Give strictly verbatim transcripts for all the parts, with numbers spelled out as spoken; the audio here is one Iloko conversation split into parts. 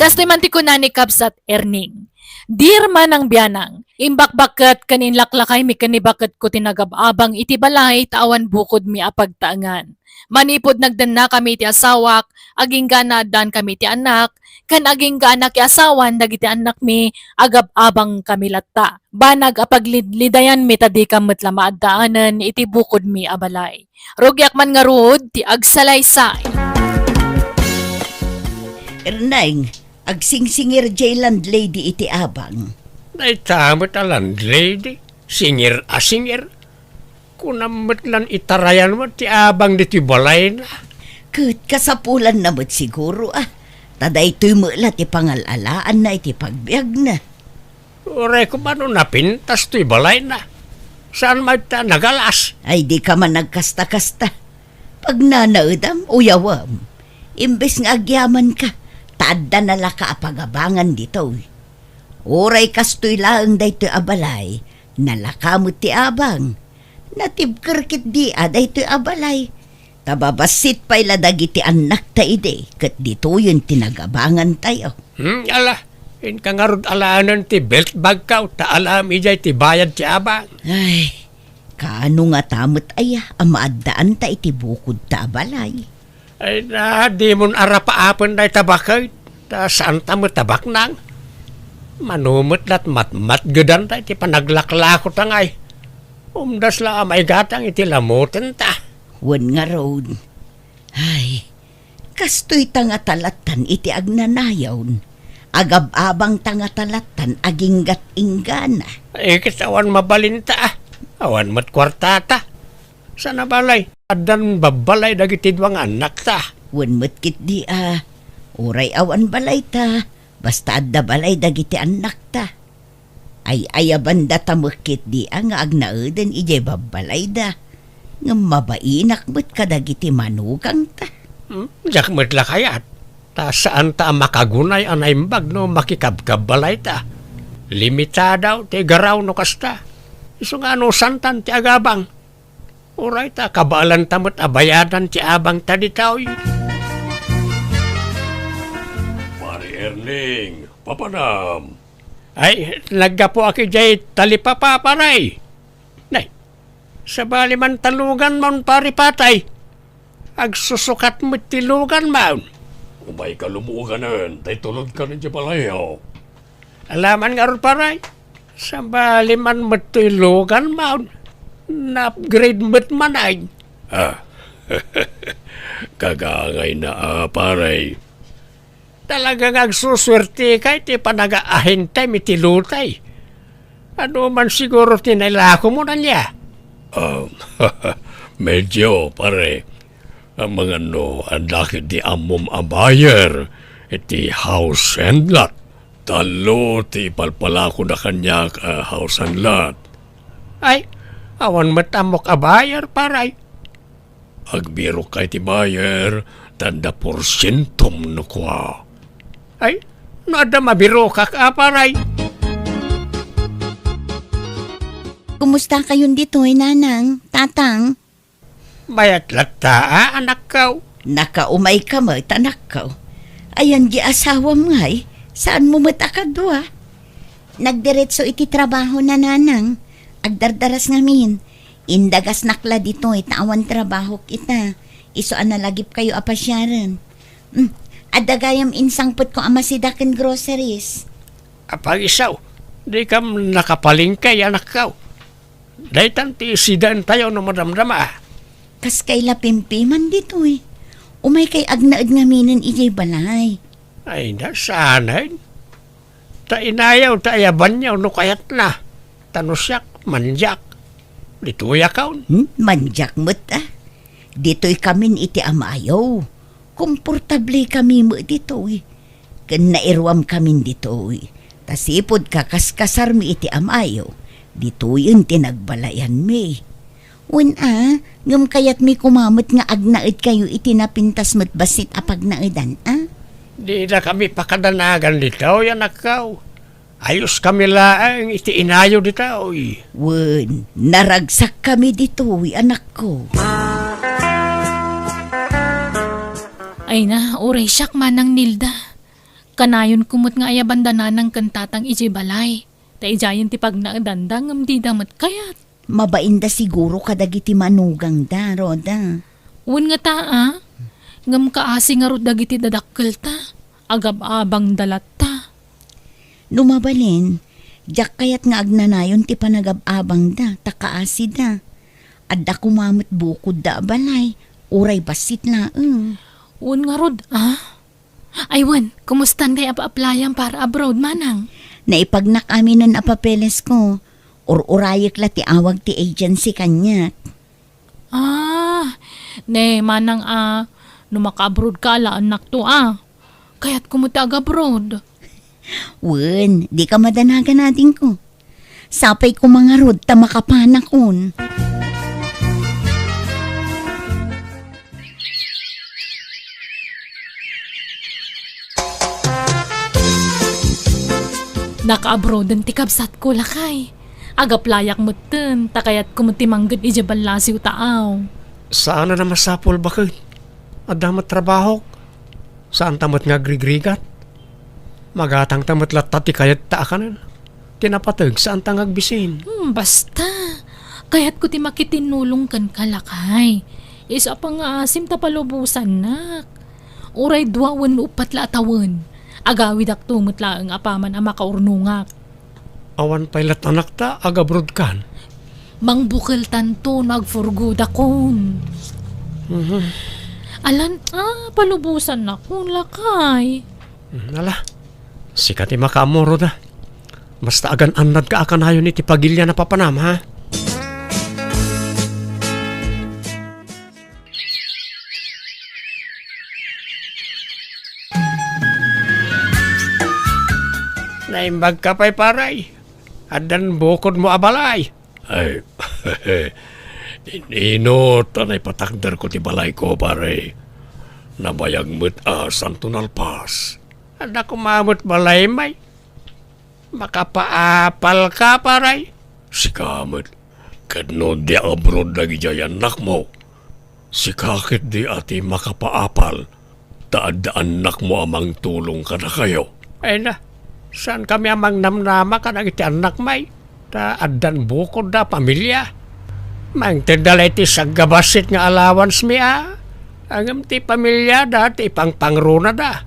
Kastoy man ti kuna ni Kabsat Erning, "Dear Manang Bianang, imbakbakket ken inlaklakaymi ken ni baketko ti nagab-abang iti balay ta awan bukodmi a pagtaengan. Manipud nagdennakami iti asawak, agingga naaddaankami iti annak, ken agingga a nakiasawan dagiti annakmi, agab-abangkami latta. Banag a paglidlidayanmi ta dika met la maaddaanen iti bukodmi a balay. Rugiak man ngarud ti agsalaysay." Erneng, agsingsingir jay landlady iti abang. Dayta met a landlady, singir a singir. Kunam met lan itarayan met ti abang ditoy balayna. Ket kasapulanna met siguro, a. Ta daytoy met la ti pangal-alaanna iti pagbiagna. Uray koma no napintas toy balayna. Saan met ta nagalas? Ay, dika man nagkasta-kasta. Pagnanaedam, uyawem. Imbes nga agyamanka, ta adda nalaka a pagabangan ditoy. Uray kastoy laeng daytoy a balay, nalaka met ti abang. Natibker ketdi a daytoy a balay. Ta babassit pay la dagiti annakta idi, ket ditoyen ti nagabangantayo. Hmm, ala, inka ngarud alaenen ti belt bagko, ta alaem idiay ti bayad ti abang. Ay, kaano ngata met aya a maaddaanta iti bukodta a balay? Ay na, dimon arapaapen dayta baket, ta saanta met a baknang. Mano met lat matmatgedan dayta iti panaglaklakota ngay. Umdas la a maigatang iti lamutenta. Wen ngarud. Ay, kastoy ta ngata lattan iti agnanayon. Agab-abang ta ngata lattan aginggat inggana. Ay, ket awan mabalinta, a. Awan met kuartata. Sana balay, addan babbalay dagiti dua nga annakta. Wen met ketdi a, uray awan balayta, basta adda balay dagiti annakta. Ay-ayabanda ta met ketdi a nga agnaeden idiay babbalayda. Ngem mabainak met kadagiti manugangta. Hmm, diak met la kayat. Ta saanta a makagunay a naimbag no makikabkabbalayta. Limitado ti garaw no kasta. Isu nga anusantan ti agabang. Uray ta kabaelanta met a bayadan ti abangta ditoy. Pare Erning, papanam. Ay, naggapuak idiay talipapa, pare. Nay, sabali man ta luganmon, pare Patay. Agsusukat met ti luganmon. Umayka lumuganen, tay tulodkan idiay balayo. Alaman ngarud, pare. Sabali man met toy luganmon. Na-upgrade met man ay. Ah, kagangayna a, pare. Talaga nga agsusuerteka iti panagaahintem iti lutay. Adu man siguro ti nailakomon ania? Um, medyo, pare. Amangan no adda ketdi ammom a buyer iti house and lot. Tallo ti ipalpalakona kaniak a house and lot. Ay, awan met ammok a buyer, pare. Agbirokka iti buyer, ta adda porsientom no kua. Ay, no adda mabirokak a, pare. Kumustakayon ditoy, Nanang, Tatang? Mayat latta a, anakko. Nakaumayka met, anakko. Ayan di asawam ngay, saanmo met a kadua? Nagdiretso iti trabahona, Nanang. Agdardaras ngamin. Indagasnak la ditoy ta awan trabahok ita. Isu a nalagipkayo a pasiaren. Hmm, adda gayam insangpetko a masida ken groceries. Apay isu, dikam nakapalengke, anakko. Daytan ti isidaentayo no madamdama. Kas kayla pimpiman ditoy. Umaykay agnaed ngaminen idiay balay. Ay, na, saanen. Ta inayaw, ta ayabanyaw no kayatna. Ta no siak, mandiak. Ditoyakon. Hmm? Mandiak met, a. Ditoykamin iti amayo. Komportablikami met ditoy. Ken nairuamkamin ditoy. Ta sipud kakaskasarmi iti amayo, ditoyen ti nagbalayanmi. Wen a, ngem kayatmi koma met nga agnaedkayo iti napintas met bassit a pagnaedan, a? Dinakami pakadanagan ditoy, anakko. Ayoskami laeng iti inayo ditoy. Wen, naragsakkami ditoy, anakko. Ay na, uray siak, Manang Nilda. Kanayonko met nga ayabanda nanang ken tatang idiay balay. Ta idiayen ti pagnaedanda ngem dida met kayat. Mabainda siguro kadagiti manugangda, Rhoda. Wen ngata, a? Ngem kaasi ngarud dagiti dadakkelta. Agab-abangda latta. No mabalin, diak kayat nga agnanayon ti panagab-abangda, ta kaasida. Adda koma met bukodda a balay, uray bassit laeng. Wen ngarud, a? Ay wen, kumustan ti apa-aplayam para abroad, manang? Naipagnak aminen a papelesko. Ur-urayek la ti awag ti agency kaniak. Ah, ne, manang a, no maka-abroad ka, alaennakto a. Kayatko met ti agabroad. Wen, dika madanagan, adingko. Sapay koma ngarud ta makapanakon. Nakaabroaden ti kabsatko, lakay. Agaplayak metten, ta kayatko met ti mangged idiay ballasiw taaw. Saan a masapul, baket. Adda met trabahok. Saanta met nga agrigrigat. Magatangta met latta ti kayat ta a kanen. Ti napateg, saanta nga agbisin. Hmm, basta. Kayatko ti makitinnulong kenka, lakay. Isu a pangngaasim ta palubosannak. Uray dua wenno uppat la a tawen, agawidakto met laeng apaman a makaurnongak. Awan pay latta anakta, agabroad kan? Mangbukeltanto no agpurgodakon. Mhm. Alan, a, palubosannakon, lakay. Hmm, ala, sika ti makaammo, Rhoda. Basta agan-annadka a kanayon iti pagilian a papanam, ha? Naimbagka pay, pare. Addan bukodmo a balay. Ay, inino ta naipatakderko ti balayko, pare. Nabayag met a saanto nalpas. Adda koma met balay, may. Makapaapalka, pare. Sika met. Ket no di abroad dagidiay annakmo, sika ketdi a ti makapaapal, ta adda annakmo a mangtulong kadakayo. Ay na, saankami a mangnamnama kadagiti annak, may, ta addan bukodda a pamilia. Mangtedda la iti saggabassit nga allowance mi a, ngem ti pamiliada ti ipangpangronada.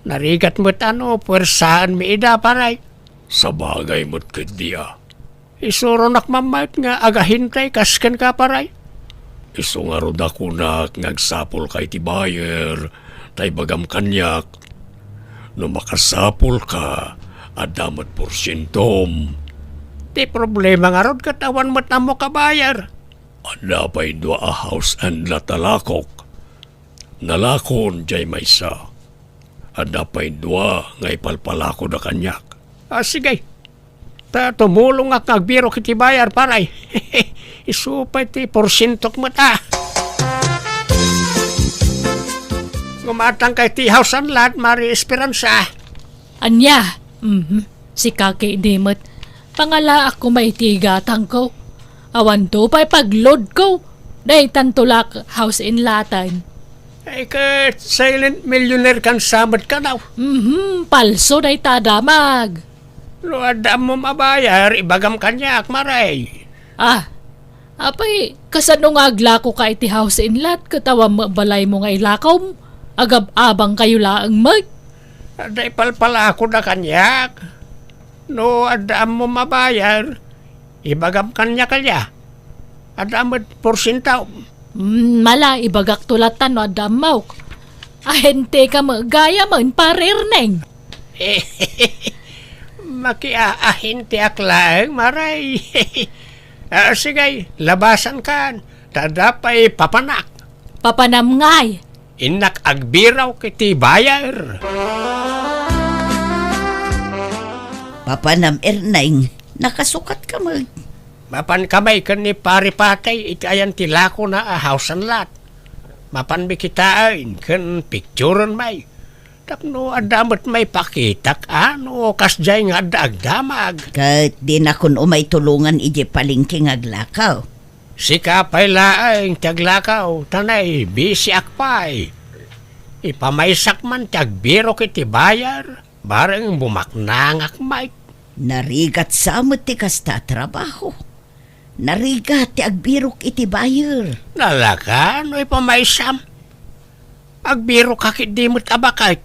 Narigat met a no puersaenmi ida, pare. Sabagay met ketdi a. Isuronak mammayt nga agahintay kas kenka, pare. Isu ngarud a kunak nga agsapulka iti buyer, ta ibagam kaniak. No makasapulka, adda met porsientom. Ti problema ngarud ket awan met ammok a buyer. Adda pay dua a house and lot a lakok. Nalakon diay maysa. Adda pay dua nga ipalpalakoda kaniak. A, sige. Ta tumulongak nga agbirok iti buyer, pare. Isu pay ti porsientok met a. Gumatangka iti house and lot, Mari Esperanza. Ania? Mhm. Sika ketdi met. Pangalaak koma iti gatangko. Awanto pay pagloadko. Daytanto la house and lot-an. Ay, ket silent millionaire kan sa met kano. Mhm, palso dayta a damag. No adda ammom a buyer, ibagam kaniak, pare. Ah, apay, kasano nga aglakoka iti house and lot ket awan met balaymo nga ilakawm? Agab-abangkayo laeng met. Adda ipalpalakoda kaniak. No adda ammom a buyer, ibagam kaniak, ala. Adda met porsiento. Mm, mala, ibagakto latta no adda ammok. Ahenteka met gayam, Pare Erneng. Makiaahenteak laeng, Mare. Ah, sige, labasankan. Ta adda pay papanak. Papanam ngay. Innak agbirok iti buyer. Papanam, Erneng, nakasukatka met. Mapanka may ken ni Pare Patay iti ayan ti lakona a house and lot. Mapanmi kitaen ken picturen may. Tapno adda met maipakitak a no kasdiay nga adda agdamag. Ket dinakon umay tulongan idiay palengke nga aglakaw. Sika pay laeng ti aglakaw, ta naibisiak pay. Ipamaysak man ti agbirok iti buyer, bareng bumaknangak, Mike. Narigat sa met ti kasta a trabaho. Narigat ti agbirok iti buyer. Nalaka no ipamaysam. Agbirok ka ket di met abakak.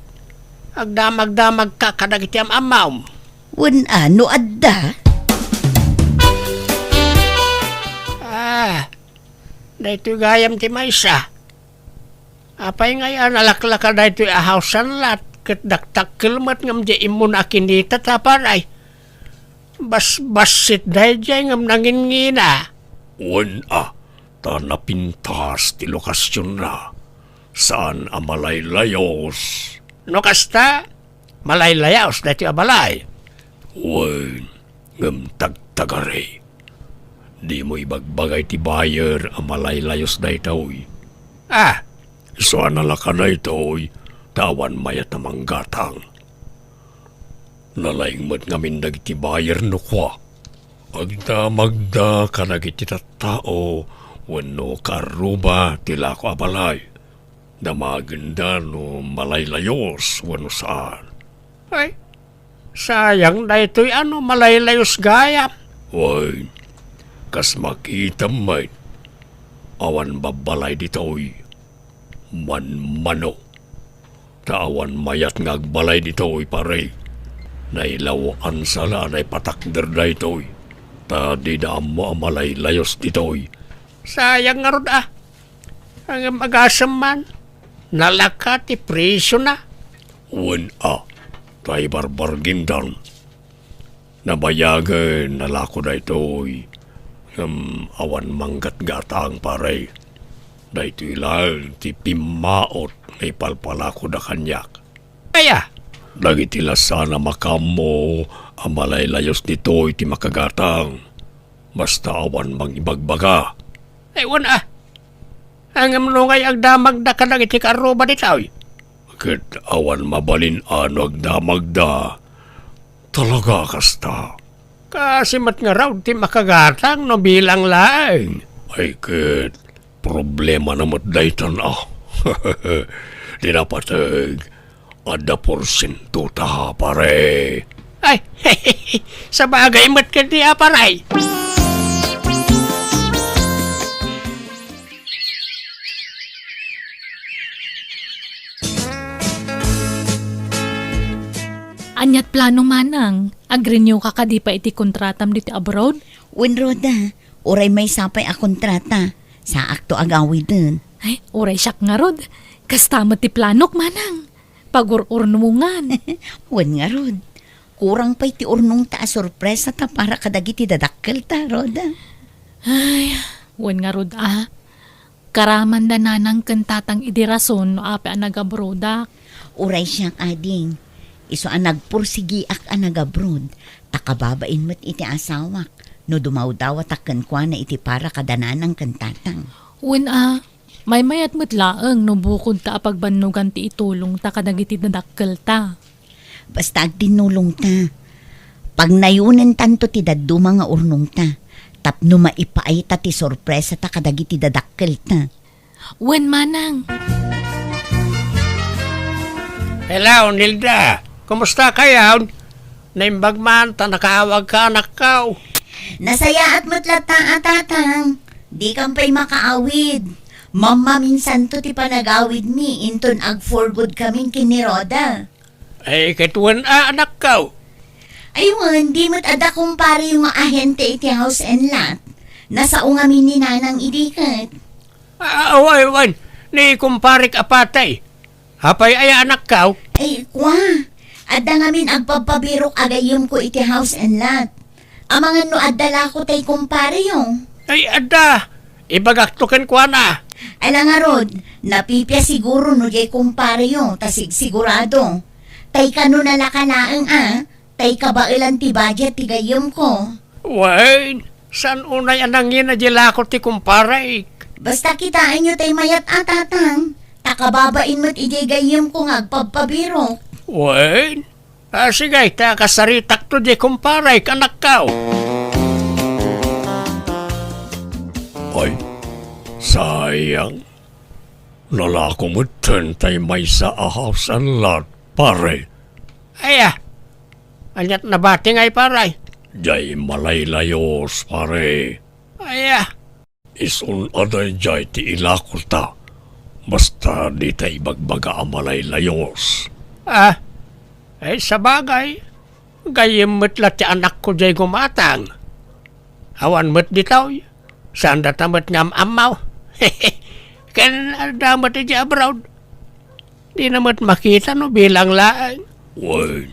Agdamagdamagka kadagiti am-amam. Wen a no adda? Ah, daytoy gayam ti maysa. Apay ngay a nalaklaka daytoy a house and lot ket dakdakkel met ngem di immuna a kinita ta paray? Basbassit daydiay ngem nangingina. Wen a, ta napintas ti lokasionna. Saan a malaylayos. No kasta, malaylayos daytoy a balay. Wen, ngem tagtagari. Dimo ibagbaga iti buyer a malaylayos daytoy. Ah, isu a nalaka daytoy, ta awan mayat a manggatang. Nalaing met ngamin dagiti buyer no kua. Agdamagda kadagiti tattao wenno kaarruba ti lako a balay. Damagenda no malaylayos wenno saan. Ay, sayang daytoy a no malaylayos gayam. Wen, kas makitam met, awan babbalay ditoy. Manmano. Ta awan mayat nga agbalay ditoy, pare. Nailaw-ansa la a naipatakder daytoy. Ta dida ammo a malaylayos ditoy. Sayang ngarud a. Ngem agasem man, nalaka ti presiona. Wen a, ta ibarbargindan. Nabayagen, nalako daytoy. Ngem awan manggatgatang, pare. Daytoy laeng ti pimmaot nga ipalpalakoda kaniak. Aya? Dagiti la saan a makaammo a malaylayos ditoy ti makagatang. Basta awan mangibagbaga. Ay, wen a. Ngem no ngay agdamagda kadagiti kaarruba ditoy? Ket awan mabalin a no agdamagda. Talaga kasta. Kaasi met ngarud ti makagatang no bilang laeng. Ay ket, problemana met daytan a. Di napateg, adda porsiento ta, pare. Ay, sabagay met ket ni a, pare. Aniat plano manang? Ag-renew ka kadi pay iti kontratam ditoy abroad? Wen, Rhoda, uray maysa pay a kontrata. Saakto agawiden. Ay, uray siak ngarud. Kasta met ti planok, manang. Pagur-urnongan. Wen ngarud. Kurang pay ti urnongta a sorpresata para kadagiti dadakkelta, Rhoda. Ay, wen ngarud a. Karamanda nanang ken tatang idi rason no apay a nagabrodak. Uray siak, ading. Isu a nagpursigiak a nagabrod, ta kababain met iti asawak no dumawdawatak kenkuana iti para kada nanang ken tatang. Wen a, maymayat met laeng no bukodta a pagbannogan ti itulongta kadagiti dadakkelta. Basta agtinnulongta. Pagnayonentanto ti dadduma nga urnongta tapno maipaayta ti sorpresata kadagiti dadakkelta. Wen manang. Hello, Nilda. Kumusta kayon? Naimbag man ta nakaawagka, anakko. Nasayaat met latta a, tatang. Dikan pay makaawid. Mammaminsanto ti panagawidmi inton ag-for good kamin ken ni Rhoda. Ay, ket wen a, anakko. Ay wen, di met adda kumpareyo nga ahente iti house and lot. Nasao ngamin ni nanang idi ket. Ah, wen, wen, ni kumparek a patay. Apay aya, anakko? Ay, kua. Adda ngamin agpabpabirok a gayyemko iti house and lot. Amangan no adda lako tay kumpareyo. Ay, adda. Ibagakto kenkuana. Ala ngarud, napipia siguro no diay kumpareyo, ta sigsigurado. Tay kano nalaka laeng a, tay kabaelan ti budget ti gayyemko. Wen, saan unay a nangina diay lako ti kumparek? Basta kitaenyo tay mayat a, tatang. Ta kababain met idiay gayyemko nga agpabpabirok. Wen, Ah, sige, ta kasaritakto diay kumparek, anakko. Ay, sayang. Nalako metten tay maysa a house and lot, pare. Aya, aniat nabati ngay, pare? Jay malaylayos, pare. Aya. Isun a dayjay ti ilakota. Basta dita ibagbaga a malaylayos. Ah, ay, sabagay. Gayyem met la ti anakko jay gumatang. Awan met ditoy. Saan data met nga am-ammaw? Ken adda met idiay abroad. Dina met makita no bilang laeng. Wen,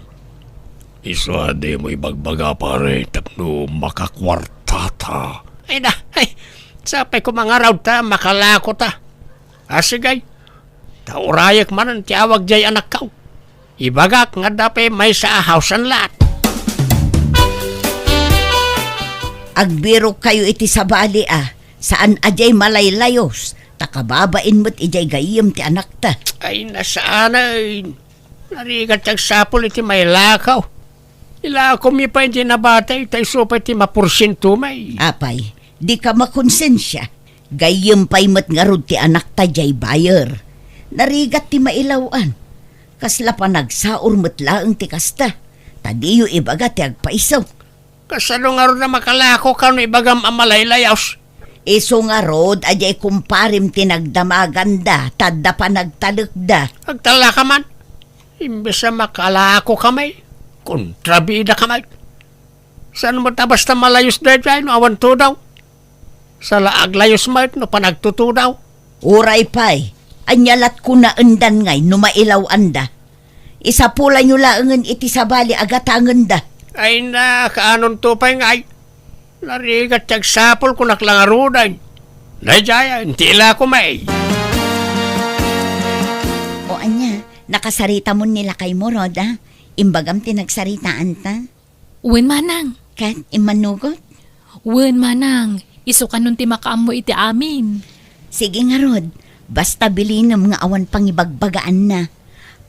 isu a dimo ibagbaga, pare, tapno makakuartata. Ay na, ay, sapay ko mangarud ta, makalako ta. Ah, sige. Ta urayek manen ti awag jay anakko. Ibagak nga adda pay maysa a house and lot. Agbirokkayo iti sabali a, saan a jay malaylayos, ta kababain met idiay gayyem ti anakta. Ay, nasaanay. Narigat ti agsapul iti mailakaw. Ilakom mi pay iti nabati, ta isu pay ti maporsiento may. Apay, dika makonsensia. Gayyem pay met ngarud ti anakta jay buyer. Narigat ti mailaw-an. Kasla panagsaur met laeng ti kasta. Ta diyo ibaga ti agpaiso. Kasano ngarud a makalako kano ibagam a malaylayos? Isu ngarud a jay kumparem ti nagdamaganda, ta adda panagtalekda. Agtalaka man. Imbes a makalako kami, kontrabida kami. Saan met a basta malayos daydiay no awan tudaw? Saan la aglayos met no panagtutudaw? Uray pay, ania lat kunaendan ngay no mailaw-anda? Isapulanyo laengen iti sabali a gatangenda. Ay na, kaanonto pay ngay? Narigat ti agsapul kunak la ngaruden. Daydiay, inti ilako may. O ania, nakasaritamon ni lakaymo, Rhoda? Imbagam ti nagsaritaanta? Wen, manang. Ket immanugot? Wen, manang. Isu kanon ti makaammo iti amin. Sige ngarud, basta bilinem nga awan pangibagbagaanna.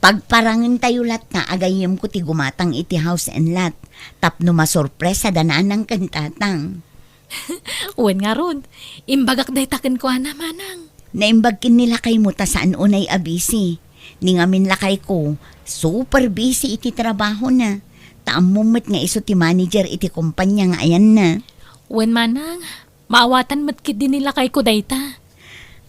Pagparangentayo latta a gayyemko ti gumatang iti house and lot tapno masurpresa da nanang ken tatang. Wen ngarud, imbagak dayta kenkuana, manang. Naimbag ken ni lakaymo ta saan unay a busy. Ni ngamin lakayko, super busy iti trabahona. Ta ammom met nga isu ti manager iti kompania nga ayanna. Wen manang, maawatan met ketdi ni lakayko dayta.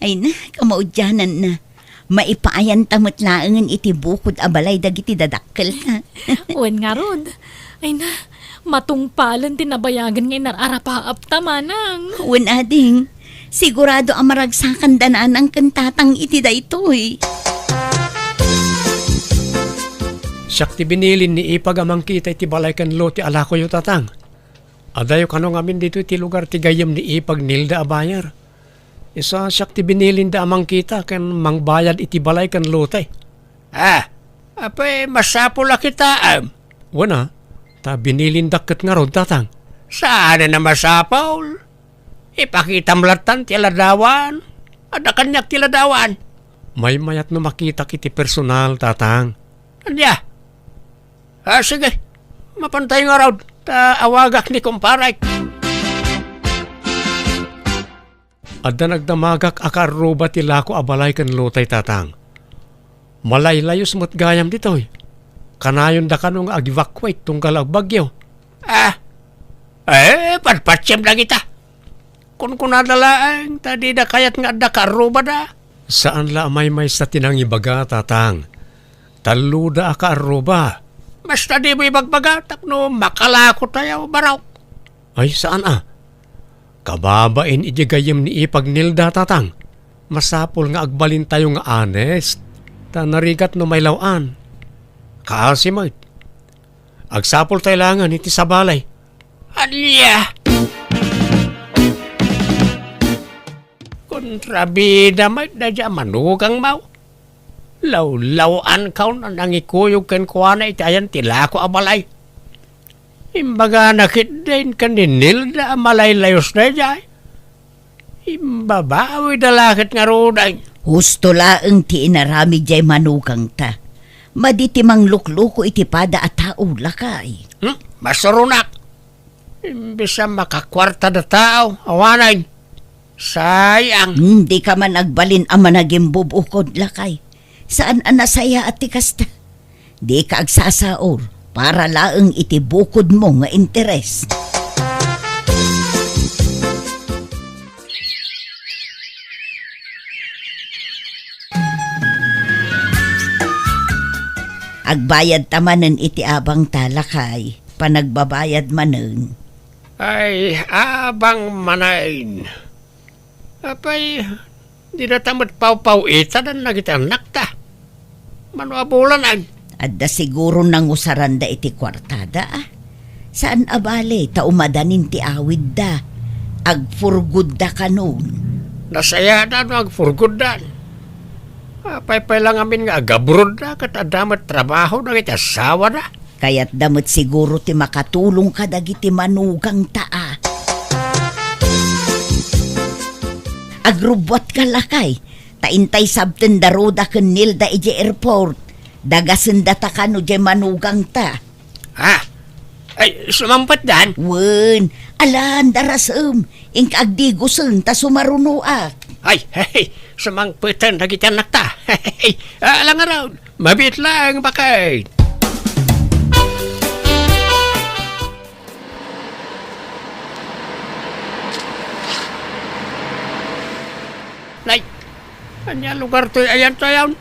Ay na, kamaudiananna. Maipaayanta met laengen iti bukod a balay dagiti dadakkelta. Wen ngarud. Ay na, matungpalen ti nabayagen nga inar-arapaapta, manang. Wen, ading. Sigurado a maragsakanda nanang ken tatang iti daytoy. Siak ti binilin ni Ipag a mangkita iti balay ken lote a lakoyo, tatang. Adayo kano ngamin ditoy ti lugar ti gayyem ni Ipag Nilda a buyer. Isu a siak ti binilinda a mangkita ken mangbayad iti balay ken lote. Ah, apay, masapul a kitaem? Wen a, ta binilindak ket ngarud, tatang. Saan a masapul? Ipakitam lattan ti ladawan. Adda kaniak ti ladawan. Maymayat no makitak iti personal, tatang. Ania? Ah, sige. Mapantayo ngarud, ta awagak ni kumparek. Adda nagdamagak a kaarruba ti lako a balay ken lotay, tatang. Malaylayos met gayam ditoy. Kanayonda kano nga ag-evacuate tunggal agbagyo. Ah, eh, patpatsem dagita. Kunkunada laeng ta dida kayat nga adda kaarrubada. Saan la a maymaysa ti nangibaga, tatang. Talloda a kaarruba. Basta dimo ibagbaga tapno makalako tayo, barok. Ay, saan a. Kababain iti gayyem ni Ipag Nilda, tatang. Masapul nga agbalintayo nga honest. Ta narigat no mailaw-an. Kaasi met. Agsapul tayo laengen iti sabali. Ania? Kontrabida met daydiay a manugangmo. Lawlaw-ankaw a nangikuyog kenkuana iti ayan ti lako a balay. Imbagana ketdin ken ni Nilda a malaylayos daydiay. Imbabawida la ket ngaruden. Husto laeng ti inaramid jay manugangta. Madi ti manglukloko iti pada a tao, lakay. Hmm? Masuronak. Imbes a makakuarta da tao, awanen. Sayang. Hmm, di ka man agbalin a managimbubukod, lakay. Saan a nasayaat ti kasta? Di ka agsasaor para laeng iti bukodmo nga interes. Agbayad ta manen iti abang ta, lakay. Panagbabayad manen. Ay, abang manen. Apay, dida ta met pawpaw-itadan dagiti annakta. Mano a bulanen? Adda siguro nangusaranda iti kuartada, ah. Saan a bale, ta umadanin ti awidda. Agpurgodda kanon. Nasayada no agpurgoddan. Apay pay la ngamin nga agabrodda ket adda met trabaho dagiti asawada? Kayatda met siguro ti makatulong kadagiti manugangta, a. Agrubbuatka, lakay, ta intay sabten da Roda ken Nilda idiay airport. Dagasendata kano diay manugangta. Ha? Ay, sumangpetdan? Wen, alan, darasem. Inka agdigosen ta sumarunoak. Ay, hey, sumangpeten dagiti annakta. Hey, ala ngarud. Mabiit laeng, baket. Nay, ania lugar toy ayan to ayan?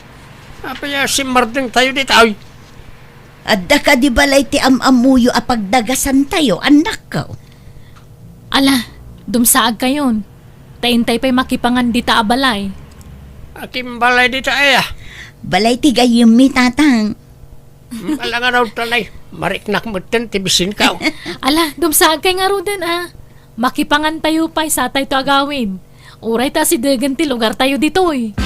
Apay a simmardengtayo ditoy? Adda kadi balay ti am-ammoyo a pagdagasantayo, annakko? Ala, dumsaagkayon. Ta intay pay makipangan dita a balay. Akin balay dita aya? Balay ti gayyemmi, tatang. Hmm, ala nga raw tanay. Mariknak metten ti bisinkaw. Ala, dumsaagkay ngaruden, a. Makipangantayo pay satayto agawid. Uray ta asidegen ti lugartayo ditoy.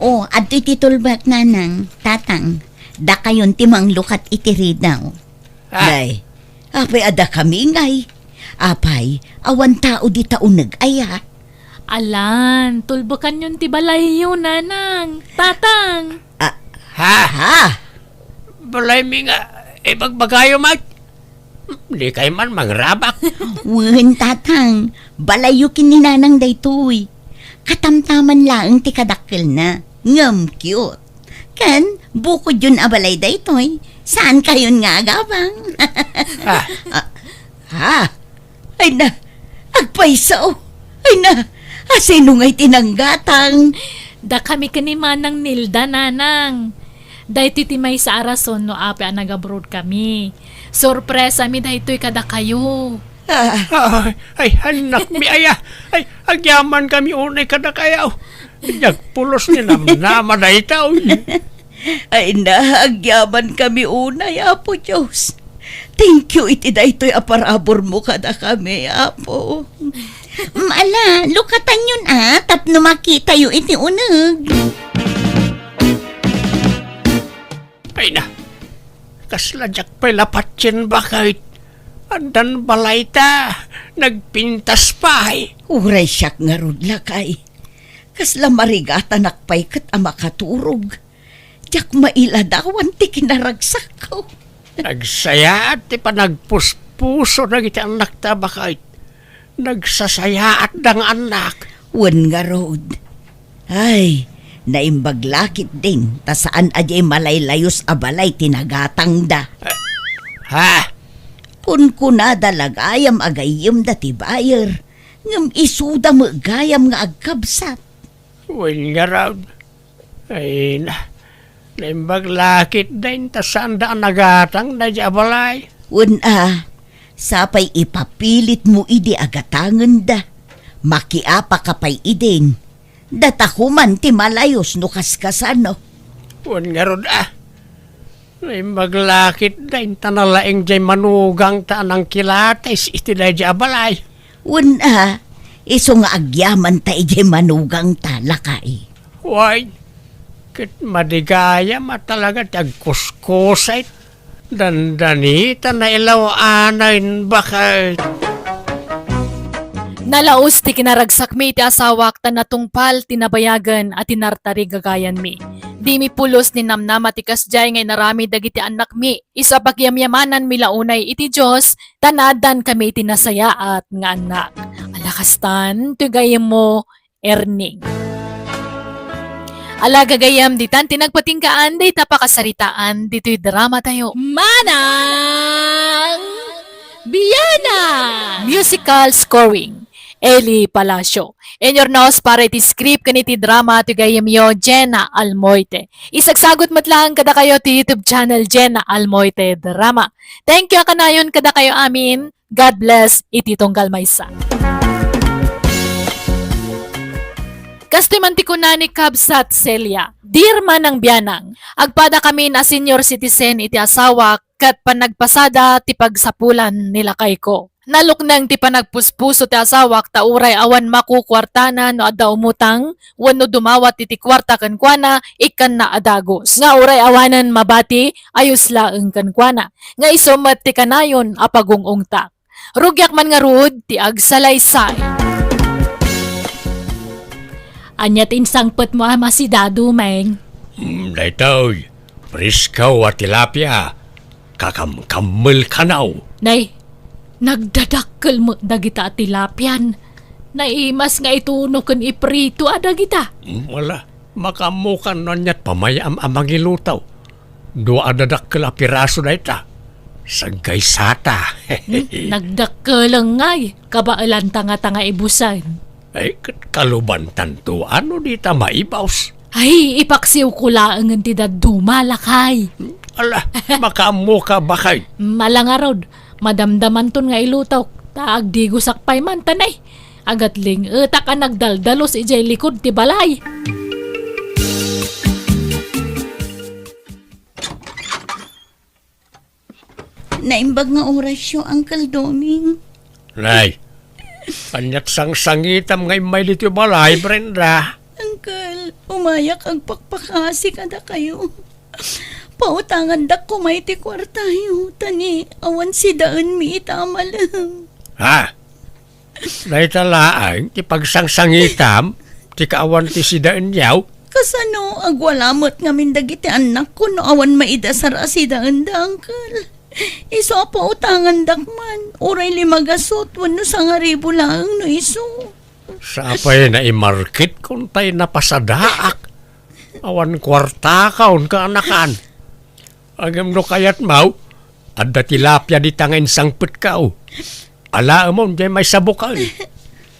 O, adtoy ti tulbek, nanang, tatang. Dakayon ti manglukat iti ridaw. Ah. Day, apay a dakami ngay? Apay, awan tao dita uneg aya? Alan, tulbekanyon ti balayyo, nanang, tatang. Ah, ha? Ha? Balaymi nga ibagbagayo met? Dikay man mangrabak. Wen, tatang, balayyo ken ni nanang daytoy. Katamtaman laeng ti kadakkelna, ngem cute. Ken, bukodyon a balay daytoy, saankayon nga agabang. Ah. Ah, ha? Ay na, agpayso. Ay na, asino ngay ti nanggatang? Dakami ken ni Manang Nilda, nanang. Daytoy ti maysa a rason no apay a nag-abroad kami. Sorpresami daytoy kadakayo. Ah. Ay, ay, annakmi aya. Ay, agyamankami unay kadakayo. Diak pulos ni namnama daytoy. Ay na, agyamankami unay, Apo Dios. Thank you iti daytoy a paraburmo kadakami, Apo. Mm, ala, lukatanyon a, tapno makitayo iti uneg. Ay na, kasla diak pay la patien, baket. Addan balayta, nagpintas pay. Uray siak ngarud, lakay. Kasla marigatanak pay ket a makaturog. Diak mailadawan ti kinaragsakko. Nagsayaat ti panagpuspuso dagiti annakta, baket. Nagsasayaatda nga annak. Wen ngarud. Ay, naimbag la ketdin, ta saan a diay malaylayus a balay ti nagatangda. Ha? Kunkunada la gayam a gayyemda ti buyer, ngem isuda met gayam nga agkabsat. Wen ngarud. Ay na, naimbag la ketdin ta saanda a nagatang daydiay a balay. Wen a, sapay ipapilitmo idi a gatangenda. Makiapaka pay idin. Data koman ti malayus no kaskasano. Wen ngarud a. Naimbag la ketdin ta nalaing diay manugangta a nangkilatis iti daydiay a balay. Wen a, isu nga agyamanta idiay manugangta, lakay. Wen, ket madi gayam a talaga ti agkuskusay. Dandanita nailaw-anen, baket. Nalaus ti kinaragsakmi iti asawak ta natungpal ti nabayagen a tinartarigagayanmi. Dimi pulos ni namnama ti kasdiay nga inaramid dagiti annakmi. Isu a pagyamyamananmi la unay iti Dios, ta naaddaankami iti nasayaat nga annak. Alakastan, ti gayyemmo, Erning. Ala gagayyem, ditan ti nagpatinggaan dayta pakasaritaan ditoy drama tayo. Manang Biana! Musical scoring, Eli Palacio. Inyurnos para iti script ken iti drama ti gayyemyo, Jenna Almoite. Isagsagut met laeng kadakayo ti YouTube channel, Jenna Almoite Drama. Thank you a kanayon kadakayo amin. God bless iti tunggal maysa. Kastoy man ti kuna ni Kabsat Celia, "Dear Manang Bianang, agpadakamin a senior citizen iti asawak ket panagpasada ti pagsapulan ni lakayko. Nalukneng ti panagpuspuso ti asawak ta uray awan makukuartana no adda umutang wenno dumawat iti kuarta kenkuana, ikkanna a dagus. Nga uray awanen mabati, ayos laeng kenkuana. Nga isu met ti kanayon a pagung-ungtak. Rugiak man ngarud ti agsalaysay." Ania ti insangpetmo a masidadu, Meng? Mm, daytoy, presko a tilapia. Kakamkammel kanaw. Nay, nagdadakkel met dagita a tilapian. Naimas nga ituno ken iprito a dagita. Mm, wala. Makaammokan no aniat pamayam a mangiluto. Dua a dadakkel a piraso dayta. Saggaysata. Hmm, nagdakkeleng ngay. Kabaelanta ngata nga ibusen. Ay, ket kalubantanto, ano dita maibus? Ay, ipaksiwko laengen ti dadduma, lakay. Ala, makaammoka, bakay. Ala ngarud, madamdamanton nga ilutok, ta agdigusak pay man, ta nay, agatling-etak a nagdaldalus idiay likud ti balay. Naimbag nga orasyo, Uncle Doming. Nay, aniat sangsangitam nga immay ditoy balay, Brenda? Uncle, umayak agpakpakasi kadakayo. Pautangandak koma iti kuartayo, ta ni awan sidaenmi ita a malem. Ha? Dayta laeng ti pagsangsangitam, ti kaawan ti sidaenyo? Kasano, agwala met ngamin dagiti annakko no awan maidasar a sidaenda, Uncle. Isu a pautangandak man, uray lima gasut wenno sangaribu laeng no isu. Sapay naimarketkon tay napasadaak. Awan kuartakaon kaanakan. Ngem no kayatmo, adda tilapia dita nga insangpetko. Alaemon diay maysa a bukel.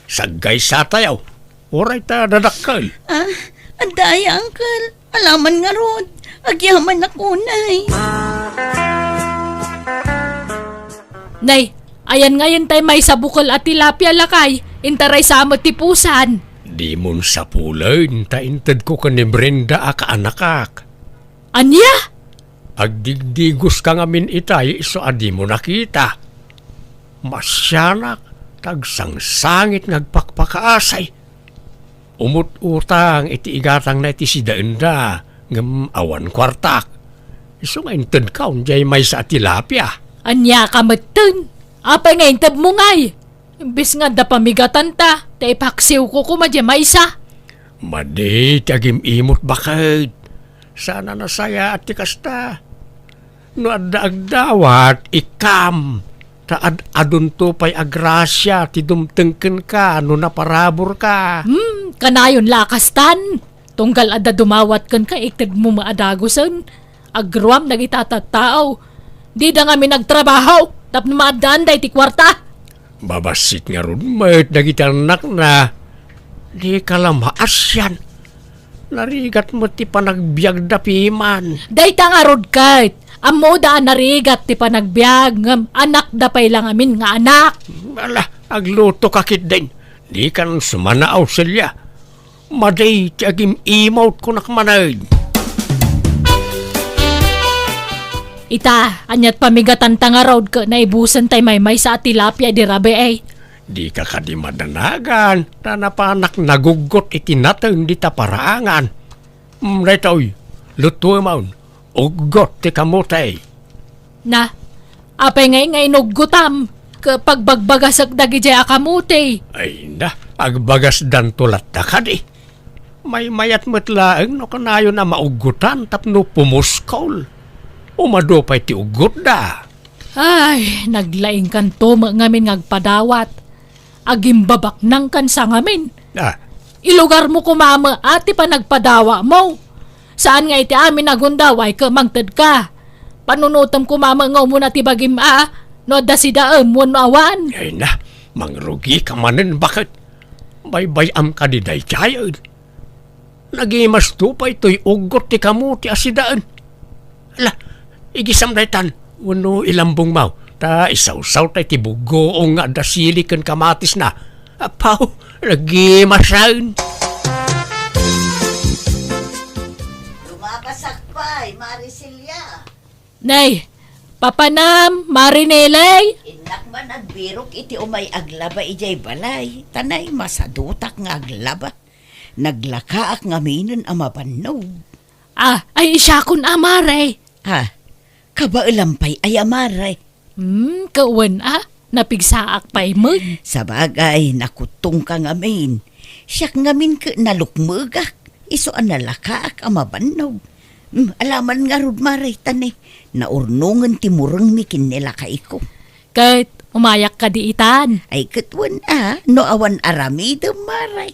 Saggaysatayo. Uray ta dadakkel. Ah, adda aya, Uncle? Alaman ngarud. Agyamanak unay. Nay, ayan ngayen tay maysa a bukel a tilapia, lakay. Intaraysa met ti pusan. Dimon sapulen ta intedko ken ni Brenda a kaanakak. Ania? Agdigdigoska ngamin itay isu a dimo nakita. Masianak, ta agsangsangit nga agpakpakaasi. Umut-utang iti igatangna iti sidaenda, ngem awan kuartak. Isu nga intedko diay maysa a tilapia. Ania ka metten? Apay nga intedmo ngay? Imbes nga adda pamigatanta, ta ipaksiwko koma diay maysa. Madi ti agim-imot, baket. Saan a nasayaat ti kasta. No adda agdawat, ikkam, ta ad-adunto pay a grasia ti dumteng kenka no naparaburka. Hmm, kanayon la a kastan. Tunggal adda dumawat kenka, itedmo met a dagusen. Agruam dagita a tattao. Dida ngamin agtrabaho tapno maaddaanda iti kuarta. Babassit ngarud met dagiti annakna. Dika la maasian. Narigat met ti panagbiagda piman. Dayta ngarud ket, ammoda a narigat ti panagbiag, ngem anakda pay la ngamin nga anak. Ala, aglutoka ketdin. Dikan sumanao, Celia. Madi ti agim-imot, kunak manen. Ita, aniat pamigatanta ngarud ket naibusen tay maymaysa a tilapia idi rabii? Dika kadi madanagan, ta napanak naguggot iti nateng dita paraangan. Mm, daytoy, lutuemon. Uggot ti kamote. Na, apay ngay nga inuggotam? Ket pagbagbagasek dagidiay a kamote. Ay na, agbagasdanto latta kadi. Maymayat met laeng no kanayon a mauggotan tapno pumuskol. Umadu pay ti uggotda. Ay, naglaingkanto met ngamin nga agpadawat. Agimbabaknangkan sa ngamin. Ah. Ilugarmo koma met ti panagpadawatmo. Saan nga iti amin a gundaway ket mangtedka. Panunotem koma met nga umuna ti bagim a, no adda sidaem wenno awan. Ay na, mangrugika manen, baket. Baybay-am kadi daydiay. Nagimasto pay toy uggot ti kamote a sidaen. Ala, igisam daytan, wenno ilambongmo, ta isawsawta iti buggoong nga adda sili ken kamatisna. Apaw, nagimasen. Lumabasak pay, Mari Celia. Nay, papanam, Mari Neley? Innak man agbirok iti umay aglaba idiay balay, ta nay, masadutak nga aglaba. Naglakaak ngaminen a mabannog. Ah, ay, siakon a, Mare. Ah, kabaelam pay aya, Mare? Hmm, kawen a, napigsaak pay met. Sabagay, nakuttongka ngamin. Siak ngamin ket nalukmegak, isu a nalakaak a mabannog. Hmm, alaman ngarud, Mare, ta nay, naurnongen ti murengmi ken ni lakayko. Ket umayak kadi itan. Ay, ket wen a, no awan aramidem, Mare.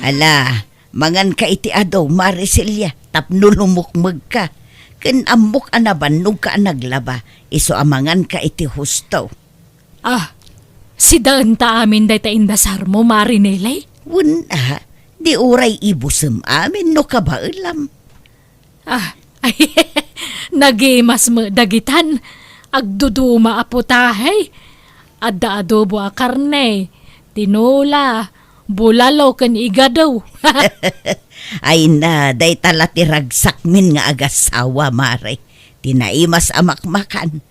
Ala, manganka iti adu, Mare Celia, tapno lumukmegka. Ken ammok a nabannogka a naglaba, isu a manganka iti husto. Ah, sidaenta amin dayta indasarmo, Mare Neley? Wen a, di uray ibusem amin no kabaelam. Ah, ay, nagimas met dagitan. Agduduma a putahe. Adda adobo a karne, tinola, bulalo ken igado. Ay na, dayta la ti ragsakmin nga agassawa, Mare. Ti naimas a makmakan.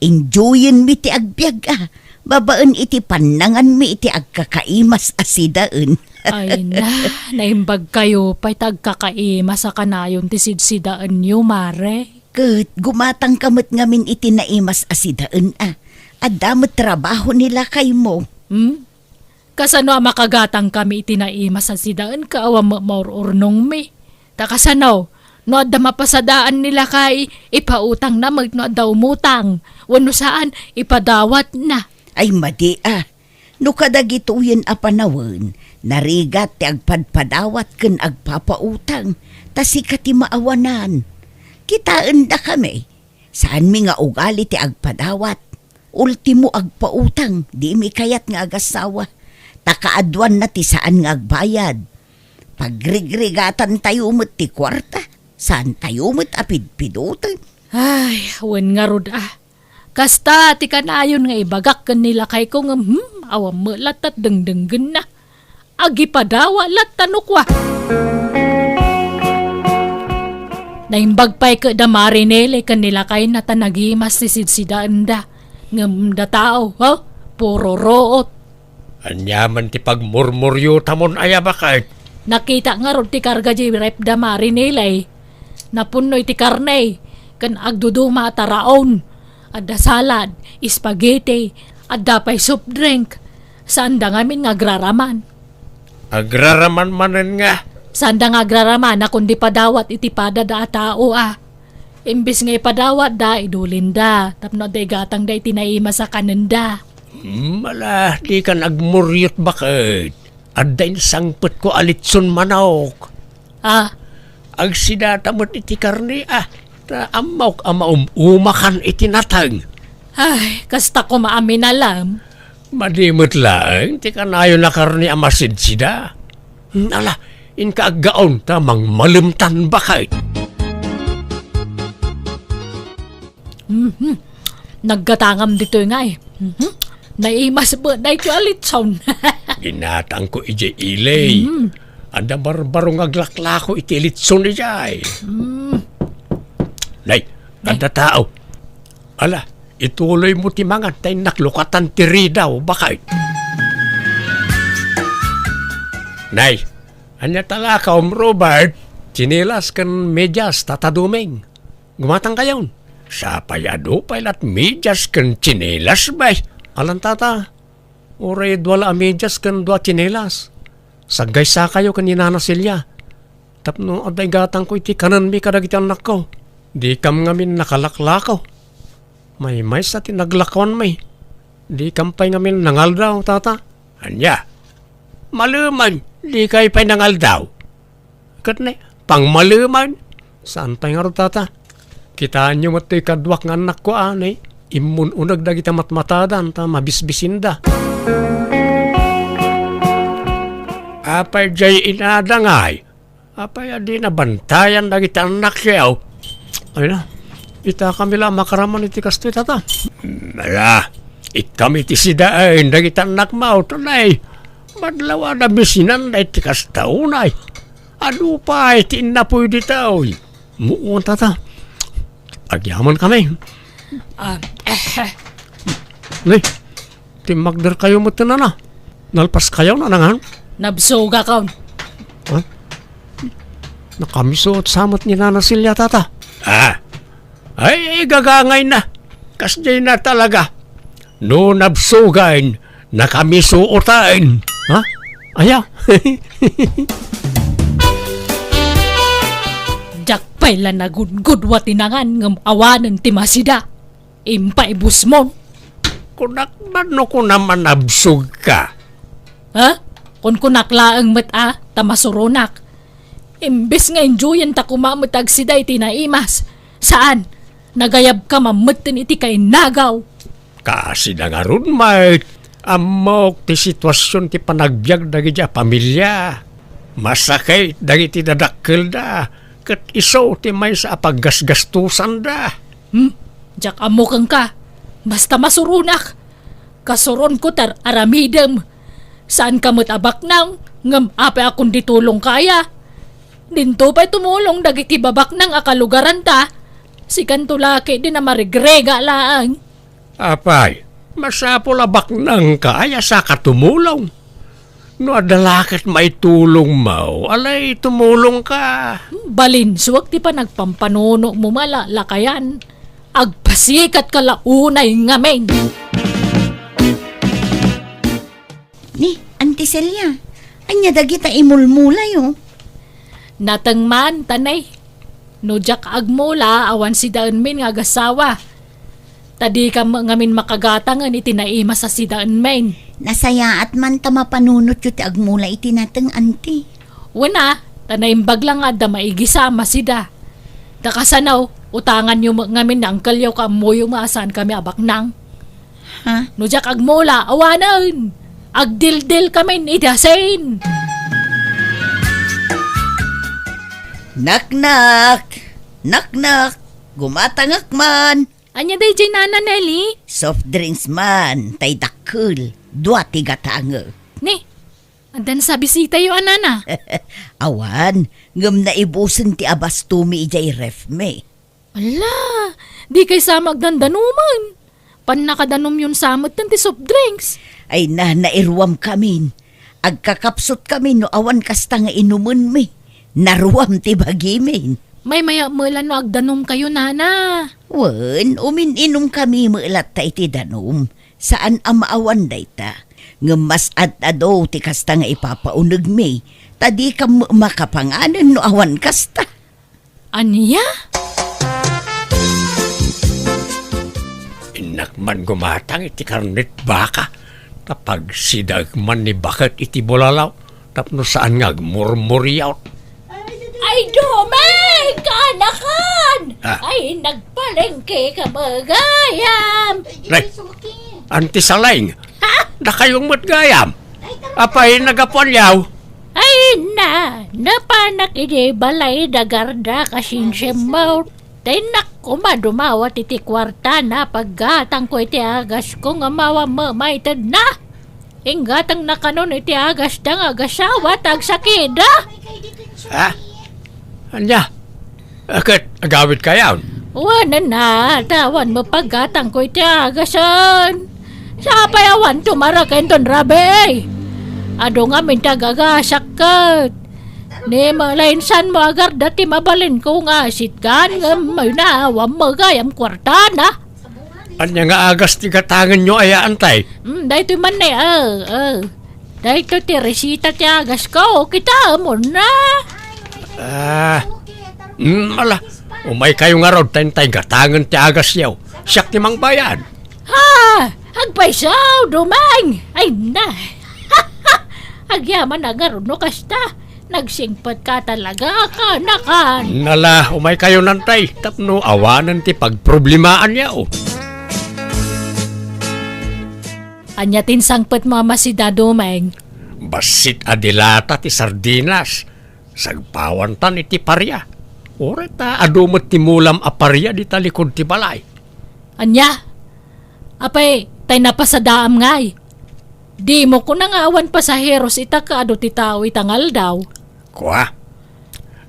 Enjoyenmi ti agbiag a, babaen iti pannanganmi iti agkakaimas a sidaen. Ay na, naimbagkayo pay ta agkakaimas a kanayon ti sidsidaenyo, Mare. Ket gumatangka met ngamin iti naimas a sidaen a. Adda met trabaho ni lakaymo. Hmm? Kasano a makagatangkami iti naimas a sidaen ket awan met maur-urnongmi? Ta kasano, no adda mapasadaan ni lakay, ipautangna met no adda umutang, wenno saan, ipadawatna. Ay, madi a. No kadagitoyen a panawen, narigat ti agpadpadawat ken agpapautang, ta sika ti maawanan. Kitaendakami, saanmi nga ugali ti agpadawat. Ultimo, agpautang, dimi kayat nga agassawa. Ta kaaduanna ti saan nga agbayad. Pagrigrigatantayo met ti kuarta, saantayo met a pidpidoten. Ay, wen ngarud a. Kasta ti kanayon nga ibagak ken ni lakayko ngem, hmm, awan met latta dengdenggenna. Agipadawat latta no kua. Naimbag pay ket da Mare Neley ken ni lakayna ta nagimas ti sidsidaenda. Ngem da tao, ha? Puro ruot. Aniaman ti pagmurmuriotamon aya, baket? Nakita ngarud ti karga di ref da Mare Neley. Napunno iti karne, ken agduduma a taraon. Adda salad, spaghetti, adda pay soft drink. Saanda ngamin nga agraraman. Agraraman manen nga? Saanda nga agraraman a kundi padawat iti pada da a tao a. Imbes nga ipadawatda, idulinda, tapno adda igatangda iti naimas a kanenda. Hmm, ala, dikan agmuriot, baket. Adda insangpetko a litson manok. Ah? Agsidata met iti karne, ah. Ta ammok a maum-umakan iti nateng. Ay, kasta koma a minalam. Madi met laeng ti kanayon a karne a masidsida. Hmm, ala, inka aggaon ta mangmalemtan, baket. Mhm. Naggatangam ditoy nga eh. Mhm. Naimas met daytoy a litson. Ginatangko idiay ili. Mm. Adda barbaro nga aglaklako iti litson idiay. Mm. Nay, nay, adda tao. Ala, ituloymo ti mangan ta innak lukatan ti ridaw, baket. Nay, ania talakaom, Robert? Tsinelas ken medyas, Tata Doming. Gumatangkayon. Sapay adu pay lat medyas ken tsinelas, bay. Alan, Tata. Uray dua la a medyas ken dua a tsinelas. Saggaysakayo ken ni Nana Celia. Tapno adda igatangko iti kanenmi kadagiti annakko. Dikam ngamin nakalaklako. Maymaysa ti naglakuanmi. Dikam pay ngamin nangaldaw, tata. Ania? Malemen, dikay pay nangaldaw. Ket ne, pangmalemen. Saan pay ngarud, tata? Kitaenyo met toy kaduak nga annakko a, ne, immun-uneg dagiti matmatadan ta mabisbisinda. Apay diay inada ngay? Apay a di nabantayan dagiti annakyo? Ay na, itakami la a makaraman iti kastoy, tata. Ala, ikkami ti sidaen dagiti annakmo, tunay. Madlaw a nabisinanda iti kasta unay. Adu pay ti innapuy ditoy. Muon, tata. Agyamankami. Ah, eh, Nay, timmagderkayo met, nana. Nalpaskayo, nana, ngan? Nabsogakon. Ha? Nakamiso sa met ni Nana Celia, tata. Ah. Ay, gagangayna. Kasdiay na talaga. No nabsogan, nakamiso utaen. Ha? Aya? Diak pay la nagudgudua ti nangan ngem awanen ti masida. Impaibusmon. Kunak man no kunam a nabsogka. Ha? Kunkunak laeng met a, ta masuronak. Imbes nga enjoyen ta koma met agsida iti naimas. Saan? Nagayabka mammetten iti kainnagaw. Kaasida ngarud met, ammok ti situasion ti panagbiag dagiti a pamilia. Masakit dagiti dadakkelda, ket isu ti maysa a paggasgastosanda. Hmm? Diak ammo kenka. Basta masuronak. Kasuronko ti ar-aramidem. Saanka met a baknang, ngem apay a kundi tulongka aya? Dinto pay tumulong dagiti babaknang a kalugaranta. Sikanto la ketdi a marigrega laeng. Apay, masapul a baknangka aya saka tumulong. No adda la ket maitulongmo, alay tumulongka. Balinsuak ti panagpampanunomo, malalakayan. Agpasikatka la unay ngamin. Ni, Auntie Celia, ania dagita imulmulayo? Nateng man, tanay. No diak agmula, awan sidaenmin nga agasawa. Ta dikam ngamin makagatangen iti naimas a sidaenmin. Nasayaat man ta mapanunotyo ti agmula iti nateng, Auntie. Wen a, ta naimbag la nga adda maigisa a masida. Ta kasano, utanganyo met ngamin ni angkelyo ken ammoyo met a saankami a baknang. Ha? No diak agmula, awanen! Agdildilkamin iti asin! Naknak! Naknak! Gumatangak man! Ania daydiay, Nana Nelly? Soft drinks man, tay dakkel. Dua ti gatangek. Ni, addan sa bisitayo a, Nana? Awan, ngem naibusen ti abastomi idiay refmi. Ala, dikay sa met agdandanomen. Pannakadanomyon sa metten ti soft drinks. Ay na, nairuamkamin. Agkakapsutkamin no awan kasta nga inumenmi. Naruam ti bagimin. Maymayat met la no agdanomkayo, Nana. Wen, umin-inumkami met latta iti danom. Saan a maawan dayta. Ngem mas ad-adu ti kasta nga ipapaunegmi. Ta dikam makapanganen no awan kasta. Ania? Innak man gumatang iti karnet baka, ta pagsidaek man ni baket iti bulalaw, tapno saan nga agmurmuriaw. Ay, Doming! Kaanakan! Ah. Ay, nagpalengke ka ba gayam? Nay, Auntie Saleng, Ha? Dakayo met gayam. Apay, nagapuanyaw? Ay na, napanak idi balay da garda kasinsiammo. Tay nak koma dumawat iti kuarta na paggatangko iti agasko nga mawa mamaytedna. Inggatangna kanon iti agasda nga agasawa ta agsakida. Ha? Ania? Ket agawidkayon? Wen a, ta awan met paggatangko iti agasen. Sapay awan tumarak inton rabii. Adu ngamin ti agagasak ket. Ni malainsanmo agarda ti mabalinko nga asitgan ngem mayna awan met gayam kuartana. Ania nga agas ti gatangenyo aya, Antay? Mm, daytoy man ni, ah, ah. Daytoy ti resita ti agasko, kitaemon na. Ah, mm, ala, umaykayo ngarud ta intay gatangen ti agasyo. Siak ti mangbayad. Ha? Agpayso, Dumeng! Ay na! Agyaman a ngarud no kasta. Nagsingpet ka talaga, kanakan. Nala, umaykayo nantay, tapno awanen ti pagproblemaanyo. Ania ti insangpet mo a masida, Dumeng? Bassit a dilata ti sardinas. Sagpawantan iti paria. Uray ta adu met ti mulam a paria dita likud ti balay. Ania? Apay, tay napasadaam ngay? Dimo kuna nga awan pasaheros ita ket adu ti tao ita nga aldaw? Kua,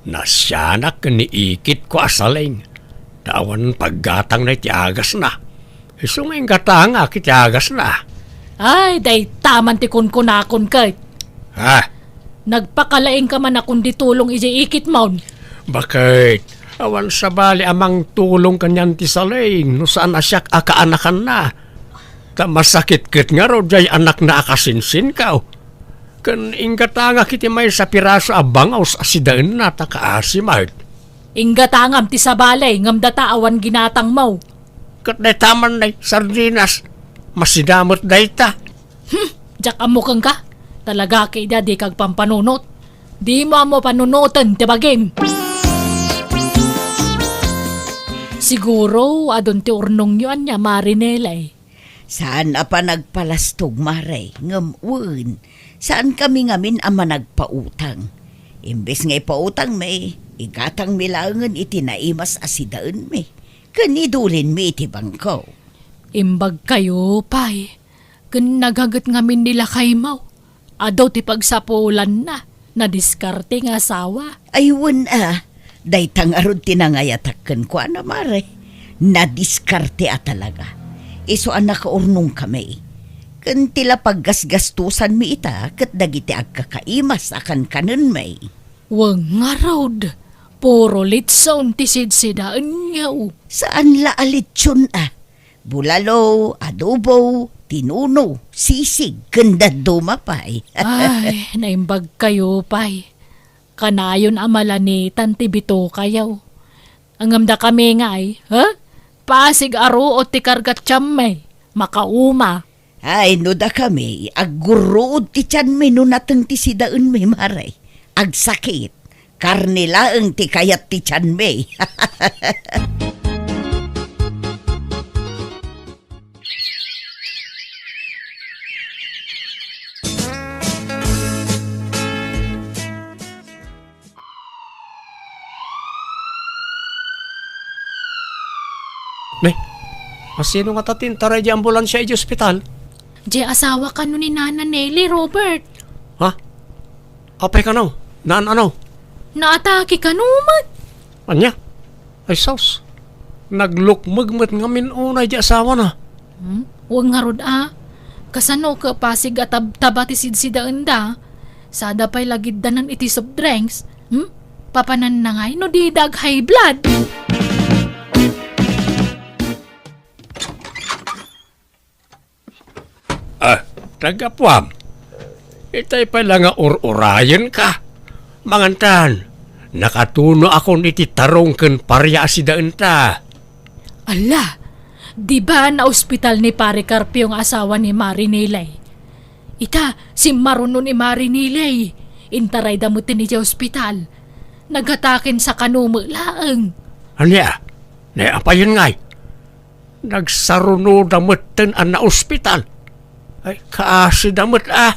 nasianak ken ni ikitko a Saleng, ta awan paggatangna iti agasna. Isu nga inggatangak iti agasna. Ay, dayta man ti kunkunakon ket. Ha? Nagpakalaingka man a kundi tulong idiay ikitmon. Baket, awan sabali a mangtulong kanian ti Saleng no saan a siak a kaanakanna. Ta masakit ket ngarud diay anakna a kasinsinkaw. Ken inggatangak iti maysa a piraso a bangus a sidaenna ta kaasi met. Inggatangam ti sabali ngem data awan ginatangmo. Ket dayta man nay sardinas, masida met dayta. Hmm, diak ammo kenka. Talaga ket ida dika agpampanunot. Dimo ammo panunoten ti bagim. Siguro, adun ti urnongyo ania, Mare Nelay? Saan a panagpalastog, Mare, ngem wen, saankami ngamin a managpautang. Imbes nga ipautangmi, igatangmi laengen iti naimas a sidaenmi, ken idulinmi iti bangko. Imbagkayo pay, ken nagaget ngamin ni lakaymo. Adu ti pagsapulanna, nadiskarte nga asawa. Ay, wen a, dayta ngarud ti nangayatak kenkuana, Mare. Nadiskarte a talaga. Isu a nakaurnongkami. Ken ti la paggasgastosanmi ita ket dagiti agkakaimas a kankanenmi. Wen ngarud, puro litson ti sidsidaenyo. Saan la a litson a. Bulalo, adobo, tinuno, sisig, ken dadduma pay. Ay, naimbagkayo pay. Kanayon a malanitan ti bitokayo. Ngem dakami ngay, ha? Pasig a ruot ti karga tianmi. Makauma. Ay, no dakami, aggurruod ti tianmi no nateng ti sidaenmi, Mare. Agsakit. Karne laeng ti kayat ti tianmi. Ne, asino ngata ti intaray di ambulansia iti ospital? Di asawa kano ni Nana Nelly, Robert. Ha? Apay kano? Naan ano? Naatake kano met. Ania? Ay sus, naglukmeg met ngamin unay di asawana. Hmm? Wen ngarud a, kasano ket pasig a tab-, taba ti sidsidaenda? Sada pay lagiddanan iti soft drinks. Hmm? Papananna ngay no dida ag-high blood? Ah, tagapuam. Itay pay la nga ur-urayenka. Mangantan, nakatunoakon iti tarong ken paria a sidaenta. Ala, di ba naospital ni Pare Carpio nga asawa ni Mari Nelay? Ita, simmaruno ni Mari Nelay. Intarayda met idiay ospital. Nagataken sa kano met laeng. Ania? Naipayen ngay? Nagsarunoda metten a naospital. Ay, kaasida met a.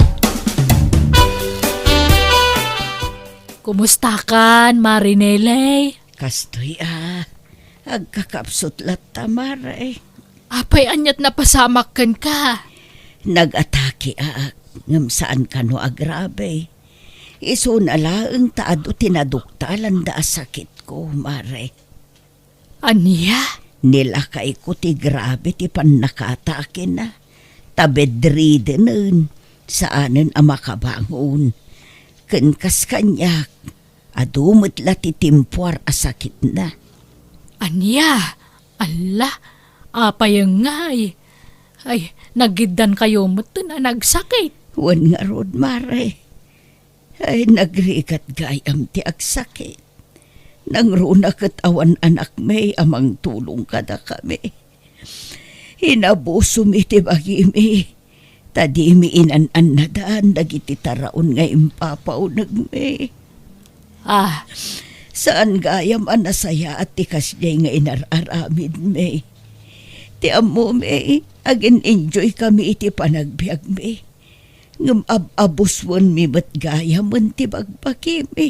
Kumustakan, Mari Neley? Kastoy a, agkakapsut latta, Mare. Apay aniat napasamak kenka? Nag-atake ak, ngem saan kano a grabe. Isuna laeng ta adu ti naduktalanda a sakitko, Mare. Ania? Nilakayko ti grabe ti pannakatakena, ta bedridden, saanen a makabangon. Ken kas kaniak, adu met la ti timpuar a sakitna. Ania? Alla, apay ngay? Ay, nagiddankayo metten a nagsakit. Wen ngarud, Mare, ay nagrigat gayam ti agsakit. Nangruna ket awan anakmi a mangtulong kadakami. Inabusom iti bagimi, ta dimi inan-annadan dagiti taraon nga impapaunegmi. Ah, saan gayam a nasayaat ti kasdiay nga inar-aramidmi. Ti ammomi, agin-enjoy kami iti panagbiagmi. Ngem ab-abuswenmi met gayamen ti bagbagimi.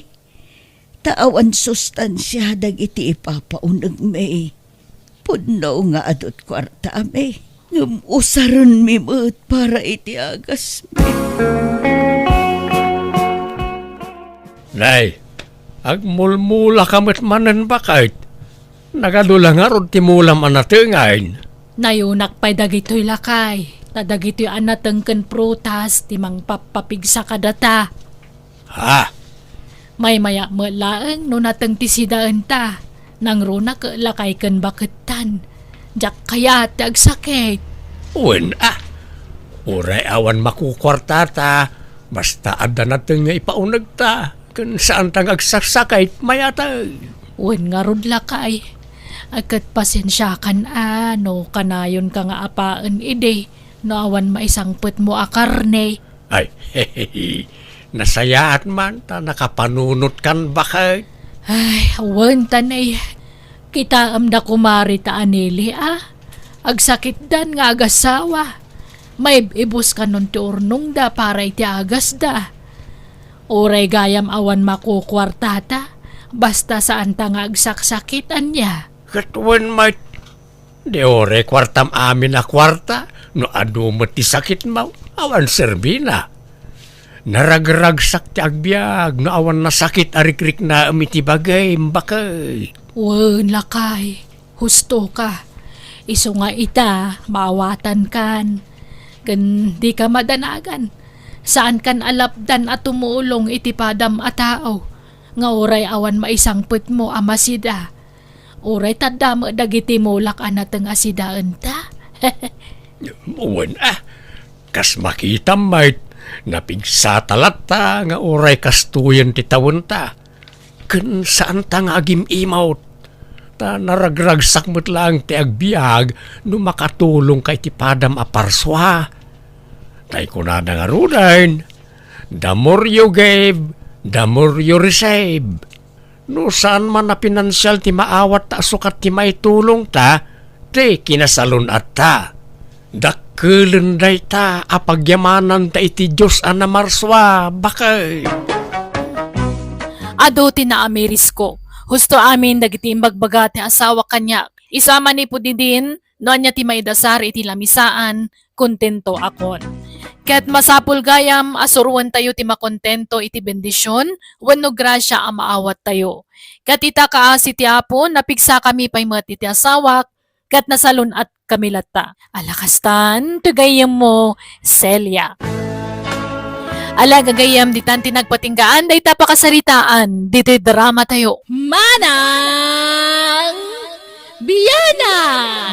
Ta awan sustansia dagiti ipapaunegmi. Pudno nga adu't kuartami, ngem usarenmi met para iti agasmi. Nay, agmulmula ka met manen, baket. Nagadu la ngarud ti mulam a natengen. Nayunak pay dagitoy, lakay, ta dagitoy a nateng ken prutas ti mangpappapigsa kadata. Ha? Maymaya met laeng no nateng ti sidaenta. Nangruna ket lakay ken bakettan. Diak kayat ti agsakit. Wen a. Uray awan makukuartata, basta adda nateng nga ipaunegta, ken saanta nga agsaksakit, mayatag. Wen ngarud, lakay. Ay, ket pasensiakan a no kanayonka nga apaen idi no awan maisangpetmo a karne. Ay, nasayaat man ta nakapanunotkan, baket. Ay, awan ta nay. Kitaem da kumari ta anili a. Agsakitdan nga agasawa. Maib-ibus kanon ti urnongda para iti agasda. Uray gayam awan makukuartata, basta saanta nga agsaksakit, ania? Ket wen met, di uray kuartam amin a kuarta, no adu met ti sakitmo, awan serbina. Naragragsak ti agbiag no awan nasakit a rikriknaem iti bagim, baket. Wen, lakay, husto ka. Isu nga ita, maawatankan. Ken dika madanagan. Saankan a lapdan a tumulong iti padam a tao, nga uray awan maisangpetmo a masida. Uray tadda met dagiti mulak a nateng a sidaenta. Wen a, kas makitam met, napigsata latta nga uray kastoyen ti tawenta. Ken saanta nga agim-imawt, ta naragragsak met laeng ti agbiag no makatulongka iti padam a parsua. Tay kunada ngaruden, "The more you give, the more you receive." No saan man a pinansial ti maawat ta sukat ti maitulongta, ti kinasalun-atta. Dakkelen dayta a pagyamananta iti Dios a namarsua, baket. Adu ti naamirisko. Husto amin dagiti imbagbaga ti asawa kaniak. Isu a manipud idin, no ania ti maidasar iti lamisaan, kontento akon. Ket masapul gayam a suroentayo ti makontento iti bendision wenno grasia a maawattayo. Ket ita, kaasi ti Apo, napigsakami pay met iti asawak, ket nasalun-atkami latta. Ala kastan, ti gayyemmo, Celia. Ala, gagayyem, ditan ti nagpatinggaan dayta pakasaritaan ditoy drama tayo. Manang Biana!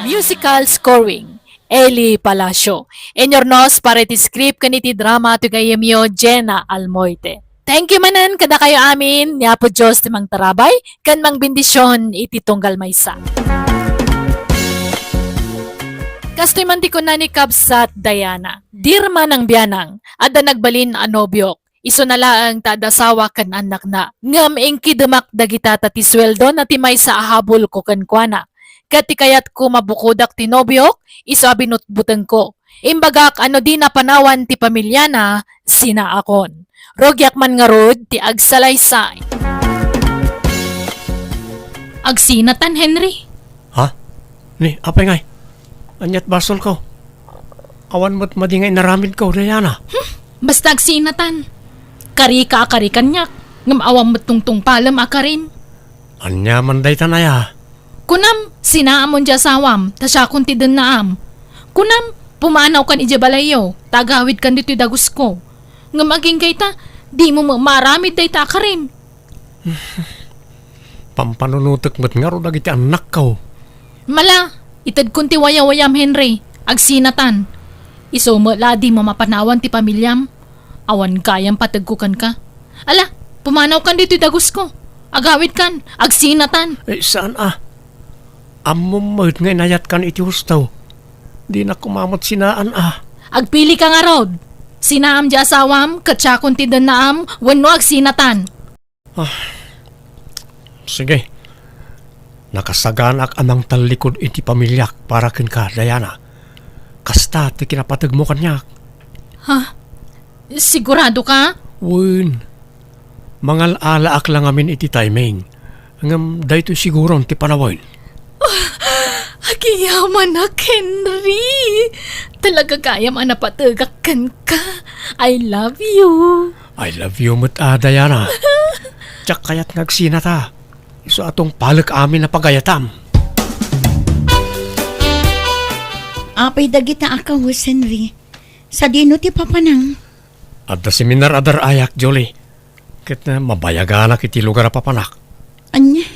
Musical scoring, Eli Palacio. Inyurnos para iti script ken iti drama ti gayyemyo, Jenna Almoite. Thank you manen kadakayo amin, ni Apo Dios ti mangtarabay ken mangbendision iti tunggal maysa. Kastoy man ti kuna ni Kabsat Diana, "Dear Manang Bianang, adda nagbalin a nobiok. Isuna laeng ta adda asawa ken annakna. Ngem inkidemak dagita ta ti sueldona ti maysa a habulko kenkuana. Ket ti kayatko mabukodak ti nobiok, isu a binutbutengko. Imbagak a no dina panawan ti pamiliana, sinaakon. Rugiak man ngarud ti agsalaysay." Agsinatan, Henry. Ha? Ni, apay ngay? Ania't basolko? Awan met madi nga inaramidko, Diana. Hmm, basta agsinatan. Karika a kari kaniak, ngem awan met tungtungpalem a karim. Ania man dayta, aya? Kunam, sinaamon ti asawam, ta siakon ti dennaam. Kunam, pumanawkan idiay balayyo, ta agawidkan ditoy dagusko. Ngem agingga ita, dimo met maaramid dayta a karim. Pampanunotek met ngarud dagiti annakko. Mala, itedkon ti wayawayam, Henry. Agsinatan. Isu met la a dimo mapanawan ti pamiliam. Awan gayam pategko kenka. Ala, pumanawkan ditoy dagusko. Agawidkan, agsinatan. Eh, saan a? Ammom met nga inayatkan iti husto. Dinak koma met sinaan a. Agpilika ngarud. Sinaam ti asawam, ket siakon ti dennaam, wenno agsinatan. Ah, sige. Nakasaganak a mangtallikud iti pamiliak para kenka, Diana. Kasta ti kinapategmo kaniak. Ha? Sigurado ka? Wen. Mangal-alaak la ngamin iti timing. Ngem daytoy siguron ti panawen. Ah, agiyamanak, Henry. Talaga gayam a napategak kenka. I love you. I love you met a, Diana. Diak kayat nga agsinata. Isu a tungpalek amin a pagayatam. Apay dagita a kawes, Henry? Sadino ti papanam? Adda seminar a dar-ayak, Julie. Ket, eh, mabayaganak iti lugar a papanak. Ania?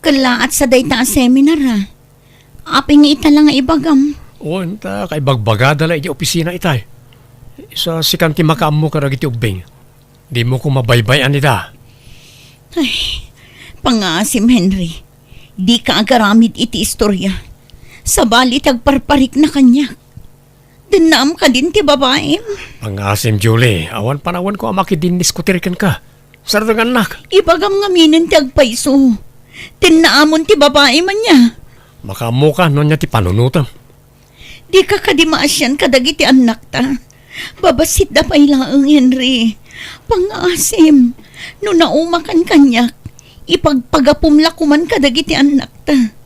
Kellaat sa dayta a seminar, ha? Apay nga ita la nga ibagam? Wen, ta kaibagbagada la iti opisina itay. Sa sikan ti makaammo kadagiti ubbing. Dimo koma baybay-an ida. Ay, pangngaasim, Henry. Dika agaramid iti istoria. Sabali ti agparparikna kaniak. Dennaam kadin ti babaim? Pangngaasim, Julie. Awan panawenko a makidinniskutir kenka. Sardengannak. Ibagam ngaminen ti agpayso. Dennaamon ti babaim ania? Makaammoka no ania ti panunotem. Dika kadi maasian kadagiti annakta. Babasitda pay laeng, Henry. Pangngaasim, no naumakan kaniak, ipagpagapom la koman kadagiti annakta.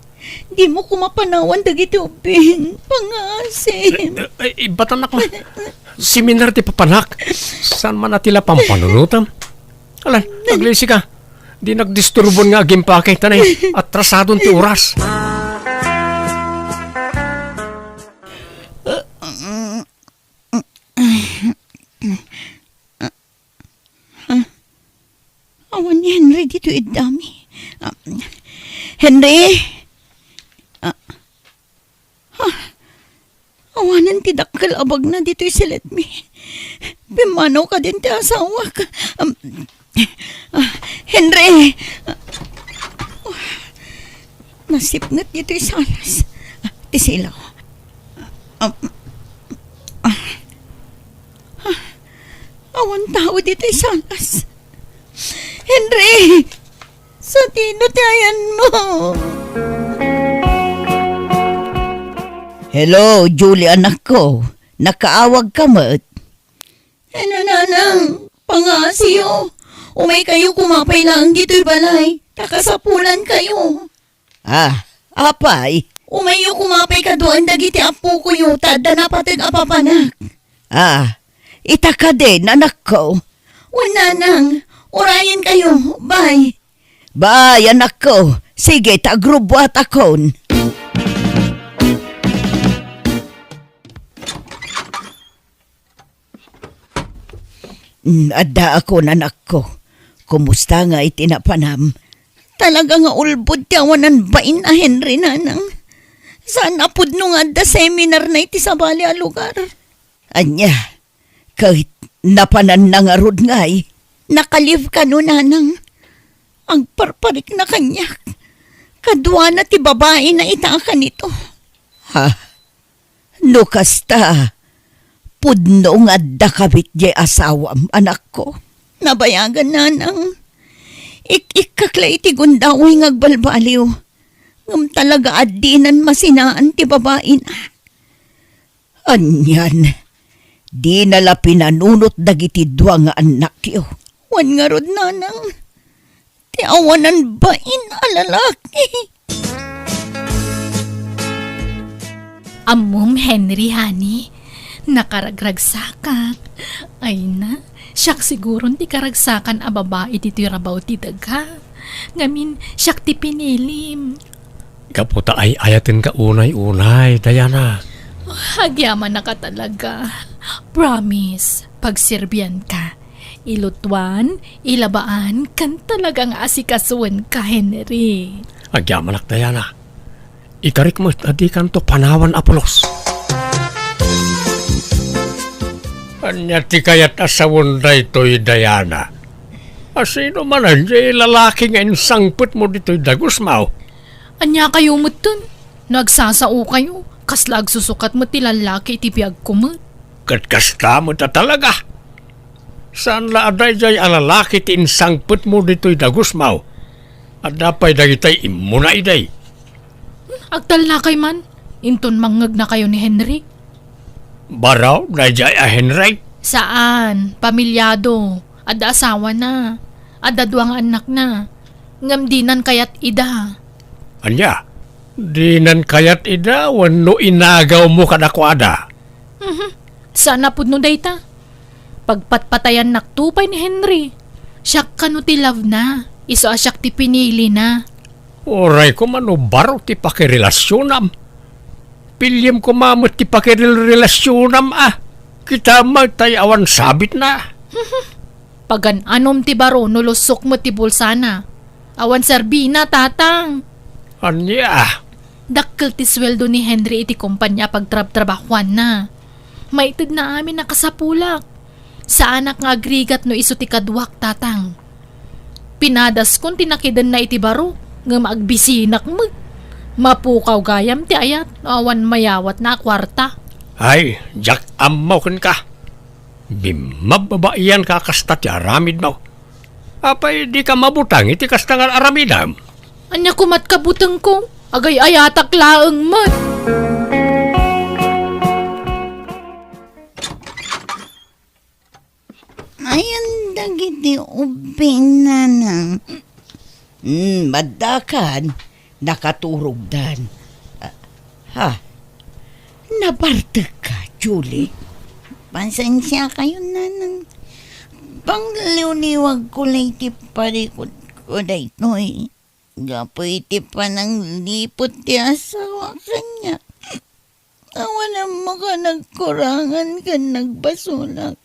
Dimo koma panawan dagiti ubbing. Pangngaasim. Eh, eh, eh, ibatanak na. Seminar ti papanak. Saan man a ti la pampanunotam? Alan, aglisi ka. Di nagdisturbon nga agimpake, ta nay, atrasadon ti oras. Awan ni Henry ditoy iddami. Ah, Henry? Ah, ah, awanen ti dakkel a bagna ditoy siletmi. Pimmanaw kadin ti asawak. Am, ah, Henry! Nasipnget ditoy salas. Ah, ti silaw. Ah, ah, ah, awan tao ditoy salas. Henry! Sadino ti ayanmo? Hello, Julie, anakko. Nakaawag ka met? Ano, nanang? Pangngaasim. Umaykayo koma pay laeng ditoy balay. Ta kasapulankayo. Ah, apay? Umayyo koma pay kaduaen dagiti appokoyo ta adda napateg a papanak. Ah, ita kadin, anakko? Wen, nanang, urayenkayo. Bye. Bye, anakko. Sige, ta agrubbuatakon. Mm, addaakon, anakko. Kumusta ngay ti napanam? Talaga nga ulbod ti awanan bain a Henry, nanang. Saan a pudno nga adda seminarna iti sabali a lugar. Ania, ket napananna ngarud ngay? Nakalive kano, nanang. Agparparikna kaniak. Kaduana ti babaina ita a kanito. Ha? No kasta, pudno nga adda kabit diay asawam, anakko. Nabayagan, nanang. Ik-ikkak la iti gundaway nga agbalbaliw. Ngem talaga a dinan masinaan ti babaina. Anian, dina la pinanunot dagiti dua nga annakyo. Wen ngarud, nanang, ti awanan bain a lalaki. Ammom, Henry, honey, nakaragragsakak. Ay na, siak siguron ti karagsakan a babai ditoy rabaw ti daga. Ngamin, siak ti pinilim. Gapu ta ay-ayatenka unay-unay, Diana. Agyamanak a talaga. Promise, pagserbianka. Ilutuan, ilabaan, ken talaga nga asikasuenka, Henry. Agyamanak, Diana. Ikarik met a dikanto panawan a pulos. Ania ti kayat a sawen daytoy, Diana? A sino manen diay lalaki nga insangpetmo ditoy dagusmo? Ania kayo metten? No agsasao kayo, kasla agsusukat met ti lallaki iti biagko met. Ket kasta met a talaga. Saan la a daydiay a lalaki ti insangpetmo ditoy dagusmo? Adda pay dagitay immuna idi. Agtallakay man, inton mangngegnakayo ni Henry. Baro, daydiay a Henry? Saan, pamilyado. Adda asawana. Adda dua nga annakna. Ngem dinan kayat ida. Ania? Dinan kayat ida wenno inagawmo kadakuada? Mhm. Saan a pudno dayta. Pagpatpatayannakto pay ni Henry. Siak kano ti love na. Isu a siak ti pinili na. Uray koma no baro ti pakirelasionam. Piliem koma met ti pakirelasionam a. Kita met tay awan sabit na. Pagan-anom ti baro no lusok met ti bulsana. Awan serbina, Tatang. Ania? Dakkel ti sueldo ni Henry iti kompania a pagtrabtrabahuanna. Maitedna amin a kasapulak. Saanak nga agrigat no isu ti kaduak, Tatang. Pinadaskon ti nakidenna iti baro, ngem agbisinak met. Mapukaw gayam ti ayat no awan mayawatna a kuarta. Ay, diak ammo kenka. Bimmababaianka a kasta ti aramidmo. Apay dika mabuteng iti kasta nga aramidem? Ania koma't kabutengko? Agay-ayatak laeng met. Ayan dagiti ubbing, Nanang. Hmm, maddakan, nakaturogdan. Ah, ha? Nabartekka, Julie? Pasensiakayon, Nanang. Pangliwliwagko lay ti parikutko daytoy. Gapu iti panangliput ti asawa kaniak. Awan ammo ka nagkurangan ken nagbasolak.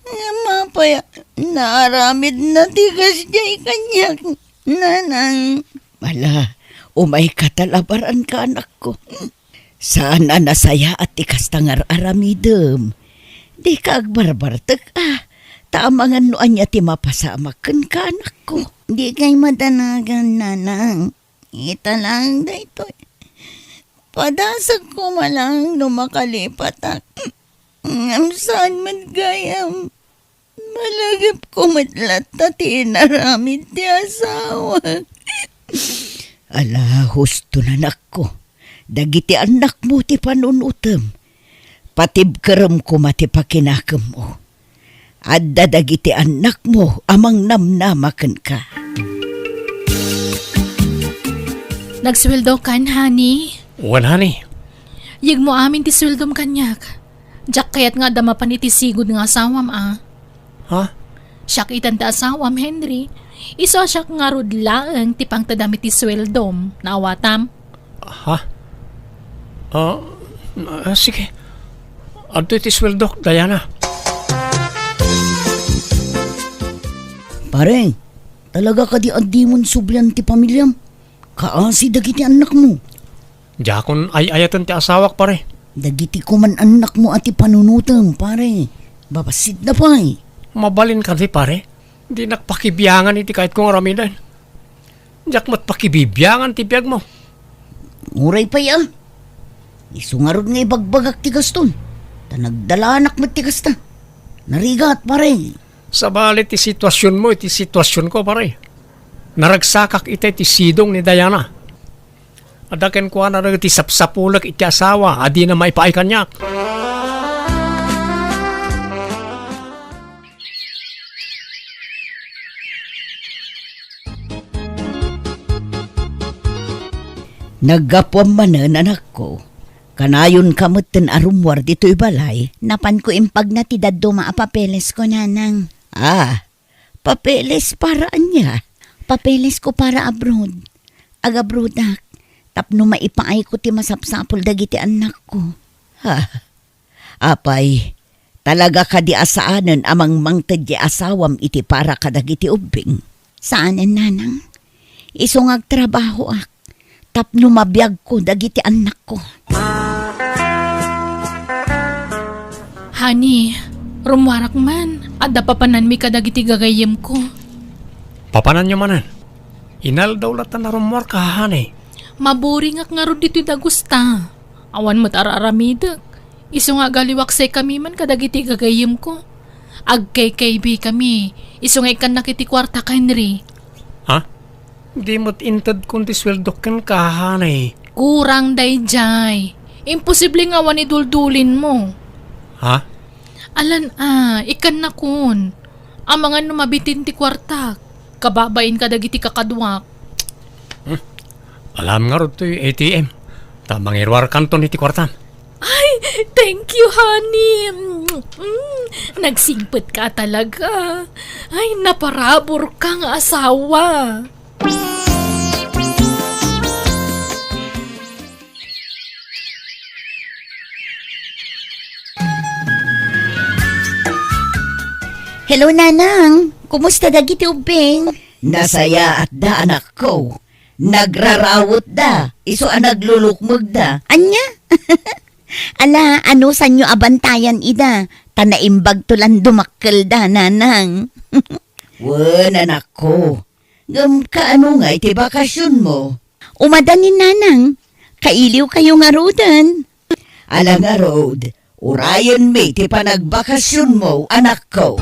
Ngem apay a naaramidna ti kasdiay kaniak, Nanang? Ala, umayka ta labaranka, anakko. Saan a nasayaat ti kasta nga ar-aramidem. Dika agbarbartek a, ta amangan no ania ti mapasamak kenka, anakko. Dikay madanagan, Nanang. Ita laeng daytoy. Padasek koma laeng no makalipatak. Ngem saan met gayam. Malagipko met latta ti inaramid ti asawak. Ala, husto, anakko. Dagiti annakmo ti panunotem. Patibkerem koma ti pakinakemmo. Adda dagiti annakmo a mangnamnama kenka. Nagsueldokan, honey? Wen, honey. Yegmo amin ti sueldom kaniak. Diak kayat nga adda mapan iti sigud nga asawam a. Ha? Siak itan ti asawam, Henry. Isu a siak ngarud laeng ti pangtedam iti sueldom. Naawatam? Ha? Ah, ah, sige. Adtoy ti sueldok, Diana. Pare, talaga kadi a dimon sublian ti pamiliam? Kaasi dagiti annakmo. Diakon ay-ayaten ti asawak, pare. Dagiti koman annakmo a ti panunotem, pare. Babassit na pay. Mabalin kadi, pare? Dinak pakibiangan iti kayatko nga aramiden. Diak met pakibibiangan ti biagmo. Uray pay a. Isu ngarud nga ibagbagak ti gaston. Ta nagdalanak met ti kasta. Narigat, pare. Sabali ti situasionmo iti situasionko, pare. Naragsakak iti sidong ni Diana. Adda kenkuana dagiti sapsapulek iti asawa a dina maipaay kaniak. Naggapuam manen, anakko. Kanayonka metten a rummuar ditoy balay. Napanko impagna ti dadduma a papelesko, Nanang. Ah, papeles para ania? Papelesko para abroad. Agabroadak tapno maipaayko ti masapsapul dagiti annakko. Ha? Apay, talaga kadi a saanen a mangmangted ti asawam iti para kadagiti ubbing? Saanen, Nanang. Isu nga agtrabahoak tapno mabiagko dagiti annakko. Honey, rummuarak man. Adda papananmi kadagiti gagayyemko. Papananyo manen? Inaldaw latta a rummuarka, honey. Maburingak ngarud ditoy dagusta. Awan met ar-aramidek. Isu nga agaliwaksaykami man kadagiti gagayyemko. Agkaykaybi kami. Isu nga ikkannak iti kuartak, Henry. Ha? Di met intedkon ti sueldok kenka, honey. Kurang daydiay. Imposible nga awan iduldulinmo. Ha? Alan a, ikannakon. Amangan no mabitin ti kuartak. Kababain kadagiti kakaduak. Hmm. Alam ngarud toy A T M. Ta mangiruarkanton iti kuartam. Ay, thank you, honey. Mm, nagsingpet ka talaga. Ay, naparabur ka nga asawa. Hello, Nanang. Kumusta dagiti ubbing? Nasayaatda, anakko. Nagrarawetda, isu a naglulukmegda. Ania? Ala, anusanyo a bantayan ida, ta naimbagto lan dumakkelda, Nanang. Wen, anakko. Ngem kaano ngay ti bakasionmo? Umada ni Nanang, kailiwkayo ngaruden. Ala ngarud, urayenmi ti panagbakasionmo, anakko.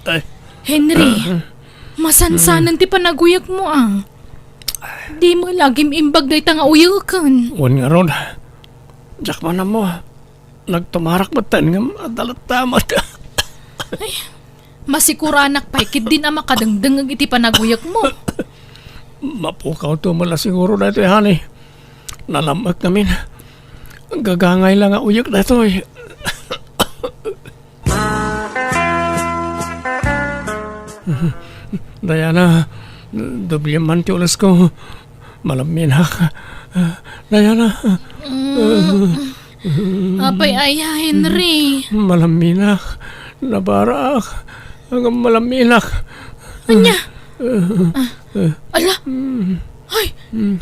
Ay. Henry, masansanen ti panaguyekmo, a. Dimo lagim imbag dayta nga uyeken. Wen ngarud, diak man ammo. Nagtumarak metten ngem adda latta met. Ay, masikuranak pay ketdin a makadengdengngeg iti panaguyekmo. Mapukawto met la siguro daytoy, honey. Nalam-ek ngamin. Gagangay la nga uyek daytoy. Diana, doblem man ti ulesko. Malamminak. Diana. Mm. Apay aya, Henry? Malamminak. Nabarak. Ngem malamminak. Ania? Ah, ala. Ay,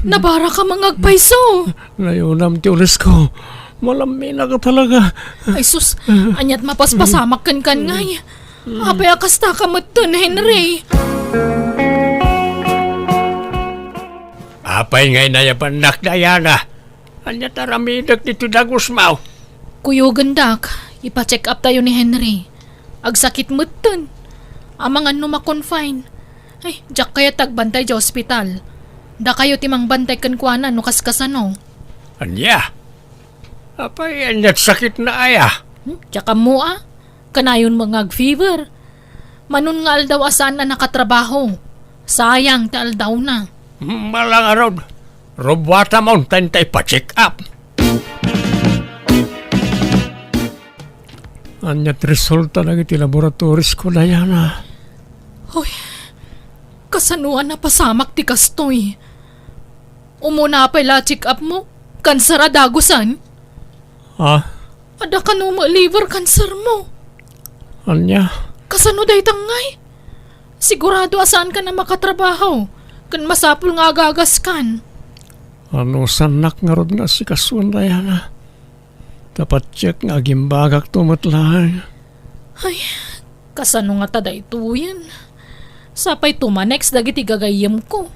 nabarak a mangagpayso. Nayunam ti ulesko. Malamminak talaga. Ay sus, aniat mapaspasamak kenkan ngay. Apay a kasta ka metten, Henry? Apay ngay nayabannak, Diana? Ania ti aramidek ditoy dagusmo? Kuyogendak, ipa-check up tayo ni Henry. Agsakit metten. Amangan no ma-confine. Ay, diak kayat agbantay idiay ospital. Dakayo ti mangbantay kenkuana no kaskasano. Ania? Apay, ania ti sakitna aya? Hmm, diak ammo a. Kanayon met nga ag-fever. Manon nga aldaw a saan a nakatrabaho. Sayang ti aldawna. Malangarod. Rubuatamon ta inta ipa-check up. Ania ti resulta dagiti laboratorisko, Diana? Hoy, kasano a napasamak ti kastoy? Umuna pay la check up mo, kanser a dagusan? Ha? Adda kano met liver cancer mo? Ania? Kasano dayta ngay? Sigurado a saankan a makatrabaho, ken masapul nga agagaskan. Anusannak ngarud nga asikasuen, Diana? Ta patiek nga agimbagakto met laeng. Ay, kasano ngata daytoyen? Sapay tumanex dagiti gagayyemko.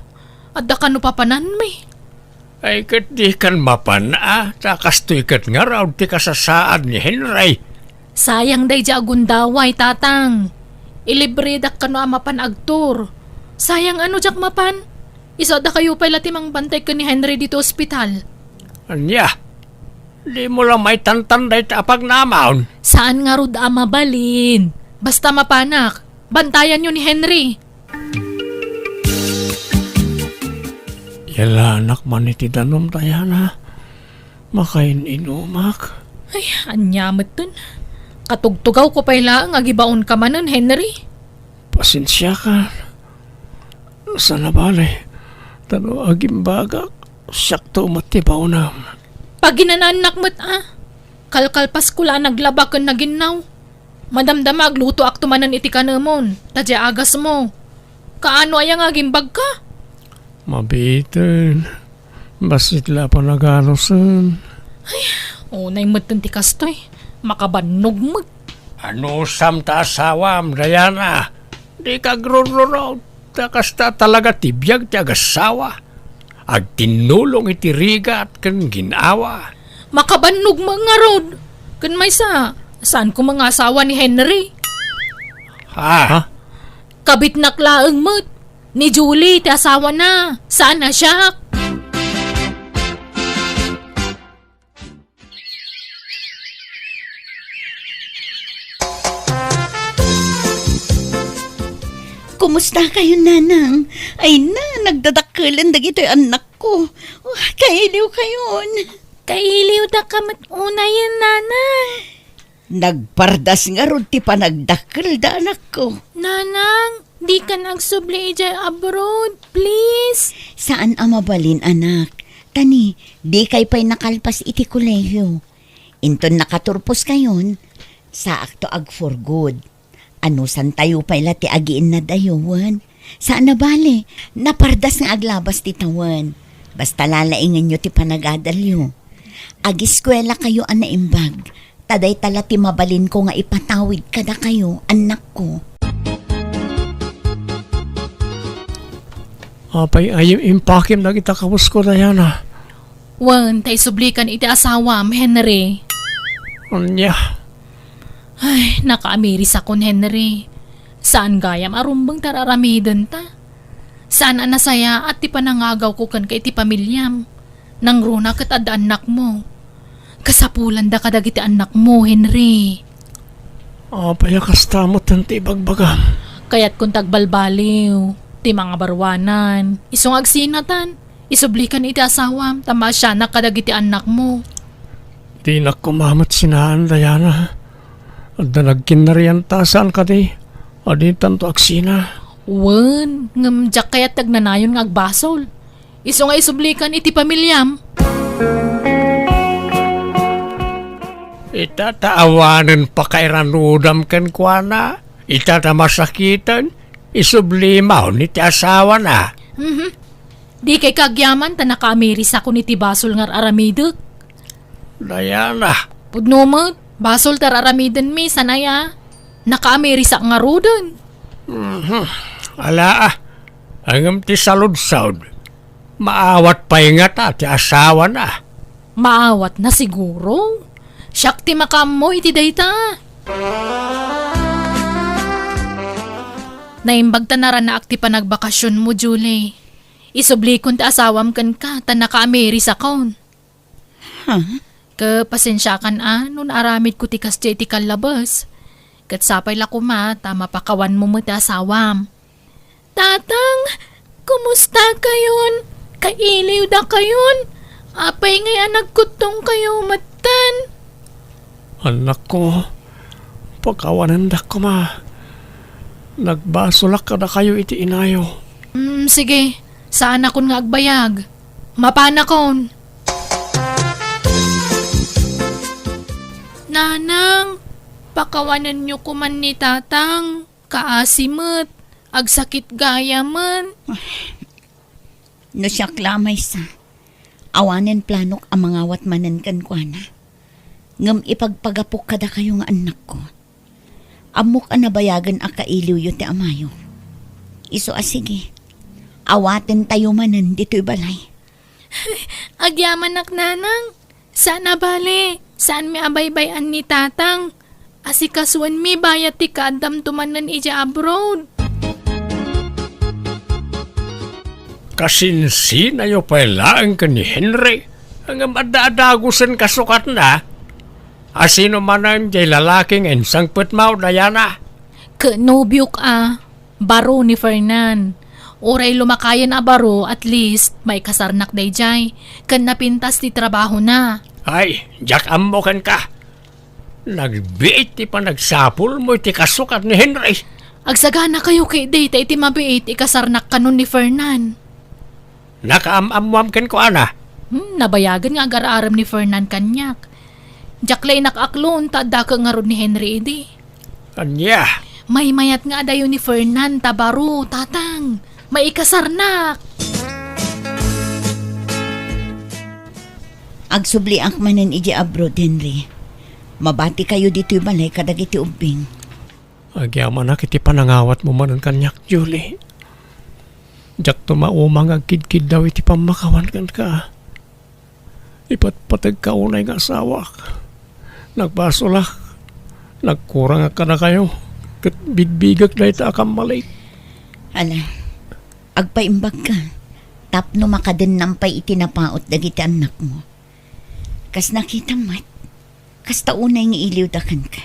Adda kano papananmi? Ay, ket dikan mapan a, ta kastoy ket ngarud ti kasasaad ni Henry. Sayang daydiay a gundaway, Tatang. Ilibredak kano a mapan agtur. Sayang a no diak mapan. Isu a dakayo pay la ti mangbantay ken ni Henry ditoy ospital. Ania? Dimo la maitantan dayta a pagnamon? Saan ngarud a mabalin. Basta mapanak, bantayanyo ni Henry. Yalanak man iti danum, Diana. Makain-inumak. Ay, ania metten? Katugtugawko pay laeng a agibaonka manen, Henry. Pasensiakan. Saan a bale, ta no agimbagak, siakto met ti baonam. Paginanaannak met a. Kalkalpasko la a naglaba ken naginnaw. Madamdama aglutoakto manen iti kanemon, ta diay agasmo. Kaano aya nga agimbagka? Mabiiten. Bassit la a panaganusen. Unay metten ti kastoy. Makabannog met. Anusam ta asawam, Diana? Dika agrururot. Ta kasta talaga ti biag ti agasawa. Agtinnulong iti rigat ken gin-awa. Makabannog met ngarud. Ken maysa, saan koma nga asawa ni Henry? Ha? Ha? Kabitnak laeng met. Ni Julie ti asawana, saan a siak. Kumusta kayo, Nanang? Ay na, nagdadakkelen dagitoy annakko. Oh, kailiw kayon. Kailiw da ka met unayen, Nanang. Nagpardas ngarud ti panagdakkel da, anakko. Nanang, dikan agsubli idiay abroad, please. Saan a mabalin, anak. Ta ni, dikay pay nakalpas iti kolehiyo. Inton nakaturpos kayon, saakto ag for good. Anusantayo pay la ti agiinnadayo wen? Saan a bale, napardas nga aglabas ti tawen. Basta lalaingenyo ti panagadalyo. Agiskuela kayo a naimbag, ta dayta la ti mabalinko nga ipatawid kadakayo, annakko. Apay, ay, impakem dagita kabusko, Diana. Wen, ta isublikan iti asawam, Henry. Ania? Ay, nakaamirisakon, Henry. Saan gayam a rumbeng ti ar-aramidenta. Saan a nasayaat ti panangagawko kenka iti pamiliam. Nangruna ket adda annakmo. Kasapulandaka dagiti annakmo, Henry. Apay a kasta metten ti ibagbagam? Kayatkon ti agbalbaliw ti mangabaruanan. Isu nga agsinatan, isublikan iti asawam ta maasianak kadagiti annakmo. Dinak koma met sinaan, Diana. Adda nagkinnarianta saan kadi a dintanto agsina. Wen, ngem diak kayat ti agnanayon nga agbasol. Isu nga isublikan iti pamiliam. Ita ta awanen pakairanudam kenkuana. Ita ta masakiten, isublimaw ni ti asawana. Mhm. Dikay kaagyaman ta nakaamirisakon iti basol nga ar-aramidek. Diana. Pudno met, basol ti ar-aramidenmi, saan aya? Nakaamirisak ngaruden. Mhm. Ala, ah. Ngem ti saludsod, maawat pay ngata ti asawana? Maawatna siguro. Siak ti makaammo iti dayta. Naimbag ta naranaak ti panagbakasionmo, Julie. Isublikon ti asawam kenka ta nakaamirisakon. Huh? Ket pasensiakan a no naaramidko ti kasdiay iti kallabes. Ket sapay la koma ta mapakawanmo met ti asawam. Tatang, kumusta kayon? Kailiw da kayon? Apay ngay a nagkuttong kayo metten? Annakko, pakawanendak koma. Nagbasolak kadakayo iti inayo. Mm, sige, saanakon nga agbayag. Mapanakon. Nanang, pakawanenyo koman ni Tatang. Kaasi met, agsakit gayamen. No siak la a maysa, awanen planok a mangawat manen kenkuana. Ngem ipagpagapok kadakayo nga annakko. Ammok a nabayagen a kailiwyo ti amayo. Isu a sige, awatentayo manen ditoy balay. Agyamanak, Nanang. Saan a bale, saanmi a baybay-an ni Tatang. Asikasuenmi bayat ti kaaddamto manen idiay abroad. Kasinsinayo pay laeng ken ni Henry, ngem adda a dagusen kasukatna. A sino manen jay lalaki nga insangpetmo, Diana? Ket nobiok a. Baro ni Fernan. Uray lumakayen a baro, at least, maikasarnak daydiay, ken napintas ti trabahona. Ay, diak ammo kenka. Nagbiit ti panagsapulmo iti kasukat ni Henry. Agsaganakayo ketdi ta iti mabiit, ikasarnak kanon ni Fernan. Nakaam-ammoam kenkuana. Hmm, nabayagen nga agar-arem ni Fernan kaniak. Diak la inakakloen ta addaka ngarud ni Henry idi. Ania? Maymayat nga adayo ni Fernan ta baro, Tatang. Maikasarnak. Agsubliak manen idiay abroad, Henry. Mabatikayo ditoy balay kadagiti ubbing. Agyamanak iti panangawatmo manen kaniak, Julie. Diakto mauma nga agkidkiddaw iti pammakawan kenka. Ipatpategka unay nga asawak. Nagbasolak. Nagkurangak kadakayo. Ket bigbigek dayta a kammalik. Ala, agpaimbagka tapno makadennam pay iti napaut dagiti annakmo. Kas nakitam met, kasta unay nga iliwda kenka.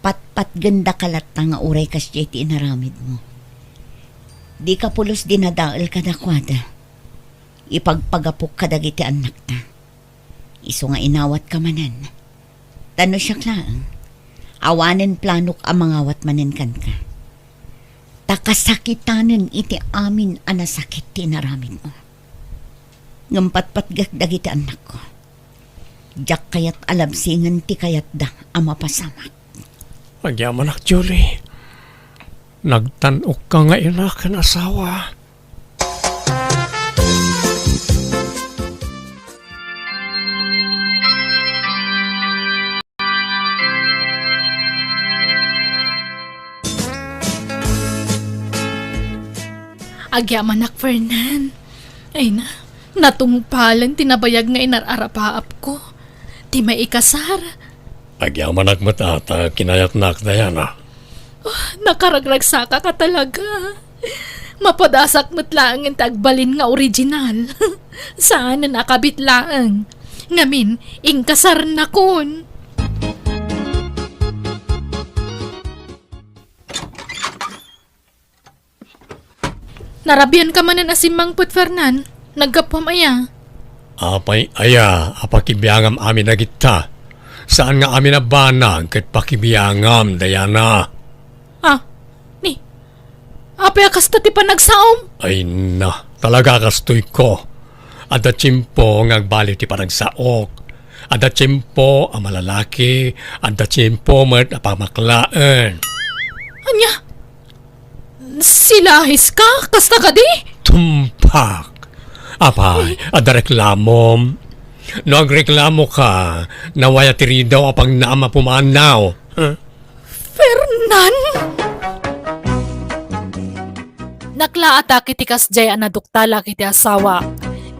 Patpatgendaka latta nga uray kasdiay ti inaramidmo. Dika pulos dinadael kadakuada. Ipagpagapok kadagiti annakta. Isu nga inawatka manen. Ta no siak laeng, awanen planok a mangawat manen kenka. Ta kasakitanen iti amin a nasakit ti inaramidmo. Ngem patpatgek dagiti annakko. Diak kayat a labsingen ti kayatda a mapasamak. Agyamanak, Julie. Nagtan-okka nga ina ken asawa. Agyamanak, Fernan. Ay na, natungpalen ti nabayag nga inar-arapaapko. Ti maikasar. Agyamanak met a ta kinayatnak, Diana. Oh, nakaragragsakak a talaga. Mapadasak met laeng ti agbalin nga original. Saanen a kabit laeng. Ngamin, inkasarnakon. Narabianka manen a simmangpet, Fernan. Naggapuam aya? Apay aya a pakibiangam amin dagitta? Saan nga amin a banag ket pakibiangam, Diana. Ah, ni, apay a kasta ti panagsaom? Ay na, talaga kastoyko. Adda tiempo nga agbaliw ti panagsaok. Adda tiempo a malalaki, adda tiempo met a pamaklaen. Ania? Silahiska? Kasta kadi? Tumpak! Apay, adda reklamom? No agreklamoka, nawaya ti ridaw a pagnaam a pumanaw. Huh? Fernan! Naklaatak iti kasdiay a naduktalak iti asawa.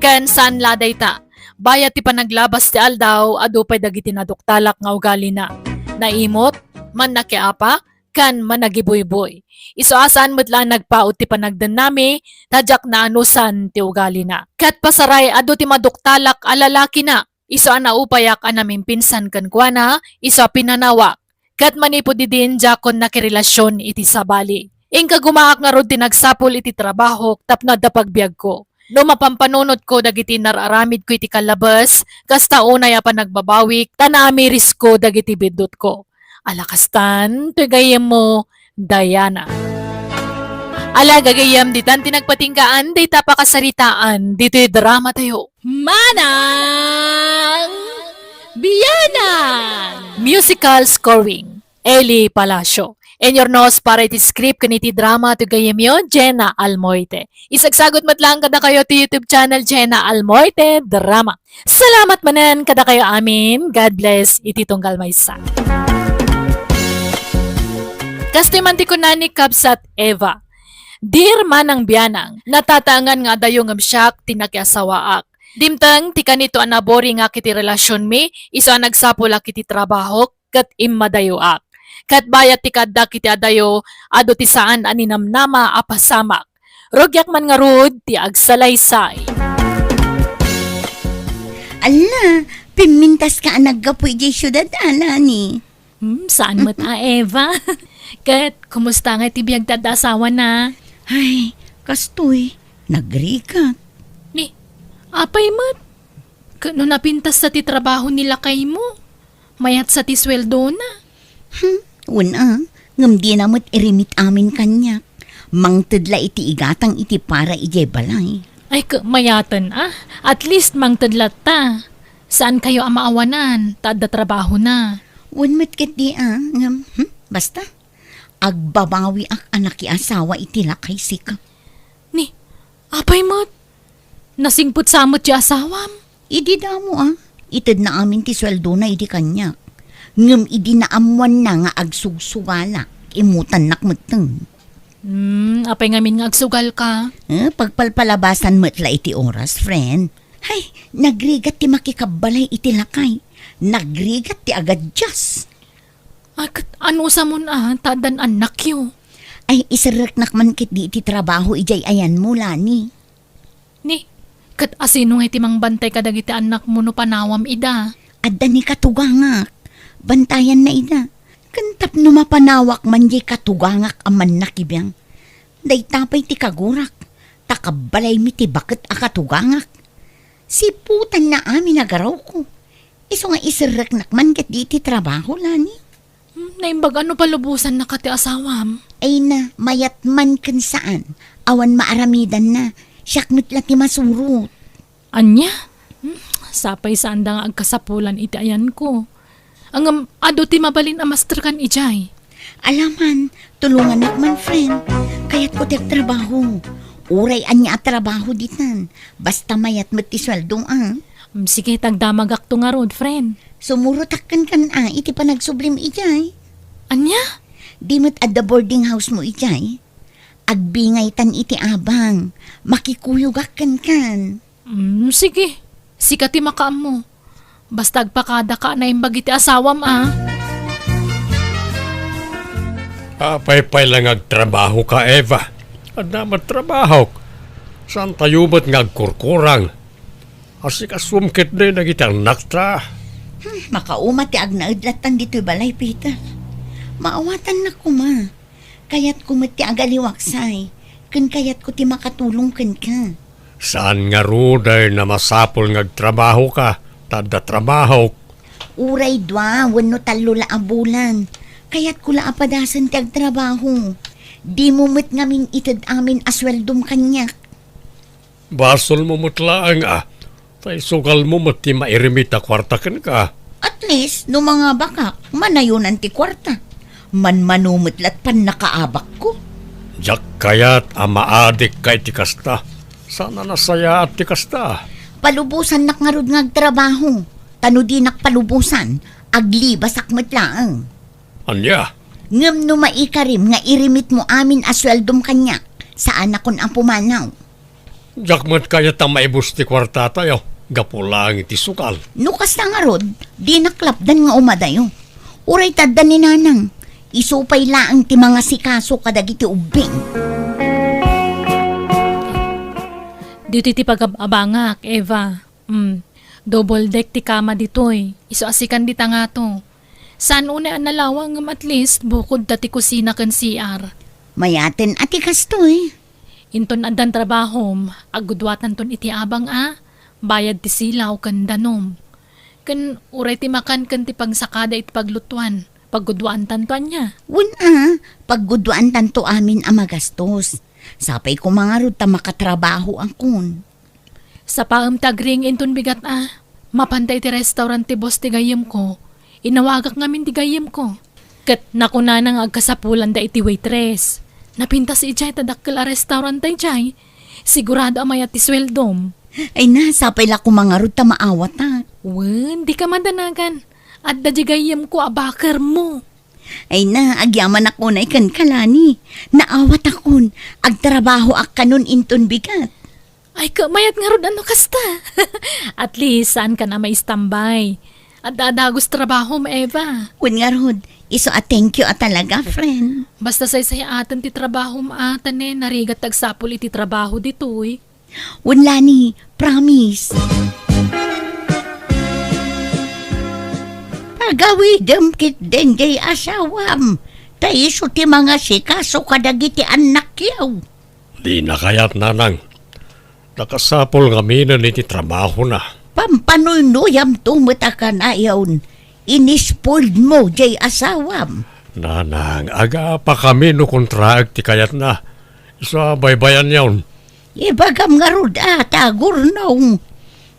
Ken saan la dayta, bayat ti panaglabas ti aldaw, adu pay dagiti naduktalak nga ugalina. Naimot, mannakiapak, ken managibuybuy. Isu a saan met la nagpaut ti panagdennami, ta diak naanusan ti ugalina. Ket pasaray, adu ti maduktalak a lalakina. Isu a naupayak a namimpinsan kenkuana, isu a pinanawak. Ket manipud idin, diakon nakirelasion iti sabali. Inka gumaak ngarud ti nagsapul iti trabahok tapno adda pagbiagko. No mapampanunotko dagiti nar-aramidko iti kallabes, kasta unay a panagbabawik, ta naamirisko dagiti biddutko. Ala kastan, toy gayyemmo, Diana. Ala, gagayyem, ditan ti nagpatinggaan dayta pakasaritaan ditoy dramatayo. Manang Bianang! Musical scoring, Eli Palacio. Inyurnos para iti script ken iti drama ti gayyemyo, Jenna Almoite. Isagsagut met laeng kadakayo ti YouTube channel, Jenna Almoite Drama. Salamat manen kadakayo amin. God bless iti tunggal maysa. Kastoy man ti kuna ni Kabsat Eva, "Dear Manang Bianang, natataengan nga adayo ngem siak ti nakiasawaak. Dimteng ti kanito a naboringak iti relasionmi, isu a nagsapulak iti trabahok, ket immadayoak. Ket bayat ti kaaddak iti adayo, adu ti saan a ninamnama a pasamak. Rugiak man ngarud ti agsalaysay." Ala, pimmintaska a naggapu idiay siudad, ala ni? Hmm, saan met a, Eva? Ket, kumusta nga ti biag ti adda asawana? Ay, kastoy, nagrigat. Ni, apay met? Ket no napintas sa ti trabaho ni lakaymo, mayat sa ti sueldona? Hmm, wen a, ngem dina met irimit amin kaniak. Mangted la iti igatang iti para idiay balay. Ay, ket mayaten a. At least mangted latta. Saan kayo a maawanan, ta adda trabahona. Wen met ket di a, ngem, hmm, basta. Agbabawiak a nakiasawa iti lakay sika. Ni, apay met? Nasingpet sa met ti asawam? Idi damo, a, itedna amin ti sueldona idi kaniak. Ngem idi naammoanna nga agsugsugalak, immutannak metten. Hmm, apay ngamin nga agsugalka? Eh, pagpalpalabasan met la iti oras, friend. Hay, nagrigat ti makikabbalay iti lakay. Nagrigat ti agadias. Ay, ket anusamon a, ta addan annakyo? Ay, iserreknak man ketdi iti trabaho idiay ayanmo, Lani. Ni, ket asino ngay ti mangbantay kadagiti annakmo no panawam ida? Adda ni katugangak. Bantayanna ida. Ken tapno mapanawak man diay katugangak a mannakibiang. Dayta pay ti kagurak, ta kabbalaymi ti baket a katugangak. Siputanna amin a garawko. Isu nga iserreknak man ketdi iti trabaho, Lani. Hmm, naimbag a no palubosannaka ti asawam? Ay na, mayat man ken saan. Awan maaramidanna. Siak met la ti masurot. Ania? Hmm, sapay saanda nga agkasapulan iti ayanko. Ngem adu ti mabalin a masterkan idiay. Alaman, tulongannak man, friend. Kayatko ti agtrabaho. Uray ania a trabaho ditan. Basta mayat met ti sueldo, a. Hmm, sige, tagdamagakto ngarud, friend. Sumurotak kenkan, a, iti panagsublim idiay. Ania? Di met adda boarding house mo idiay? Agbingaytan iti abang. Makikuyogak kenkan. Mm, sige. Sika ti makaammo. Basta agpakadaka a naimbag iti asawam, a. Apay pay la nga agtrabahoka, Eva? Adda met trabahok. Saantayo met nga agkurkurang. Asikasuem ketdi dagiti annakta. Hmm, makauma ti agnaed lattan ditoy balay, Peter. Maawatannak koma. Kayatko met ti agaliwaksay, ken kayatko ti makatulong kenka. Saan ngarud a masapul nga agtrabahoka, ta adda trabahok? Uray dua wenno tallo la a bulan, kayatko la a padasen ti agtrabaho. Dimo met ngamin ited amin a sueldom kaniak. Basolmo met laeng a, ta isugalmo met ti mairimit a kuarta kenka. At least, no mangabakak, manayonan ti kuarta. Manmano met la't pannakaabakko. Diak kayat a maadikka iti kasta. Saan a nasayaat ti kasta. Palubosannak ngarud nga agtrabaho. Ta no dinak palubosan, aglibasak met laeng. Ania? Ngem no maikarim nga irimitmo amin a sueldom kaniak, saanakon a pumanaw. Diak met kayat a maibus ti kuartatayo, gapu laeng iti sugal. No kasta ngarud, dinak lapdan nga umadayo. Uray tadda ni Nanang, isu pay laeng ti mangasikaso kadagiti ubbing. Ditoy ti pagab-abangak, Eva. Mm, double deck ti kama ditoy. Isu a sikan dita ngato. Saan unay a nalawa ngem at least bukod ta ti kusina ken C R. Mayaten a ti kastoy. Inton addan trabahom, agguduatanton iti abang a, bayad ti silaw ken danum. Ken uray ti makan ken ti pagsakada iti paglutuan, pagguduaantanto ania? Wen a, pagguduaantanto amin a magastos. Sapay koma ngarud ta makatrabaho akon. Sapaem ti agring inton bigat a. Mapanta iti restaurant ti boss ti gayyemko, inawagak ngamin ti gayyemko. Ket nakunana nga agkasapulanda iti waitress. Napintas idiay ta dakkel a restaurant daydiay. Sigurado a mayat ti sueldom. Ay na, sapay la koma ngarud ta maawatak. Wen, dika madanagan. Adda di gayyemko a bakermo. Ay na, agyamanak unay kenka, Lani. Naawatakon, agtrabahoak kanon inton bigat. Ay, ket mayat ngarud a no kasta. At least, saankan a maistambay. Adda a dagus trabahom, Eva. Wen ngarud, isu a thank you a talaga, friend. Basta saysay-aten ti trabahom a, ta ne, narigat ti agsapul iti trabaho ditoy. Wen, Lani, promise. Pagawidem ketdin diay asawam, ta isu ti mangasikaso kadagiti annakyo. Dina kayat, Nanang. Nakasapul ngaminen iti trabahona. Pampanuynuyamto met a kanayon, inispoiled mo diay asawam. Nanang, agapakami no kontraek ti kayatna. Isu a baybayanyon. Ibagam ngarud a ta agurnong.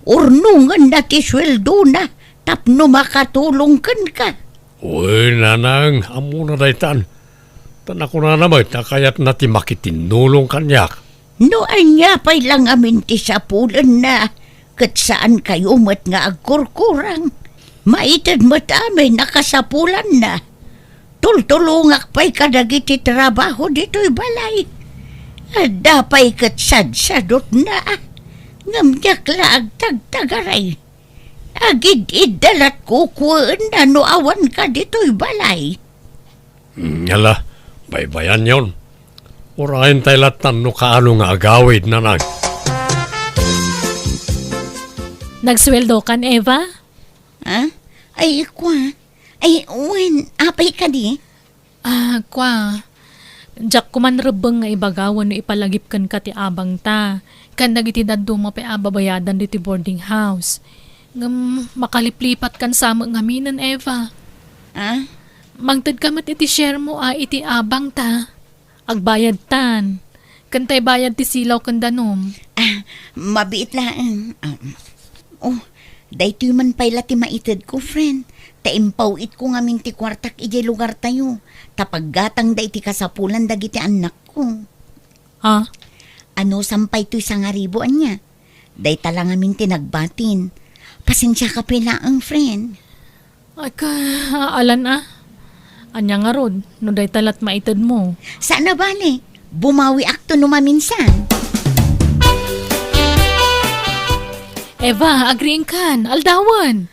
Urnongenna ti sueldona tapno makatulong kenka. Wen, Nanang, ammona daytan. Ta nakunana met a kayatna ti makitinnulong kaniak. No ania pay la ngamin ti sapulenna, ket saankayo met nga agkurkurang. Maited met amin a kasapulanna. Tultulongak pay kadagiti trabaho ditoy balay. Adda pay ket sadsadutna, ngem diak la agtagtagaray. Agid-idda lat kukuenna no awanka ditoy balay. Hmm, ala, baybayanyon. Urayen tay lattan no kaano nga agawid, nanang. Nagsueldokan, Eva? Ha? Ay, kwa. Ay, wen, apay kadi? Ah, kwa. Diak koma rebbeng nga ibaga wenno ipalagip kenka ti abangta ken dagiti dadduma pay a babayadan ditoy boarding house. Ngem makaliplipatkan sa met ngaminen, Eva. Ah? Mangtedka met iti share mo a iti abangta. Agbayadtan. Ken tay bayad ti silaw ken danum. Ah, mabiit laeng. Ah. Oh, daytoy man pay la ti maitedko, friend. Ta impaw-itko ngamin ti kuartak idiay lugartayo. Ta paggatangda iti kasapulan dagiti annakko. Ha? Anusam pay toy sangaribu ania? Dayta la ngamin ti nagbatin. Pasensiaka pay laeng, friend. Ay, ka-, alan a. Ania ngarud, no dayta lat maited mo? Saan a bale, bumawiakto no maminsan. Eva, agriingkan, aldawen.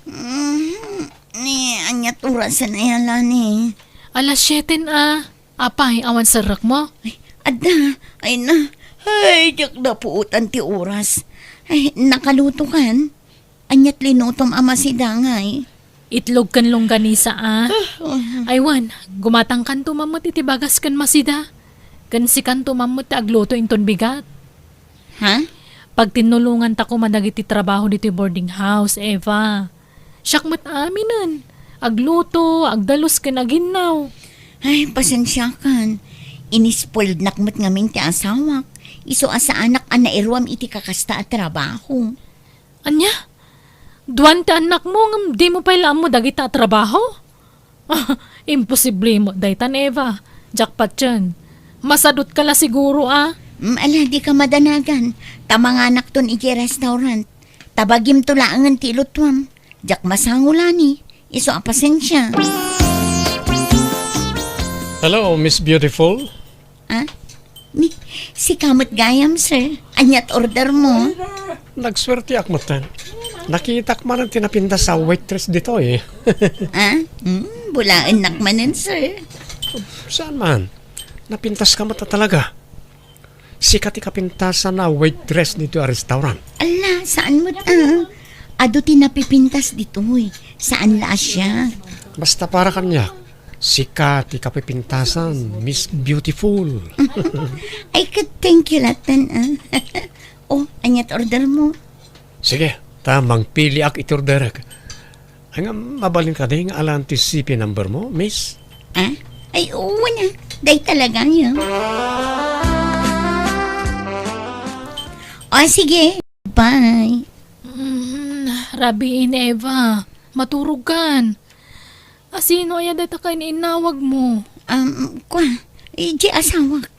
Mm, ni, aniat orasen aya, Lani? Alas siete a. Apay, awan serrek mo? Ay, adda. Ay na. Ay, diak napuotan ti oras. Ay, nakalutokan? Aniat linutom a masidangay? Itlog ken longganisa a. Ah, ah. Ay wen, gumatangkanto man met iti bagas ken masida. Ken sikanto man met ti agluto inton bigat. Ha? Pagtinnulonganta koma dagiti trabaho ditoy boarding house, Eva. Siak met aminen. Agluto, agdalus ken aginnaw. Ay, pasensiakan. Inispoilednak met ngamin ti asawak. Isu a saanak a nairuam iti kakasta a trabaho. Ania? Duan ti annakmo ngem dimo pay la ammo dagita a trabaho? Imposible met daytan, Eva. Diak patien. Masadutka la siguro a. Mm, ala, dika madanagan. Ta manganakton idiay restaurant. Ta bagimto laengen ti ilutuam. Diak masango, Lani. Isu a pasensia. Hello, Miss Beautiful. Ah? Ni, sika met gayam, sir. Aniat order mo? Nagsuerteak metten. Nakitak manen ti napintas a waitress ditoy. Ah? Hmm, bulaennak manen, sir. Saan man? Napintaska met talaga. Sika ti kapintasan a waitress ditoy a restaurant. Ala, saan met, ah? Adu ti napipintas ditoy. Saan la a siak. Basta para kaniak, sika ti kapipintasan, Miss Beautiful. Ay, ket thank you latta, ah. Oh, aniat order mo? Sige, ta mangpiliak iti orderek. Ay nga, mabalin kadi nga alan ti C P number mo, miss? Ah? Ay, oo na. Dayta la gayam. O, sige. Bye. Mm, rabiin, Eva. Maturogkan. Asino aya dayta ket innawag mo? Um, kwa, eh, di asawak.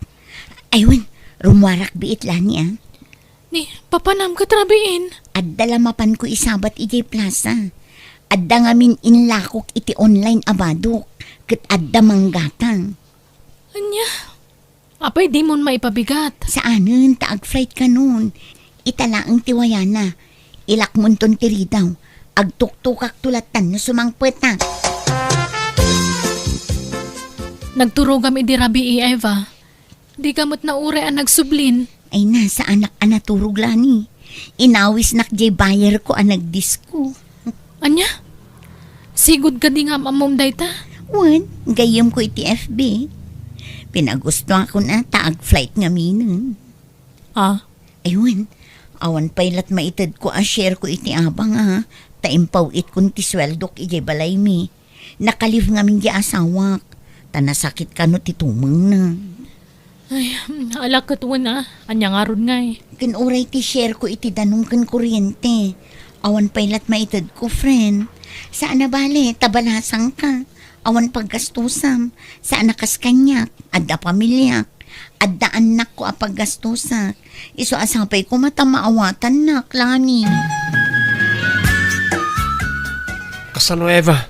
Ay wen, rummuarak biit, Lani, ah. Ni, papanam ket rabiin? Adda la mapanko isabat idiay plaza. Adda ngamin inlakok iti online a badok, ket adda manggatang. Ania? Apay dimon maipabigat? Saanen ta ag-flight kanon. Ita laeng ti wayana. Ilakmonton ti ridaw. Agtuktokakto lattan no sumangpetak. Nagturogam idi rabii, Eva. Dika met nauray a nagsublin. Ay na, saanak a naturog, Lani. Inawisnak jay bayerko a nagdisko. Ania? Sigud kadi nga am-ammom dayta? Wen, gayyemko iti F B. Pinagustoakon a ta ag-flight ngaminen. Ah? Ay wen, awan pay lat maitedko a share ko iti abang a, ta impaw-itkon ti sueldok idiay balaymi. Naka-leave ngamin di asawak, ta nasakit kano ti tumengna. Ay, ala ket wen a, ania ngarud ngay? Ken uray ti share ko iti danum ken kuryente. Awan pay lat maitedko, friend. Saan a bale, ta balasangka. Awan paggastusam. Saan a kas kaniak, adda pamiliak. Adda annakko a paggastusak. Isu a sapay koma ta maawatannak, Lani. Kasano, Eva?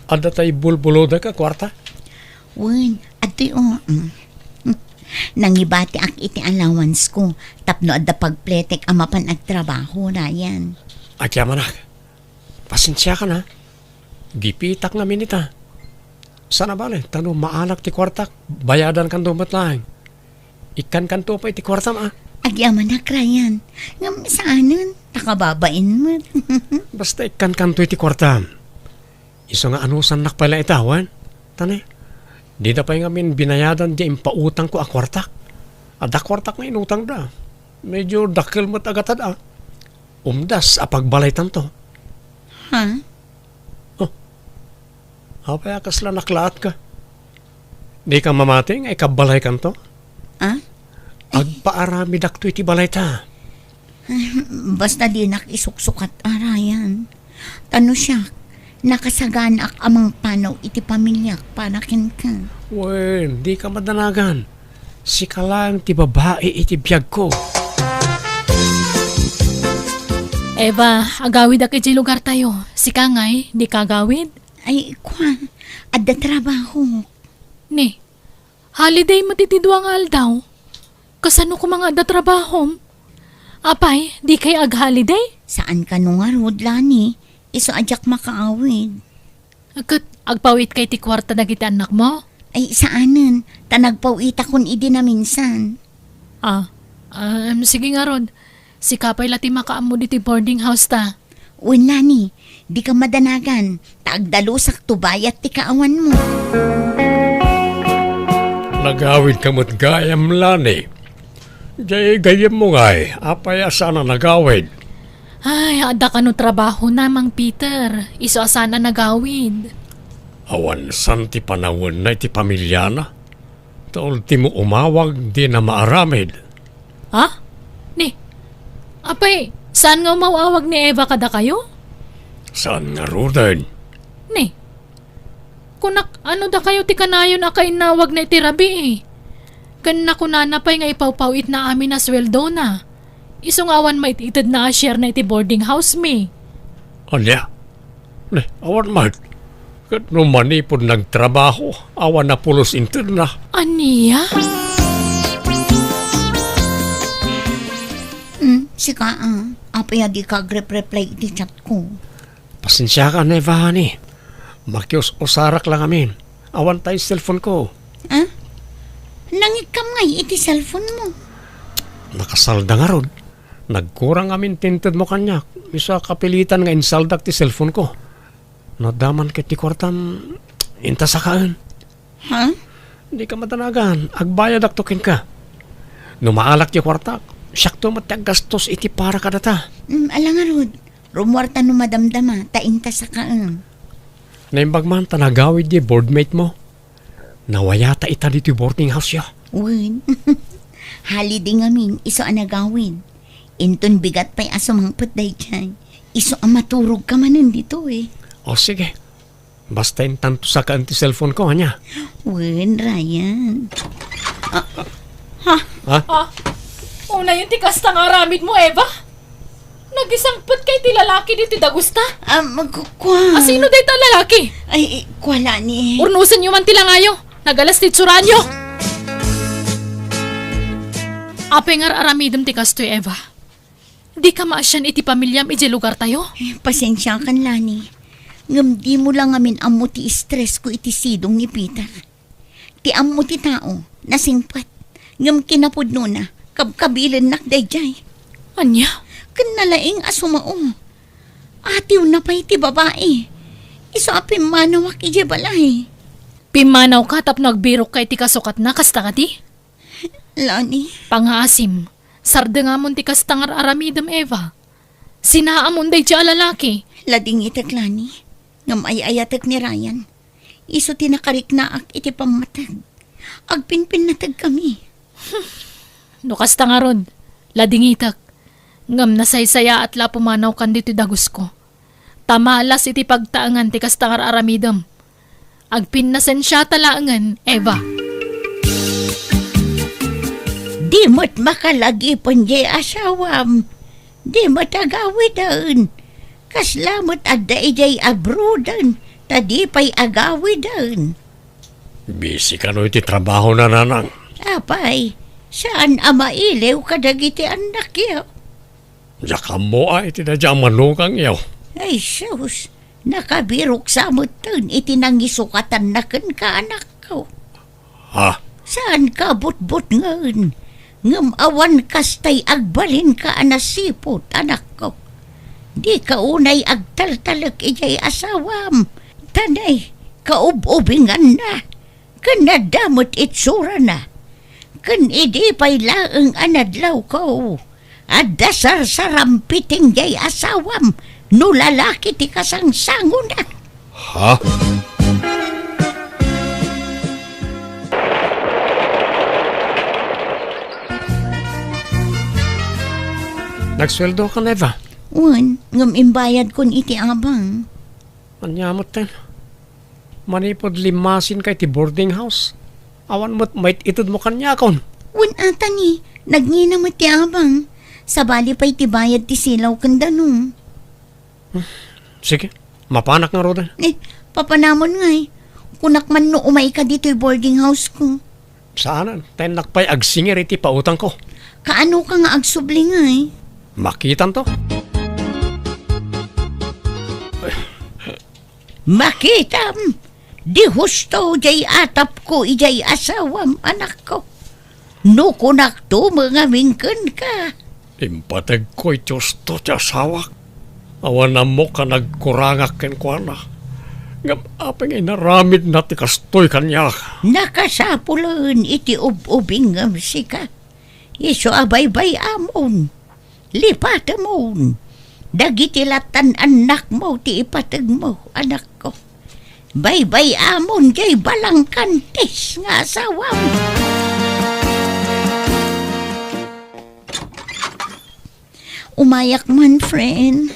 Adda tay bulbulodek a kuarta? Wen, adtoy, o. Mm. Nangibatiak iti allowance ko tapno adda pagpletek a mapan agtrabaho, Ryan. Agyamanak. Pasensiakan, a. Gipitak ngamin ita. Saan a bale, ta no maalak ti kuartak, bayadankanto met laeng. Ikkankanto pay ti kuartam, a. Agyamanak, Ryan. Ngem saanen, ta kababain met. Basta ikkankanto iti kuartam. Isu nga anusannak pay la ita, wen? Tani, dida pay ngamin binayadan diay impautangko a kuartak. Adda kuartak nga inutangda. Medyo dakkel met a gatad, a. Umdas a pagbalaytanto. Ha? Oh. Apay a kasla naklaatka? Dika mamati nga ikabbalaykanto? Ah? Agpaaramidakto iti balayta. Basta dinak isuksukat, a, Ryan. Ta no siak, nakasaganaak a mangpanaw iti pamiliak para kenka. Wen, dika madanagan. Sika laeng ti babai iti biagko. Eva, agawidak iti lugartayo. Sika ngay, dika agawid? Ay, kua, adda trabaho. Ni, holiday met iti dua nga aldaw. Kasano koma nga adda trabahom? Apay, dikay ag-holiday? Saan kano ngarud, Lani. Isu a diak makaawid. Ket agpawitkay ti kuarta dagiti annakmo? Ay, saanen. Ta nagpawitakon idi naminsan. Ah, um, sige ngarud. Sika pay la ti makaammo ditoy boarding house ta. Wen, Lani, dika madanagan, ta agdalusakto bayat ti kaawanmo. Nagawidka met gayam, Lani. Diay gayyemmo ngay, apay a saan a nagawid? Ay, adda kano trabahona, Mang Peter. Isu a saan a nagawid. Awan san ti panawenna iti pamiliana. Ta ultimo umawag, dina maaramid. Ha? Ni, apay, saan nga umaw-awag ni Eva kadakayo? Saan ngaruden? Ni, kunak, ano dakayo ti kanayon a kainnawagna iti rabii? Ken nakunana pay nga ipawpaw-itna amin a sueldona. Isu nga awan maititedna a share na iti boarding house mi. Ania? Ne, awan met. Ket no manipud nagtrabaho, awan a pulos intedna. Ania? Hmm, sika, ah. Apay a dika agrep-reply iti chat ko? Pasensiakan, Eva, honey. Makius-usarak la ngamin. Awan tay cellphone ko. Ah? Nangikkam ngay iti cellphone mo? Nakasalda ngarud. Nagkurang amin ti intedmo kaniak. Isu a kapilitan nga insaldak ti cellphone ko. No adda man ket ti kuartam, inta sakaen. Ha? Dika madanagan, agbayadakto kenka. No maalak ti kuartak, siakto met ti aggastos iti para kadata. Mm, ala ngarud, rummuarta no madamdama, ta inta sakaen. Naimbag man ta nagawid di boardmate mo. Nawayata ita ditoy boarding house ya. Wen. Holiday ngamin, isu a nagawid. Inton bigat pay a sumangpet daydiay, isu a maturogka manen ditoy. O sige, basta intanto sakaen ti cellphone ko, ania? Wen, Ryan. Ah, ha? Ha? Ah, unayen ti kasta nga aramidmo, Eva? Nagisangpetka iti lalaki ditoy dagusta? Ah, magkukua. A, sino dayta a lalaki? Ay, ay, kua la ni. Urnosenyo man ti langayo. Nagalas ti itsuranyo. Apay nga ar-aramidem ti kastoy, Eva? Dika maasian iti pamiliam idiay lugartayo? Eh, pasensiakan, Lani. Ngem dimo la ngamin ammo ti stress ko iti sidong ni Peter. Ti ammo ti tao, nasingpet. Ngem kinapudnona, kabkabilennak daydiay. Ania? Ken nalaing a sumao. Atiwna pay ti babai. Isu a pimmanawak idiay balay. Pimmanawka tapno agbirokka iti kasukatna, kasta kadi? Lani. Pangaasim, sardengamon ti kasta nga ar-aramidem, Eva. Sinaamon daydiay a lalaki. Ladingitek, Lani. Ngem ay-ayatek ni Ryan. Isu ti nakariknaak iti pammateg. Agpinpinnategkami. No kasta ngarud, ladingitek. Ngem nasaysayaat la a pumanawkan ditoy dagusko. Ta malas iti pagtaengan ti kasta nga ar-aramidem. Agpinnasensiata laengen, Eva. Di met makalagipen jay asawam. Di met agawiden. Kasla met adda idiay abroaden, ta di pay agawiden. Busy kano iti trabahona, nanang? Apay, saan a mailiw kadagiti annakyo? Diak ammo a iti daydiay a manugangyo. Ay, sus, nakabirok sa metten iti nangisukatan na kenka, anakko. Ha? Saan ka butbutngen, ngem awan kastay agbalinka a nasiput, anakko. Di ka unay agtaltalek idiay asawam, ta nay, kaub-ubinganna, ken nadamot itsurana. Ken idi pay laeng a nadlawko, adda sarsarampiting jay asawam no lalaki ti kasangsangona. Ha? Nagsueldokan, Eva? Wen, ngem imbayadkon iti abang. Ania metten? Manipud limmasinka iti boarding house, awan met mait-itedmo kaniakon. Wen, atani, nagngina met ti abang. Sabali pay ti bayad ti silaw ken danum. Sige, mapanak ngaruden. Eh, papanamon ngay. Kunak man no umayka ditoy boarding house ko. Saanen, ta innak pay agsingir iti pautangko. Kaano ka nga agsubli ngay? Makitanto. Makitam, di husto jay atapko idiay asawam, anakko. No kunakto met ngamin kenka. Impategko iti husto ti asawak. Awan ammok a nagkurangak kenkuana. Ngem apay nga inaramidna ti kastoy kaniak? Nakasapulen iti ub-ubingngem sika. Isu a baybay-amon. Lipatemon. Dagiti lattan annakmo ti ipategmo, anakko. Baybay-amon jay balangkantis nga asawam. Umayak man, friend.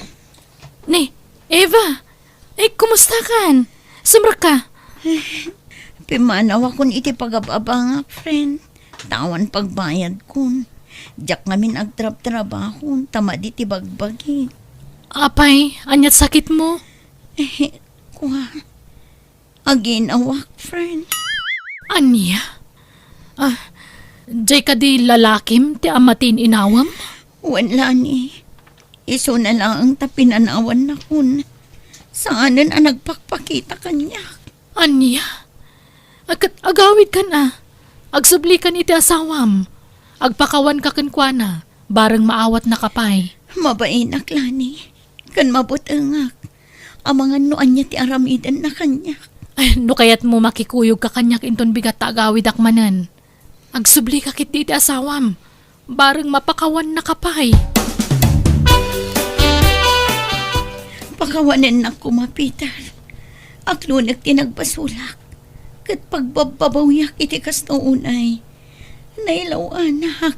Ni, Eva! Ay, kumusta kan? Sumrekka? Pimmanawakon iti pagab-abangak, friend. Ta awan pagbayadkon. Diak ngamin agtrabtrabaho, ta madi ti bagbagi. Apay, aniat sakitmo? Eh, kua. Aginawak, friend. Ania? Ah, jay kadi lalakim ti amatin inawem? Wen, Lani. Isuna laeng ta pinanawannakon. Saanen a nagpakpakita kaniak. Ania? Ket agawidkan a. Agsublikan iti asawam. Agpakawanka kenkuana, bareng maawatnaka pay. Mabainak, Lani. Ken mabutengak. Amangan no ania ti aramidenna kaniak. Ay, no kayatmo makikuyogka kaniak inton bigat ta agawidak manen. Agsublika ketdi iti asawam. Bareng mapakawannaka pay. Pakawanennak koma, Peter. Aklonek ti nagbasolak. Ket pagbabbabawiak iti kasto unay. Nailaw-anak.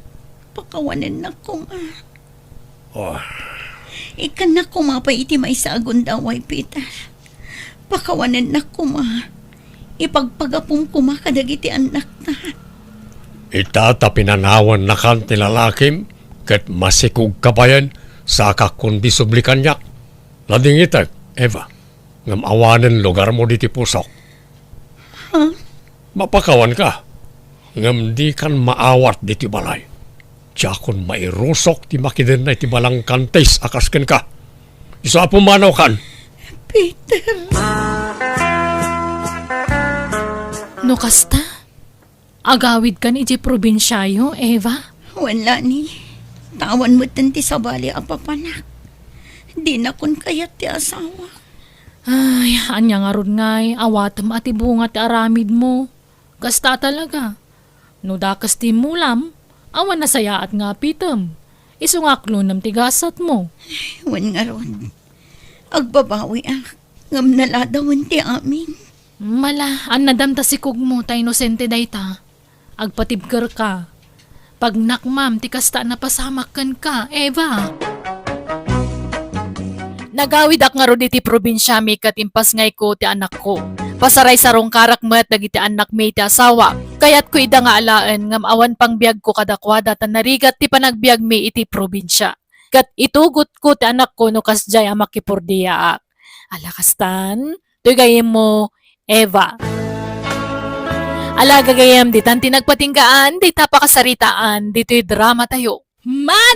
Pakawanennak koma. Oh. Ikkannak koma pay iti maysa a gundaway, Peter. Pakawanennak koma. Ipagpagapum koma kadagiti annakta. Ita ta pinanawannakan ti lalakim, ket masikogka payen, sakakon di subli kaniak. Nadingitek, Eva, ngem awanen lugarmo diti pusok. Ha? Mapakawanka, ngem dikan maawat ditoy balay. Diakon mairusok ti makidenna iti balangkantis a kas kenka. Isu a pumanaw kan. Peter. No kasta, agawidkan idiay probinsiayo, Eva? Wen, Lani. Ta awan metten ti sabali a papanak. Dinakon kayat ti asawa. Ay, ania ngarud ngay, awatem a ti bunga ti aramidmo. Kasta talaga. No dakes ti immulam, awan nasayaat nga apitem. Isu nga aklonem ti gasatmo. Wen ngarud, agbabawiak, ngem naladawen ti amin. Mala, annadam ta sikogmo ta inosente dayta. Agpatibkerka. Pagnakmam ti kasta a napasamak kenka, Eva. Nagawidak ngarud iti probinsiami ket impasngayko ti anakko. Pasaraysarungkarak met dagiti annakmi iti asawak. Kayatko ida nga alaen ngem awan pangbiagko kadakuada ta narigat ti panagbiagmi iti probinsia. Ket itugotko ti anakko no kasdiay a makipordiaak. Ala kastan, toy gayyemmo, Eva. Ala gagayyem, ditan ti nagpatinggaan, dita pakasaritaan, ditoy dramatayo. Manang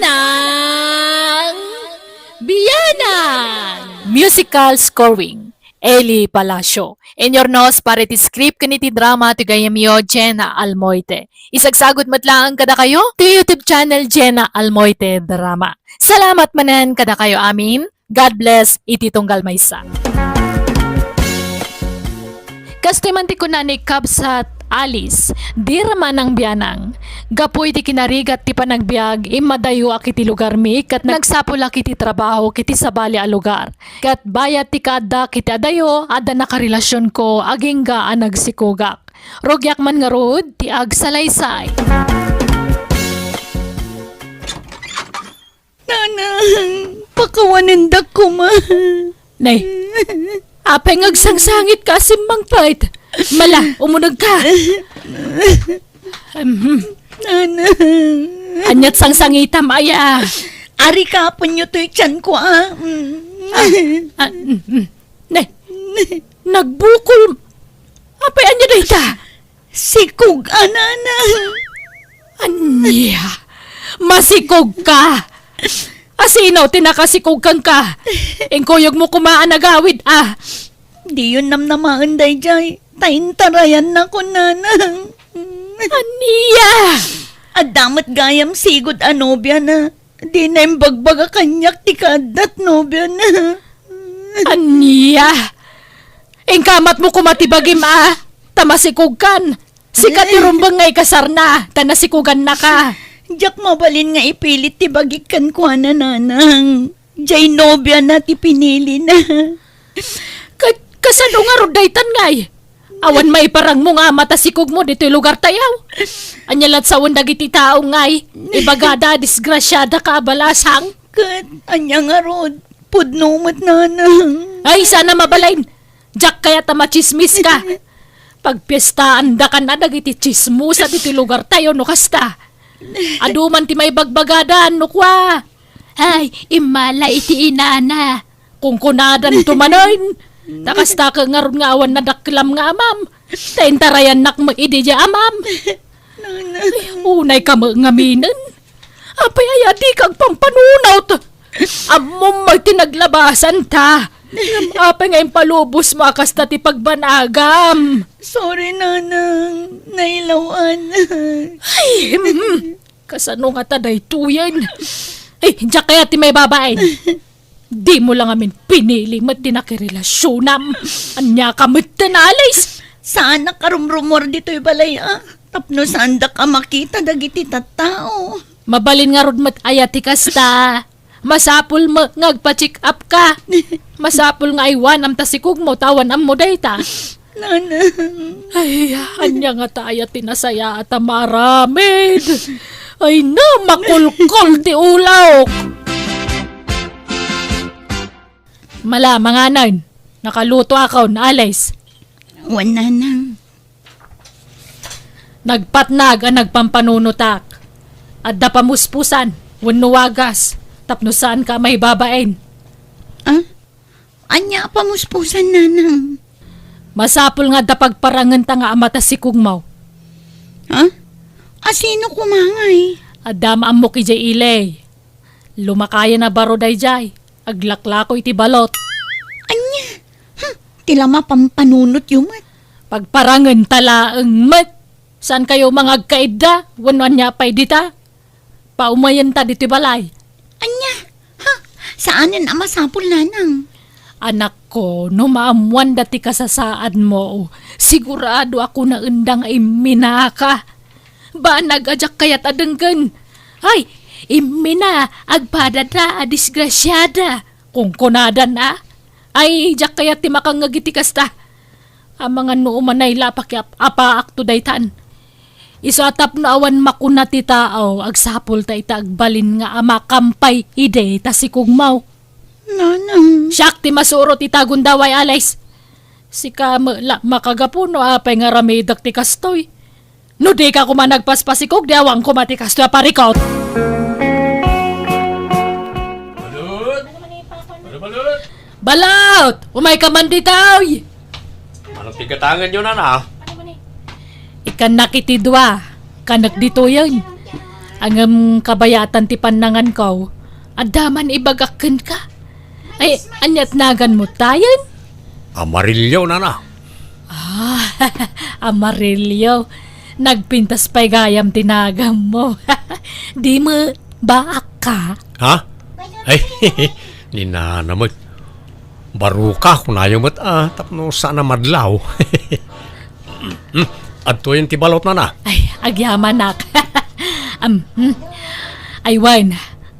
Bianang! Musical scoring, Eli Palacio. Inurnos para iti script ken iti drama ti gayyemyo, Jenna Almoite. Isagsagut met laeng kadakayo ti YouTube channel Jenna Almoite Drama. Salamat manen kadakayo amin. God bless iti tunggal maysa. Kastoy man ti kuna ni Kabsat Alice, Dear Manang Bianang, gapu iti kinarigat ti panagbiag, immadayoak iti lugarmi ket nagsapulak iti trabaho iti sabali a lugar. Ket bayat ti kaaddak iti adayo, adda nakarelasionko, agingga a nagsikogak. Rugiak man ngarud ti agsalaysay. Nanang, pakawanendak koma. Nay, apay nga agsangsangitka a simmangpet? Mala, umunegka. Mhm. Nanang. Ania't sangsangitam, aya? Arikapenyo toy tianko, a. Mm. Ah, ah, mm, mm. Ne, nagbukol. Apay ania dayta? Sikog a, nanang. Ania? Masikog ka? Asino ti nakasikog kenka? Inkuyogmo koma a nagawid, a. Diyon namnamaen daydiay, ta intarayannakon, nanang. Ania? Adda met gayam sigud a nobiana. Dina imbagbaga kaniak ti kaaddat nobiana. Ania? Inkamatmo koma ti bagim a, ta masikogkan. Sika ti rumbeng nga ikasarna, ta nasikogannaka. Diak mabalin nga ipilit ti bagik kenkuana, nanang. Jay nobiana ti pinilina. Ka-, kasano ngarud daytan ngay? Awan maiparangmo nga ama ta sikogmo ditoy lugartayo. Ania la't sawen dagiti tao ngay? Ibagada, disgrasiada ka a balasang. Ket ania ngarud? Pudno met, nanang. Ay, sana mabalin. Diak kayat a machismis ka. Pagpiestaandakan a dagiti chismosa ditoy lugartayo no kasta. Adu man ti maibagbagadan no kua. Ay, immala iti inana. Kunkunadan to manen. Ta kasta ket ngarud nga awan nadakkelam nga amam. Ta intarayannak met idi diay amam. Nanang. Ay, unay ka met ngaminen. Apay aya dika agpampanunot? Ammom met ti naglabasanta. Ngem apay nga impalubosmo a kasta ti pagbanagam? Sorry, nanang. Nailaw-an. Ay, hmm. Kasano ngata daytoyen? Ay, diak kayat ti maibabain. Dimo la ngamin pinili met ti nakirelasionam. Ania ka met ten, Alice? Saanak a rumrumuar ditoy balay, a. Tapno saandak a makita dagiti tattao. Mabalin ngarud met aya ti kasta. Masapul met nga agpa-check up ka. Masapul nga aywanam ta sikogmo ta awan ammo dayta. Nanang. Ay, ania ngata aya ti nasayaat a maaramid? Ay na, makulkol ti ulawko. Mala, manganen. Nakalutoakon, Alice. Wen, nanang. Nagpatnag a nagpampanunotak. Adda pamuspusan wenno wagas tapno saanka a maibabain. Ah? Ania a pamuspusan, nanang? Masapul nga adda pagparangenta nga ama ta sikogmo. Ha? Asino koma ngay? Adda maammok idiay ili. Lumakayan a baro daydiay. Aglaklako iti balot. Ania? Hmm, ti la mapampanunotyo met. Pagparangenta laeng met. Saankayo mangagkaidda wenno ania pay dita? Paumayenta ditoy balay. Ania? Ha? Saanen a masapul, nanang? Anakko, no maammoanda ti kasasaadmo, sigurado a kunaenda nga imminaka. Banag a diak kayat a denggen. Ay, immina, agpadada a disgrasiada. Kunkunadan a. Ay, diak kayat ti makangngeg iti kasta. Amangan no umanay la a pakiap-apaakto daytan. Isu a tapno awan makuna ti tao, agsapulta ita agbalin nga ama kampay idi ta sikogmo. Nanang. Siak ti masurot ita gundaway, Alice. Sika met la makagapu no apay nga aramidek ti kastoy. No dika koma nagpaspasikog, di awan koma ti kastoy a parikut. Balut! Balut, Balut! Balut! Umayka man ditoy! Anong pigatanganyo, nana? Ikkannak iti dua, kanek ditoyen. Ngem kabayatan ti pannanganko, adda man ibagak kenka. Ay, ania't naganmo tayen? Amarillo, nana. Ah, Amarillo. Nagpintas pay gayam ti naganmo. Di met, baak ka? Ha? Ay, ni nana met. Baruka, kunayo met, ah, tapno saan a madlaw. Hmm, adtoyen ti balot, nana. Ay, agyamanak. Am, hmm. Ay, wen,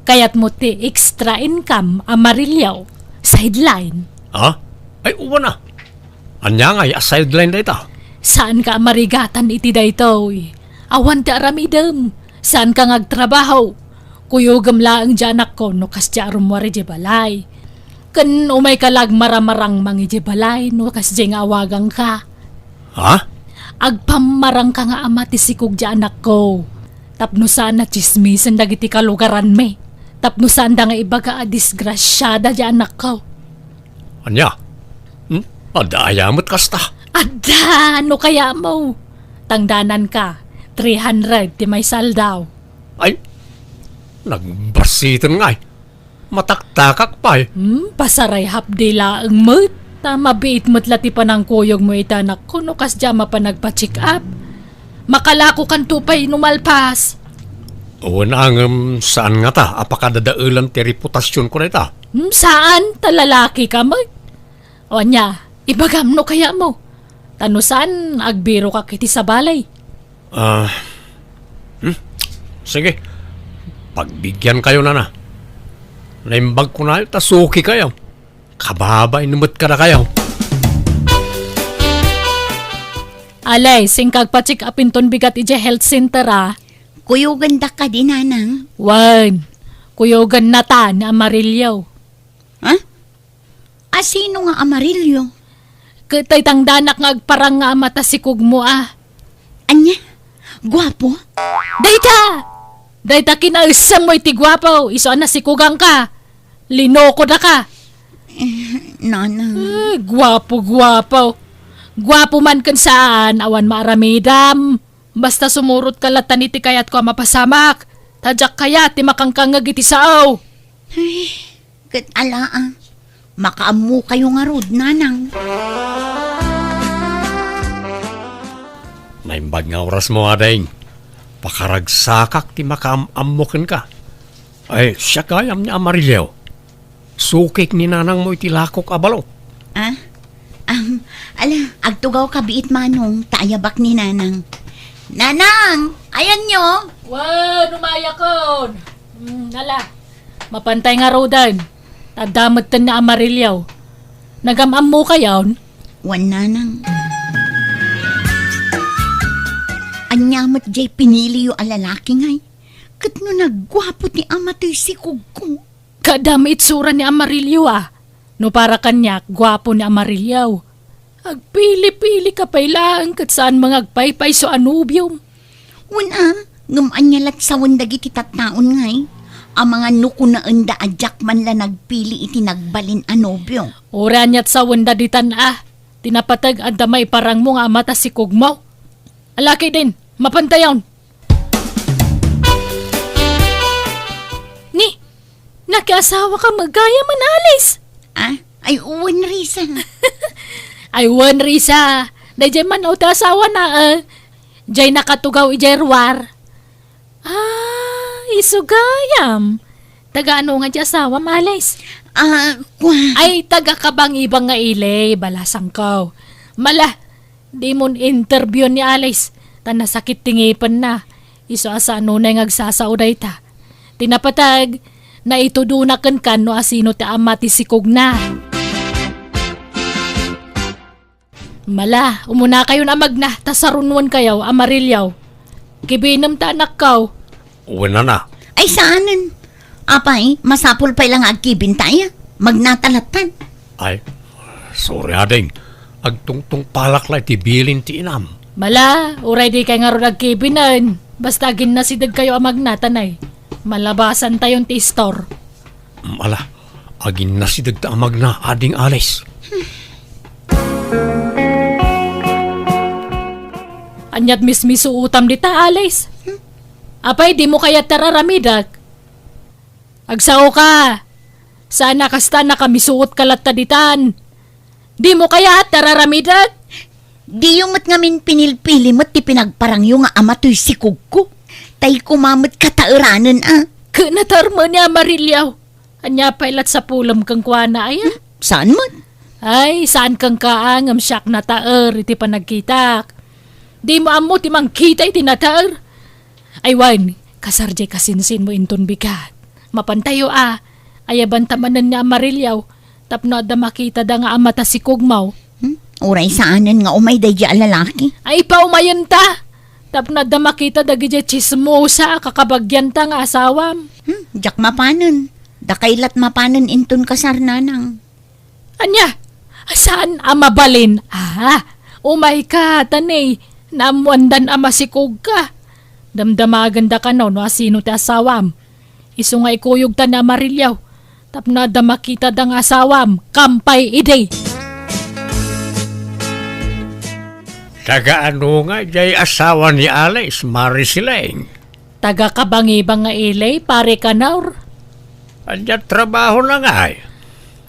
kayatmo ti extra income, Amarillo? Sideline? Ha? Ay, uwan a. Ania ngay a sideline dayta? Saanka a marigatan iti daytoy. Awan ti aramidem. Saanka nga agtrabaho. Kuyogem laeng diay anakko no kasdiay a rummuar idiay balay. Ken umayka la agmaramarangmang idiay balay no kasdiay nga awagangka. Ha? Agpammarangka nga ama ti sikog diay anakko. Tapno saan a tsismisen dagiti kalugaranmi. Tapno saanda nga ibaga a disgrasiada diay anakko. Ania? Hmm? Adda aya met kasta? Adda! No kayatmo, tangdananka, three hundred ti maisaldaw. Ay, nagbasiten ngay. Mataktakak pay. Hmm, pasarayhapdi laeng met. Ta mabiit met la ti panangkuyogmo iti anakko no kasdiay a mapan nagpa-check up. Makalakokanto pay no malpas. Wen, ngem saan ngata a pakadadaelan ti reputasionko dayta? Hmm, saan, ta lalakika met. O ania, ibagam no kayatmo. Ta no saan, agbirokak iti sabali. Ah, hmm? Sige. Pagbigyankayo, nana. Naimbagko nayo ta sukikayo. Kababain met kadakayo. Alay, singka agpa-check up inton bigat idiay health center, a. Kuyogandak kadi, nanang? Wen, kuyogannata ni Amarillo. Ha? Asino nga Amarillo? Ket dayta tangdanak nga agparang nga ama ta sikogmo, a. Ania? Guapo? Dayta! Dayta kinaesemmo iti guapo, isu a nasikogangka. Linokodaka. Eh, nanang. Eh, guapo, guapo. Guapo man ken saan, awan maaramidam. Basta sumurotka latta iti kayatko a mapasamak. Ta diak kayat ti makangkangngeg iti sao. Ay, ket ala, a. Makaammokayo ngarud, nanang. Naimbag nga orasmo, ading. Pakaragsakak ti makaam-ammo kenka. Ay, siak gayam ni Amarillo. Sukik ni nanangmo iti lakok a balo. Ah? Am, ala, agtugawka biit, manong, ta ayabak ni nanang. Nanang! Ayanyo? Wen, umayakon. Hmm, ala. Mapantay ngaruden. Adda metten ni Amarillo. Nagam-ammokayon? Wen, nanang. Ania met diay piniliyo a lalaki ngay? Ket no nagguapo ti ama toy sikogko. Kaadda met itsura ni Amarillo, a. No para kaniak, guapo ni Amarillo. Agpili-pilika pay laeng ket saanmo nga agpaypayso a nobiom. Wen a, ngem ania lat sawen dagiti tattaon ngay? A mangano kunaenda a diak man la nagpili iti nagbalin a nobio? Uray aniat sawenda ditan a, ti napateg adda maiparangmo nga ama ta sikogmo. Ala ketdin, mapantayon. Ni, nakiasawaka met gayam, Alice? Ah, ay, wen, Risa. Ay, wen, Risa. Daydiay man ti asawana, eh. Diay nakatugaw idiay ruar. Ah, isu gayam. Taga ano nga ti asawam, Alice? Ah, kua- Ay, taga Kabangibang nga ili, balasangko. Mala, dimon interview ni Alice, ta nasakit ti ngipenna. Isu a saan unay nga agsasao dayta. Ti napateg, naitudona kenka no asino ti ama ti sikogna. Mala, umunakayon a magna, ta sarunonkayo, Amarillo. Kibinem ta anakko. Wen, nana. Ay, saanen. Apay, masapul pay la nga agkibin ta aya. Magnata lattan. Ay, sorry, ading. Agtungtungpalak la iti bilin ti inam. Mala, uray dikay ngarud agkibinen. Basta aginnasidegkayo a magna, tanay. Malabasantayon ti istor. Mala, aginnasidegta a magna, Ading Alice. Ania't mismisuotam dita, Alice? Apay, dimo kayat ti ar-aramidek? Agsaoka. Saan a kasta, nakamisuotka latta ditan. Dimo kayat ti ar-aramidek? Diyo met ngamin pinilpili met ti pinagparangyo nga ama toy sikogko. Tay koma met kataeranen a. Ket nataer met ni Amarillo. Ania pay lat sapulem kenkuana, aya? Hmm, saan met? Ay, saan kenka a, ngem siak nataer iti panagkitak. Dimo ammo ti mangkita iti nataer? Ay wen, kasar jay kasinsinmo inton bigat. Mapantayo a, ayabanta manen ni Amarillo, tapno adda makitada nga ama ta sikogmo. Hmm? Uray saanen nga umay daydi a lalaki. Ay, paumayenta! Tapno adda makita dagiti tsismosa a kakabagianta nga asawam. Hmm, diak mapanen. Dakay lat mapanen inton kasar, nanang. Ania? Saan a mabalin? Ah, umayka, tanay. Naammoandan a masikogka. Damdamagenda kano no asino ti asawam. Isu nga ikuyogta ni Amarillo. Tapno adda makitada nga asawam, kampay idi. Taga ano nga jay asawa ni Alice, Mari Sileng? Taga Kabangibang nga ili, Pare Kanor. Ania trabahona ngay?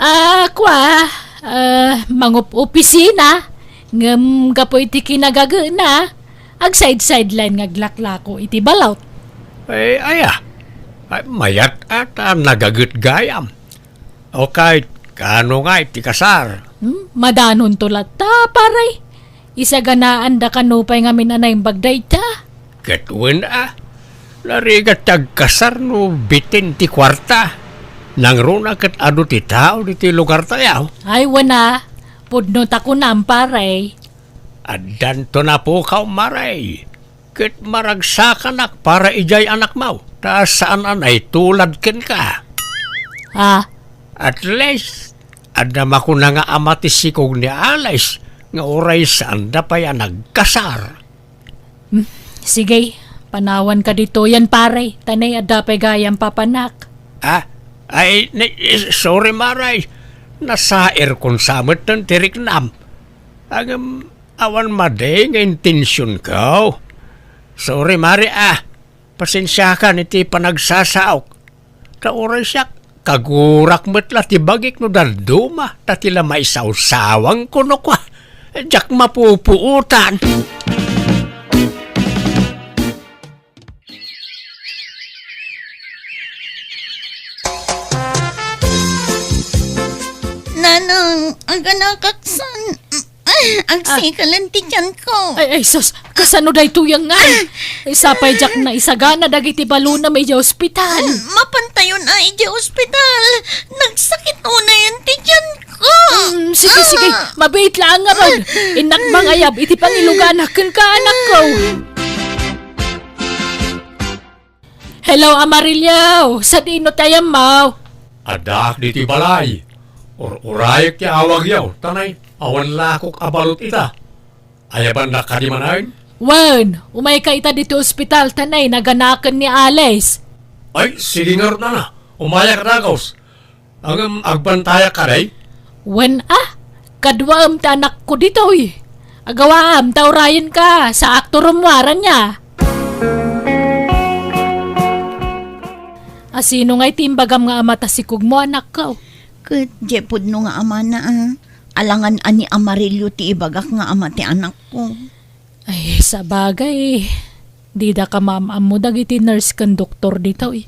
Ah, kua, ah, mangup-opisina, ngem gapu iti kinagagena, agsaid-sideline nga aglaklako iti balot. Eh, aya, ay, mayat a ta nagaget gayam. Okay, kaano nga iti kasar? Hmm, madanonto latta, pare. Isaganaanda kano pay ngamin a naimbag dayta. Ket wen a, narigat ti agkasar no bitin ti kuarta. Nangruna ket adu ti tao ditoy lugartayo. Ay, wen a, pudno ta kunam, pare. Addanto napukaw, Mari. Ket maragsakanak para idiay anakmo, ta saan a naitulad kenka. Ah? At least, adda makuna nga ama ti sikog ni Alice nga uray saanda pay a nagkasar. Hmm, sige, panawanka ditoyen, pare, ta nay adda pay gayam papanak. Ah, ay, ni-, sorry, Mari. Nasairkon sa met ti riknam. Ngem, awan madi nga intensionko. Sorry, Mari, ah. Pasensiakan iti panagsasaok. Ta uray siak, kagurak met la ti bagik no dadduma, ta ti la maisawsawang kuno kua. Diak mapupuotan. Nanang, aganakaksan. Ah, agsikalen ti tiyanko. Ay, ay, sus, kasano daytoy ngay? Ay, sapay diak naisagana dagiti balonam idiay ospital. Mm, mapantayon a idiay ospital. Nagsakit unayen ti tiyanko. Mm, sige, sige. Ah. Mabiit laeng ngarud. Innak mangayab iti pangiluganak kenka, anakko. Hello, Amarillo! Sadino ti ayammo? Addaak ditoy balay. Ur-urayek ti awagyo, ta nay, awan lakok a balot ita. Ayabannak kadi manen? Wen, umayka ita ditoy ospital, ta nay, naganaken ni Alice. Ay, sige ngarud, nana. Umayak dagus. Ngem agbantayak kadi? Wen a, kaduaem ti anakko ditoy. Agawaam ta urayenka, saakto rummuar ania. Asino ngay ti imbagam nga ama ta sikogmo, anakko? Ket diay pudno nga amana a. Alangan a ni Amarillo ti ibagak nga ama ti anakko. Ay, sabagay, dida kamaam-ammo dagiti nurse ken doktor ditoy.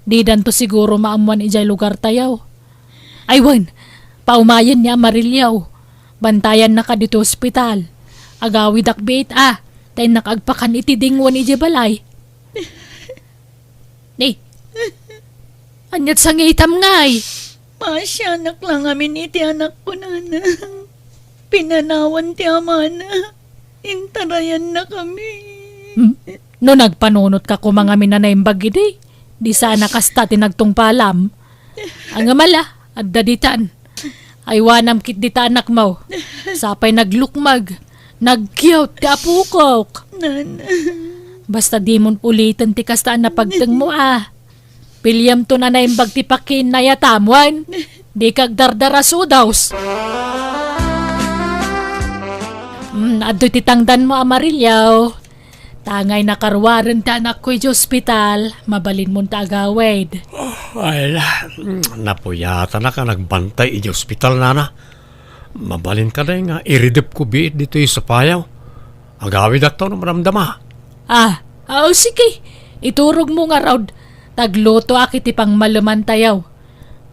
Didanto siguro maammuan idiay lugartayo. Ay wen, paumayen ni Amarillo. Bantayannaka ditoy ospital. Agawidak biit a, ta innak agpakan iti dingwen idiay balay. Ni, ania't sangitam ngay? Maasianak la ngamin iti anakko, nana. Pinanawan ti amana. Intarayannakami. Hmm? No nagpanunotka koma ngamin a naimbag idi, di sana kasta ti nagtungpalam. Ngem ala, adda ditan. Aywanam ketdi ta anakmo. Sapay naglukmeg. Nag-cute ti apokok. Nana. Basta dimon uliten ti kasta a napagtengmo, a. Piliyemto a naimbag ti pakinnayatam, wen dika agdardarasudos. Hmm, adtoy ti tangdanmo, Amarillo. Tangay nakaruaren ti anakko idiay ospital, mabalinmon ta agawid. Ay, napuyatanak a nagbantay idiay ospital, nana. Mabalin kadi nga iridepko biit ditoy sapayaw. Agawidakto no madamdama. Ah, ah, sige. Iturogmo ngarud. Taglutoak iti pangmalemantayo.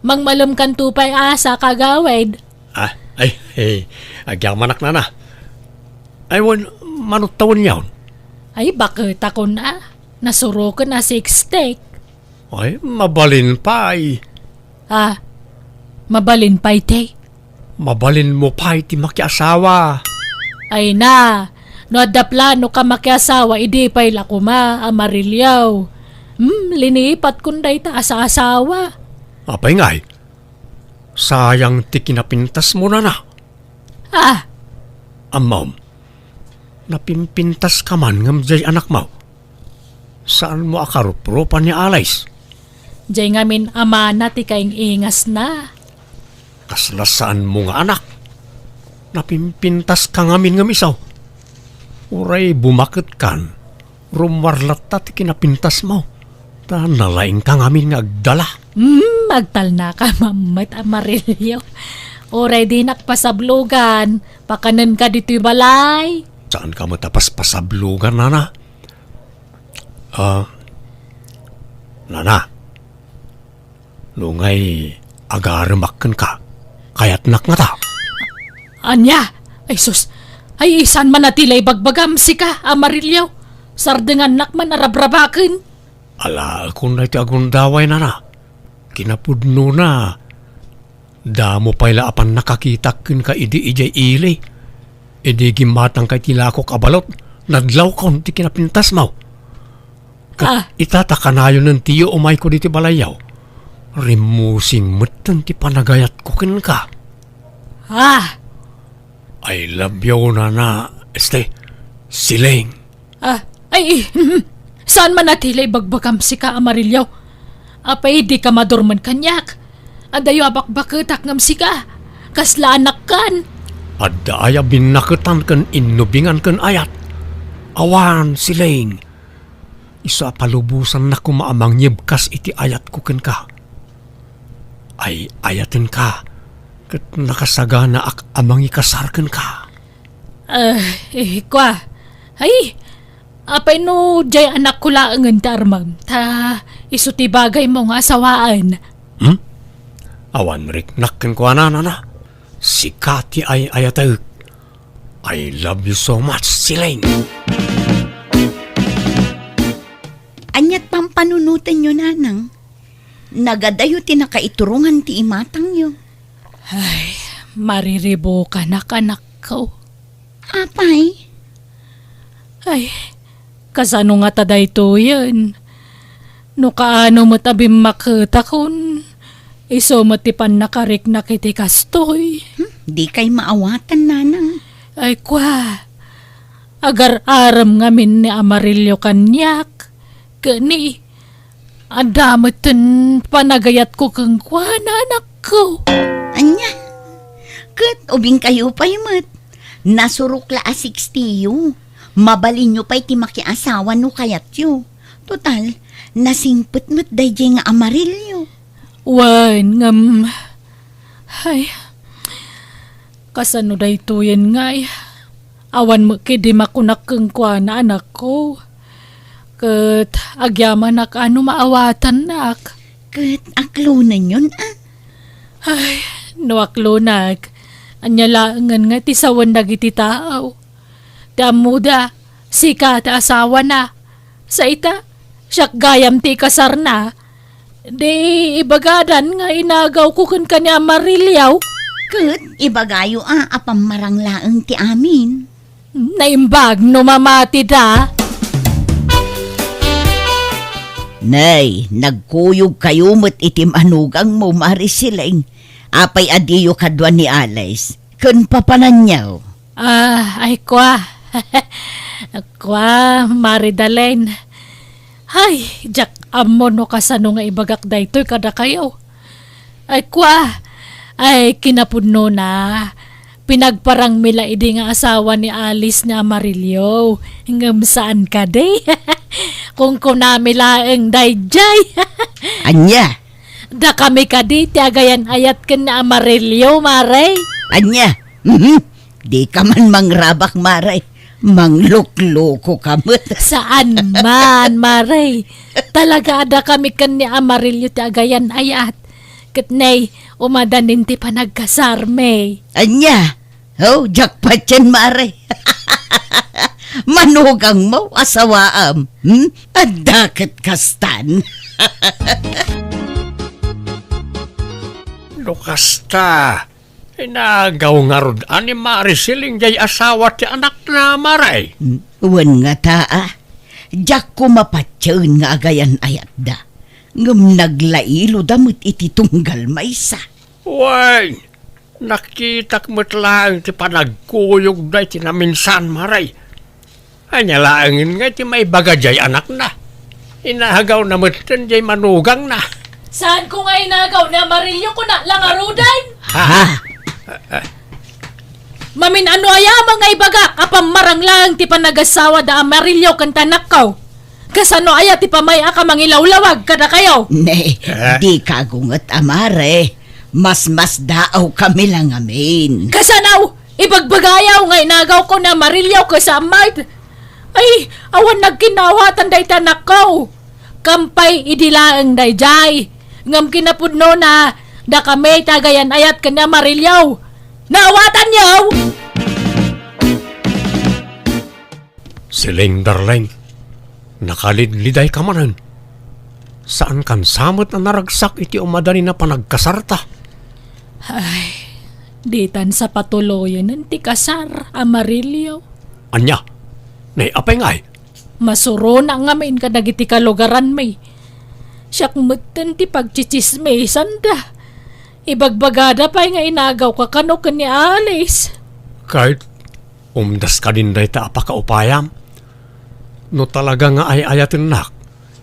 Mangmalemkanto pay a sa kagawid. Ah, ay, ay, agyamanak, nana. Ay, wen, mano tawen yaon? Ay, baketakon a. Nasuroken a sixty. Ay, mabalin pay. Ah, mabalin pay, te? Mabalinmo pay ti makiasawa. Ay na, no adda plano ka makiasawa, idi pay la koma, Amarillo. Hmm, linipatkon dayta a saasawa. Apay ngay? Sayang ti kinapintasmo, nana. Ah! Ammom, napimpintaska man ngem jay anakmo. Saanmo a karupropa ni Alice? Jay ngamin amana ti kaing-ingasna. Kasla saanmo nga anak? Napimpintaska ngamin ngem isu. Uray bumaketkan, rummuar latta ti kinapintasmo. Ta nalaingka ngamin nga agdala. Hmm, agtalnaka mammet, Amarillo. Uray dinak pasablogan, pakanenka ditoy balay. Saanka met a paspasablogan, nana? Ah, nana, no ngay agaremak kenka, kayatnak ngata? Ania? Ay sus, ay saan man a ti la ibagbagam sika, Amarillo? Sardengannak man a rabrabaken. Alaekon daytoy a gundaway, nana. Kinapudnona, damo pay la a pannakakitak kenka idi idiay ili. Idi gimmatangka iti lakok a balot, nadlawkon ti kinapintasmo. Ket Ah. Ita ta kanayonen ti umayko ditoy balayyo, rimmusing metten ti panagayatko kenka. Ah! I love you, nana, este, Siling. Ah, ay, saan man a ti la ibagbagam sika, Amarillo? Apay, dika madurmen kaniak? Adayo a bakbaketak ngem sika, kasla anakkan. Adda aya binnaketan ken innubingan ken ayat? Awan, Siling. Isu a palubosannak koma a mangyebkas iti ayatko kenka. Ay-ayatenka, ket nakasaganaak a mangikasar kenka. Ah, eh, kua. Ay, apay no jay anakko laengen ti armem, ta isu ti bagaymo nga asawaen. Hmm? Awan riknak kenkuana, nana. Sika ti ay-ayatek. I love you so much, Siling. Aniat pampanunotenyo, nanang? Nagadayo ti nakaiturongan ti imatangyo. Ay, mariribukanak, anakko. Apay? Ay, kasano ngata daytoyen? No kaano met a bimmaketakon, isu met ti pannakariknak iti kastoy. Hmm, dikay maawatan, nanang. Ay, kua, agar-arem ngamin ni Amarillo kaniak, ken ni, adda metten panagayatko kenkuana, anakko. Ania? Ket ubingkayo pay met. Nasurok la a sixty-yo. Mabalinyo pay ti makiasawa no kayatyo. Total, nasingpet met daydiay nga Amarillo. Wen, ngem, ay, kasano daytoyen ngay? Awan met ketdi makunak kenkuana, anakko. Ket agyamanak a no maawatannak. Ket aklonenyon a? Ay, no aklonak, ania laengen nga ti sawen dagiti tao? Ti ammoda, sika ti asawana. Sa ita, siak gayam ti ikasarna. Di ibagadan nga inagawko kenka ni Amarillo. Ket ibagayo a, a pammarang laeng ti amin. Naimbag no mamatida. Nay, nagkuyogkayo met iti manugangmo, Mari Siling. Apay a diyo kadua ni Alice ken papananyo? Ah, ay kua. Kua, Mare Dalen. Ay, diak ammo no kasano nga ibagak daytoy kadakayo. Ay, kua. Ay, kinapudnona, pinagparangmi la idi nga asawa ni Alice ni Amarillo. Ngem saan kadi? Kunkunami laeng daydiay. Ania? Dakami kadi ti agayan-ayat ken ni Amarillo, Mare? Ania? Mhm. Dika man mangrabak, Mare. Manglukluko ka met. Saan man, Mare. Talaga a dakami ken ni Amarillo ti agayan-ayat. Ket nay, umadanin ti panagkasarmi. Ania? Oh, jackpot yan, Mare. Manugangmo, asawaam. Hmm? Adda ket kastan. No kasta, inagaw ngarud a ni Mare Siling jay asawa ti anakna, Mare? Wen ngata, a. Diak koma patien nga agayan-ayatda. Ngem naglailo da met iti tunggal maysa. Wen, nakitak met laeng ti panagkuyogda iti naminsan, Mare. Ania laengen nga iti maibaga jay anakna? Inagawna metten jay manugangna. Saanko nga inagaw ni Amarillo, kuna la ngaruden? Ha? Ha? Mamin-ano aya met nga ibagak a pammarang laeng ti panagasawa da Amarillo ken ti anakko? Kasano aya ti pamay-ak a mangilawlawag kadakayo? Ne, Eh? Dika agunget a, Mare. Masmasdaawkami la ngamin. Kasano? Ibagbagayo nga inagawko ni Amarillo ken Sammart. Ay, awan nagkinawatan dayta anakko. Kampay idi laeng daydiay. Ngem kinapudnona, dakami ti agayan-ayat ken ni Amarillo. Naawatanyo? Siling, darling, nakalidlidayka manen. Saankan sa met a naragsak iti umadanin a panagkasarta. Ay, ditan sa patuloyen ti kasar, Amarillo. Ania? Nay, apay ngay? Masurona ngamin kadagiti kalugaranmi. Siak metten ti pagtsitsismisanda. Ibagbagada pay nga inagawka kano ken ni Alice. Kay Umdas kadin dayta a pakaupayam? No talaga nga ay-ayatennak,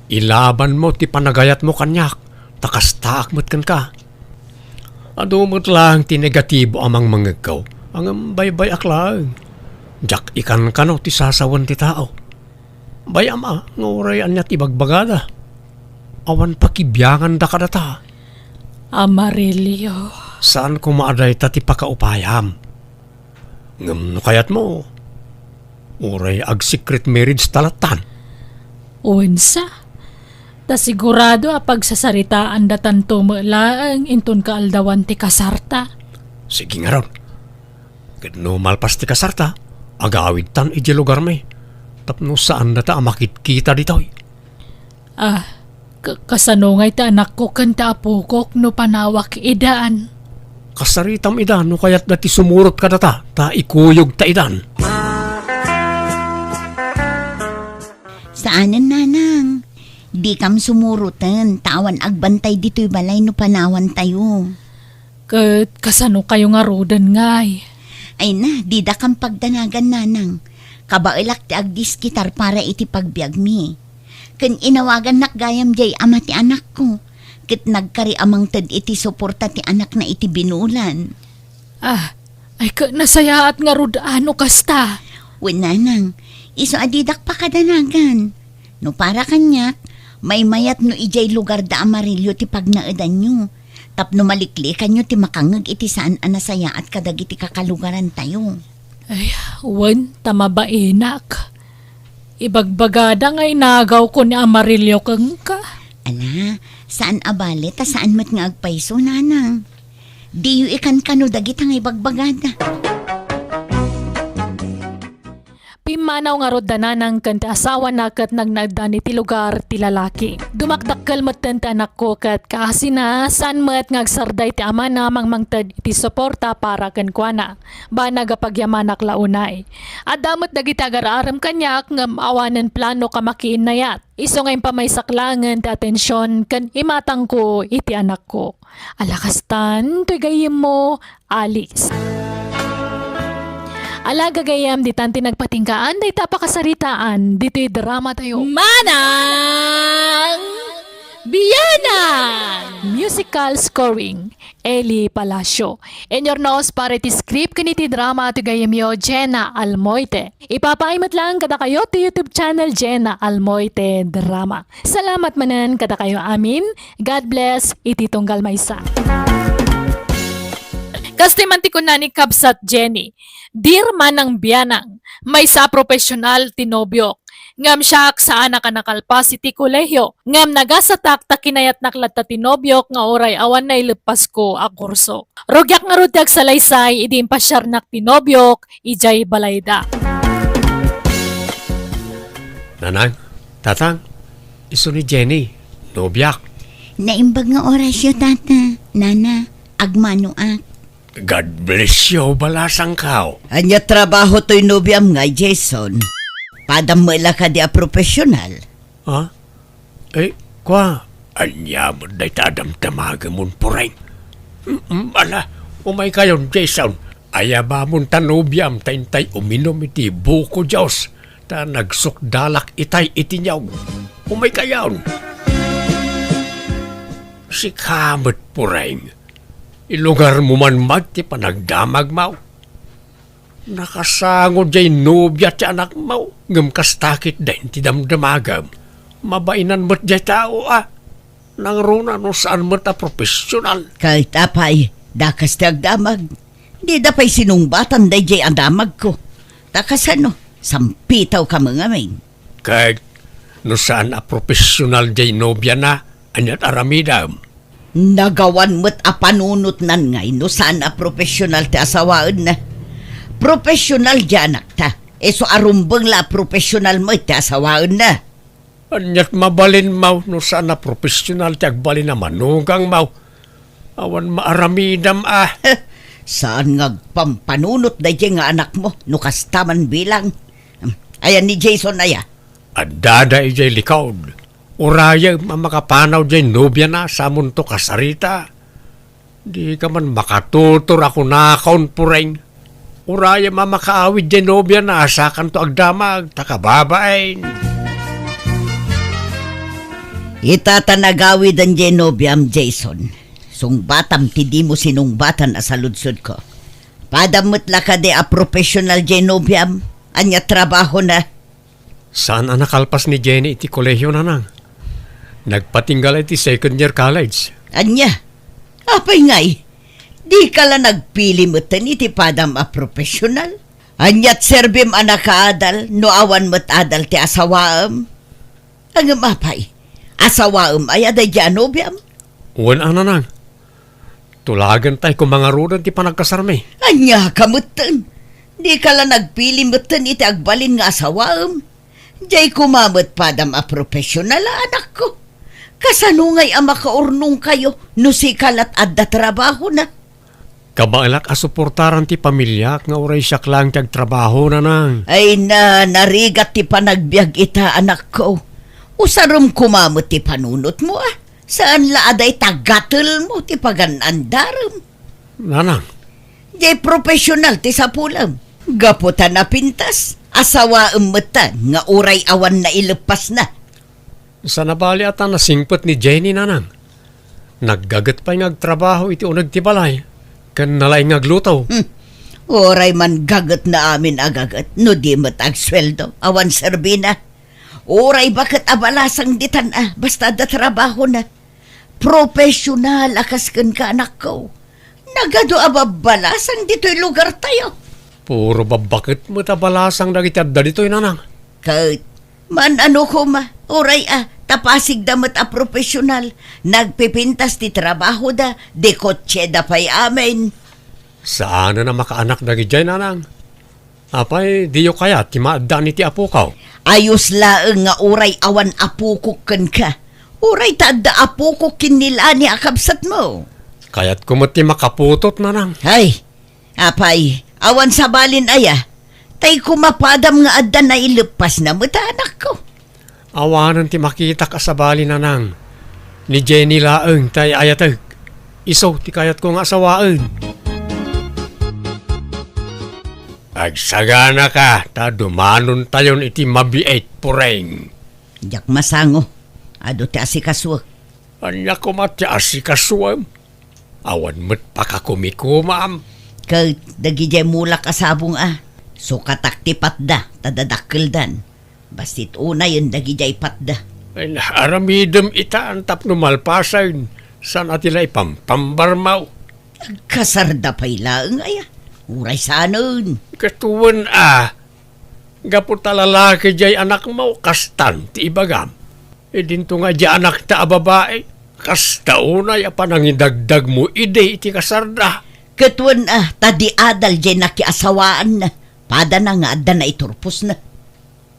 ilabanmo ti panagayatmo kaniak, ta kastaak met kenka. Adu met laeng ti negatibo a mangmangegko, ngem baybay-ak laeng. Diak ikankano ti sasawen ti tao. Bay-am a nga uray ania ti ibagbagada, awan pakibianganda kadata. Amarillo. Saan koma a dayta ti pakaupayam. Ngem no kayatmo, uray ag-secret marriage ta lattan. Wensa, ta sigurado a pagsasaritaandatanto met laeng inton kaaldawan ti kasarta. Sige ngarud. Ket no malpas ti kasarta, agawidtan idiay lugarmi, tapno saandata a makitkita ditoy. Ah, ka-, kasano ngay ti anakko ken ti apokok no panawak idan? Kasaritam ida no kayatda ti sumurot kadata, ta ikuyogta idan. Saanen, nanang. Dikam sumuroten, ta awan agbantay ditoy balay no panawantayo. Ket kasano kayo ngaruden ngay? Ay na, didakam pagdanagan, nanang. Kabaelak ti agdiskitar para iti pagbiagmi. Ken inawagannak gayam diay ama ti anakko, ket nagkari a mangted iti suporta ti anakna iti binulan. Ah, ay ket nasayaat ngarud a no kasta. Wen, nanang, isu a didak pakadanagan. No para kaniak, maymayat no idiay lugar da Amarillo ti pagnaedanyo, tapno maliklikanyo ti makangeg iti saan a nasayaat kadagiti kakalugarantayo. Ay, wen, ta mabainak. Ibagbagada nga inagawko ni Amarillo kenka. Ala, saan a bale ta saan met nga agpayso, nanang. Diyo ikankano dagita nga ibagbagada. Pimmanaw ngarud da nanang ken ti asawana ket nagnaeddan iti lugar ti lalaki. Dumakdakkel metten ti anakko ket kaasina, saan met nga agsarday ti amana mangmangted iti suporta para kenkuana. Banag a pagyamanak la unay. Adda met dagiti agar-arem kaniak ngem awanen plano ka makiinnayat. Isu nga impamaysak laengen ti atension ken imatangko iti anakko. Ala kastan, toy gayyemmo, Alice. Ala, gagayyem, ditan ti nagpatinggaan dayta a pakasaritaan ditoy drama tayo. Manang Bianang! Musical scoring, Eli Palacio. Inurnos para iti script ken iti drama ti gayyemyo, Jenna Almoite. Ipapaay met laeng kadakayo ti YouTube channel, Jenna Almoite Drama. Salamat manen kadakayo amin. God bless iti tunggal maysa. Kas ti man ti kunna ni Kabsat Jenny, "Dear Manang Bianang, maysa a profesional ti nobiok. Ngem siak, saanak a nakalpas iti kolehio. Ngem nagasatak ta kinayatnak latta ti nobiok nga uray awan naileppasko a kurso. Rugiak ngarud ti agsalaysay idi impasiarnak ti nobiok idiay balayda." Nanang, tatang, isu ni Jenny, nobiak. Naimbag nga orasyo, tata, nana, agmanoak. God bless you, balasangko. Ania trabaho toy nobiam ngay, Jason? Padam met la kadi a profesional? Ha? Eh, kua, ania met dayta a damdamagamon, pureng? Mm, ala, umaykayon, Jason. Ayabamon ta nobiam ta intay uminum iti buko juice, ta nagsukdalak itay iti niyog. Umaykayon. Sika met, pureng. Ilugarmo man met ti panagdamagmo. Nakasango diay nobia ti anakmo, ngem kasta ketdin ti damdamagem. Mabainan met diay tao a. Nangruna no saan met a profesional. Ket apay, dakas ti agdamag. Dida pay sinungbatan daydiay a damagko. Ta kasano, sampitawka ngamin. Ket no saan a profesional diay nobiana, aniat aramidem? Nagawan met a panunotnan ngay no saan a profesional ti asawaenna. Profesional diay anakta. Isu a rumbeng la a profesional met ti asawaenna. Aniat mabalinmo no saan a profesional ti agbalin a manugangmo? Awan maaramidem a. Saan nga agpampanunot daydiay nga anakmo no kasta man bilang. Ayan ni Jason aya? Addada idiay likod. Urayem a makapanaw diay nobiana sa amonto kasarita. Dika man makatutor a kunakon, pureng. Urayem a makaawid diay nobiana a sakanto agdamag, ta kababain. Ita ta nagawiden diay nobiam, Jason. Sungbatam ti dimo sinungbatan a saludsodko. Padam met la kadi a profesional diay nobiam? Ania trabahona? Saan a nakalpas ni Jenny iti kolehio, nanang. Nagpatingga la iti second year college. Ania? Apay ngay? Dika la nagpili metten iti padam a profesional? Aniat serbim a nakaadal no awan met adal ti asawaem? Ngem apay, asawaem aya daydiay a nobiam? Wen a, nanang. Tulagen tay koma ngaruden ti panagkasarmi. Ania ka metten? Dika la nagpili metten iti agbalin nga asawaem? Diay koma met padam a profesional a anakko. Kasano ngay a makaurnongkayo no sika lat adda trabahona? Kabaelak a suportaran ti pamiliak nga uray siak laeng ti agtrabaho, nanang. Ay na, narigat ti panagbiag ita, anakko. Usarem koma met ti panunotmo, a. Saan la a dayta gatelmo ti pagan-andarem. Nanang. Diay profesional ti sapulem. Gapu ta napintas, asawaem met ta nga uray awan naileppasna. Saan a bali a ta nasingpet ni Jenny, nanang. Naggaget pay nga agtrabaho iti uneg ti balay, ken nalaing nga agluto. Hmm. Uray man gagetna amin a gaget, no di met agsueldo, awan serbina. Uray baket a balasang ditan a, basta adda trabahona. Profesional a kas kenka, anakko. Nagadu a babbalasang ditoy lugartayo. Puro babbaket met a balasang dagiti adda ditoy, nanang. Ket, man-ano koma, uray a, ta pasigda met a profesional, nagpipintas ti trabahoda, di kotseda pay amin. Saanen a makaanak dagidiay, nanang. Apay, diyo kayat ti maaddaan iti apoko? Ayos laeng nga uray awan apokok kenka. Uray ta adda apokok ken ni Lani a kabsatmo. Kayatko met ti makaputot, nanang. Ay, apay, awan sabalin aya? Tay kumapadam nga adda naileppasna met a anakko. Awanen ti makitak a sabali, nanang. Ni Jenny laeng ti ay-ayatek. Isu ti kayatko nga asawaen. Agsaganaka ta dumanontayon iti mabiit, Pureng. Diak masango. Adu ti asikasuek. Ania koma ti asikasuem? Awan met pakakumikumaam. Ket dagidiay mulak a sabong a, sukatak ti patda ta dadakkeldan. Bassit unayen dagidiay patda. Ay, na, aramidem itan tapno malpasen, saan a ti la ipampambarmaw. Agkasarda pay laeng aya. Uray saanen. Ket wen a, gapu ta lalaki diay anakmo, kastan ti ibagam. Idinto nga diay anakta a babai, kasta unay a panangidagdagmo idi iti kasarda. Ket wen a, ta di adal diay nakiasawaanna, padana nga adda naiturposna.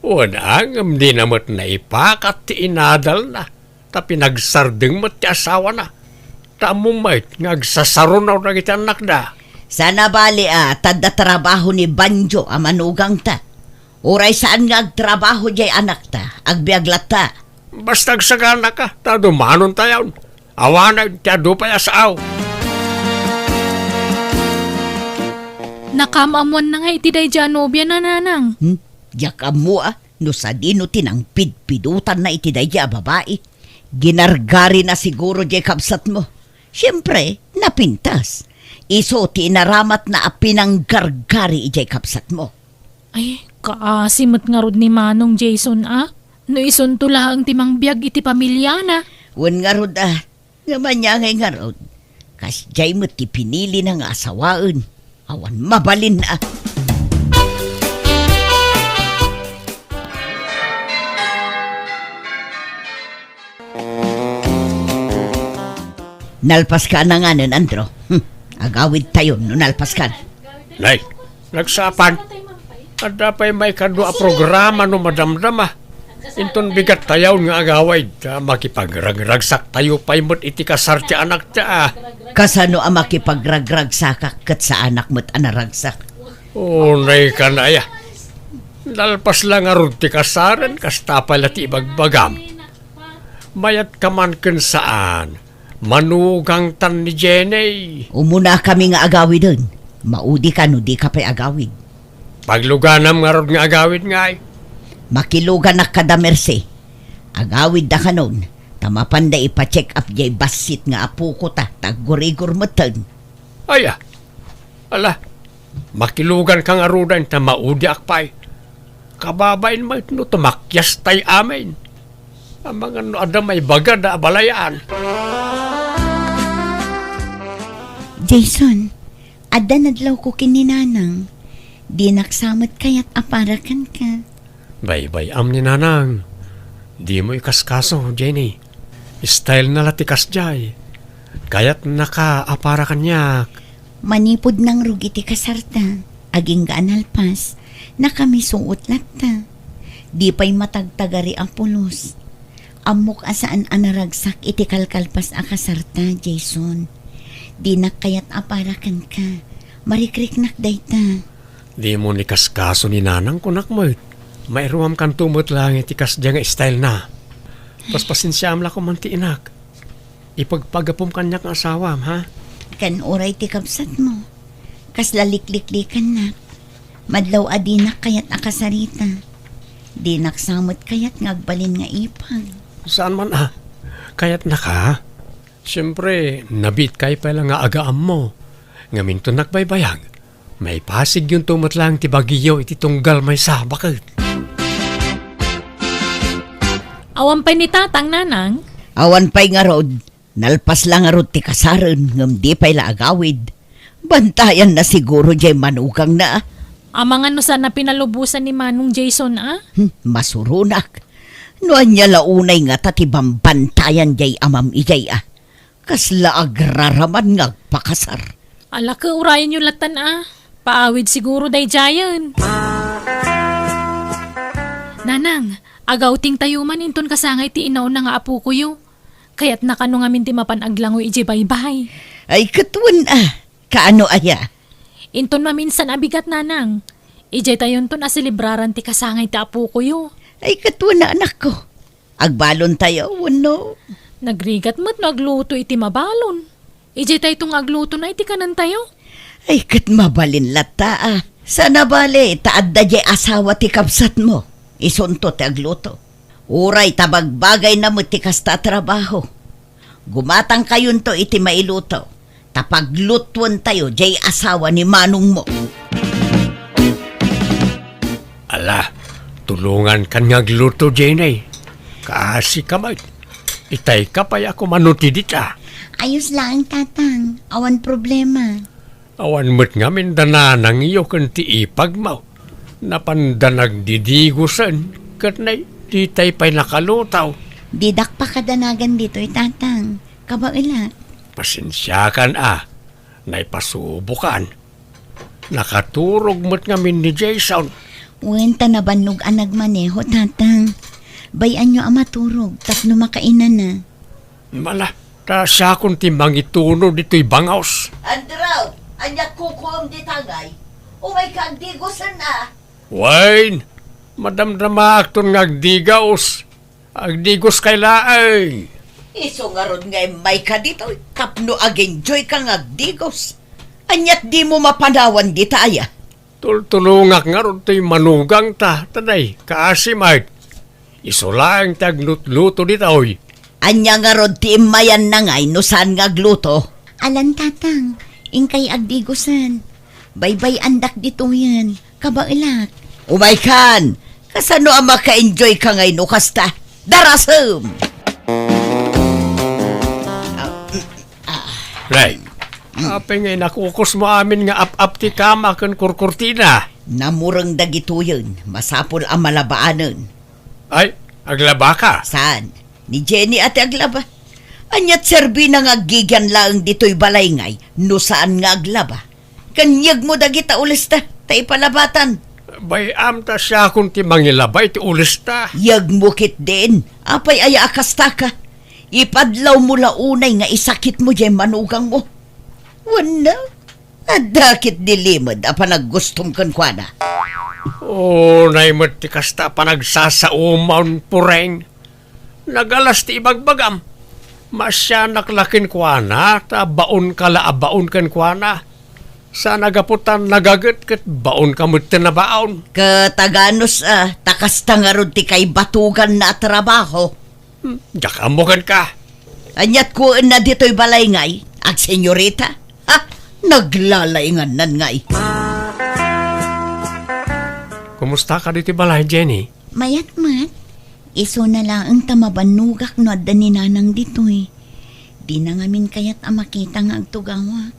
Wen a, ngem dina met naipakat ti inadalna, ta pinagsardeng met ti asawana. Ta ammom met nga agsasarunaw dagiti annakda. Saan a bali a, ta adda trabaho ni Banjo a manugangta. Uray saan nga agtrabaho diay anakta, agbiag latta. Basta agsaganaka, ta dumanontayon. Awanen ti adu pay a sao. Nakaam-ammoanna nga iti daydiay a nobiana, nanang. Hmm? Diak ammo a, no sadino ti nangpidpidotanna iti daydiay a babai. Ginargarina siguro diay kabsatmo. Siempre, napintas. Isu ti inaramatna a pinanggargari idiay kabsatmo. Ay, kaasi met ngarud ni Manong Jason a. No isunto laeng ti mangbiag iti pamiliana. Wen ngarud a, nga maniangay ngarud. Kasdiay met ti pinilina nga asawaen. Awan mabalin a. Nalpaska a nanganen, Andro. Hmm, agawidtayon no nalpaskan. Nay, nagsaapan. Adda pay maikadua a programa no madamdama. Inton bigattayon nga agawid, ta makipagragragsak tayo pay met iti kasar ti anakta a. Kasano a makipagragragsakak ket saanak met a naragsak? Unay ka na aya. Nalpas la ngarud ti kasaren, kasta pay la ti ibagbagam. Mayat ka man ken saan, manugangtan ni Jenny. Umunakami nga agawiden. Maudi ka no di ka pay agawid. Pagluganam ngarud nga agawid ngay. Makiluganak kada Mercy. Agawidda kanon, ta mapanda ipa-check up diay bassit nga apoko ta, ta aggurigor metten. Aya, ala, makilugan ka ngaruden ta maudiak pay. Kababain met no tumakyas tay amin. Amangan no adda maibagada a balayaan. Jason, adda nadlawko ken ni Nanang. Dinak sa met kayat a para kenka. Baybay-am ni Nanang. Dimo ikaskaso, Jenny. Style na la ti kasdiay. Kayatnaka a para kaniak. Manipud nangrug iti kasarta, agingga a nalpas, nakamisuot latta. Di pay matagtagari a pulos. Ammok a saan a naragsak iti kalkalpas a kasarta, Jason. Dinak kayat a para kenka. Marikriknak dayta. Dimo ni kaskaso ni Nanang, kunak met. Mairuamkanto met laeng iti kasdiay nga style na. Paspasensiaam la koma ti inak. Ipagpagapom kaniak nga asawam, ha? Ken uray ti kabsatmo. Kasla likliklikannak. Madlaw a dinak kayat a kasarita. Dinak sa met kayat nga agbalin nga ipag. Saan man a? Kayatnaka? Siempre, nabiit kay pay la nga agaammo. Ngem intonak baybayag. Maipasigyonto met laeng ti bagiyo iti tunggal maysa, baket. Awan pay ni Tatang, Nanang? Awan pay ngarud. Nalpas la ngarud ti kasaren, ngem di pay la agawid. Bantayanna siguro diay manugangna. Amangan no saan a pinalubosan ni Manong Jason, a? Hmm, masuronak. No ania la unay ngata ti bambantayan diay amam idiay, a? Kasla agraraman nga agpakasar. Ala, ket urayenyo latan a. Paawid siguro daydiayen. Nanang, agawtingtayo man inton kasangay ti inauna nga apokoyo. Kayatna kano ngamin ti mapan aglangoy idiay baybay. Ay, ket wen a. Kaano aya? Inton maminsan a bigat, Nanang. Idiay tayonton a selebraran ti kasangay ti apokoyo. Ay, ket wen a, anakko. Agbalontayo, wenno? Nagrigat met no agluto iti mabalon. Idiay tayto nga aglutona iti kanentayo. Ay, ket mabalin latta a. Saan a bale, ta adda diay asawa ti kabsatmo. Isunto ti agluto. Uray ta bagbagayna met ti kasta a trabaho. Gumatangkayonto iti mailuto, ta paglutuentayo diay asawa ni manongmo. Ala, tulongankan nga agluto, Jenny. Kaasi ka met. Itayka pay a kumano ti dita. Ayos laeng, Tatang. Awan problema. Awan met ngamin da nanangyo ken ti ipagmo. Napanda nagdidigosen, ket nay, ditay pay nakaluto. Didak pakadanagan ditoy, Tatang. Kabaelak. Pasensiakan a, naipasubokan. Nakaturog met ngamin ni Jason. Wen, ta nabannog a nagmaneho, Tatang. Bay-anyo a maturog tapno makainana. Mala, ta siakon ti mangituno ditoy bangaos. Andrew, ania kukuem dita ngay? Umayka agdigosen a. Wen, madamdamaakton nga agdigos. Agdigoskay laeng. Isu ngarud nga immayka ditoy tapno agenjoyka nga agdigos. Aniat dimo mapanawan dita aya? Tultulongak ngarud toy manugangta, ta nay, kaasi met. Isu laeng ti aglutluto ditoy. Ania ngarud ti immayanna ngay no saan nga agluto? Alan, Tatang, inkay agdigosen. Baybay-andak ditoyen. Kabaelak. Umaykan! Kasano a maka-enjoy ka ngay no kasta? Darasem! Nay, apay nga inakukusmo amin nga ap-ap ti kama ken kurkurtina? Namureng dagitoyen, masapul a malabaanen. Ay, aglabaka? Saan? Ni Jenny a ti aglaba. Aniat serbina nga aggigian laeng ditoy balay ngay no saan nga aglaba? Kaniegmo dagita ulesta ta ipalabatan. Bay-am ta siakon ti mangilaba iti ulesta. Yegmo ketdin, apay aya a kastaka? Ipadlawmo la unay nga isakitmo diay manugangmo. Wenno, adda ketdi limed a panaggustom kenkuana? Unay met ti kasta a panagsasaoman, Pureng. Nagalas ti ibagbagam. Maasianak la kenkuana, ta baonka la a baon kenkuana. Saan a gapu ta nagaget ket baonka met ti nabaon. Ket aganus a, ta kasta ngarud ti kaibatuganna a trabaho. Hmm, diak ammo kenka. Aniat kuenna ditoy balay ngay, agsenyorita? Ha? Naglalaingannan ngay. Kumusta ka ditoy balay, Jenny? Mayat met. Isuna laeng ta mabannogak no adda ni Nanang ditoy. Dina ngamin kayat a makita nga agtugawak.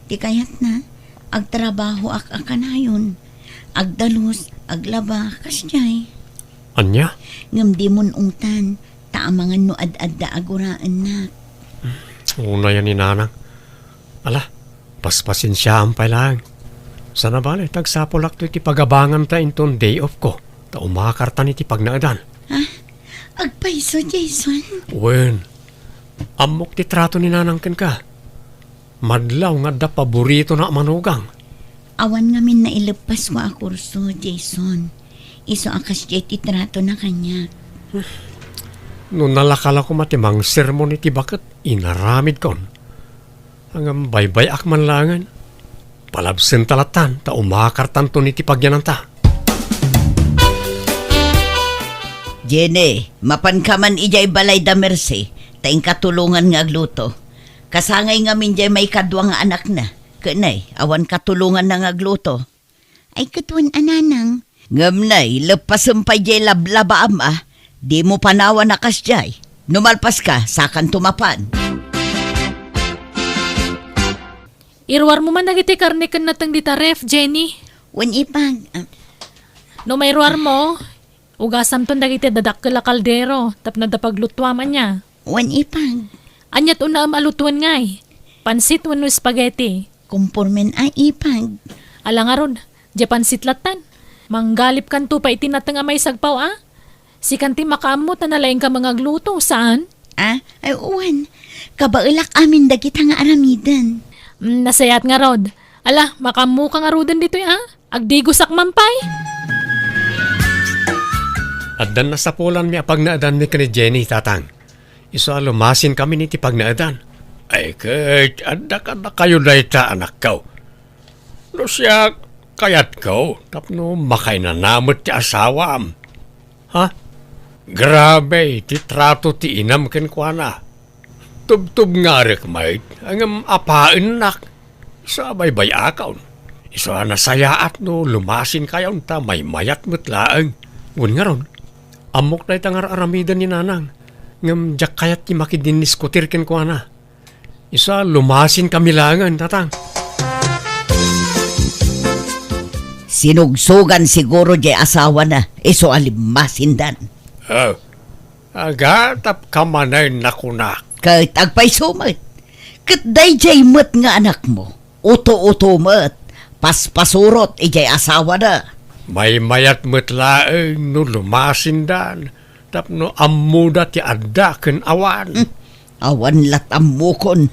Ti kayatna, agtrabahoak a kanayon. Agdalus, aglaba, kasdiay. Ania? Ngem dimo un-otan, ta amangan no ad-adda a guraennak. Unay a ni Nanang. Ala, paspasensiaam pay laeng. Saan a bale, ta agsapulakto iti pagabanganta inton day off ko, ta umakartan iti pagnaedan. Ha? Agpayso, Jason? Wen, ammok ti trato ni Nanang kenka. Madlaw nga adda paboritona a manugang. Awan ngamin naileppasko a kurso, Jason. Isu a kasdiay ti tratona kaniak. No nalaka la koma ti mangsermon iti baket, inaramidkon. Ngem baybay-ak man laengen. Palabsenta lattan, ta umakartanton iti pagyananta. Jenny, mapanka man idiay balay da Mercy, ta inka tulongan nga agluto. Kasangay ngamin diay maikadua nga anakna. Ket nay, awan katulonganna nga agluto. Ay, ket wen a, Nanang. Ngem nay, leppasem pay diay lablabaam a, dimo panawan a kasdiay. No malpaska, sakanto mapan. Iruarmo man dagiti karne ken nateng dita ref, Jenny. Wen, ipag. Ah. No mairuarmo, ugasamton dagiti dadakkel a kaldero tapno adda paglutuam, ania? Wen, ipag. Aniat unaem a lutoen ngay? Pansit wenno spaghetti? Kompormen a, ipag. Ala ngarud, diay pansit lattan. Manggalipkanto pay iti nateng a maisagpaw a. Sikan ti makaammo ta nalaingka nga agluto, saan? Ah, ay, wen. Kabaelak amin dagita nga aramiden. Mm, nasayaat ngarud. Ala, makaammoka ngaruden ditoy a. Agdigosak man pay. Addan nasapulanmi a pagnaedanmi ken ni Jenny, Tatang. Isu a lumasinkamin iti pagnaedan. Ay ket, adda kadakayo dayta, anakko. No siak, Kayatko tapno makainana met ti asawam. Ha? Grabe ti trato ti inam kenkuana. Tubtubngarek met, ngem apaennak. Isu a baybay-akon. Isu a nasayaat no lumasinkayon ta maymayat met laeng. Wen ngarud, ammok dayta nga ar-aramiden ni Nanang, ngem diak kayat ti makidinniskutir kenkuana. Isu a lumasinkami laengen, Tatang. Sinugsogan siguro diay asawana, isu a limmasindan. Oh, agatapka manen a kunak. Ket agpayso met. Ket daydiay met nga anakmo, uto-uto met, paspasurot idiay asawana. Maymayat met laeng no lumasindan tapno ammoda ti adda ken awan. Hmm. Awan lat ammokon.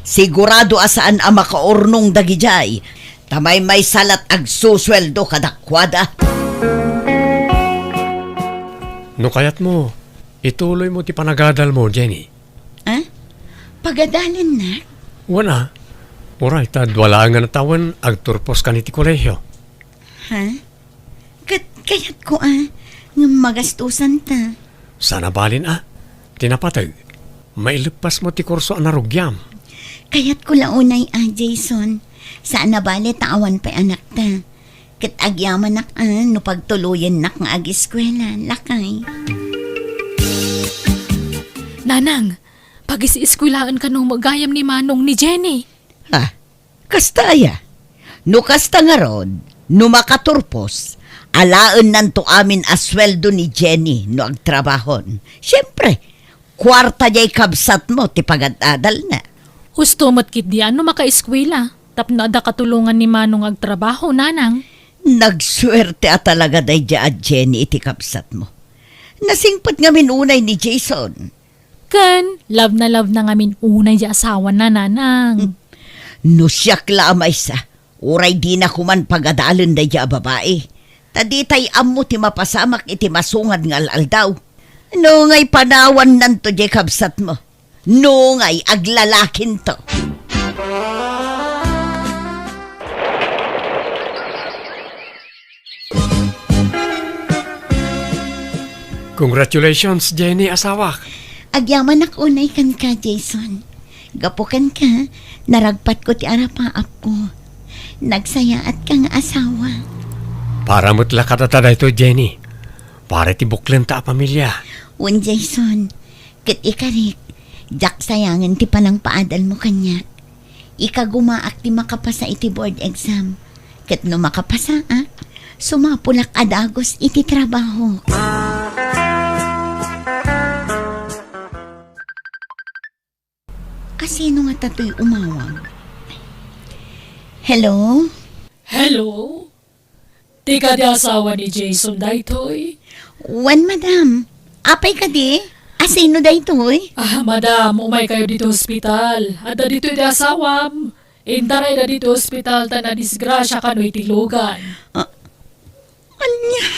Sigurado a saan a makaurnong dagidiay. Ta maymaysa lat agsusueldo kadakuada. No kayatmo, ituloymo ti panagadalmo, Jenny. Ah? Pagadalennak? Wen a. Uray, ta dua laengen a tawen, agturposka iti kolehio. Ha? Ket kayatko a, ngem magastusanta. Saan a balin a, ti napateg. Maileppasmo ti kurso a narugiam. Kayatko la unay a, Jason. Saan a bale ta awan pay anakta. Ket agyamanak a, no pagtuloyennak nga ageskuela, lakay. Nanang, pagis-eskuelaen kano met gayam ni Manong ni Jenny. Ah, kasta aya? No kasta ngarud, no makaturpos, alaennanto amin a sueldo ni Jenny no agtrabahon. Siempre, kuarta diay kabsatmo ti pagad-adalna. Husto met ketdi a no makaeskuela, tapno adda katulongan ni Manong agtrabaho, Nanang. Nagsuerte a talaga daydiay a Jenny iti kabsatmo. Nasingpet ngamin unay ni Jason. Ken, love na love na ngamin unay diay asawana, Nanang. No siak la a maysa, uray dina koman pagadalen daydiay a babai. Ta ditay ammo ti mapasamak iti masungad nga al-aldaw. No ngay panawannanto diay kabsatmo. No ngay aglalakinto. Congratulations, Jenny, asawak. Agyamanak unay kenka, Jason. Gapu kenka, naragpatko ti arapaapko. Nagsayaatka nga asawa. Para met la kadata daytoy, Jenny. Para ti buklenta a pamilia. Wen, Jason. Ket ikarik, diak sayangen ti panangpaadalmo kaniak. Ikagumaak ti makapasa iti board exam. Ket no makapasaak, sumapulak a dagus iti trabahok. Asino ngata toy umawag? Hello? Hello? Ti kadi asawa ni Jason daytoy? Wen, madam. Apay kadi? Asino daytoy? Ah, madam, umaykayo ditoy ospital. Adda ditoy ti asawam. Intarayda ditoy ospital ta nadisgrasia kano iti lugan. Ah, ania?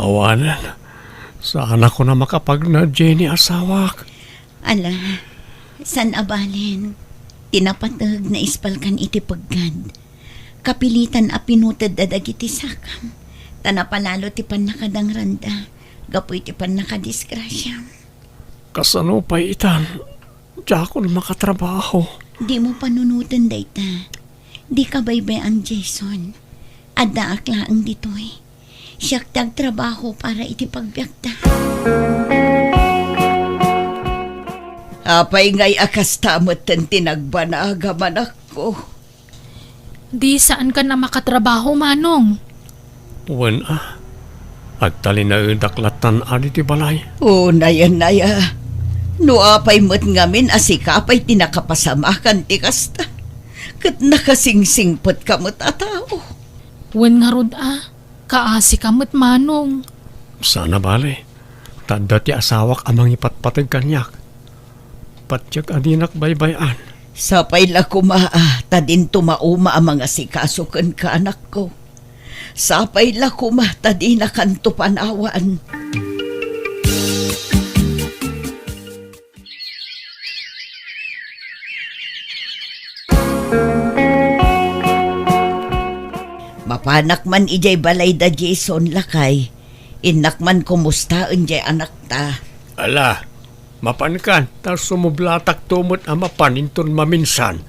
Awanen, saanakon a makapagna, Jenny, asawak. Ala, saan a balen, ti napateg naispalkan iti peggad. Kapilitan a pinutedda dagiti sakam, ta napalalo ti pannakadangiranda gapu iti pannakadisgrasiam. Kasano pay itan? Diakon makatrabaho. Dimo panunoten dayta. Dika baybay-an, Jason. Addaak laeng ditoy. Siak ti agtrabaho para iti pagbiagta. Apay ngay a kasta metten ti nagbanagam, anakko? Di saankan a makatrabaho, Manong. Wen a, agtalinaedak lattan adi ti balay. O, nayan, naya. No apay met ngamin a sika pay ti nakapasamakan ti kasta. Ket nakasingsingpetka met a tao. Wen ngarud a, kaasika met, Manong. Saan a bale, ta adda ti asawak a mangipatpateg kaniak. Patiek a dinak baybay-an. Sapay la koma a ta dinto mauma a mangasikaso kenka, anakko. Sapay la koma ta dinakanto panawan. Mapanak man idiay balay da Jason, lakay. Innak man kumustaen diay anakta. Ala, mapankan, ta sumublatakto met a mapan inton maminsan.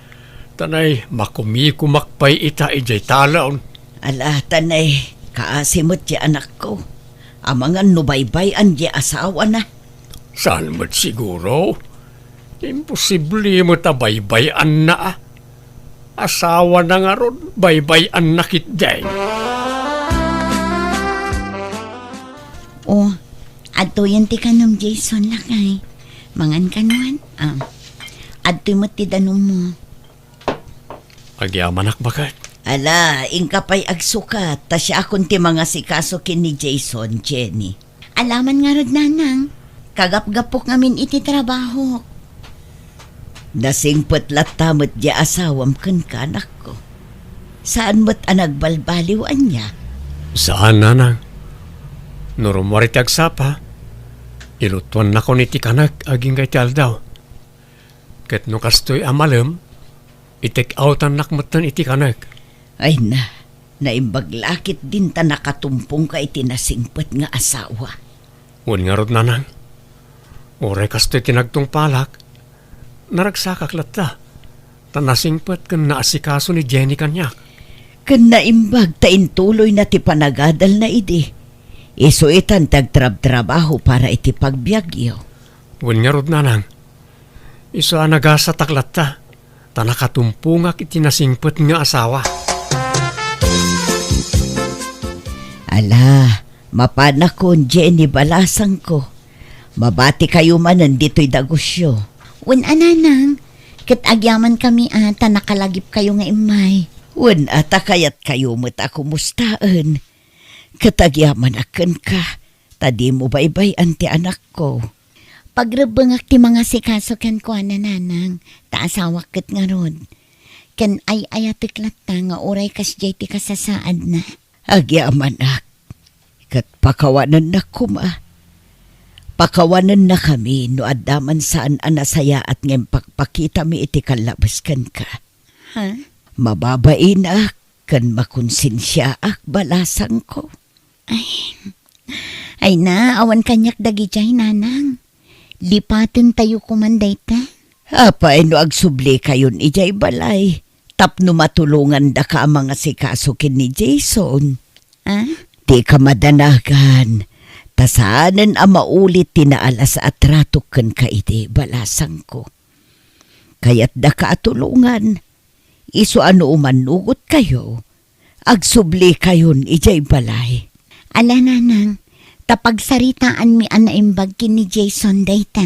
Tanay, makumikumak pay ita idiay talon. Ala, tanay, kaasi met diay anakko. Amangan no baybay-an diay asawana. Saan met siguro? Imposible met a baybay-anna, a. Asawana ngarud, baybay-anna ketdi. O, adtoyen ti kanom, Jason, lakay. Mangan ka nuan. Ah, adtoy met ti danummo. Agyamanak, baket. Ala, inka pay agsukat, ta siakon ti mangasikaso ken ni Jason, Jenny. Alaman ngarud, Nanang, kagapgapok ngamin iti trabahok. Nasingpet latta met diay asawam kenka, anakko. Saan met a nagbalbaliw ania? Saan, Nanang. No rummuar iti agsapa, ilutuannakon iti kanek agingga iti aldaw. Ket no kastoy a malem, i-take outannak metten iti kanek. Ay na, naimbag la ketdin ta nakatumpongka iti nasingpet nga asawa. Wen ngarud, Nanang, uray kastoy ti nagtungpalak, naragsakak latta, ta nasingpet ken naasikaso ni Jenny kaniak. Ken naimbag ta intuloyna ti panagadalna idi. Isu itan ti agtrabtrabaho para iti pagbiagyo. Wen ngarud, Nanang, isu a nagasatak latta, ta nakatumpongak iti nasingpet nga asawa. Ala, mapanakon, Jenny balasangko. Mabatikayo manen ditoy dagusyo. Wen a, Nanang, ket agyamankami a ta nakalagipkayo nga immay. Wen a ta kayatkayo met a kumustaen. Ket agyamanak kenka, ta dimo baybay-an ti anakko. Pagrebbengak ti mangasikaso kenkuana, Nanang, ta asawak ket ngarud. Ken ay-ayatek latta nga uray kasdiay ti kasasaadna. Agyamanak, ket pakawanennak koma. Pakawanennakami no adda man saan a nasayaat nga impakpakitami iti kallabes kenka. Ha? Mababainak ken makonsensiaak, balasangko. Ay, ay na, awan kaniak dagidiay, Nanang. Lipatentayo koman dayta. Apay no agsublikayon idiay balay tapno matulongandaka a mangasikaso ken ni Jason? Ah? Dika madanagan, ta saanen a maulit ti naalas a tratok kenka idi, balasangko. Kayatdaka a tulongan, isu a no umannugotkayo, agsublikayon idiay balay. Ala, Nanang, ta pagsaritaanmi a naimbag ken ni Jason dayta.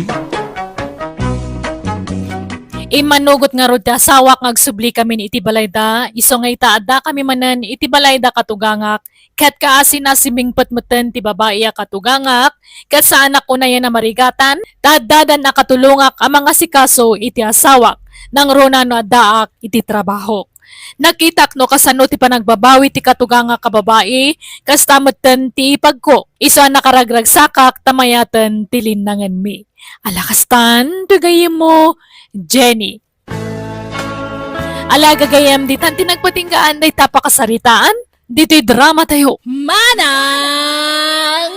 Immanugot ngarud ti asawak nga agsubli kamin iti balayda, isu nga ita, addakami manen iti balayda katugangak, ket kaasi a simingpet metten ti babai a katugangak, ket saanak unayen a marigatan, ta addadan a katulongak a mangasikaso iti asawak, nangruna no addaak iti trabahok. Nakitak no kasano ti panagbabawi ti katugangak a babai, kasta metten ti ipagko, isu a nakaragragsakak ta mayaten ti linnangenmi. Ala kastan, ti gayyemmo, Jenny. Ala gagayyem, ditan ti nagpatinggaan dayta pakasaritaan, ditoy drama tayo. Manang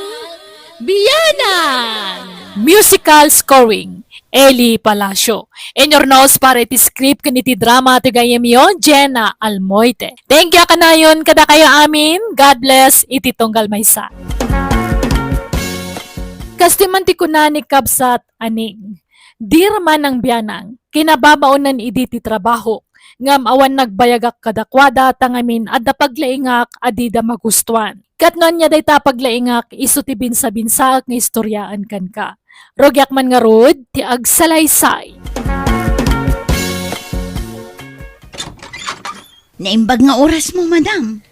Bianang! Musical scoring, Eli Palacio. Inyurnos para iti script ken iti drama ti gayyemyo, Jenna Almoite. Thank you a kanayon kadakayo amin. God bless iti tunggal maysa. Kas ti man ti kuna ni Kabsat Aning, Dear Manang Bianang, kinababaonan idi ti trabahok, ngem awan nagbayagak kadakuada ta ngamin adda paglaingak a dida magustuan. Ket no ania dayta a paglaingak, isu ti binsabinsaek nga istoriaen kenka. Rugiak man ngarud ti agsalaysay. Naimbag nga orasmo, madam.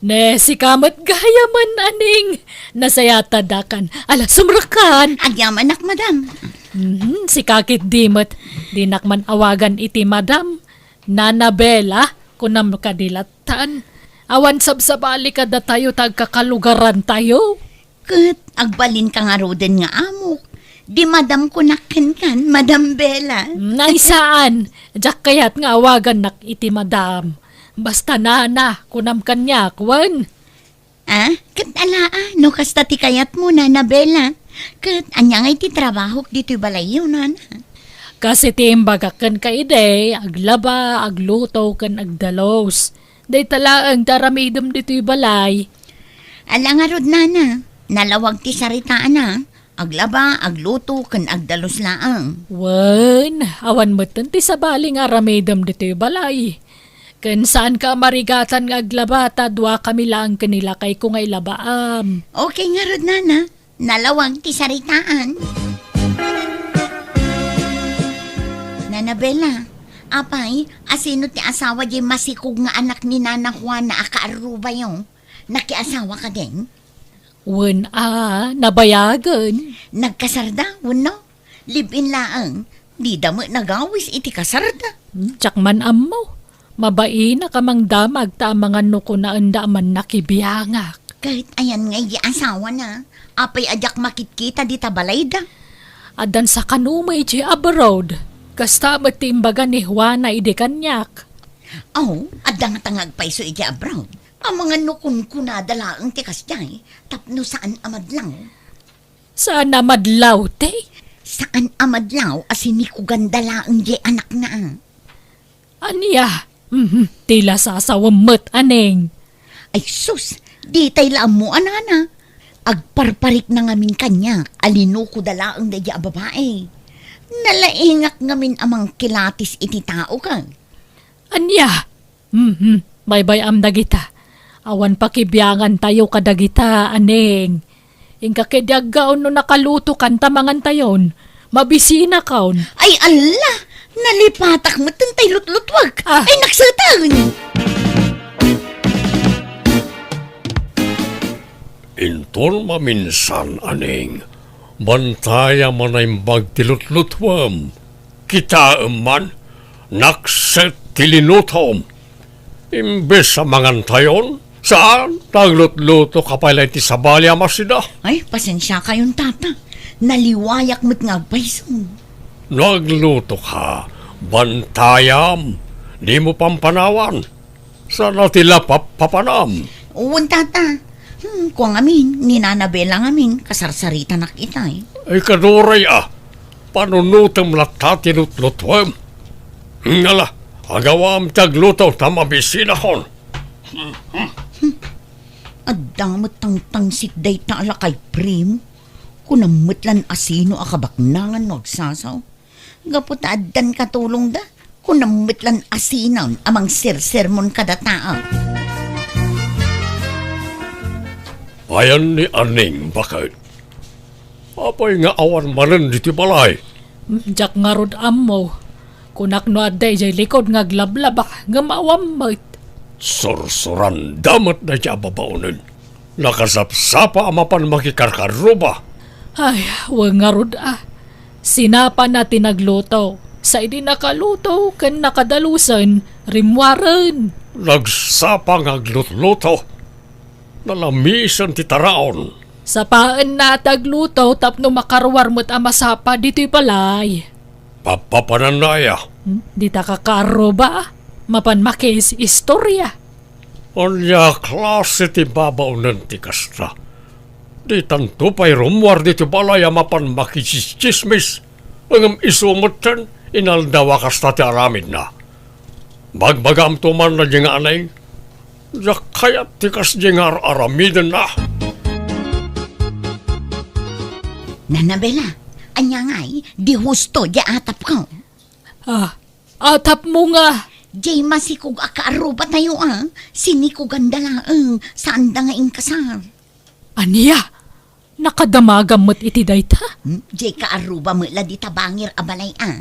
Ne, sika met gayamen, Aning. Nasayaat ta addakan. Ala, sumrekkan. Agyamanak, madam. Mhm, sika ketdi met. Dinak man awagan iti madam. Nana Bella, kunam kadi lattan. Awan sabsabali kadatayo ta agkakalugarantayo. Ket agbalinka ngaruden nga amok. Di madam kunak kenkan, Madam Bella. Nay, saan. Diak kayat nga awagannak iti madam. Basta, nana, kunam kaniak, wen. Ah, ket ala, ah, no kasta ti kayatmo, Nana Bella. Ket ania ngay ti trabahok ditoy balayyo, nana? Kas iti imbagak kenka idi, aglaba, agluto, ken agdalus. Dayta laeng ti aramidem ditoy balay. Ala ngarud, nana, nalawag ti saritaan, ah. Aglaba, agluto, ken agdalus laeng. Wen, awan metten ti sabali nga aramidem ditoy balay. Ken saanka a marigatan nga aglaba ta duakami laeng ken ni lakayko nga ilabaam. Okay ngarud, nana. Nalawag ti saritaan. Nana Bella, apay, asino ti asawa diay masikog nga anak ni Nana Juana a kaarrubayo? Nakiasawa kadin? Wen a, nabayagen. Nagkasarda, wenno? Live-in laeng, dida met nagawis iti kasarda. Hmm, diak man ammo. Mabainak a mangdamag ta amangan no kunaenda a mannakibiangak. Ket ayan nga idi asawana, apay a diak makitkita dita balayda? Addan sakano met idiay abroad. Kasta met ti imbaga ni Juana idi kaniak. Aw, adda ngata nga agpayso idiay abroad. Amangan no kunkunada laeng ti kasdiay, tapno saan a madlaw. Saan a madlaw, ti? Saan a madlaw a sinikuganda laeng diay anakna. Ania? Mhm, ti lasasawem met, Aneng. Ay sus, ditay la ammo a nana. Agparparikna ngamin kaniak a linukoda laeng daydiay a babai. Nalaingak ngamin a mangkilatis iti tao, ka. Ania? Mhm, baybay-am dagita. Awan pakibiangantayo kadagita, Aneng. Inka ketdi aggaon no nakalutokan ta mangantayon. Mabisinakon. Ay, alla! Nalipatak metten tay lutlutuak. Ah. Ay, nakseten! Inton maminsan, Aneng, bantayam a naimbag ti lutlutuem. Kitaem man, nakset ti linutom. Imbes a mangantayon, saan, naglutlutoka pay la iti sabali a masida. Ay, pasensiakayon, tata. Naliwayak met nga agpayso. No aglutoka, bantayam, dimo pampanawan. Saan a ti la pap-, papanam? Wen, tata. Hmm, kua ngamin, ni Nana Bella ngamin, kasarsaritanak itay. Ay, kaduray a. Panunutem latta ti lutlutuem. Ngala, agawam ti agluto ta mabisinakon. Hmm. Adda met tangtangsit dayta a lakay, primo. Kunam met lan asino a kabaknangan no agsasaw. Gapu ta addan katulongda, kunam met lan asinan a mangsersermon kadataak. Ayan ni Aneng baket. Apay nga awan manen ditoy balay? Diak ngarud ammo. Kunak no adda idiay likod nga aglablaba, ngem awan met. Sursuranda met daydiay a babaonen. Nakasapsapa a mapan makikarkarruba. Ay, wen ngarud a. Sinapana ti nagluto. Sa idi nakaluto ken nakadalusen, rimmuaren. Nagsapa nga aglutluto. Nalamisen ti taraon. Sapaenna ti agluto tapno makaruar met a masapa ditoy balay. Papapananna aya? Hmm? Dita kakaarruba, mapan makiis-istorya. Ania klase ti babaonen ti kasta? Ditanto pay rummuar ditoy balay a mapan makitsismis. Ngem isu metten, inaldaw a kasta ti aramidna. Bagbagaamto man daydiay nga Aneng, diak kayat ti kasdiay nga ar-aramidenna. Nana Bella, ania ngay, di husto diay atapko? Ah, atapmo nga? Diay masikog a kaarrubatayo a, sinikuganda laeng, saanda nga inkasar. Ania? Nakadamagam met iti dayta? Hmm? Diay kaarruba met la dita bangir a balay a.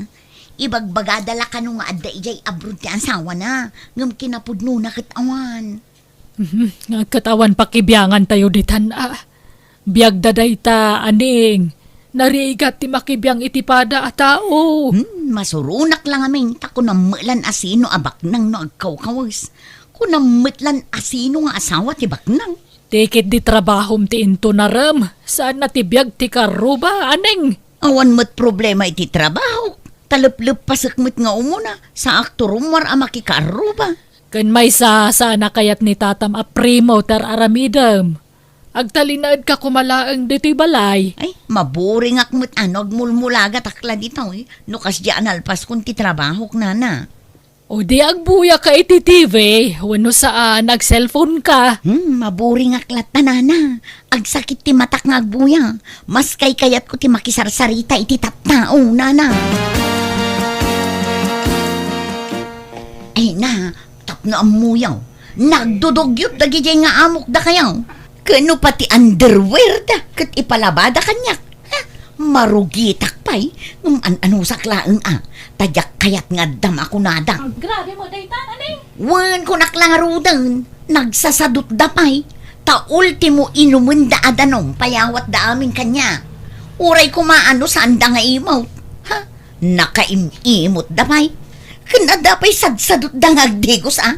Ibagbagada la kano nga adda idiay abroad ti asawana, ngem kinapudnona ket awan. Mhm, ket awan pakibiangantayo ditan a. Biagda dayta, Aneng. Narigat ti makibiang iti pada a tao. Hmm, masuronak la ngamin, ta kunam met lan asino a baknang no agkawkawes. Kunam met lan asino nga asawa ti baknang. Ti ketdi trabahom ti intunarem, saanna ti biag ti kaarruba, Aneng. Awan met problema iti trabahok. Talepleppasek met nga umuna, saakto rummuar a makikaarruba. Ken maysa, saan a kayat ni tatam a primo ti ar-aramidem. Agtalinaedka koma laeng ditoy balay. Ay, maburingak met a no agmulmulagatak la ditoy, no kasdiay a nalpaskon ti trabahok, nana. O di agbuyaka iti T V, wenno saan, ag-cellphone ka. Hmm, maburingak latta, nana. Agsakit ti matak nga agbuya. Mas kaykayatko ti makisarsarita iti tattao, nana. Ay na, tapno ammoyo, nagdudugyot dagidiay nga amok dakayo. Ken no pati underwear da ket ipalabada kaniak. Ha? Marugitak pay, ngem an-anusak laeng a, ta diak kayat nga addam a kunada. Grabe mo dayta, Nanay. Wen, kunak la ngaruden, nagsasadutda pay, ta ultimo inumenda a danum payawatda amin kaniak. Uray koma a no saanda nga imot. Ha? Nakaim-imotda pay. Ken adda pay sadsadutda nga agdigos a.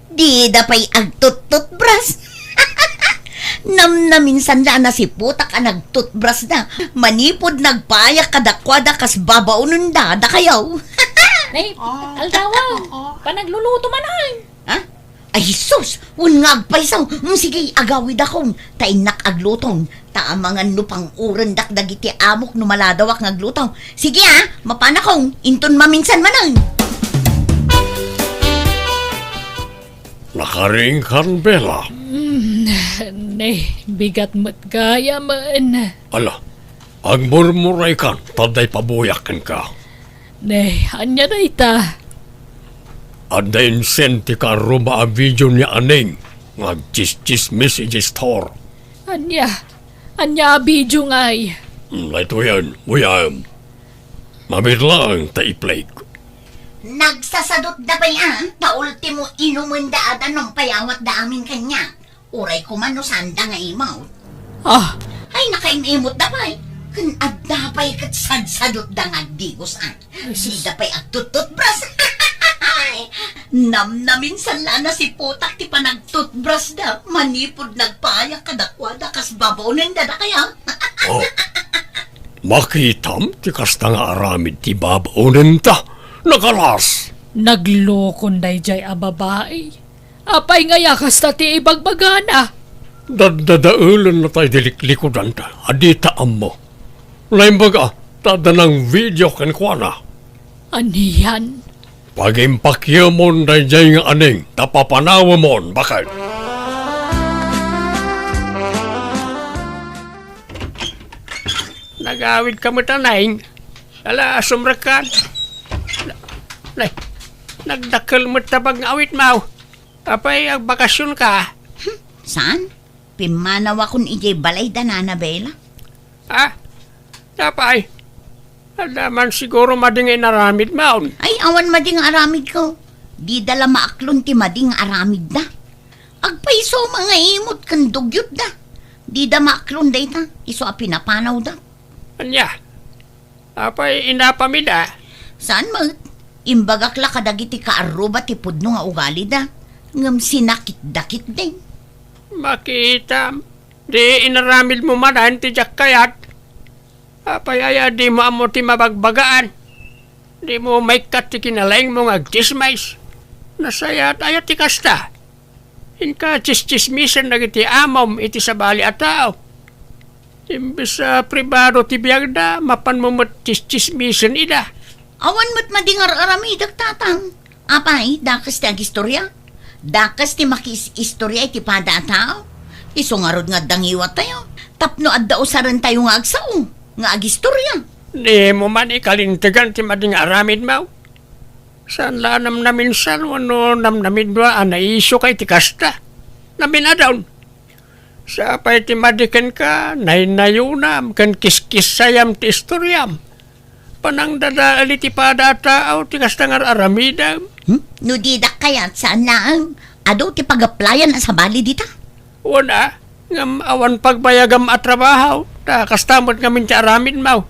Dida pay agtut-toothbrush. Namnaminsan la a nasiputak a nagtutbrushda. Manipud nagpayak kadakuada kas babaonenda dakayo. Nay, aldawa, panagluluto man ay. Ha? Ay, Jesus! Wen nga agpayso! Mm, sige, agawidakon, ta innak agluton. Ta amangan no pang-urendak dagiti amok no maladawak nga agluto. Sige, a, mapanakon, inton maminsan manen. Nakaring kan, Bella? Mm, ne, bigat met gayam. Ala, agmurmuraykan, ta adda ipabuyak kenka. Ne, ania dayta? Adda insend ti kaarruba a video ni Aneng nga agtsistsismis idiay store. Ania? Ania a video ngay? Hmm, daytoyen, uyaem. Mabit laeng ta i-play. Nagsasadutda pay a, ta ultimo inumenda a danum payawatda amin kaniak. Uray koma no saanda nga imot. Ah. Ay, nakaim-imotda pay. Ken adda pay ket sadsadutda nga agdigos a. Ay, sus. Dida pay agtututbrush. Namnaminsan la a nasiputak ti panagtutbrushda. Manipud nagpayak kadakuada kas babaonenda dakayo. Oh. Makitam ti kasta nga aramid ti babaonenta. Nakalas! Naglokon daydiay a babai. Apay ngay a kasta ti ibagbagana? Daddadaelenna tay di liklikudanta a dita ammo. Naimbag a, ta adda nang video kenkuana. Anian? Pagimpakiemon daydiay nga Aneng ta papanawemon, baket. Nagawidka met, Aneng. Ala, sumrekkan. Na-, nay, nagdakkel met ta bag nga awitmo. Apay, agbakasionka? Hmm, saan? Pimmanawakon idiay balayda, Nana Bella. Ah, apay, adda man siguro madi nga inaramidmon. Ay, awan madi nga aramidko. Dida la maaklon ti madi nga aramidda. Agpayso met nga imot ken dugyotda. Dida maaklon dayta, isu a pinapanawda. Ania? Apay, inapam ida? Saan met? Imbagak la kadagiti kaarruba ti pudno nga ugalida, ngem sinakitda ketdi. Makitam, di inaramidmo manen ti diak kayat. Apay aya dimo ammo ti mabagbagaan? Dimo maikkat ti kinalaingmo nga agtsismis? Nasayaat aya ti kasta? Inka tsistsismisen dagiti amom iti sabali a tao. Imbes a pribado ti biagda, mapanmo met tsistsismisen ida. Awan met madi nga ar-aramidek, Tatang. Apay, dakes ti agistoria? Dakes ti makiis-istoria iti pada a tao? Isu ngarud nga adda ngiwattayo tapno adda usarentayo nga agsao nga agistoria. Dimo man ikalintegan ti madi nga aramidmo. Saan la a namnaminsan wenno namnamidmo a naiisu ka iti kasta. Namin-adun. Sapay ti madi kenka, naynayonam ken kiskissayam ti istoriam. Panangdadael iti pada a tao ti kasta nga ar-aramidem. Hmm? No didak kayat, saan laeng. Adu ti pag-applyan a sabali dita. Wen a, ngem awan pagbayagam a trabaho, ta kasta met ngamin ti aramidmo.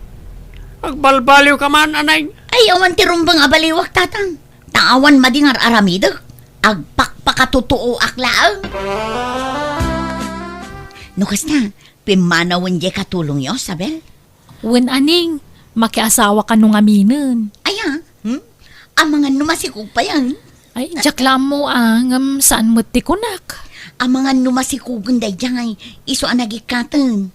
Agbalbaliwka man, Aneng. Ay, awan ti rumbeng a baliwak, Tatang. Ta awan madi nga ar-aramidek. Agpakpakatutuoak laeng. No kasta, pimmanawen diay katulongyo, Sabel? Wen, Aneng, makiasawa kano ngaminen. Aya, hmm? Amangan no masikog payen. Ay, diak la ammo, ah, ngem saan met ti kunak. Amangan no masikugen daydiay, isu a nagikkaten.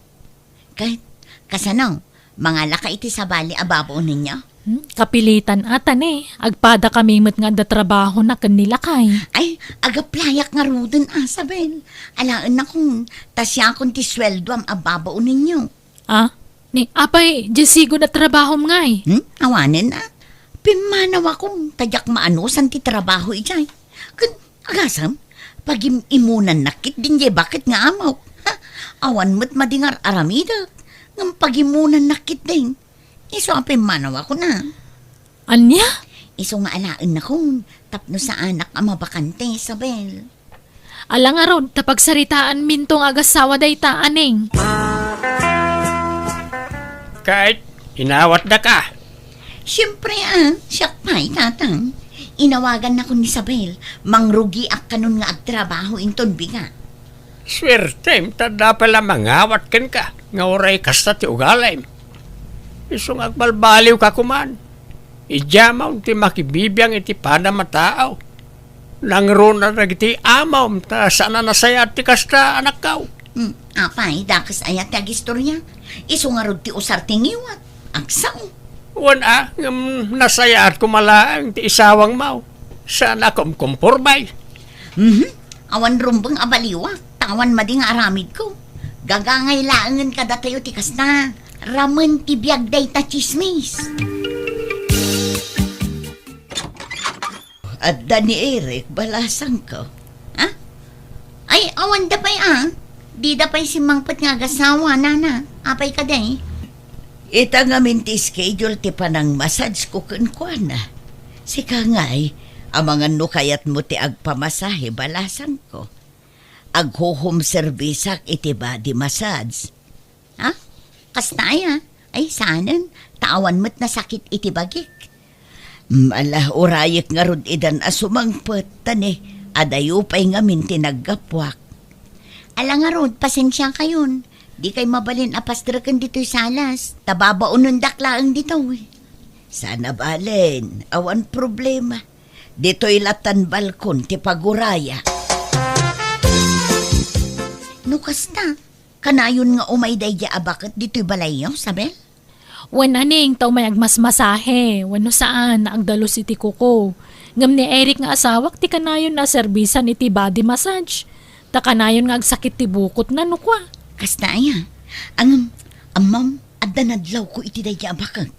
Ket, kasano, mangalaka iti sabali a babaonenyo? Hmm, kapilitan a ta ne, agpadakami met nga adda trabahona ken ni lakay. Ay, agaplayak ngaruden, Isabel. Alaennakon, ta siakon ti sueldoam a babaonenyo. Ah? Ni, apay, diay sigun a trabahom ngay? Hmm? Awanen, ah. Pimmanawakon, ta diak maanusan ti trabaho idiay. Ken, agasem, pagim-imunannak ketdin diay baket nga amok. Ha? Awan met madingar aramidek. Ngem pagimmunannak ketdin. Isu a pimmanawakon, ah. Ania? Isu nga alaennakon, tapno saanak a mabakante, Isabel. Ala ngarud, ta pagsaritaanminto nga agassawa dayta, Aneng. Ket, inawatdaka? Siempre, ah, siak pay, Tatang. Inawagannakon ni Isabel, mangrugiak kanon nga agtrabaho inton bigat. Suertem, ta adda pay la mangawat kenka, nga uray kasta ti ugalim. Isu nga agbalbaliwka koman. Idiamon ti makibibiang iti padam a tao. Nangruna dagiti amom, ta saan a nasayaat ti kasta, anakko. Hmm, apay, dakes aya ti agistorya? Isu ngarud ti usar ti ngiwat. Agsao. Wen a, ngem nasayaat koma laeng ti isawangmo. Saan a kumkomporme. Mhm. Awan rumbeng a baliwak, ta awan madi nga aramidko. Gagangay laengen kadatayo ti kasta. Ramen ti biag dayta tsismis. Adda ni Eric, balasangko. Ha? Ay, awan da pay, ah. Di da pay simmangpet nga agasawa, nana. Apay kadi? Ita ngamin ti schedule ti panangmassage ko kenkuana. Sika ngay, amangan no kayatmo ti agpamasahe, balasangko. Agho-home service-ak iti body massage. Ha? Kasta aya? Ay, saanen, ta awan met nasakit iti bagik. Mm, ala, urayek ngarud idan a sumangpet, ta ne, adayo pay ngamin ti naggapuak. Ala ngarud, pasensiakayon. Dikay mabalin a pastreken ditoy salas, ta babaonendak laeng ditoy. Saan a balen, awan problema. Ditoy latan balkon ti paguraya. No kasta, kanayon nga umay daydiay a baket ditoy balayyo, Isabel? Wen, Aneng, ta umay agmasmasahe, wenno saan, agdalus iti kuko. Ngem ni Eric nga asawak ti kanayon a serbisan iti body massage. Ta kanayon nga agsakit ti bukotna no kua. Kasta aya? Ngem, ammom, adda nadlawko iti daydiay a baket.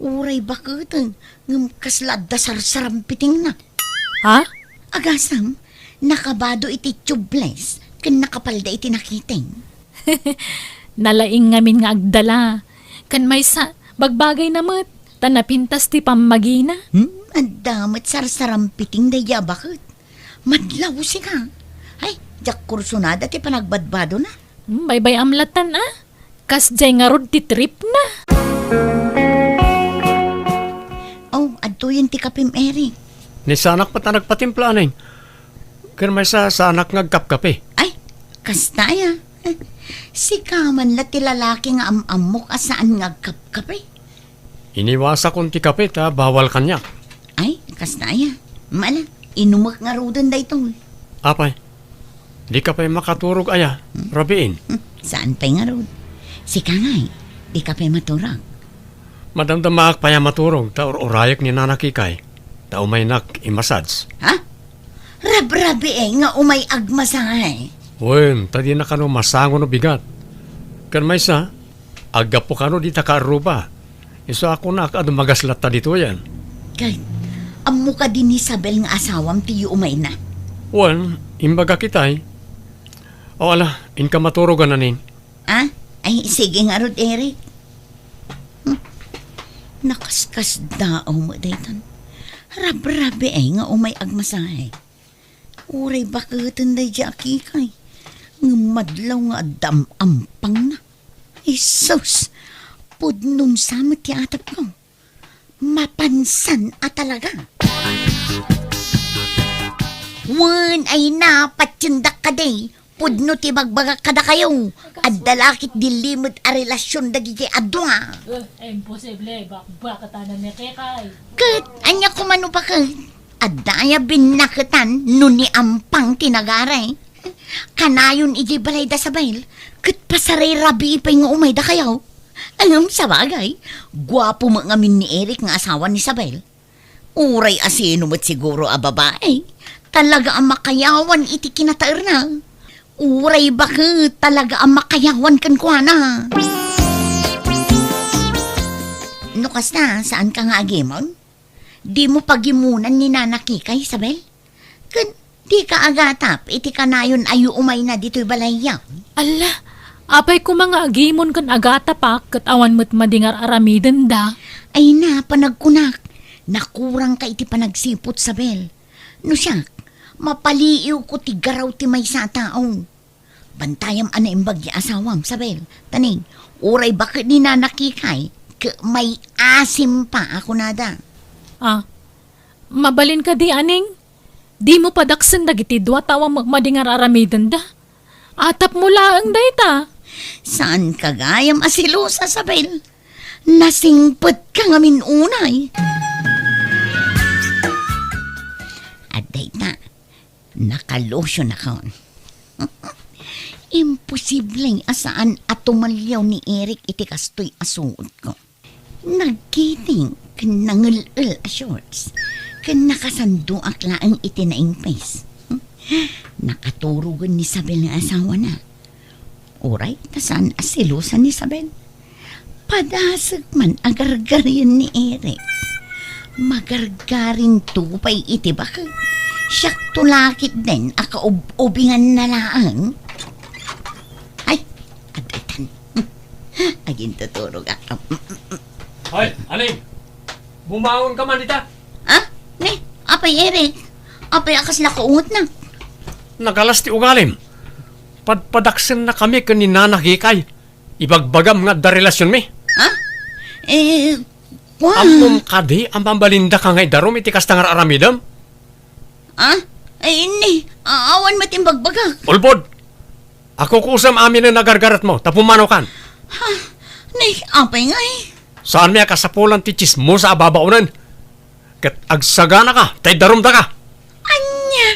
Uray baketen, ngem kasla adda sarsarampitingna. Ha? Agasem, nakabado iti tubeless, ken nakapalda iti nakiting. Nalaing ngamin nga agdala. Ken maysa, bagbagayna met, ta napintas ti pammagina. Hmm, adda met sarsarampiting daydiay a baket. Madlaw sika. Ay, diak kursunada ti panagbadbadona. Hmm, baybay-am latan, ah. Kasdiay ngarud ti tripna. Oh, adtoyen ti kapim, Eric. Ni saanak met a nagpatimpla, Aneng. Ken maysa, saanak nga agkapkape. Ay, kasta aya. Sika man la ti lalaki nga am-ammok a saan nga agkapkape. Iniwasakon ti kape ta bawal kaniak. Ay, kasta aya. Mala, inumek ngaruden daytoy. Apay, dika pay makaturog aya, hmm? Rabiin? Hmm, saan pay ngarud? Sika ngay, dika pay maturog? Madamdamaak pay a maturog ta ur-urayek ni Nana Kikay, ta umaynak imassage. Ha? Rabrabii nga umay agmasahe? Wen, ta dina kano masango no bigat. Ken maysa, aggapu kano dita kaarruba. Isu a kunak a dumagas latta ditoyen. Ket, ammo kadi ni Isabel nga asawam ti umayna? Wen, imbagak itay. O ala, inka maturogan, Aneng. Ah? Ay, sige ngarud, Eric. Hmm. Nakaskasdaaw met daytan. Rabrabii nga umay agmasahe. Uray baketen daydiay a Kikay. Ngem madlaw nga adda am-ampangna. Isus! Pudnon sa met ti atepko. Mapansan a talaga. Wen, ay na, patiendak kadi. Pudno ti bagbagak kadakayo. Adda la ketdi limit a relasion dagiti a dua. Eh, imposible. Bakbaketanan ni Kikay. Ket, ania koma no baket? Adda aya binnaketan no ni Ampang ti nagari. Kanayon idiay balayda, Sabel, ket pasarirabii pay nga umay dakayo. Ngem sabagay, guapo met ngamin ni Eric nga asawa ni Sabel. Uray asino met siguro a babae, talaga a makayawan iti kinataerna. Uray baket, talaga a makayawan kenkuana. No kasta, saanka nga agimon? Dimo pagimunan ni Nana Kikay, Isabel? Ken dika agatap iti kanayon a umayna ditoy balayyo? Alla, apay koma nga agimon ken agatapak ket awan met madi nga ar-aramidenda? Ay na, panagkunak, nakurangka iti panagsiput, Isabel. No siak, mapaliiwko ti garaw ti maysa a tao. Bantayam a naimbag ti asawam, Isabel. Taning, uray baket ni Nana Kikay, ket may asim pa a kunada. Ah, mabalin kadi, Aning? Dimo padaksen dagiti dua ta awan met madi nga ar-aramidenda? Atapmo laeng dayta. Saanka gayam a selosa, Isabel? Nasingpetka ngamin unay. Adda ita, nakalusionakon. Imposible a saan a tumalliaw ni Eric iti kastoy a suotko. Nagkiting ken nangel-el a shorts, ken nakasanduak laeng iti naingpis. Nakaturogen ni Isabel nga asawana. Uray ta saan a selosa ni Isabel. Padasek man a gargarien ni Eric. Magargarinto pay iti baket. Siakto la ketdin a kaub-ubinganna laeng. Ay, adda itan. Agintuturogak. Hoy, Aling! Bumangonka man ita! Ah? Ni, apay, Eric? Apay a kasla kaungotnak? Nagalas ti ugalim. Padpadaksennakami ken ni Nana Kikay. Ibagbagam nga adda relasionmi. Ha? Eh, kuan. Ammom kadi a mabalindaka nga idarum iti kasta nga ar-aramidem? Ha? Ay, ni, a-, awan met imbagbagak. Ulbod! Akukusem aminen a gargaretmo, ta pumanokan. Ha? Ni, apay ngay? Saanmi a kasapulan ti tsismosa a babaonen. Ket agsaganaka, ta idarumdaka. Ania?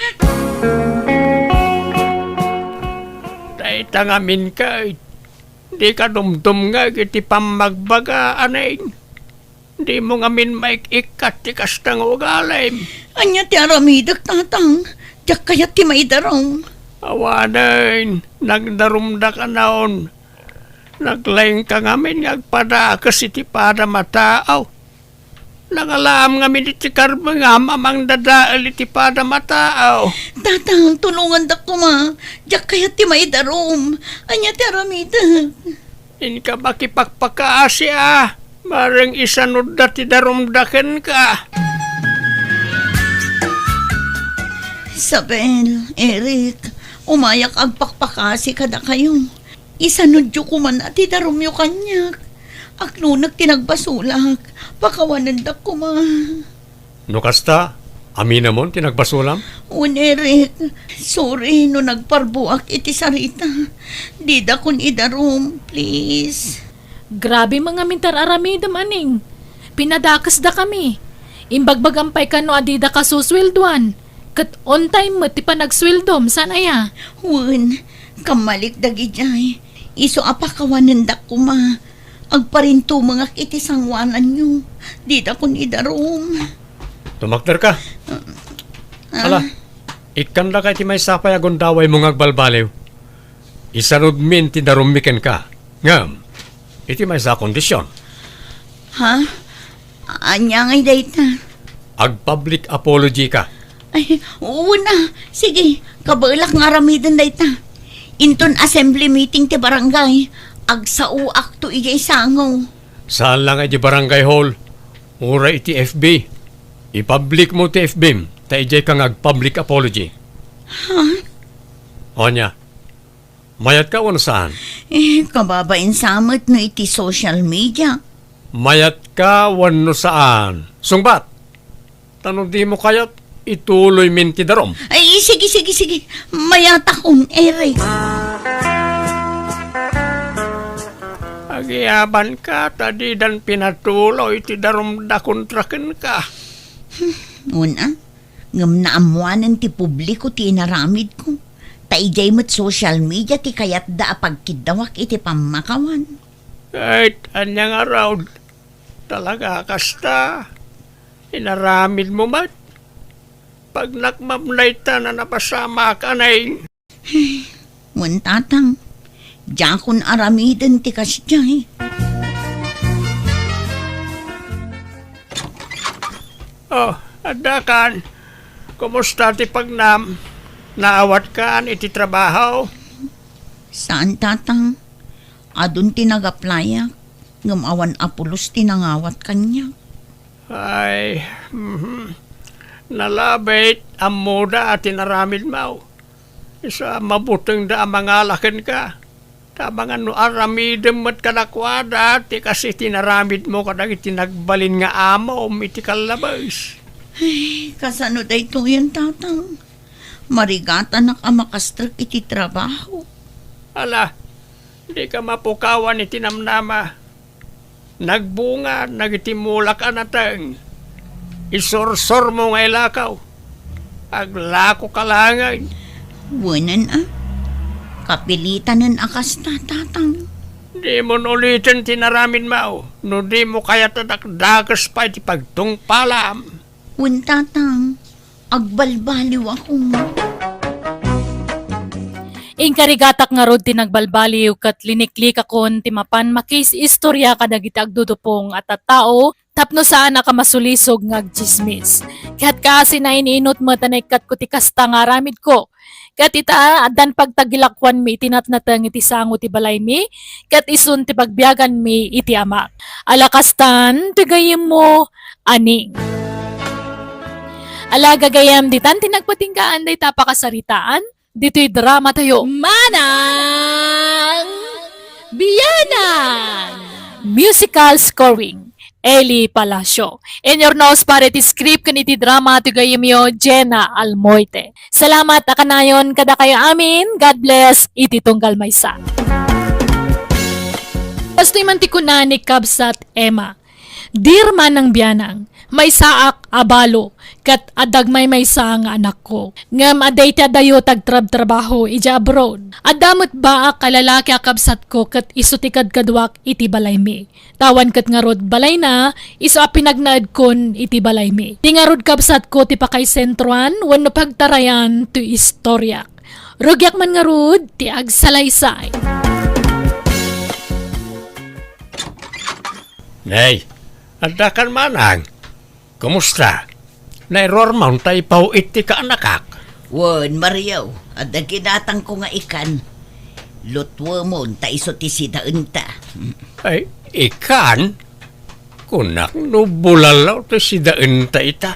Dayta ngamin ket, dika dumdumngeg iti pammagbaga, Aning. Dimo ngamin maik-ikkat ti kasta nga ugalim. Ania ti aramidek, Tatang? Diak kayat ti maidarum. Awanen, nagdarumdaka naon. Naglaingka ngamin nga agpadakes iti padam a tao. Nangalaam ngamin iti karbengam a mangdadael iti padam a tao. Tatang, tulongandak koma. Diak kayat ti maidarum. Ania ti aramidek? Inka makipakpakaasi a. Bareng isanudda ti darumda kenka. Isabel, Eric, umayak agpakpakasi kadakayo. Isanudyo koman a ti darumyo kaniak. Aklonek ti nagbasolak. Pakawanendak koma. No kasta, aminemon ti nagbasolam? Wen, Eric, sorry no nagparbuak iti sarita. Didakon idarum, please. Grabe met ngamin ti ar-aramidem, Aning. Pinadakesdakami. Imbagbagam pay kano a didaka susueldoan. Ket on time met ti panagsueldom, saan aya? Wen, kammalik dagidiay. Isu a pakawanendak koma. Agparintumengak iti sangoananyo. Didakon idarum. Tumakderka. Ah. Ala, ikkandaka iti maysa pay a gundawaymo nga agbalbaliw. Isanudmin ti darummi kenka. Ngem, iti maysa a kondisyon. Ha? Ania ngay dayta? Ag-public apology ka. Ay, wen a. Sige, kabaelak nga aramiden dayta. Inton assembly meeting ti barangay, agsaoakto idiay sango. Saan la nga idiay barangay hall, uray iti F B. I-public mo ti F B m, ta idiay ka nga ag-public apology. Ha? Ania, mayat ka wenno saan? Eh, kababain sa met no iti social media. Mayat ka wenno saan? Sungbat! Ta no dimo kayat, ituloymin ti darum. Ay, sige, sige, sige. Mayatakon, Eric. Agiyabanka, ta didan pinatuloy ti darumda kontra kenka. Hmm, wen a. Ngem naammoanen ti publiko ti inaramidko, ta idiay met social media ti kayatda a pagkiddawak iti pammakawan. Ket ania ngarud? Talaga kasta? Inaramidmo met? Pagnakmamnay ta a napasamak, anay. Wen, Tatang, diakon aramiden ti kasdiay. Oh, addakan. Kumusta ti pagnam? Naawatkan iti trabaho? Saan, Tatang. Adun ti nag-applyak, ngem awan a pulos ti nangawat kaniak. Ay, mhm. Nalabit, ammoda a tinaramidmo. Isu a mabutengda a mangala kenka. Ta amangan no aramidem met kadakuada ti kas iti naramidmo kadagiti nagbalin nga amom iti kallabes. Ay, kasano daytoyen, Tatang? Marigatanak a makastrek iti trabaho. Ala, dika mapukawan iti namnama. Nagbunga dagiti mulak a nateng. Isursurmo nga ilakaw. Aglakoka laengen. Wenen a. Kapilitanen a kasta, Tatang. Dimon uliten ti naramidmo, no dimo kayat a dakdakes pay ti pagtungpalam. Wen, Tatang, agbalbaliwakon. Inkarigatak ngarud ti nagbalbaliw ket liniklikakon ti mapan makiis-istoria kadagiti agdudupong a tattao tapno saanak a masulisog nga agtsismis. Ket kaasi nain-inut met a naikkatko ti kasta nga aramidko. Ket ita, addan pagtagilakoanmi iti natnateng iti sango ti balaymi, ket isun ti pagbiaganmi iti amak. Ala kastan, ti gayyemmo, Aning. Ala gagayyem, ditan ti nagpatinggaan dayta a pakasaritaan, ditoy drama tayo. Manang Bianang! Musical scoring, Eli Palacio. In your nose, para iti script ken iti drama, ti gayyemyo, Jenna Almoite. Salamat a kanayon kadakayo amin. God bless iti tunggal maysa. Kastoy man ti kuna ni Kabsat Emma, Dear Manang Bianang, maysaak a balo, ket adda agmaymaysa nga anakko. Ngem adda iti adayo ti agtrabtrabaho idiay abroad. Adda met baak a lalaki a kabsatko ket isu ti kadkaduak iti balaymi. Awan ket ngarud balayna, isu a pinagnaedkon iti balaymi. Ti ngarud kabsatko ti pakaisentroan wenno pagtarayan ti istoriak. Rugiak man ngarud ti agsalaysay. Nay, addakan manang. Kumusta? Nairuarmon ta ipaw-it ti kaanakak? Wen, Mario, adda ginatangko nga ikan. Lutuemon ta isu ti sidaenta. Ay, ikan? Kunak no bulalaw ti sidaenta ita.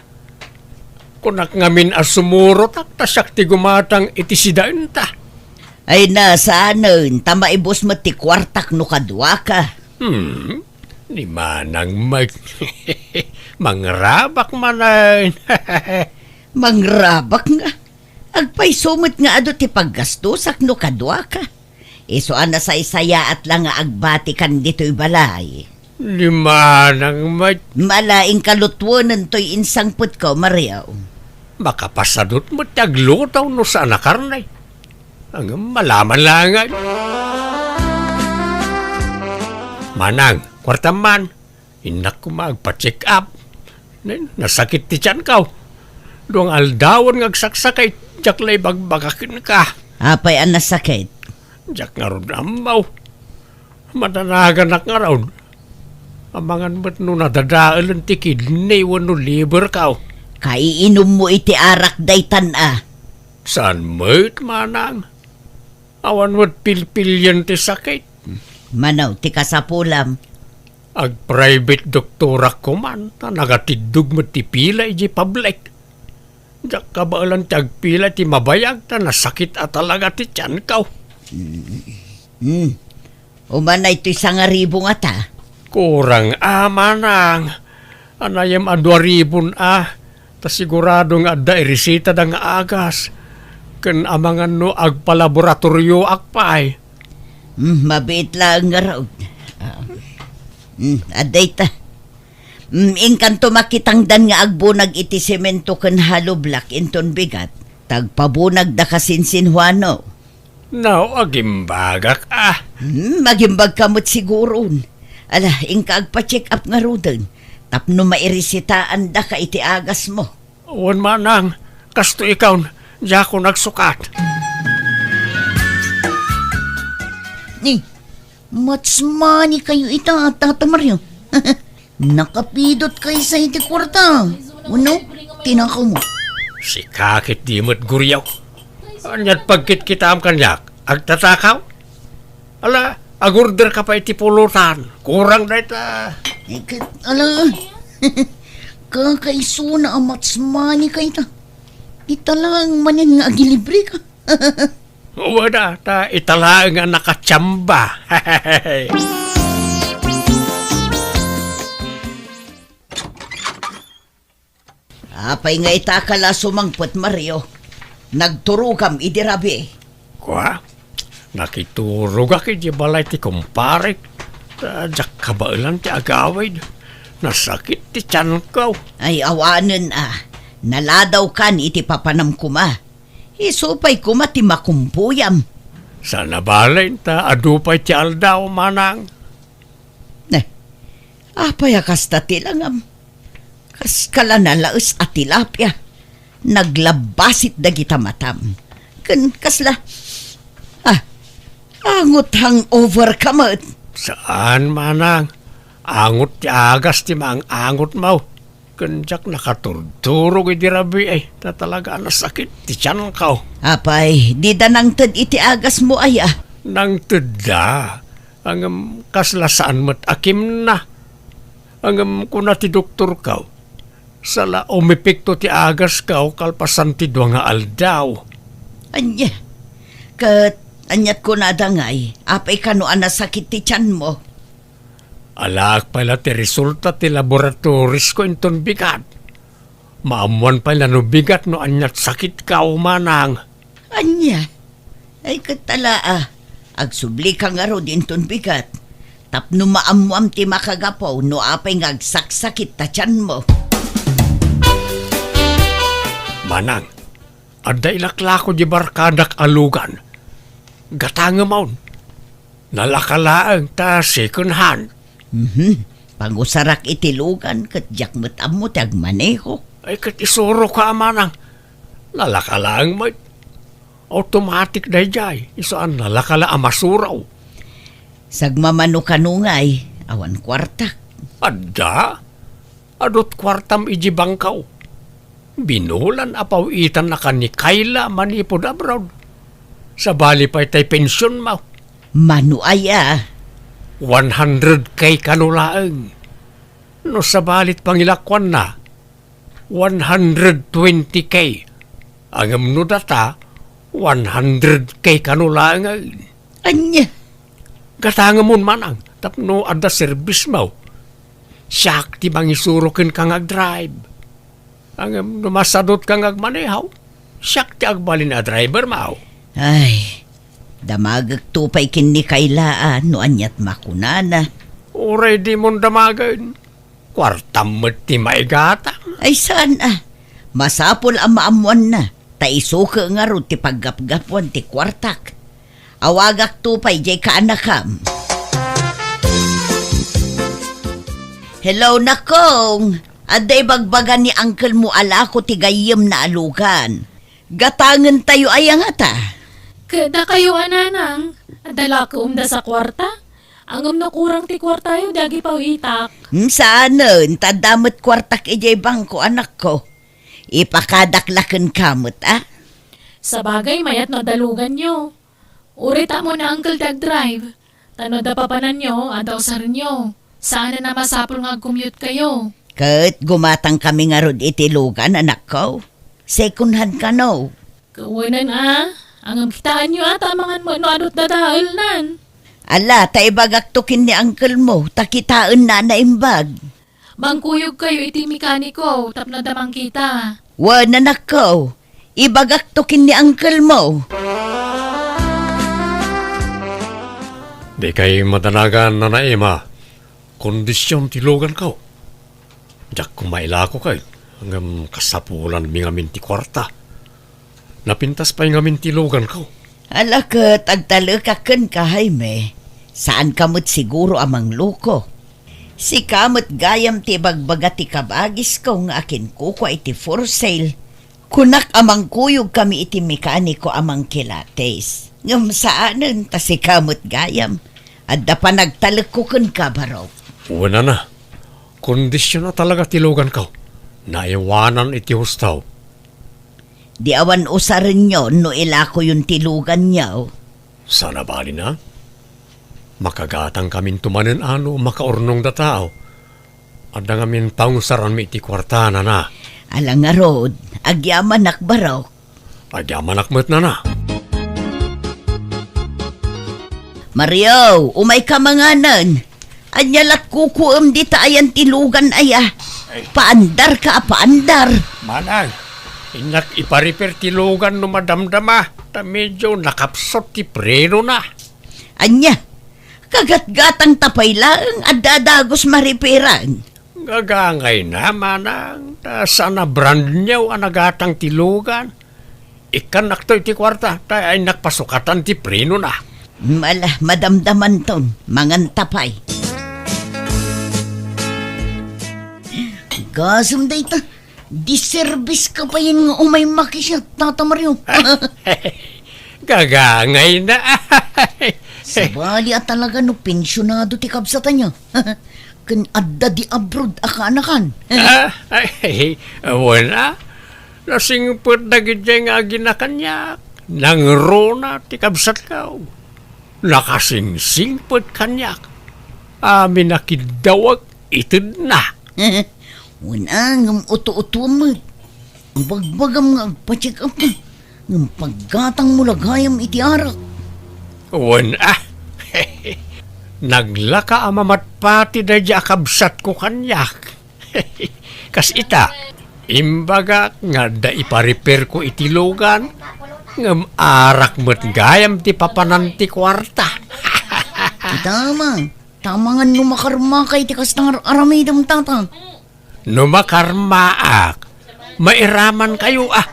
Kunak ngamin a sumurotak ta siak ti gumatang iti sidaenta. Ay, na, saanen, ta maibus met ti kuartak no kaduaka. Hmm, ni Manang Mike. Mangrabak manen. Mangrabak nga. Agpayso met nga adu ti paggastosak no kaduaka. Isu a nasaysayaat la nga agbatikan ditoy balay. Ni Manang Mike. Mala, inka lutuenen toy insangpetko, Mario. Makapasadut met ti agluto no saan a karne. Ngem malaman laengen. Manang, kuartam man. Innak koma agpa-check up. Nen, nasakit ti tianko. Dua nga aldawen nga agsaksakit, diak la ibagbaga kenka. Apay a nasakit? Diak ngarud ammo. Madanaganak ngarud. Amangan met no nadadaelen ti kidney wenno liver ko. Kaiinummo iti arak daytan a. Saan met, manang? Awan met pilpilian ti sakit. Mano ti kasapulam? Ag-private doktorak koman, ta nagatiddog met ti pila idiay public. Diak kabaelan ti agpila ti mabayag, ta nasakit a talaga ti tianko. Hmm. Umanay toy sangaribu ngata? Kurang a manang. Anayem a dua ribun a, ta sigurado nga adda iresita da nga agas. Ken amangan no agpalaboratorioak pay. Hmm, mabiit laeng ngarud. Ah. Hmm, adda ita. Mm, inkanto makitangdan nga agbunag iti semento ken hollow block inton bigat, ta agpabunagda kasinsinhuano. No, agimbagak, ah. Hmm, agimbagka met siguron. Ala, inka agpa-check up ngaruden, tapno mairesitaandaka iti agasmo. Wen, manang, kastoy ikaw, diakon agsukat. Ni, much money kayo ita, Tata Mario. Nakapidot kayo sa iti kwarta. Uno, tinakaw mo. Sika ket di met guriaw. Ania't pagkitkitaam kaniak? Agtatakaw? Ala, agorder ka pa iti pulutan. Kurang dayta. Eh, ket, ala, kakaisuna a much money kayta. Ita lang manen nga agilibre ka. Wada, ta ita laeng a nakachamba. Apay nga ita ka la sumangpet, Mario? Nagturogam idi rabii. Kua? Nakiturogak iti balay ti kumparek. Ta diak kabaelan ti agawid. Nasakit ti tianko. Ay, awanen a. Naladawkan iti papanam koma. Isu pay koma ti makumpuyam. Saan a bale, ta adu pay ti aldaw, manang. Eh, apay a kasta ti langam? Kas kala nalaes a tilapia. Naglabbasit dagita matam. Ken kasla, ah, angot hangover ka met. Saan, manang. Angot ti agas ti maang-angotmo. Ken diak nakaturturog idi rabii, ay, ta talaga a nasakit ti tianko. Apay, dida nangted iti agasmo aya? Nangtedda. Ngem kasla saan met a kimna. Ngem kuna ti doktorko, sala umepekto ti agasko kalpasan ti dua nga aldaw. Ania? Ket ania't kunada ngay? Apay kano a nasakit ti tianmo? Alaek pay la ti resulta ti laboratorisko inton bigat. Maammoan pay la no bigat no ania't sakitko, manang. Ania? Ay, ket ala a. Agsubli ka ngarud inton bigat. Tapno maammoam ti makagapu no apay nga agsaksakit ta tianmo. Manang, adda ilaklako di barkadak a lugan. Gatangem on. Nalaka laeng ta second hand. Mhm. Pangusarak iti lugan ket diak met ammo ti agmaneho. Ay, ket isuroka a manang. Nalaka laeng met. Automatic daydiay. Isu a nalaka la a masuraw. Sagmamano kano ngay, awan kuartak. Adda? Adu't kuartam iji bangko. Binulan a paw-itannakan ni Kayla manipud abroad. Sabali pay tay pensionmo. Mano aya? One hundred K kano laeng. No sabalit pangilakuanna, one hundred twenty K. Ngem no data, one hundred K kano laeng. Ania? Gatangemon manang tapno adda serbismo. Siak ti mangisuro kenka nga agdrive. Ngem no masadutka nga agmaneho, siak ti agbalin a drivermo. Ay, damagekto pay ken ni Kayla a no ania't makunana. Uray dimon damagen. Kuartam met ti maigatang. Ay, saan a. Masapul a maammoanna, ta isu ket ngarud ti paggapgapuan ti kuartak. Awagakto pay diay kaanakam. Hello, nakong. Adda ibagbaga ni uncle mo a lako ti gayyemna a lugan. Gatangentayo aya ngata? Ket dakayo a nanang, adda lakoem dasa kuarta? Ngem no kurang ti kuartayo, di agipaw-itak. Hmm, saanen, ta adda met kuartak idiay bangko, anakko. Ipakadak la kenka met, a? Sabagay, mayat no adda luganyo. Uray ta ammo ni Uncle ti agdrive. Ta no adda papananyo, adda usarenyo. Saanen a masapul nga agcommute-kayo. Ket gumatangkami ngarud iti lugan, anakko. Second hand kano? Kawanan a, ngem kitaenyo a ta amangan met no adu't dadaelnan. Ala, ta ibagakto ken ni uncle mo, ta kitaenna a naimbag. Mangkuyogkayo iti mekaniko tapno adda mangkita. Wen, anakko, ibagakto ken ni uncle mo. Dikay madanagan, Nana Emma. Kondision ti luganko. Diak koma ilako ket, ngem kasapulanmi ngamin ti kuarta. Napintas pay ngamin ti luganko. Ala ket agtalekak kenka, Jaime. Saanka met siguro a mangloko. Sika met gayam ti ibagbaga ti kabagisko nga akinkukua iti for sale. Kunak a mangkuyogkami iti mekaniko a mangkilates. Ngem saanen ta sika met gayam. Adda panagtalekko kenka, Barok. Wen a, kondisiona talaga ti luganko. Naiwanan iti husto. Di awan usarenyo no ilakoyon ti luganyo. Saan a bali na? Makagatangkaminto manen a no makaurnongda tao. Adda ngamin pangsaranmi iti kuarta, nana. Ala ngarud, agyamanak, Barok. Agyamanak met, nana. Mario, umayka manganen. Ania lat kukuem dita ayan ti lugan aya? Ay. Paandarka a paandar. Manang, innak ipariper ti lugan no madamdama, ta medyo nakapsut ti prenona. Ania? Kagatgatangta pay laeng, adda a dagus mariperan. Gagangayna, manang, ta saan a brand new a nagatang ti lugan. Ikkannakto iti kuarta, ta innak pasukatan ti prenona. Ala, madamdamanton, manganta pay. Gasem dayta, diserbiska pay nga umay makisya, Tata Mario. Gagangayna. Sabali a talaga no pensionado ti kabsatna. Ken adda di abroad a kaanakan. Ah, ay, wen a. Nasingpet dagidiay nga agina kaniak. Nangruna ti kabsatko. Nakasingsingpet kaniak. Amin a kiddawek itedna. Wen a, ngem uto-utom met. Ibagbagam nga agpa-check up ka, ngem paggatangmo la gayam iti arak. Wen a, naglaka a mamatpati daydiay a kabsatko kaniak. Kas ita, imbagak nga adda ipariperko iti lugan, ngem arak met gayam ti papanan ti kuarta. Ita, ama, tamangan no makarmaka iti kasta nga ar-aramidem, Tata. No makarmaak, mairamankayo a,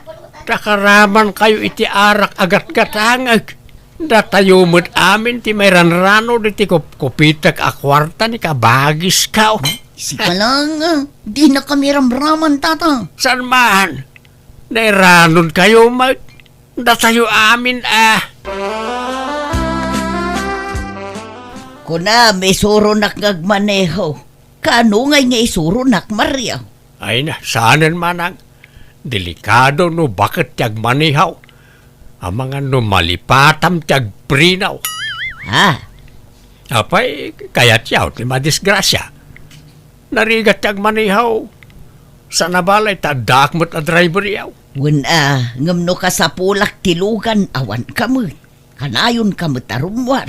ta karamankayo iti arak a gatgatangek. Datayo met amin ti mairanrano diti kupkupitek a kuarta ni kabagisko. Sika lang, ah. Dinakami ramraman, Tata. Saan man? Nairanonkayo met. Datayo amin a. Kunam, isuronak nga agmaneho. Kaano ngay nga isuronak, Maria? Ay na, saanen manang. Delikado no baket ti agmaneho. Amangan no malipatam ti agpreno. Ha? Apay, kayatyo ti madisgrasia. Narigat ti agmaneho. Saan a balay ta addaak met a driver yaw. Wen a, ngem no kasapulak ti lugan, awanka met. Kanayonka met a rummuar.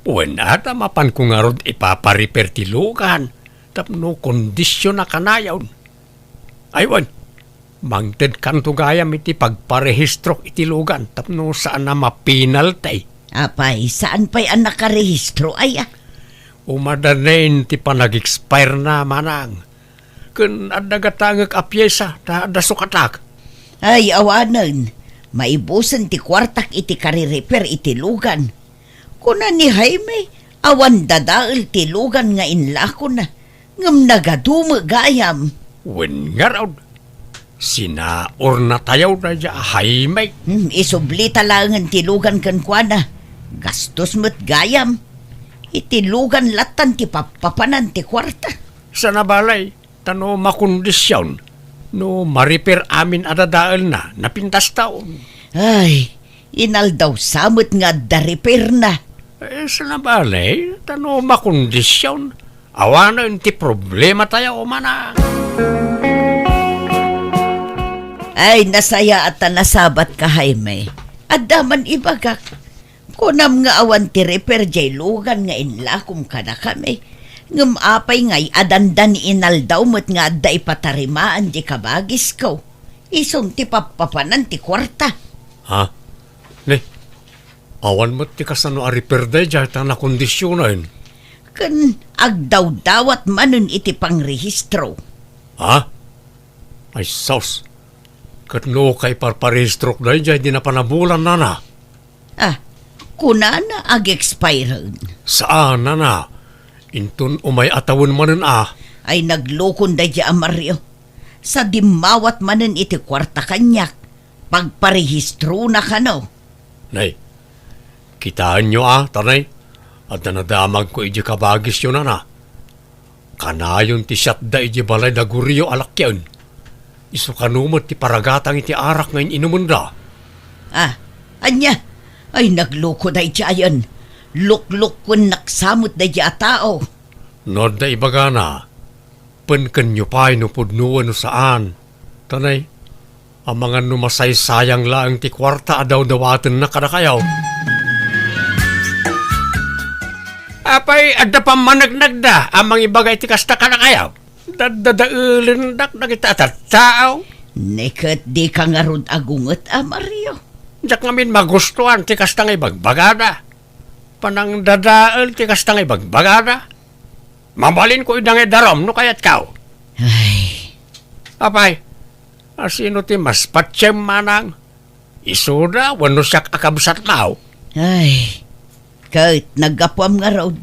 Wen a, ta mapanko ngarud ipapariper ti lugan tapno kondisiona kanayon. Ay wen, mangtedkanto gayam iti pagparehistrok iti lugan tapno saan a mapenalty. Apay, saan pay a nakarehistro aya? Umadanen ti panag-expire na, manang. Ken adda gatangek a piesa ta adda sukatak. Ay, awanen. Maibusen ti kuartak iti kaririper iti lugan. Kuna ni Jaime, awan dadael ti lugan nga inlakona, ngem nagadu met gayam. Wen ngarud, sinaurnatayo daydiay a Jaime. Hmm, isublita laengen ti lugan kenkuana. Gastos met gayam. Iti lugan lattan ti pappapanan ti kuarta. Saan a balay, ta no makondision, no mariper amin a dadaelna, napintastaon. Ay, inaldaw sa met nga adda repairna. Eh, saan a balay, ta no makondision, awanen ti problematayo, manang. Ay, nasayaat ta nasabatka, Jaime. Adda man ibagak. Kunam nga awan ti repair diay lugan nga inlakom kadakami. Ngem apay ngay a dandani inaldaw met nga adda ipatarimaan diay kabagisko? Isun ti pappapanan ti kuarta. Ha? Ne, awan met ti kasano a repair daydiay ta nakondisionen. Ken agdawdawat manen iti pangrehistro. Ha? Ay sus, ket no kaiparparehistrok daydiay di napanabulan, nana? Ah, kunana ag-expiren. Saan, nana. Inton umay a tawen manen a. Ay naglukon daydiay a Mario. Sa dimmawat manen iti kuarta kaniak, pagparehistrona kano. Nay, kitaenyo a, tanay, adda nadamagko idiay kabagisyo, nana. Kanayon ti siatda idiay balay da Gurio a lakien. Isu kano met ti paragatang iti arak nga in-inumenda. Ah, ania? Ay, nagluko daydiayen. Luklukkuennak sa met daydiay a tao. No adda ibagana, penkenyo pay no pudnoen no saan. Tanay, amangan no masaysayang laeng ti kuarta a dawdawatenna kadakayo. Apay, adda pammaneknekda a mangibaga iti kasta kadakayo? Daddadaelendak dagiti a tattao. Ne ket dika ngarud agunget a Mario. Diak ngamin magustuan ti kasta nga ibagbagada. Panangdadael ti kasta nga ibagbagada. Mabalinko ida nga idarum no kayatko. Ay. Apay, asino ti mas patiem, manang? Isuda wenno siak a kabsatmo? Ay, ket naggapuam ngarud.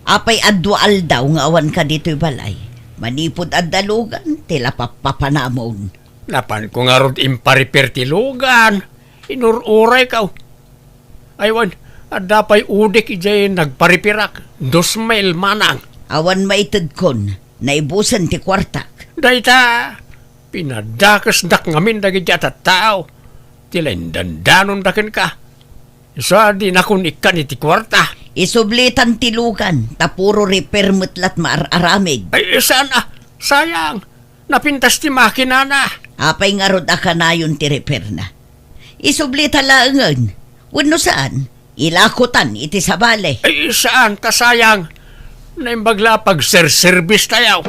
Apay a dua aldaw nga awanka ditoy balay? Manipud adda lugan ti lapappapanamon. Napanko ngarud imparipir ti lugan. Inur-urayko. Ay wen, adda pay udik idiay nagparipirak. Dos mil, manang. Awan maitedkon, naibusen ti kuartak. Dayta, pinadakesdak ngamin dagiti a tattao. Ti la indandanonda kenka. Isu a dinakon ikkan iti kuarta. Isublitan ti lugan, ta puro repair met la ti maar-aramid. Ay, saan a, sayang. Napintas ti makinana. Apay ngarud a kanayon ti repairna? Isublita laengen. Wenno saan, ilakotan iti sabali. Ay, saan ta sayang. Naimbag la a pagserserbistayo.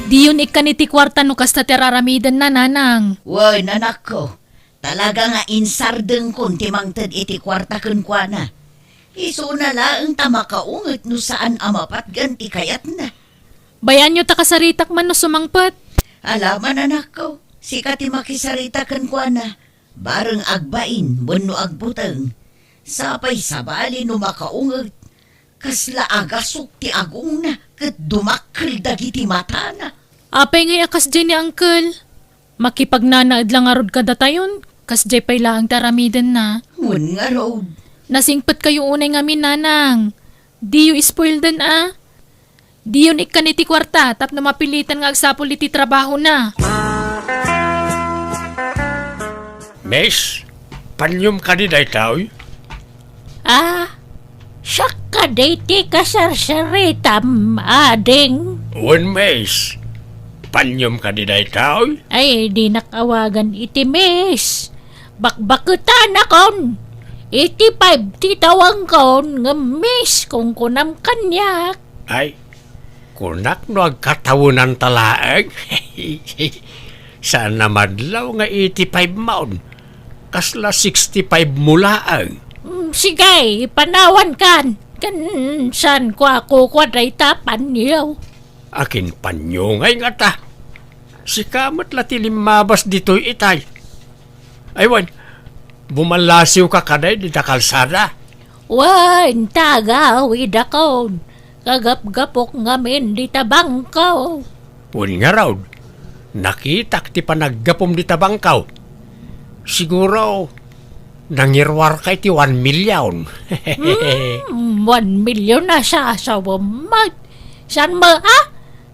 Diyon ikkan iti kuarta no kasta ti ar-aramidenna, nanang. Wen, anakko. Talaga nga insardengkon ti mangted iti kuarta kenkuana. Isuna laeng ta makaunget no saan a mapatgan ti kayatna. Bayaanyo ta kasaritak man no sumangpet. Alaman, anakko, sika ti makisarita kenkuana. Bareng agbain wenno agbuteng. Sapay sabali no makaunget. Kasla agasok ti agongna ket dumakkel dagiti matana. Apay ngay a kasdiay ni Uncle? Makipagnanaed la ngarud kadatayon, kasdiay pay laeng ti aramidenna. Wen ngarud. Nasingpetkayo unay ngamin, nanang. Diyo ispoilden a. Diyon ikkan iti kuarta tapno mapilitan nga agsapul iti trabahona. Miss, panyom kadi daytoy? Ah, siak kadi ti kasarsaritam, ading? Wen, miss. Panyom kadi daytoy? Ay, dinak awagan iti miss. Bakbaketanakon. Iti five ti tawagkon, ngem miss, kunkunam kaniak. Ay, kunak no agkatawenanta laeng. Saan a madlaw nga eighty-five maon. Kasla sixty-five mo laeng. Mm, sige, panawankan. Ken saan ko a kukua dayta panyo? Akin panyo ngay ngata? Sika met la ti limmabas ditoy itay. Ay wen, bumallasiwka kadi dita kalsada? Wen, tagawidakon. Kagapgapok ngamin dita bangko. Wen ngarud, nakitak ti panaggapum dita bangko. Siguro, nangiruarka iti one million. Hmm, one million a sasawem met. Saan mo, a?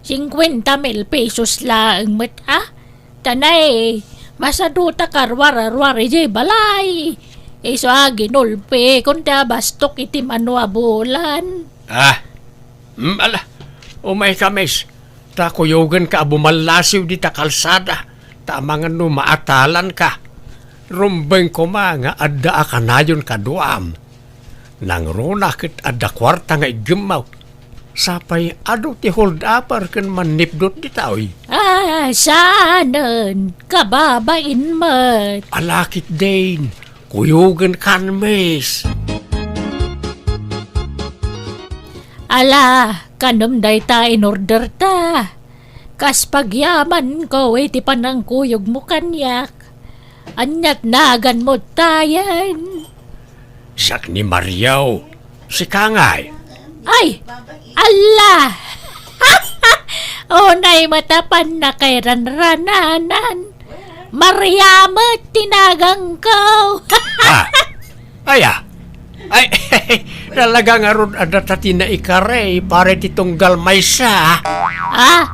Cincuenta mil pesos laeng met, a? Tanay, masadutak a ruar-ruar idiay balay. Isu a ginulpikon ti abastok iti mano a bulan. Ah, mm, ala, umayka, miss. Ta kuyogenka a bumallasiw dita kalsada, ta amangan no maatalanka. Rumbeng koma nga adda a kanayon kaduam. Nangruna ket adda kuarta nga iggemmaw. Sapay adu ti hold-upper ken mannipdut ditoy. Ah, saanen, kababain met. Ala ketdin, kuyogenkan, miss. Ala, Kanom dayta in-orderta? Kas pagyamanko iti panangkuyogmo kaniak. Ania't naganmo tayen? Siak ni Mario. Sika ngay? Ay, alla! Unay met a pannakairanrananan. Maria met ti naganko. Ah, aya? Ay, talaga ngarud a data ti naikari para ti tunggal maysa. Ah,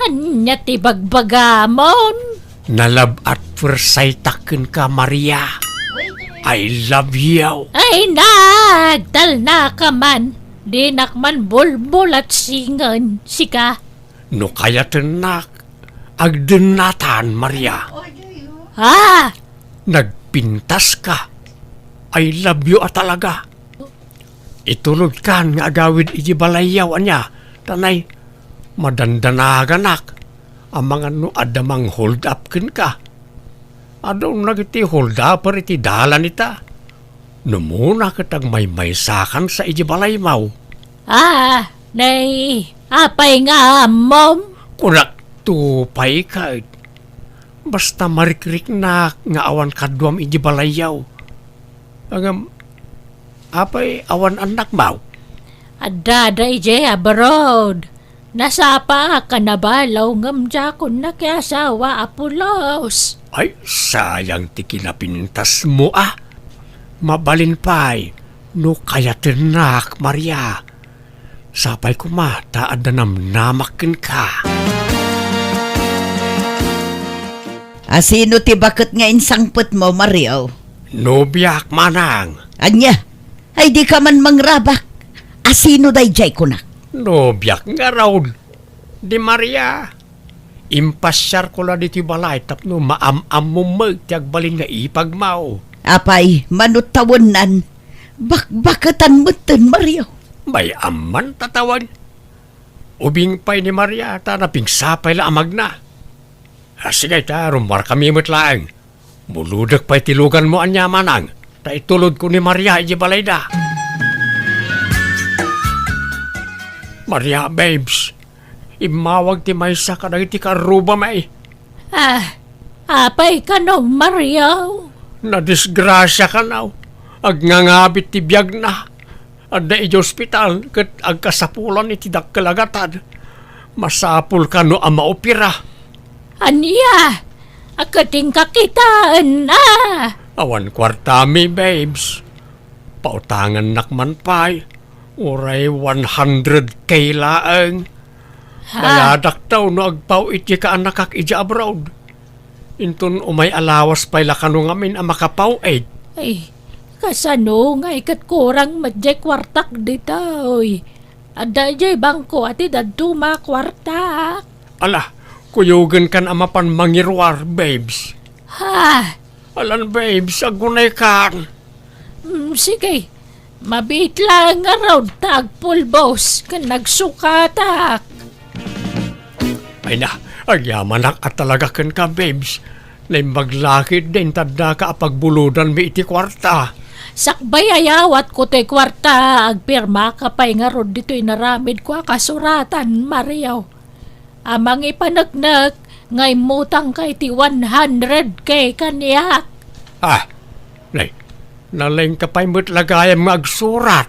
ania ti bagbagamon? Nalab at puersaytak kenka, Maria. I love you. Ay, nagtalnaka man. Dinak man bulbulat singen, sika. No kayatennak, agdennatan, Maria. Ah! Nagpintaska. I love you a talaga. Itulodkan nga agawid iti balayyaw, ania? Ta nay, madandanaganak. Amangan no adda mang-hold up kenka. Adun dagiti hold upper iti dalan ita. No umuna ket agmaymaysakansa iti balaymaw. Ah, nay, apay nga ammom? Kunak to pay ket basta marikriknak nga awan kaduam iti balayyaw. Ngem, apay awan annakmaw? Adda daydiay abroad. Nasapaak a nabalaw ngem diakon nakiasawa a pulos. Ay, sayang ti kinapintasmo a. Mabalin pay no kayatennak, Maria. Sapay koma ta adda namnamak kenka. A sino ti baket nga insangpetmo, Mario? Nobiak, manang. Ania? Ay, dika man mangrabak. A sino daydiay kunak? Nobiak ngarud. Di Maria. Impasiarko la ditoy balay tapno maam-ammom met ti agbalin nga ipagmaw. Apay, mano tawennan? Bakbaketan metten, Mario. Bay-am man ta tawen. Ubing pay ni Maria ta napigsa pay la a magna. A, sige ta, rummuarkami met laeng. Bulodek pay ti luganmo ania, manang, ta itulodko ni Maria iti balayda. Maria, babes, immawag ti maysa kadagiti karrubami. Ah, apay kano, Mario? Nadisgrasia kano. Agnangabit ti biagna. Adda iti ospital ket agkasapulan iti dakkel a gatad. Masapul kano a maopera. Ania? A, ket inka kitaen a? Awan kuartami, babes. Pautangannak man pay. Uray one hundred K laeng. Ha? Bayadakto no agpaw-itko iti kaannakak idiay abroad. Inton umay a lawas pay la kano ngamin a makapaw-it. Ay, kasano ngay ket kurang met diay kuartak ditoy? Adda idiay bangko a ti dadduma a kuartak. Ala, kuyogenkan a mapan mangiruar, babes. Ha? Alan, babes, agunaykan. Mm, sige. Mabiit laeng ngarud ta agpulbos ken nagsukatak. Ay na, agyamanak a talaga kenka, babes. Naimbag la ketdin ta addaka a pagbulodanmi iti kuarta. Sakbay a yawatko toy kuarta, agpirmaka pay ngarud ditoy inaramidko a kasuratan, Mario. A mangipaneknek nga immutangka iti one hundred K kaniak. Ah, nay, nalengka pay met la gayam nga agsurat.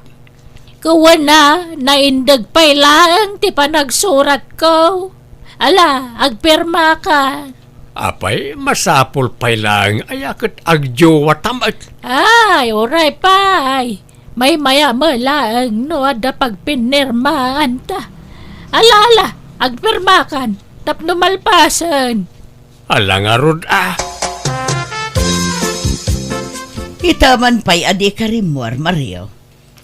Kuana, naindeg pay laeng ti panagsuratko. Ala, agpirmaka. Apay, masapul pay laeng aya ket agjowatam met. Ay, uray pay. Maymaya met laeng no adda pagpinirmaanta. Ala, ala, agpirmakan tapno malpasen. Ala ngarud a. Ita man pay a dika rimmuar, Mario.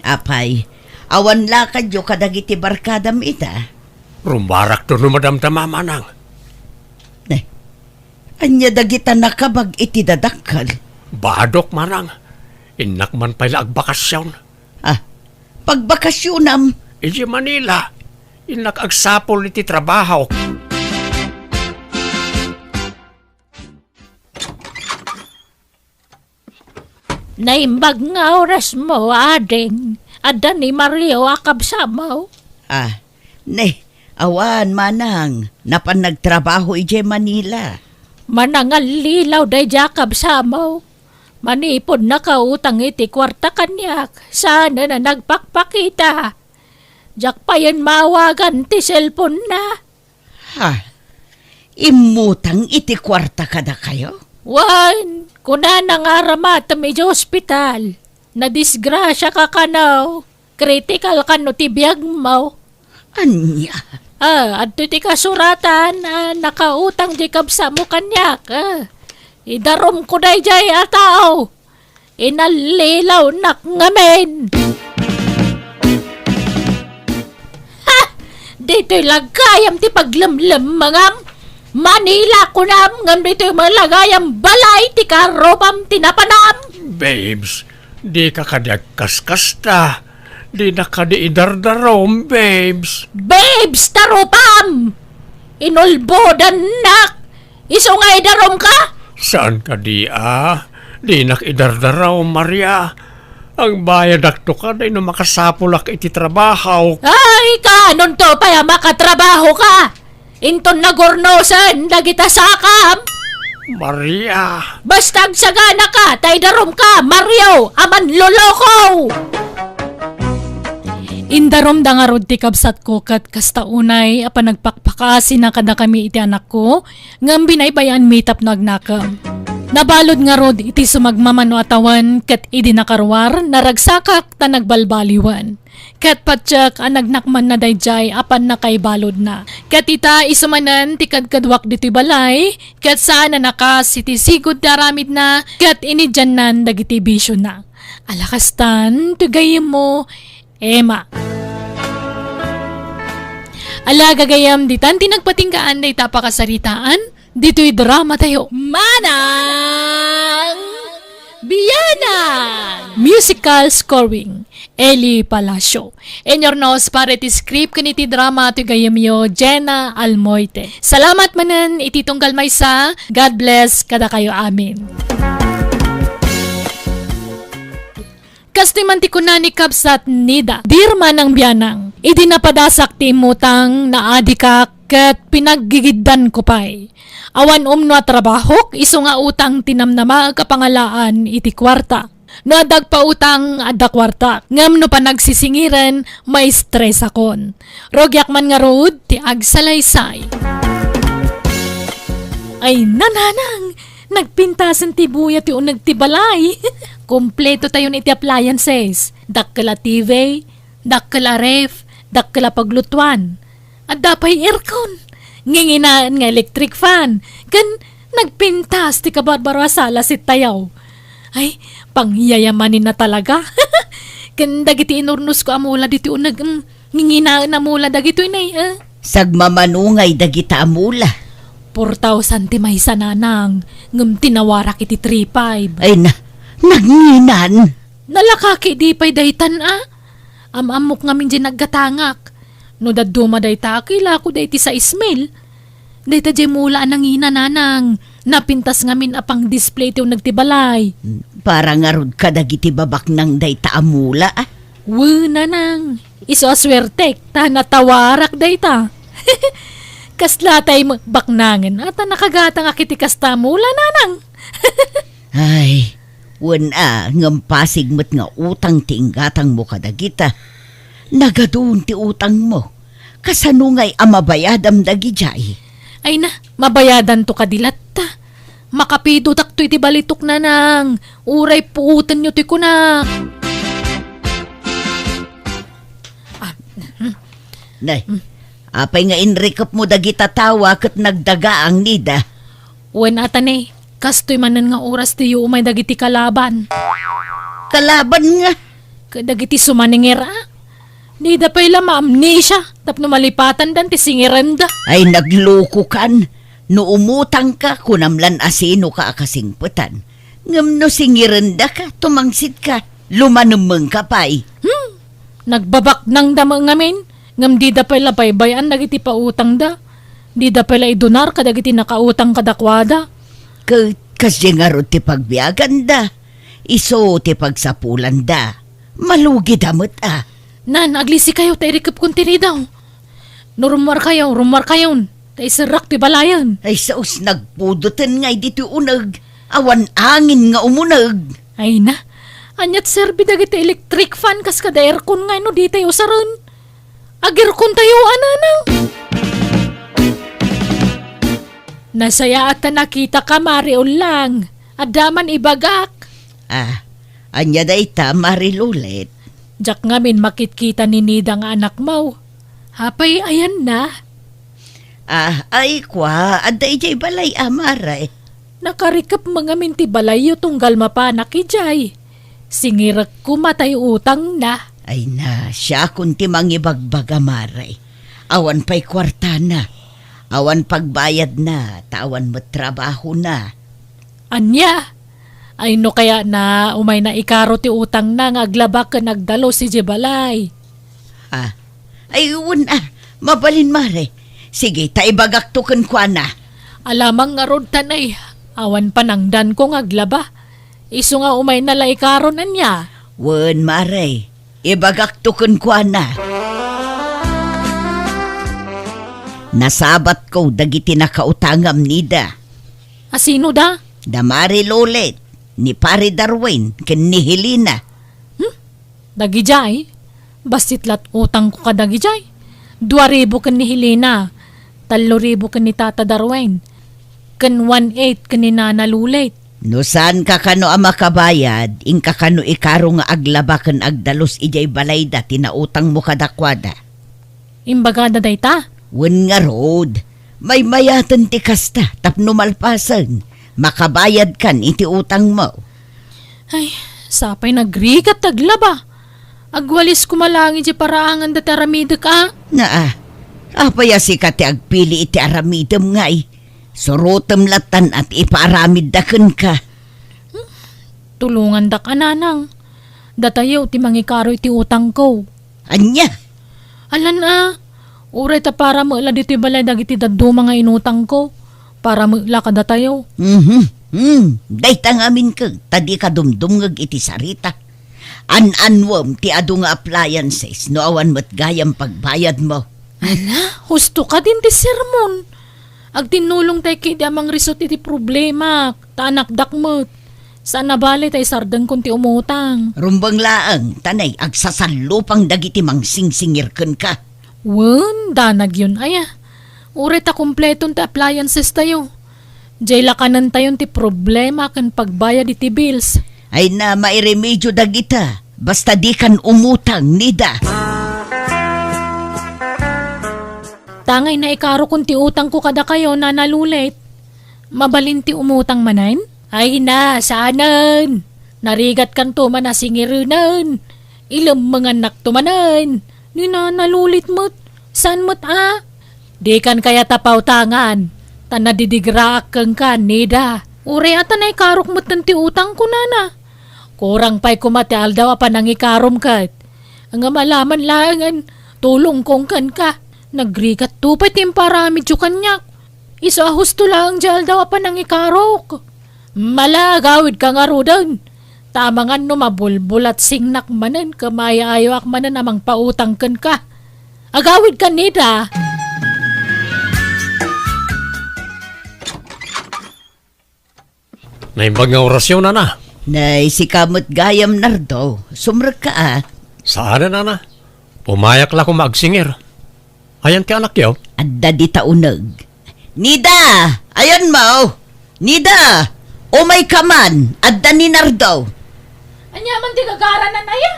Apay, awan lakadyo kadagiti barkadam ita? Rummuarakto no madamdama, manang. Ne, ania dagita nakabag iti dadakkel? Badok, manang. Innak man pay la agbakasion. Ah, pagbakasionam? Idiay Manila. Innak agsapul iti trabahok. Naimbag nga orasmo, ading. Adda ni Mario a kabsatmo? Ah, Ne, awan, manang, napan nagtrabaho idiay Manila. Manangallilaw daydiay a kabsatmo. Manipud nakautang iti kuarta kaniak, saan a nagpakpakita. Diak payen maawagan ti cellphone-na. Ha? Immutang iti kuarta kadakayo? Wen, kunana nga aramatem idiay ospital. Nadisgrasiaka kano. Critical kano ti biagmo. Ania? Ah, adtoy ti kasuratan a nakautang diay kabsatmo kaniak. Ah, idarumko daydiay a tao. Inallilawnak ngamin. Ha! Ditoy la gayam ti paglemlemmengam. Manila kunam, ngem ditoy met la gayam balay ti karupam ti napanam. Babes, dika kadi agkaskasta. Dinak kadi idardarum, babes. Babes, tarupam! Inulbodannak! Isu nga idarumka? Saan kadi a? Dinak idardarum, Maria. Agbayadakto kadi no makasapulak iti trabahok. Ay, kaanonto pay a makatrabahoka? Inton nagurnosen dagita sakam? Maria. Basta agsaganaka, ta idarumka, Mario, a manloloko! Indarumda ngarud ti kabsatko ket kasta unay a panagpakpakaasina kadakami iti anakko, ngem binaybay-anmi tapno agnakem. Nabalud ngarud iti sumagmamano a tawen ket idi nakaruar, naragsakak ta nagbalbaliwen. Ket patiek a nagnakmanna daydiay a pannakaibaludna. Ket ita, isu manen ti kadkaduak ditoy balay, ket saan a nakas iti sigud ti aramidna, ket inidiannan dagiti bisiona. Ala kastan, ti gayyemmo, Emma. Ala gagayyem, ditan ti nagpatinggaan dayta a pakasaritaan, ditoy drama tayo. Manang Bianang! Musical scoring, Eli Palacio. Inyurnos para iti script ken iti drama ti gayyemyo, Jenna Almoite. Salamat manen iti tunggal maysa. God bless kadakayo amin. Kastoy man ti kuna ni Kabsat Nida, "Dear Manang Bianang, idi napadasak ti immutang, naadikak ket pinaggigiddanko pay. Awan umno a trabahok, isu nga utang ti namnamaek a pangalaan iti kuarta. No adda agpautang, adda kuarta, ngem no panagsisingiren, maistresakon. Rugiak man ngarud ti agsalaysay." Ay, nanang, nagpintasen ti buya ti uneg ti balay. Kompleto tayon iti appliances. Dakkel a T V, dakkel a ref, dakkel a paglutuan. Adda pay aircon. Nginginaen nga electric fan. Ken nagpintas ti kabarbaro a sala sitayo. Ay, pangyayamanin na talaga. Ken dagiti inurnosko a mula ditoy uneg, mm, nginginaen a mula dagitoy nay, eh. Sagmamano ngay dagita a mula. Four thousand ti maysa, nanang, ngem tinawarak iti three five. Ay na, nagninan. Nalakaki di pay daytan, a? Am-ammok ngamin diay naggatangak. No dadduma dayta, kilako dayta sais mil. Dayta diay mula a nangina, nanang. Napintas ngamin a pang-display ti uneg ti balay. Para ngarud kadagiti babaknang dayta a mula, a? Wen, nanang. Isu a suertek, ta natawarak dayta. Kasla tay baknangen, a ta nakagatangak iti kasta a mula, nanang. Ay, wen a, ngem pasig met nga utang ti inggatangmo kadagita. Nagadun ti utangmo. Kasano ngay a mabayadam dagidiay? Ay na, mabayadanto kadi latta. Makapidotakto iti balitok, nanang. Uray puotenyo ti kunak. Ah, hmm. Nay, hmm. Apay nga inrikepmo dagita tawa ket nagdagaang, Nida? Wen, ata ne, kastoy manen nga oras ti umay dagiti kalaban. Kalaban nga? Kadagiti sumanenger, a? Dida pay la maamnesia tapno malipatandan ti singirenda. Ay, naglukokan. No umutangka, kunam lan a sinoka a kasingpetan. Ngem no singirendaka, tumangsitka, lumanemmengka pay. Hmm. Nagbabaknangda met ngamin, ngem dida pay la baybay-an dagiti pautangda. Dida pay la idunar kadagiti nakautang kadakuada. Ket kasdiay ngarud ti pagbiaganda, isu ti pagsapulanda. Malugida met a. Nan, aglisikayo ta irikepkon ti ridaw. No rummuarkayo, rummuarkayon, ta iserrak ti balayen. Ay, saos nagpudoten ngay ditoy uneg. Awan angin nga umuneg. Ay na, aniat serbi dagiti electric fan kas kada aircon ngay no ditay usaren? Ag-aircon tayo, a nanang. Nasayaat ta nakitaka, Mari Ullang. Adda man ibagak. Ah, ania dayta, Mari Lulet? Diak ngamin makitkita ni Nida nga anakmo. Apay, ayanna? Ah, ay, kua, adda idiay balay, a, Mari. Nakarikep ngamin ti balayyo tunggal mapanak idiay. Singirek koma tay utangna. Ay na, siakon ti mangibagbaga, Mari. Awan pay kuartana. Awan pagbayadna, ta awan met trabahona. Ania? Ay, no kayatna, umayna ikaro ti utangna nga aglaba ken agdalus idiay balay. Ah, ay, wen, ah, mabalin, Mari. Sige, ta ibagakto kenkuana. Alamang ngarud, tanay, awan panangdanko nga aglaba. Isu nga umayna la ikaron, ania? Wen, Mari. Ibagakto kenkuana. Nasabatko dagiti nakautangam, Nida. A, sino da? Da Mari Lulet, ni Pari Darwin, ken ni Helena. Hmm? Dagidiay? Bassit lat utangko kadagidiay. Dua ribu ken ni Helena. Tallo ribu ken ni Tata Darwin. Ken one eight ken ni Nana Lulet. No saanka kano a makabayad, inka kano ikaro nga aglaba ken agdalus idiay balayda ti nautangmo kadakuada. Imbagada dayta? Wen ngarud, maymayaten ti kasta tapno malpasen, makabayadkan iti utangmo. Ay, sapay nagrigat ti aglaba. Agwalis koma laeng idiay paraangan dati aramidek a. Naa, apay a sika ti agpili iti aramidem ngay? Surotem lattan a ti ipaaramidda kenka. Hmm? Tulongandak a nanang. Datayo ti mangikaro iti utangko. Ania? Alan a, uray ta para met la ditoy balay dagiti dadduma nga inutangko. Para met la kadatayo. Mhm. Hmm. Dayta ngamin ket, ta dika dumdumngeg iti sarita. An-annuem ti adu nga appliances no awan met gayam pagbayadmo. Ala, husto kadin ti sermon. Agtinnulongtay ketdi a mangrisut iti problemak, ta anakdak met. Saan a bale ta isardengkon ti umutang. Rumbeng laeng, tanay agsasallupang dagiti mangsingsingir kenka. Wen, danagyon aya. Uray ta kompleton ti appliances tayo. Diay lakanentayon ti problema ken pagbayad iti bills. Ay na, mairemedio dagita. Basta dikan umutang, Nida. Tangay naikarokon ti utangko kadakayo, Nana Lulet. Mabalin ti umutang manen? Ay na, saanen. Narigatkanto man a singirenen. Ilemmengannakto manen. Ni Nana Lulet met. Saan met a? Dikan kayat a pautangan, ta nadidigraak kenka, Nida. Uray a ta naikarok metten ti utangko, Nana. Kurang pay koma ti aldaw a panangikarom ket. Ngem alaman laengen, tulongkon kenka. Nagrigatto pay ti imparamidyo kaniak. Isu a husto laeng diay aldaw a panangikarok. Mala, agawidka ngaruden. Ta amangan no mabulbulatsingnak manen ken maayaayawak manen a mangpautang kenka. Agawidka, Nida. Naimbag nga orasyon, Nana. Nay, sika met gayam, Nardo. Sumrekka a. Saan, Nana. Umayak la koma agsingir. Ayan ti anakyo? Adda dita uneg. Nida! Ayanmo! Nida! Umayka man! Adda ni Nardo! Ania man ti gagaranan aya?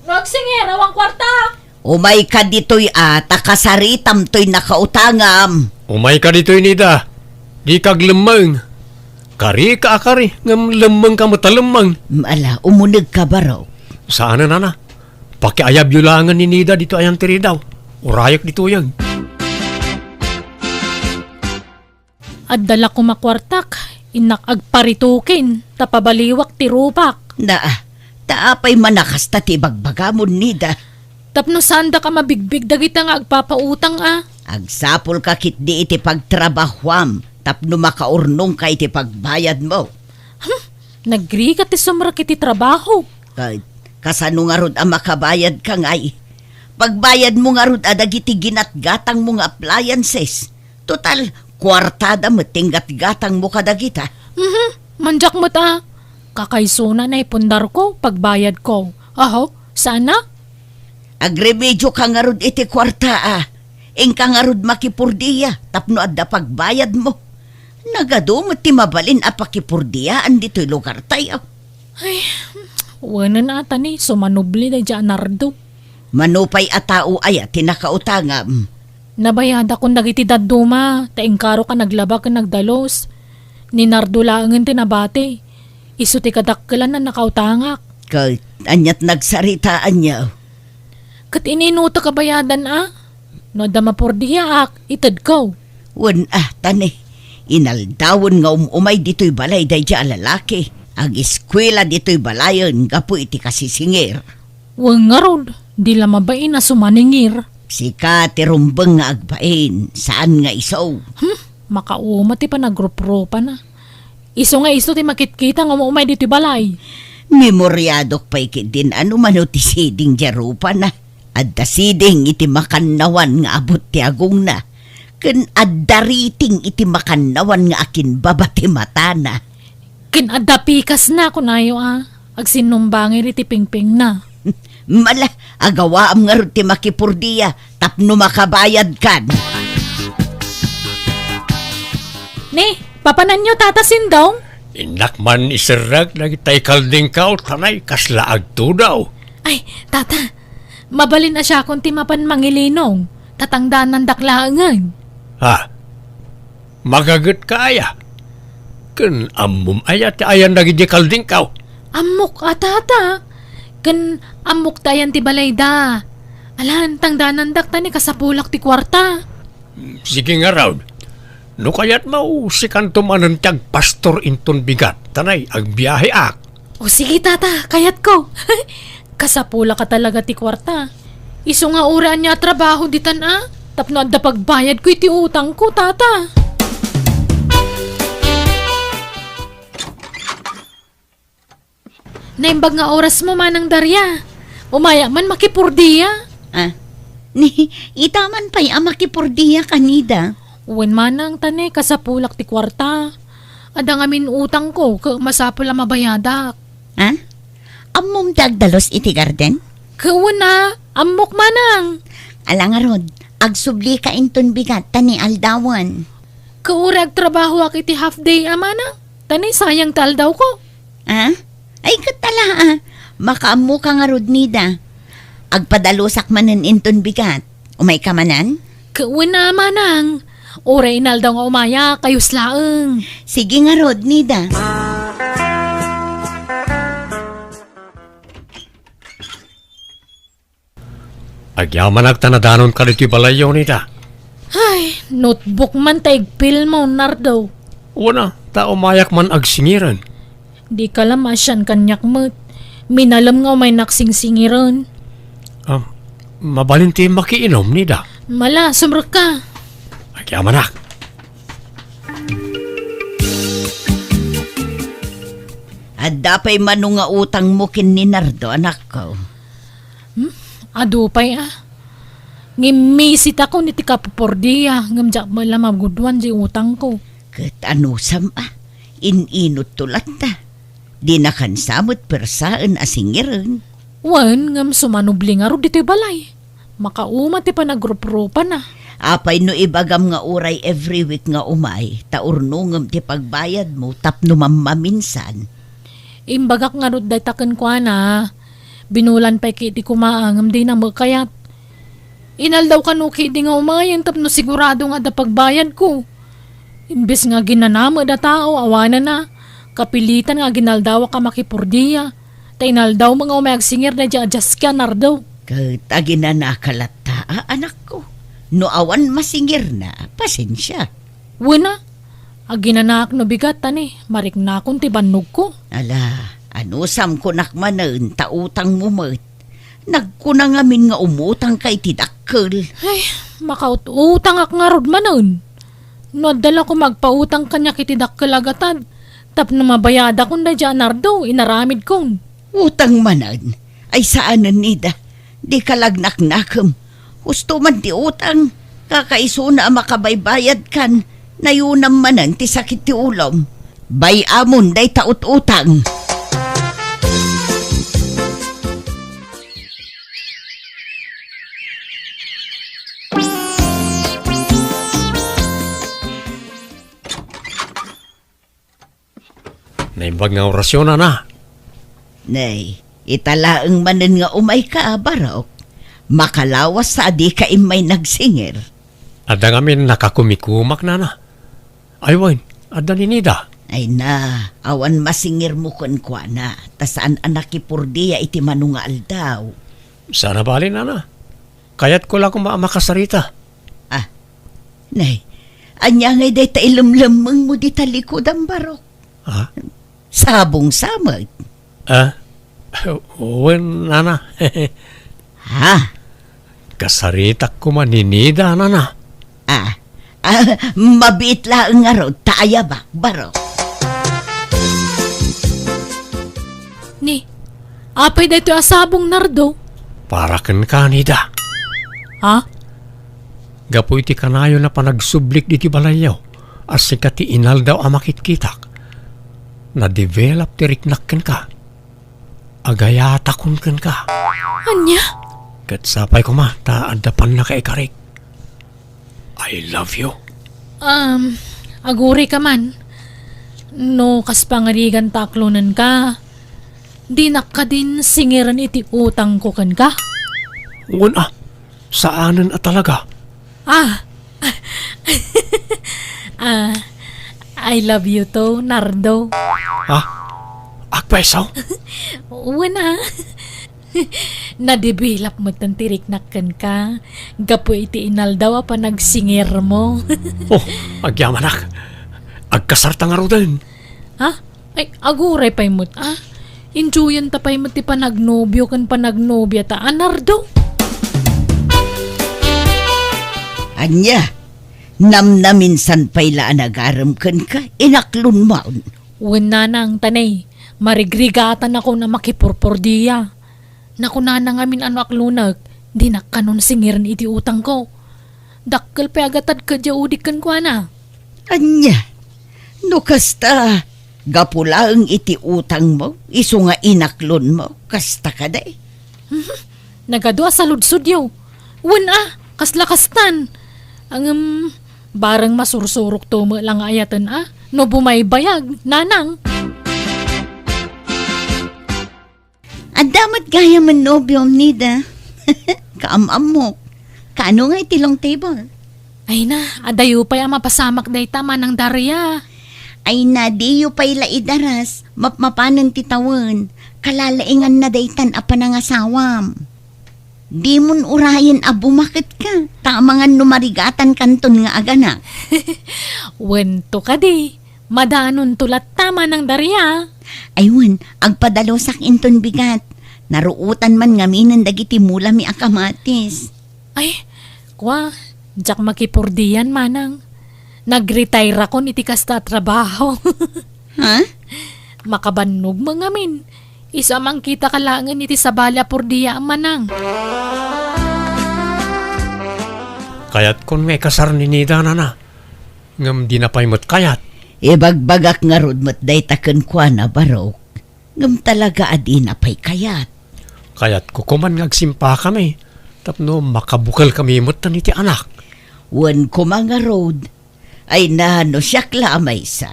No agsingir, awan kuarta! Umayka ditoy a, ta kasaritam toy nakautangam. Umayka ditoy, Nida. Dika aglemmeng. Karika a kari, ngem lemmengka met a lemmeng. Mm, ala, umunegka, barok. Saan, Nana. Pakiayabyo laengen ni Nida ditoy ayan ti ridaw. Urayek ditoyen. Adda la koma kuartak, innak agparitukin, ta pabaliwak ti rupak. Naa, ta apay man a kasta ti ibagbagamon, Nida? Tapno saandak a mabigbig dagita nga agpapautang a. Agsapulka ketdi iti pagtrabahuam tapno makaurnongka iti pagbayadmo. Hmm, nagrigat ti sumrek iti trabaho. Ka-, kasano ngarud a makabayadka ngay? Pagbayadmo ngarud a dagiti ginatgatangmo nga appliances. Total, kuartada met ti inggatgatangmo kadagita. Mhm, mandiak met a. Kakaysona naipundarko, pagbayadko. Aho, saan a? Agremedioka ngarud iti kuarta a. Inka ngarud makipurdia tapno adda pagbayadmo. Nagadu met ti mabalin a pakipurdiaan ditoy lugartayo. Ay, wenen a ta ni, sumanubli daydi a Nardo. Mano pay a tao aya ti nakautangam? Nabayadakon dagiti dadduma, ta inkarok a naglaba ken nagdalus. Ni Nardo laengen ti nabati. Isu ti kadakkelan a nakautangak. Ket aniat nagsaritaanyo? Ket ininutek a bayadan a? No adda mapurdiaak, itedko. Wen a, ta ni, inaldawen nga um-umay ditoy balay daydi a lalaki. Agiskuela ditoy balayen gapu iti kasisingir. Wen ngarud, di la mabain a sumaningir. Sika ti rumbeng nga agbain, saan nga isu. Hmm, makauma ti panagrupropana. Isu nga isu ti makitkita nga um-umay ditoy balay. Memoriadok pay ketdin a no mano ti siding diay rupana. Adda siding iti makannawan nga abut ti agongna, ken adda riting iti makannawan nga akinbaba ti matana. Ken adda pikasna, kunayo a, agsinnumbangir iti pingpingna. Mala, agawaam ngarud ti makipurdia tapno makabayadkan. Ni, papananyo, Tata Sindong? Innak man iserrek dagitay kaldingkaw, tanay kasla agtudaw. Ay, Tata, mabalin a siakon ti mapan mangilinong, ta tangdanandak laengen. Ha? Magagetka aya? Ken ammom aya ti ayan dagiti kaldingkaw? Ammok a, Tata. Ken ammok ti ayan ti balayda. Alan, tangdanandak ta ni kasapulak ti kuarta. Sige ngarud. No kayatmo, sikanto manen ti agpastor inton bigat, tanay agbiaheak. O sige, Tata, kayatko. Kasapulak a talaga ti kuarta. Isu nga uray ania a trabaho ditan a, tapno adda pagbayadko iti utangko, Tata. Naimbag nga orasmo, Manang Daria. Umayak man makipurdia. Ah, ni, ita man pay a makipurdia kanida. Wen, Manang, ta ni, kasapulak ti kuarta. Adda ngamin utangko, ket masapul a mabayadak. Ha? Ammom ti agdalus iti garden? Ket wen a, ammok, Manang. Ala ngarud, agsublika inton bigat ta ni aldawen. Ket uray agtrabahoak iti half day a, Manang, ta ni sayang ti aldawko. Ha? Ay, ket ala a, makaammoka ngarud nida. Agpadalusak manen inton bigat. Umayka manen? Ket wen a, Manang. Uray inaldaw nga umayak, kayus laeng. Sige ngarud, nida. Agyamanak ta nadanonka ditoy balayyo, nida. Ay, notebook man ta igpilmo, Nardo. Wen a, ta umayak man agsingiren. Dika la maasian kaniak met. Minalem nga umaynak singsingiren. Ah, mabalin ti makiinum, nida? Mala, sumrekka. Agyamanak. Adda pay mano nga utangmo ken ni Nardo, anakko? Hmm? Adu pay a. Ngimmisit ako iti kapupordia, ngem diak met la maguduan di utangko. Ket anusam a, in-inutto latta. Dinakan sa met persaen a singiren. Wen, ngem sumanubli ngarud ditoy balay. Makauma ti panagrupropana. Apay no ibagam nga uray every week nga umay, ta urnongem ti pagbayadmo tapno mammaminsan? Imbagak ngarud dayta kenkuana. Binulan pay ketdi koma a ngem dina met kayat. Inaldaw kano ketdi nga umayen tapno sigurado nga adda pagbayadko. Imbes nga aginana met a tao, awanen a, kapilitan nga aginaldawak a makipurdia. Ta inaldaw met nga umay agsingir daydi a diaski a Nardo. Ket aginanaka latta a, anakko. No awan masingirna, pasensia. Wen a, aginanaak no bigat ta ni, mariknakon ti bannogko. Ala, anusam kunak manen ta utangmo met. Nagkuna ngamin nga umutangka iti dakkel. Ay, makaut-utangak ngarud manen. No adda la koma agpautang kaniak iti dakkel a gatad, tapno mabayadakon daydi a Nardo, inaramidkon. Utang manen? Ay saanen, nida. Dika lagnaknakem. Husto man ti utang, kakaisuna a makabaybayadkan, nayunam manen ti sakit ti ulom. Bay-amon dayta ut-utang. Naimbag nga orasyon, nana. Nay, ita laeng manen nga umayka, Barok. Makalawas ta a dika immay nagsingir. Adda ngamin nakakumikumak, nana. Ay wen, adda ni Nida. Ay na, awan masingirmo kenkuana, ta saan a nakipurdia iti mano nga aldaw. Saan a bale, nana. Kayatko la koma a makasarita. Ah, nay, ania ngay dayta ilemlemmengmo dita likudan, Barok? Ha? Sabong sa met. Ah? Wen, nana. Ha? Kasaritak koma ni Nida, nana. Ah, ah, mabiit laeng ngarud ta ayabak, Barok. Ni, apay daytoy a sabong, Nardo? Para kenka, Nida. Ha? Gapu iti kanayon a panagsublik ditoy balayyo, a sika ti inaldaw a makitkitak, na-develop ti riknak kenka. Agayatakon kenka. Ania? Ket sapay koma ta adda pannakaikarik. I love you. Um, aguray ka man. No kas pangarigan ta aklonenka, dinak kadin singiren iti utangko kenka? Wen a, saanen a talaga. Ah! Ah, I love you too, Nardo. Ha? Agpayso? Wen a. Na-develop metten ti riknak kenka gapu iti inaldaw a panagsingirmo. Oh, agyamanak. Agkasarta ngaruden. Ha? Ay, aguray pay met, ah. Enjoyanta pay met ti panagnobio ken panagnobiata, a, Nardo. Ania? Namnaminsan pay la a nagarem kenka, inaklonmon. Wen, nanang, ta nay, marigrigatanakon a makipurpordia. Nakunana ngamin a no aklonek, dinak kanon singiren iti utangko. Dakkel pay a gatad kadiay udik kenkuana. Ania? No kasta, gapu laeng iti utangmo, isu nga inaklonmo, kasta kadi? Mhm. Nagadu a saludsodyo. Wen a, kasla kastan. Ngem, bareng masursurokto met la nga ayaten a, no bumaybayag, nanang. Adda met gayamen nobiom, Nida. Kaam-ammok. Kaano nga iti long table? Ay na, adayo pay a mapasamak dayta, Manang Daria. Ay na, diyo pay la idaras, mapmapanen ti tawen. Kalalainganna daytan a panangasawam. Dimon urayen a bumaketka, ta amangan no marigatankanton nga aganak. Wen to kadi. Madanonto latta, Manang Daria. Ay wen, agpadalusak inton bigat. Naruotan man ngaminen dagiti mulami a kamatis. Ay, kua, diak makipurdian, Manang. Nagretire-akon iti kasta a trabaho. Ha? Makabannog met ngamin. Isu a mangkitaka laengen iti sabali a purdiaem, Manang. Kayatkon nga ikasar ni Nida, nana. Ngem dina pay met kayat. Ibagbagak ngarud met dayta kenkuana, Barok. Ngem talaga a dina pay kayat. Kayatko koman nga agsimpakami tapno makabukelkami metten iti anak. Wen koma ngarud, ay na, no siak la a maysa,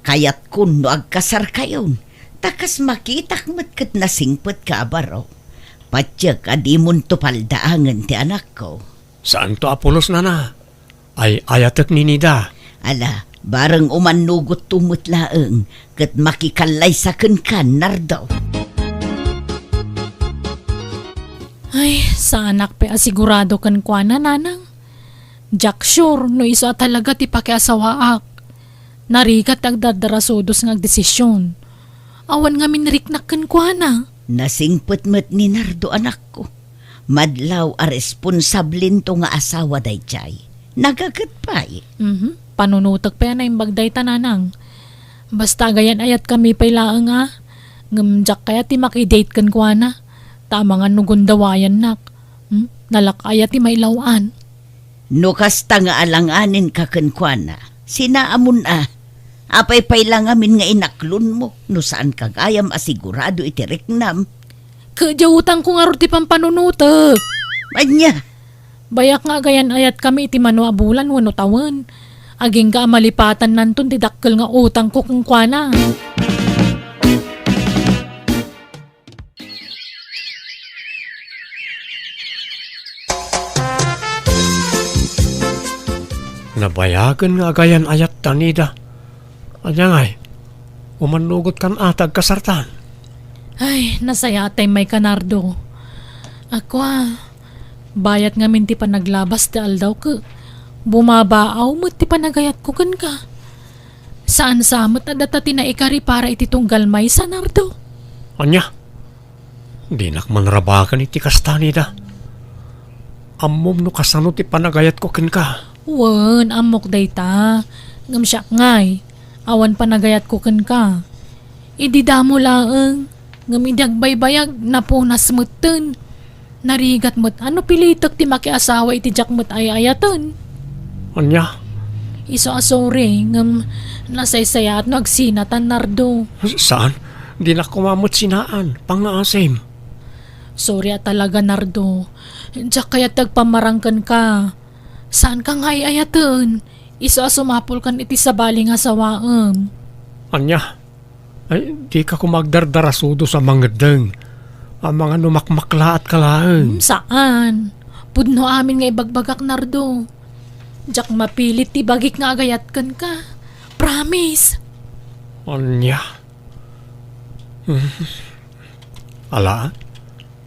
kayatkon no agkasarkayon, ta kas makitak met ket nasingpetka a Barok. Patiek a dimonto paldaangen ti anakko. Saanto a pulos, nana. Ay-ayatek ni Nida. Ala, bareng umannogotto met laeng, ket makikallaysa kenka, Nardo. Ay, saanak pay a sigurado kenkuana, Nanang. Diak sure no isu a talaga ti pakiasawaak. Narigat ti agdardarasudos nga agdesisyon. Awan ngamin riknak kenkuana. Nasingpet met ni Nardo, anakko. Madlaw a responsablento nga asawa daydiay. Nagaget pay. Mhm. Panunotek pay a naimbag dayta, Nanang. Basta agayan-ayatkami pay laeng a. Ngem diak kayat ti makidate kenkuana. Ta amangan no gundawayannak. Hmm? Nalak aya ti mailaw-an? No kasta nga alanganen ka kenkuana, sinaamon a. Apay pay la ngamin nga inaklonmo no saan ka gayam a sigurado iti riknam? Ket diay utangko ngarud ti pampanunotek. Ania? Bayak nga agayan-ayatkami iti mano a bulan wenno tawen. Agingga a malipatannanton ti dakkel nga utangko kenkuana. Nabayagen nga agayan-ayatta, Nida. Ania ngay? Umannugotkan a ti agkasartan? Ay, nasayaat tay mayka, Nardo. Ako a, bayat ngamin ti panaglabas ti aldaw ket bumabaaw met ti panagayatko kenka. Saan sa met a data ti naikari para iti tunggal maysa, Nardo? Ania? Dinak man rabaken iti kasta, Nida. Ammom no kasano ti panagayatko kenka? Wen, ammok dayta. Ngem siak ngay, awan panagayatko kenka. Idi damo laeng, ngem idi agbaybayag, napunas metten. Narigat met a no pilitek ti makiasawa iti diak met ay-ayaten. Ania? Isu a sorry, ngem nasaysayaat no agsinatan, Nardo. Saan? Dinak koma met sinaan. Pangngaasim. Sorry a talaga, Nardo. Diak kayat ti agpammarang kenka. Saanka nga ay-ayaten. Isu a sumapulkan iti sabali nga sawaem. Ania? Ay, dika koma agdardarasudos a mangeddeng. Amangan no makmaklaatka laeng. Hmm, saan. Pudno amin nga ibagbagak, Nardo. Diak mapilit ti bagik nga agayat kenka. Promise. Ania? Hmm. Ala,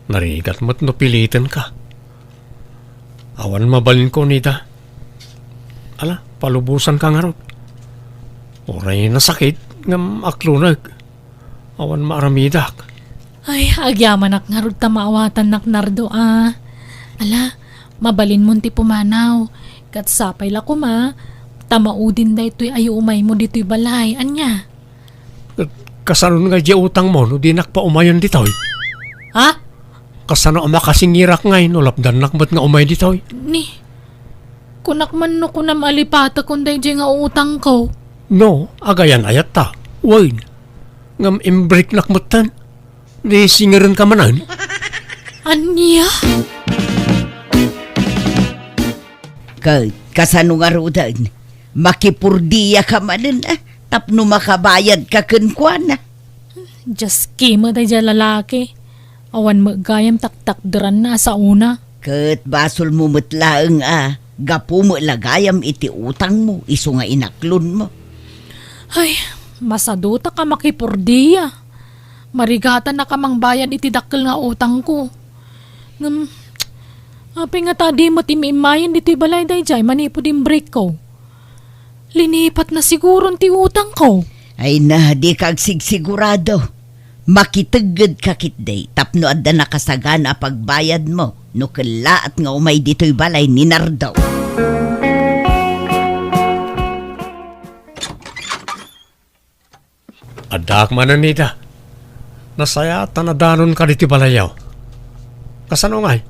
narigat met no pilitenka. Awan mabalinko, Nida. Ala, palubosanka ngarud. Uray nasakit ngem akloneg. Awan maaramidak. Ay, agyamanak ngarud ta maawatannak, Nardo, a. Ala, mabalinmon ti pumanaw. Ket sapay la koma ta maudin daytoy a iumaymo ditoy balay. Ania? Ket kasano ngay diay utangmo no dinak paumayen ditoy? Ha? Kasano a makasingirak ngay no lapdannak met nga umay ditoy? Ni, kunak man no kunam a lipatekon daydiay nga utangko. No, agayan-ayatta. Wen. Ngem imbreknak metten. Di singirenka manen? Ania? Ket kasano ngaruden? Makipurdiaka manen, a, tapno makabayadka kenkuana. Diaski met daydiay a lalaki. Awan met gayam taktakderanna a saona. Ket basolmo met laeng a gapu met la gayam iti utangmo isu nga inaklonmo. Ay, masadutak a makipurdia. Marigatanak a mangbayad iti dakkel nga utangko. Ngem, apay ngata a di met im-immayen ditoy balay daydiay manipud imbrekko? Linipatna siguron ti utangko. Ay na, dika agsigsigurado. Makiteggedka ketdi tapno adda nakasagana a pagbayadmo no kellaat nga umay ditoy balay ni Nardo. Addaak manen ita. Nasayaat ta nadanonka ditoy balayyo. Kasano ngay?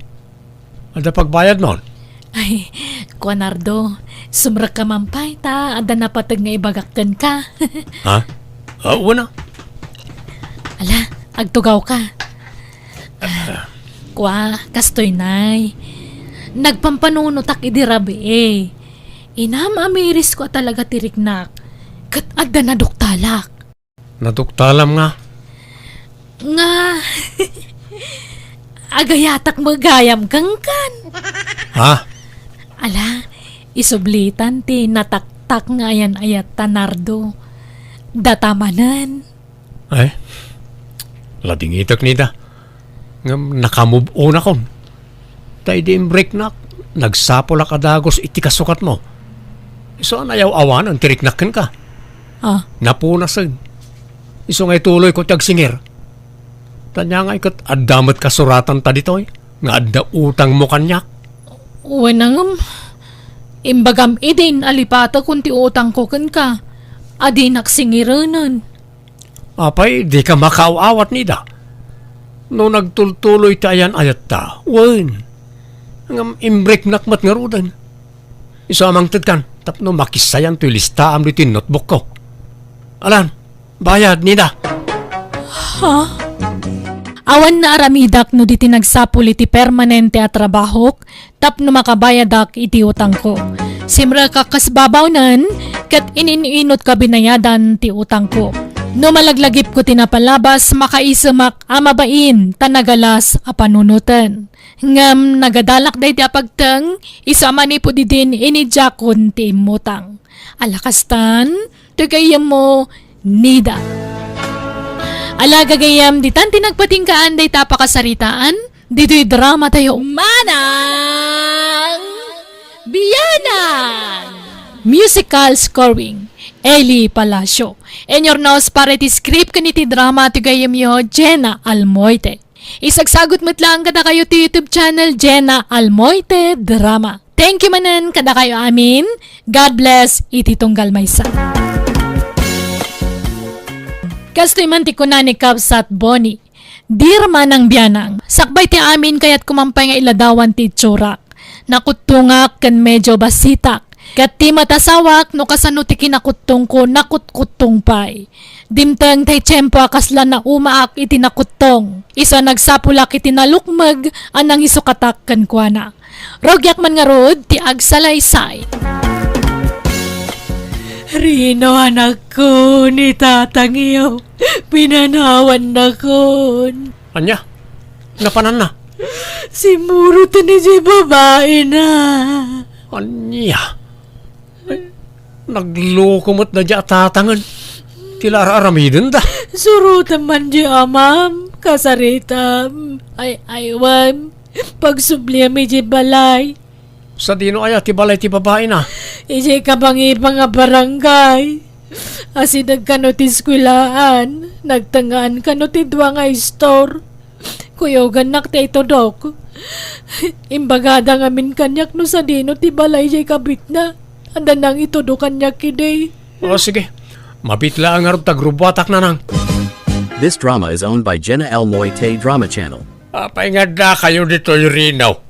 Adda pagbayadmon? Ay, kua, Nardo, sumrekka man pay ta adda napateg nga ibagak kenka. Ha? Ah, wen a. Ala, agtugawka. Ah, kua, kastoy, Nay. Nagpampanunotak idi rabii. Inam-amirisko a talaga ti riknak, ket adda naduktalak. Naduktalam nga? Nga, agayatak met gayam kenkan. Ha? Ala, isublitan ti nataktak nga ayan-ayatta, Nardo. Data manen. Ay, ladingitek nida. Ngem nakamove-onakon. Ta idi imbreknak, nagsapulak a dagus iti kasukatmo. Isu a nayaw-awanen ti riknak kenka. Ah. Napunasen. Isu nga ituloyko ti agsingir. Ta ania ngay ket adda met kasuratanta ditoy nga adda utangmo kaniak? Wen a ngem, imbagam idin a lipatekon ti utangko kenka a dinak singirenen. Apay, dika makaaw-awat nida. No nagtultuloy ti ayan-ayatta, wen. Ngem imreknak met ngaruden. Isu a mangtedkan, tapno makisayan toy listaam ditoy notebookko. Alan, bayad, Nida. Ha? Awan naaramidak no di ti nagsapul iti permanente a trabahok tapno makabayadak iti utangko. Simrekak kas babawnen ket in-inunotka binayadan ti utangko. No malaglagipko ti napalabas, makaisemak a mabain ta nagalas a panunoten. Ngem nagadalak daydi a pagteng, isu a manipud idin inidiakon ti immutang. Ala kastan, ti gayyemmo, Nida. Ala gagayyem, ditan ti nagpatinggaan dayta a pakasaritaan, ditoy drama tayo. Manang Bianang! Musical scoring, Eli Palacio. Inyurnos para iti script ken iti drama ti gayyemyo, Jenna Almoite. Isagsagut met laeng kadakayo ti YouTube channel, Jenna Almoite Drama. Thank you manen kadakayo amin. God bless iti tunggal maysa. Kastoy man ti kuna ni Kabsat Bonnie, "Dear Manang Bianang, sakbay ti amin, kayatko man pay nga iladawan ti itsurak. Nakuttongak ken medyo basitak. Ket ti met asawak, no kasano ti kinakuttongko, nakutkuttong pay. Dimteng tay tiempo a kasla naumaak iti nakuttong. Isu a nagsapulak iti nalukmeg a nangisukatak kenkuana. Rugiak man ngarud ti agsalaysay." Rino, anakko, ni tatangyo, pinanawannakon. Ania? Napananna? Simmuroten idiay babaina. Ania? Ay, nagloko met daydiay a tatangen. Ti la ar-aramidenda. Surotem man di amam, kasaritam, ay-aywem, pagsubliam idiay balay. Sadino aya ti balay ti babaina? Idiay kabangibang a barangay. Asideg kano ti eskuelaan, nagtengngaan kano ti dua nga istor. Kuyogannak ti itudok. Imbagada ngamin kaniak no sadino ti balay diay kabitna. Adda nangitudo kaniak idi. O, sige. Mabiit laeng ngarud ta agrubuatak, Nanang. This drama is owned by Jenna Almoite Drama Channel. Apay nga addakayo ditoy, Rino?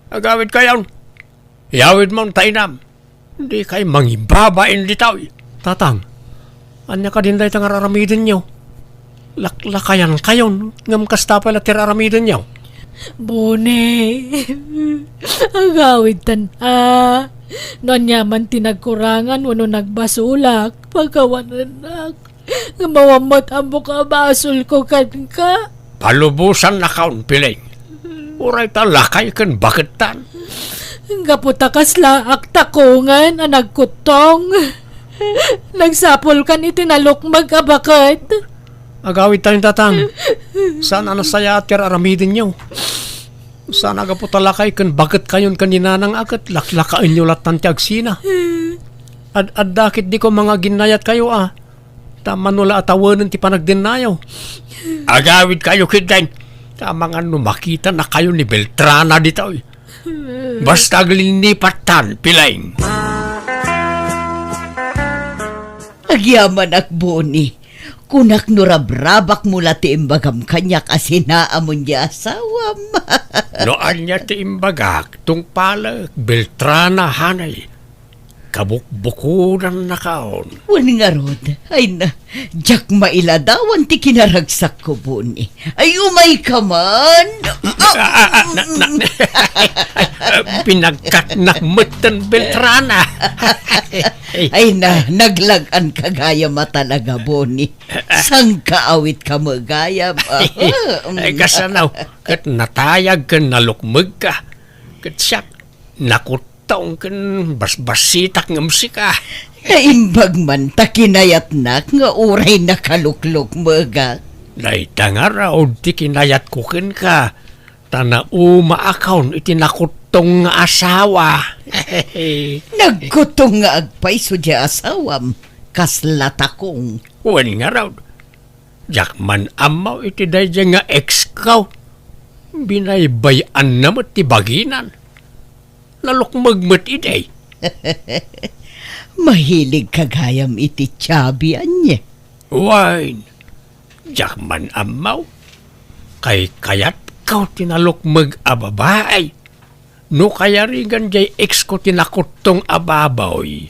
Agawidkayon. Iyawidmon ta inam. Dikay mangibabain ditoy. Tatang, ania kadin dayta nga ar-aramidenyo? Laklakayankayon, ngem kasta pay la ti ar-aramidenyo. Boni, agawidtan a. No aniaman ti nagkurangan wenno nagbasolak, pakawanennak. Ngem awan met ammok a basolko kenka. Palubosannakon, Piling. Uray ta lakay ken bakettan. Gapu ta kasla aktakongen a nagkuttong. Nagsapulkan iti nalukmeg a baket. Agawidtayon, Tatang. Saan a nasayaat ti ar-aramidenyo. Saan a gapu ta lakay ken baketkayon ken ni Nanang a ket laklakaenyo lattan ti agsina. Ad-adda ketdiko mangaginnayatkayo a. Ta mano la a tawenen ti panagdennayo. Agawidkayo ketdin. Ta amangan no makitanakayo ni Beltrana ditoy. Basta aglinnipattan, Piling. Agyamanak, Boni. Kunak no rabrabakmo la ti imbagam kaniak a sinaamon ti asawam. No ania ti imbagak, tungpalek, Beltrana, hanay. Kabukbukodannakon. Wen ngarud, ay na, diak mailadawan ti kinaragsakko, Boni. Ay, umayka man. Ah, ah, ah, na, na, pinagkatnak metten, Beltrana. Ay na, naglag-anka gayam a talaga, Boni. Sangkaawitka met gayam. Ay, kasano, ket natayag ken nalukmegka. Ket siak, nakut- tong ken basbasitak ngem sika. Naimbag man ta kinayatnak nga uray nakaluklukmegak. Dayta ngarud ti kinayatko kenka, ta naumaakon iti nakuttong nga asawa. Nagkuttong nga agpayso ti asawam, kasla takong. Wen ngarud, diak man ammo iti daydiay nga ex-ko. Binaybay-anna met ti baginan. Nalukmeg met idi. Mahiligka gayam iti Chubby, ania? Wen, diak man ammo. Kaykayatko ti nalukmeg a babai. No kayarigan jay ex ko ti nakuttong a baboy,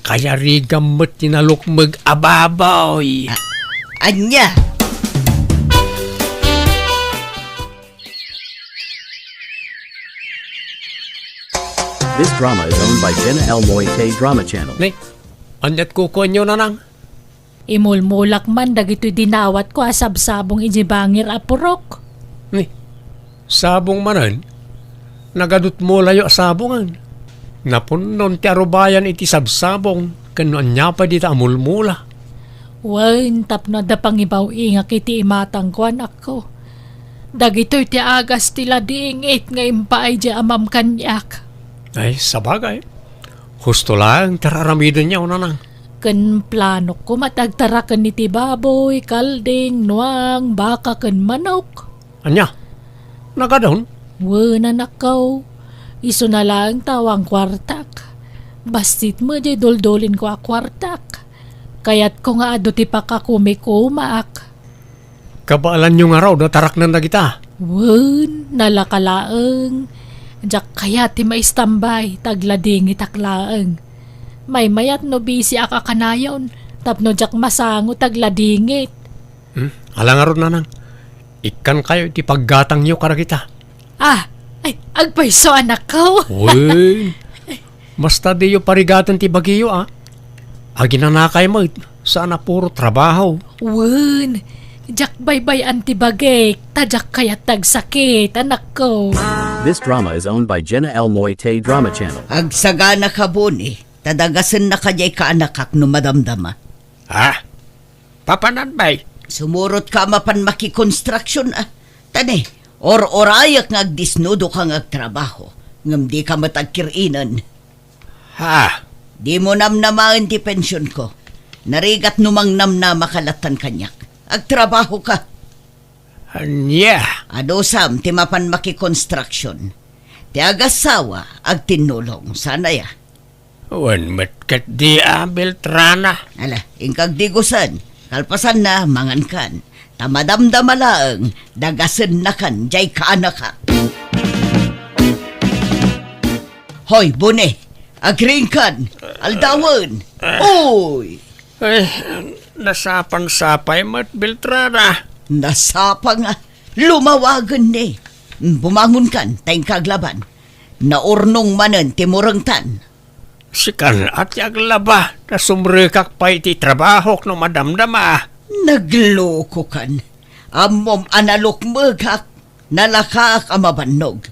kayarigam met ti nalukmeg a baboy. A-, ania? This drama is owned by Jenna L Moite Drama Channel. Nay, aniat kukuanyo, nanang? Imulmulak man dagitoy dinawatko a sabsabong idiay bangir a purok. Ni, sabong manen? Nagadut mulayo a sabongen. Napunnon ti arubayan iti sabsabong ken no ania pay dita a mulmula. Wen, tapno adda pangibaw-ingak iti imatangko, anakko. Dagitoy ti agas ti ladingit nga impaay diay amam kaniak. Ay, sabagay. Husto laeng ti ar-aramidenyo, nanang. Ken planokko met agtaraken iti baboy, kalding, nuang, baka, ken manok. Ania? Nagadun? Wen, anakko. Isuna laeng ta awan kuartak. Bassit met diay duldulinko a kuartak. Kayatko nga adu ti pakakumikumaak. Kabaelanyo ngarud a taraknen dagita? Wen, nalaka laeng. Diak kayat ti maistambay, ta agladingitak laeng. Maymayat no bisiak a kanayon, tapno diak masango ta agladingit. Hmm? Ala ngarud, nanang. Ikkankayo iti paggatangyo kadagita. Ah, ay, agpayso, anakko. Wen, basta diyo parigaten ti bagiyo, a. Aginanakay met, saan a puro trabaho. Wen, diak baybay-an ti bagik, ta diak kayat ti agsakit, anakko. This drama is owned by Jenna L Moite Drama Channel. Agsaganaka, Boni, ta dagasennaka diay kaanakak no madamdama. Ha? Papanan, bay? Sumurotka a mapan makikonstruction, a. Ta ne, or-orayek nga agdisnudoka nga agtrabaho, ngem dika met agkir-inen. Ha? Dimo namnamaen ti pensionko. Narigat no mangnamnamaka lattan kaniak. Agtrabahoka. Ania? Adusam ti mapan makikonstruction. Ti agassawa, agtinnulong. Saan aya? Wen met ketdi a, Beltrana. Ala, inkag digusen. Kalpasanna, mangankan. Ta madamdama laeng, dagasennakan diay kaanakak. Hoy, Boni, agriingkan, aldawen. Uy! Ay, nasapang sapay met, Beltrana. Nasapang, a. Lumawagen ni. Bumangonkan, ta inka aglaban. Naurnong manen ti murengtan. Sikan a ti aglaba, ta sumrekak pay iti trabahok no madamdama. Naglokokan. Ammom a nalukmegak, nalakaak a mabannog.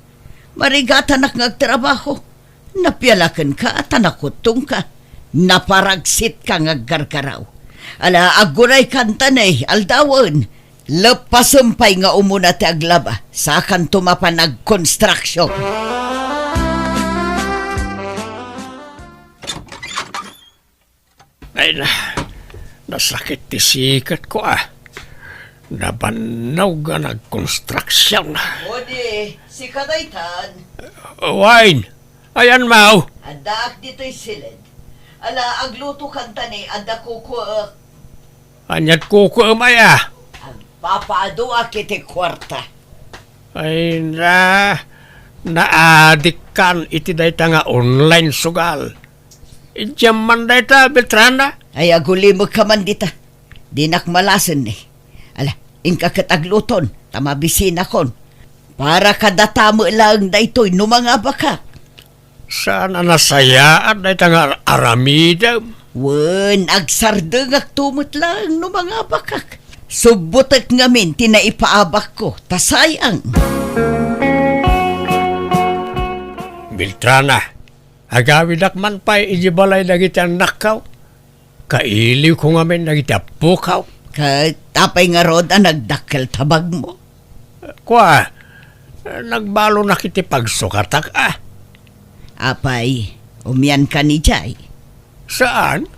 Marigatanak nga agtrabaho. Napialakenka ta nakuttongka. Naparaksitka nga aggargaraw. Ala, agguraykan ta ne, aldawen. Leppasem pay nga umuna ti aglaba, sakanto mapan agkonstruction. Ay na, nasakit ti siketko, a. Nabannog nga nagkonstruction. Odi, sika daytan. Wine, ayan, maw? Addaak ditoy siled. Ala, aglutokan ta ne, adda kukuek. Aniat kukuem aya? Agpapaaduak iti kuarta. Ay na, naadikkan iti dayta nga online sugal. Idiam man dayta, Beltrana? Ay, agulimekka man dita. Dinak malasen ni. Ala, inka ket agluton, ta mabisinakon. Para kadata met laeng daytoy no mangabakak. Saan a nasayaat dayta nga aramidem? Wen, agsardengakto met laeng no mangabakak. Subbotek ngamin ti naipaabakko, ta sayang. Beltrana, agawidak man pay idiay balay dagiti annakko. Kailiwko ngamin dagiti appokaw. Ket apay ngarud a nagdakkel tabagmo? Kua, nagbalonak iti pagsukatak, a. Apay, umiankan idiay? Saan?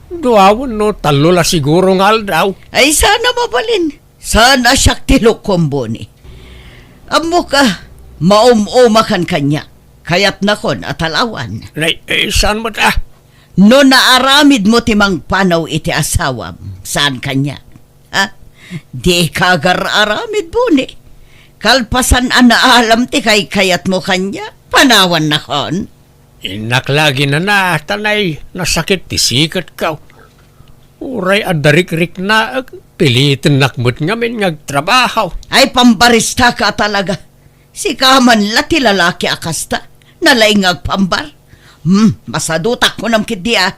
Dua wenno tallo la siguro nga aldaw. Ay, saan a mabalin. Saan a siak ti lukom, Boni. Ammok a, maum-umakan kaniak. Kayatnakon a talawan. Nay, eh, saan met, a? No naaramidmo ti mangpanaw iti asawam, saan kaniak? Ha? Dika agar-aramid, Boni. Kalpasan a naalam ti kaykayatmo kaniak, panawannakon. Innak la aginana, ta nay nasakit ti siketko. Uray adda rikriknaek, pilitennak met ngamin nga agtrabaho. Ay, pambaristaka a talaga. Sika man la ti lalaki a kasta. Nalaing nga agpambar. Hmm, masadutak kunam ketdi a.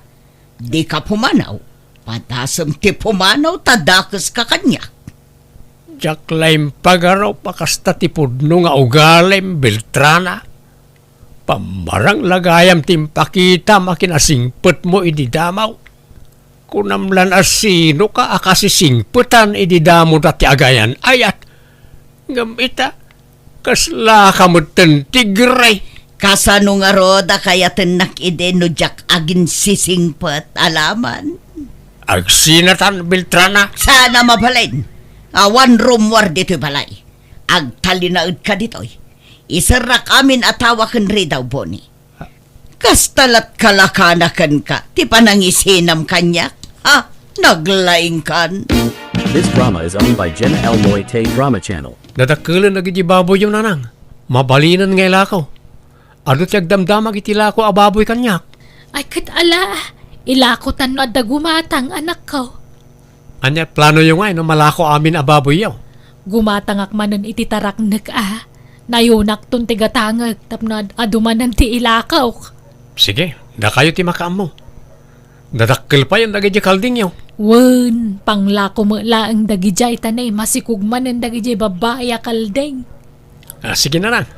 Dika pumanaw. Padasem ti pumanaw ta dakeska kaniak. Diak la impagarup a kasta ti pudno nga ugalim, Beltrana. Pammarang la gayam ti impakitam a kinasingpetmo idi damo. Kunam lan a sinoka a kasisingpetan idi damoda ti agayan-ayat. Ngem ita, kaslaka metten ti gray. Kasano ngarud a kayatennak idi no diak aginsisingpet, alaman? Agsinatan, Beltrana. Saan a mabalin. Awan rummuar ditoy balay. Agtalinaedka ditoy. Iserrak amin a tawa ken ridaw, Boni. Kasta lat kalakana kenka ti panangisinam kaniak? Ha? Naglaingkan. This drama is owned by Jenna Elmoy Tay Drama Channel. Dadakkelen dagiti baboyyo, nanang. Mabalinen nga ilako. Adu ti agdamdamag iti lako a baboy kaniak. Ay, ket ala, ilakotan no adda gumatang, anakko. Ania planoyo ngay no malako amin a baboyyo? Gumatangak manen iti taraknek a. Nayonakton ti gatangek tapno ad-, adu manen ti ilakok. Sige, dakayo ti makaammo. Dadakkel payen dagiti kaldingyo. Wen, panglako met laeng dagidiay ta nay masikog manen dagiti babbai a kalding. Ah, sige na lang.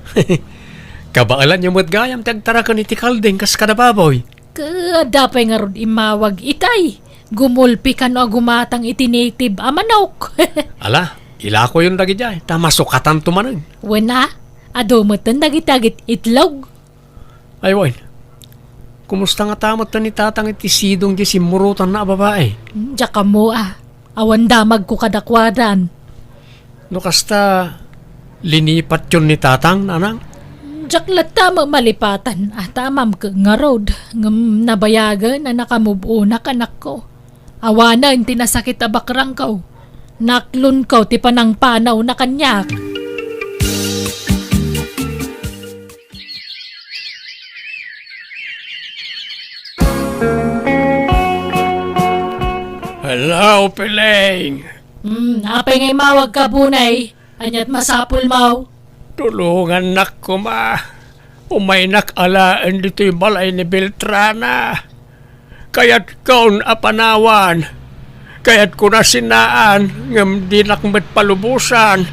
Kabaelanyo met gayam ti agtaraken iti kalding kas kada baboy. Ket adda pay ngarud immawag itay. Gumulpi kano a gumatang iti native a manok. Ala, ilakoyon dagidiay, ta masukatanto manen. Wen a, adu metten dagiti agit-itlog. Ay, wen. Kumusta ngata met ni Tatang iti sidong di simmurotanna a babai? Diak ammo a. Awan damagko kadakuadan. No kasta, linipatyon ni Tatang, nanang? Diak latta met malipatan a, ta ammam ket ngarud, ngem nabayagen a nakamove-onak, anakko. Awanen ti nasakit a bakrangko. Naklonko ti panangpanawna kaniak. Hello, Piling! Hmm, apay nga immawagka, Bunay? Aniat masapulmo? Tulongannak koma. Umaynak alaen ditoy balay ni Beltrana. Kayatkon a panawan. Kayatko a sinaan, ngem dinak met palubosan.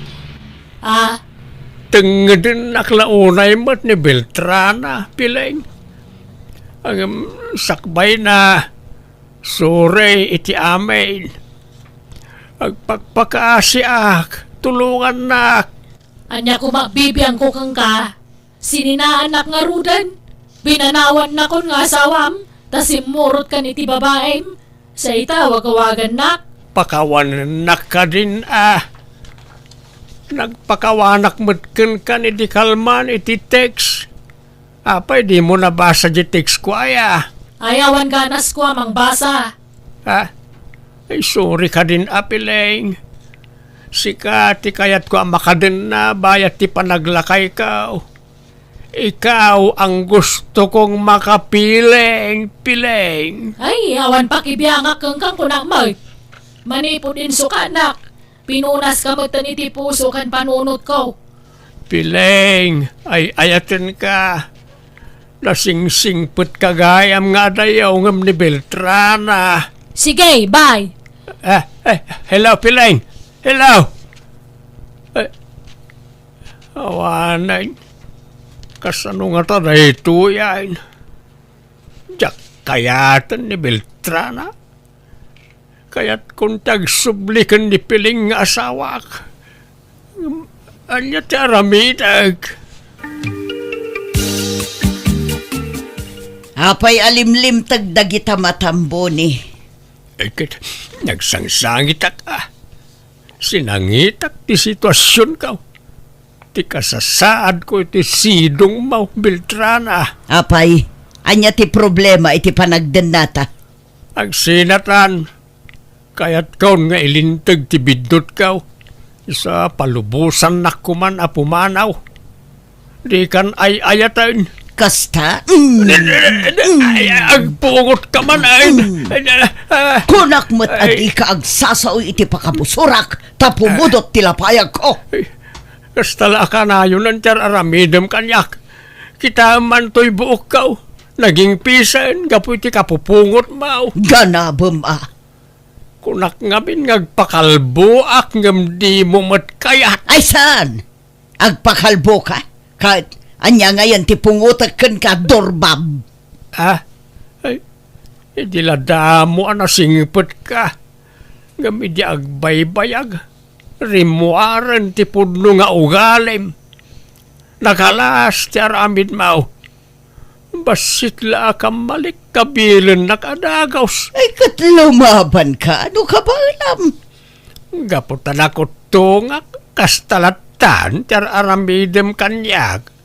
Ah? Tengedennak la unay met ni Beltrana, Piling. Ngem sakbayna, sorry iti amin. Agpakpakaasiak, tulongannak. Ania koma bibiangko kenka? Sininaannak ngaruden? Binanawannakon nga asawam, ta simmurotkan iti babaim? Sa ita, wagawagannak? Pakawanennak kadin a. Nagpakawanak met kenka ni di kalman iti text. Apay dimo nabasa di text ko aya? Ay, awan ganasko a mangbasa. Ha? Ay, sorry kadin a, Piling. Sika ti kayatko a makadenna bayat ti panaglakayko. Ikaw ang gusto kong makapiling, Piling. Ay, awan pakibiangak kenka, kunak met. Manipud insukanak, pinunaska met iti puso ken panunotko. Piling, ay-ayatenka. Nasingsingpetka gayam nga adayo ngem ni Beltrana. Sige, bye. Eh, eh, hello, Piling. Hello. Eh, awanen. Kasano ngata daytoy, ay? Diak kayaten ni Beltrana. Kayatkon ti agsubli ken ni Piling nga asawak. Ania ti aramidek? Apay a limlimteg dagita matam, Boni? Eh, ket nagsangsangitak a. Sinangitak ti situasionko. Ti kasasaadko iti sidongmo, Beltrana. Apay, ania ti problema iti panagdennata? Agsinatan, Kayatkon nga ilinteg ti biddutko. Isu a palubosannak koman a pumanaw. Dikan ay-ayaten. Kasta? Mm. Ay, ay, agpungotka man, ay. Mm. Ay, ah, ah. Kunak met a Ay. dika agsasao iti pakabusurak, ta pumudot ti lapayagko. Ay, kasta la a kanayonen ti ar-aramidem kaniak. Kitaem man toy buokko. Nagingpisen gapu iti kapupungotmo. Ganabem a. Kunak ngamin nga agpakalboak ngem dimo met kayat. Ay, saan? Agpakalboka? Ket ania ngayen ti pungotek kenka, Dorbab? Ah? Ay, idi la damo a nasingpetka, ngem idi agbaybayag, rimmuaren ti pudno nga ugalim. Nakalas ti aramidmo. Bassit la a kammalik, kabilennak a dagus. Ay, ket lumabanka, no kabaelam? Gapu ta nakuttongak, kasta lattan ti ar-aramidem kaniak.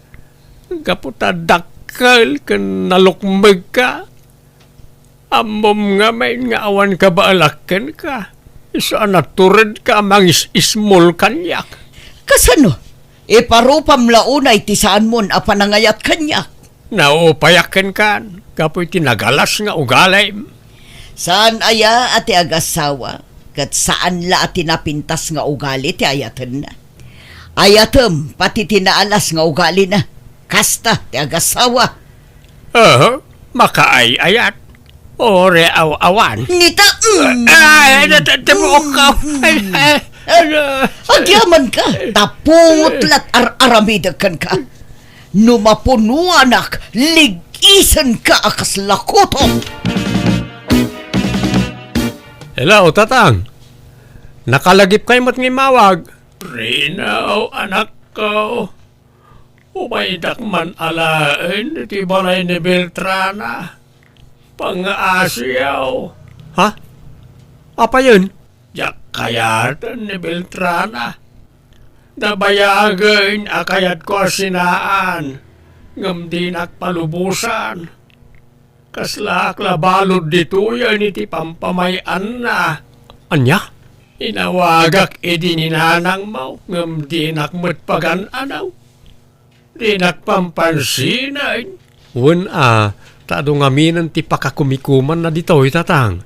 Gapu ta dakkel ken nalukmegka. Ammom ngamin nga awan kabaelak kenka. Isu a naturedka a mangis-ismol kaniak. Kasano? Iparupam la unay ti saanmon a panangayat kaniak. Naupayak kenka gapu iti nagalas nga ugalim. Saan aya a ti agasawa, ket saan la a ti napintas nga ugali ti ayatenna. Ayatem pati ti naalas nga ugalina. Kasta ti agasawa. Aha, makaay-ayat. Ore aw-awan. Nita, mm. Ay, nat-, tibuok ka. Ay, ay, ano? Agyaman ka, ta pungot la't ar-aramidek kenka. No mapunuanak, lig-isen ka a kasla kuto. Hello, Tatang. Nakalagipkay met nga immawag. Rino, anakko. Umaydak man alaen iti balay ni Beltrana. Pangaasiyaw. Ha? Apayen? Diak kayaten ni Beltrana. Nabayagen a kayatko a sinaan, ngem dinak palubosan. Kaslaak la balud ditoyen iti pampamay-anna. Ania? Inawagak idi ni nanangmo, ngem dinak met pagan-anaw. Dinak pampansinen. Wen a, ta adu ngaminen ti pakakumikumanna ditoy, Tatang.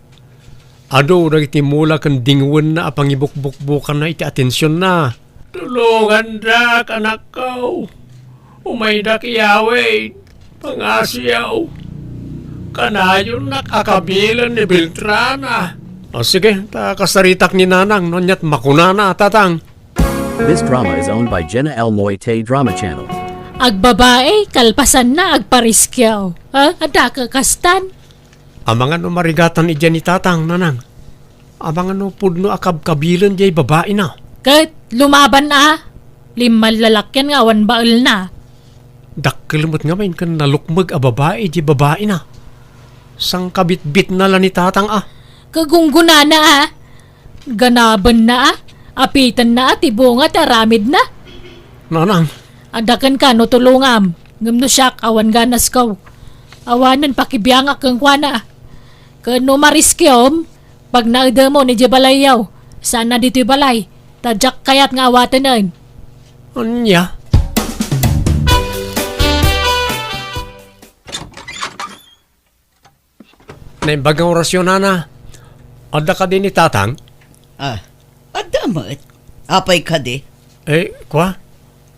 Adu dagiti mula ken dingwenna a pangibukbukbukanna iti atensionna. Tulongandak, anakko. Umaydak iyawid. Pangasiyaw. Kanayonnak a kabilen ni Beltrana. O, sige, ta kasaritak ni Nanang no ania't makunana, Tatang. This drama is owned by Jenna L Moite Drama Channel. Agbabae, kalpasanna, agpariskiaw. Ha? Adda kakastan? Amangan no marigatan idiay ni Tatang, Nanang. Amangan no pudno a kabkabilen diay babaina. Ket lumaban a, limmallalakyan nga awan baelna. Dakkel met ngamin ken nalukmeg a babai diay babaina. Sangkabitbitna la ni Tatang a. Kagunggonana a. Ganabenna a. Apitenna a ti bunga ti aramidna. Nanang. Adda kenka no tulongam, ngem no siak, awan ganasko. Awanen pakibiangak kenkuana. Ken no mariskiom, pagnaedemon idiay balayyo, saan a ditoy balay, ta diak kayat nga awatenen. Ania? Naimbag nga orasyon, Nana. Adda kadi ni Tatang? Ah, adda met. Apay kadi? Eh, kua,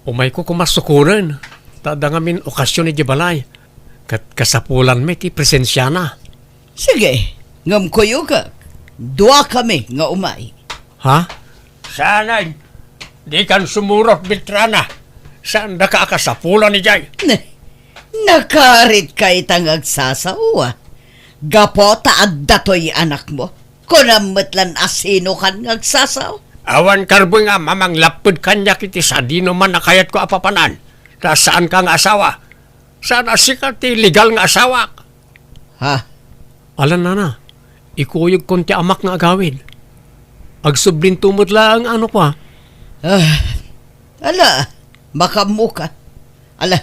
umayko koma sukonen. Ta adda ngamin okasyon idiay balay. Ket kasapulan met ti presensiana. Sige, ngem kuyogak. Duakami nga umay. Ha? Saanen, dikan sumurot, Beltrana. Saandaka a kasapulan idiay. Ne, nakaritka ita nga agsasao, a. Gapu ta adda toy anakmo. Kunam met lan a sinokan nga agsasao. Awan karbuy nga mamanglapped kaniak iti sadinoman a kayatko a papanan. Ta saanka nga asawa. Saan a sika ti legal nga asawak. Ha? Alan, Nana, ikuyogkon ti amak nga agawid. Agsublinto met laeng, ano kua? Ah, ala, makammoka. Ala,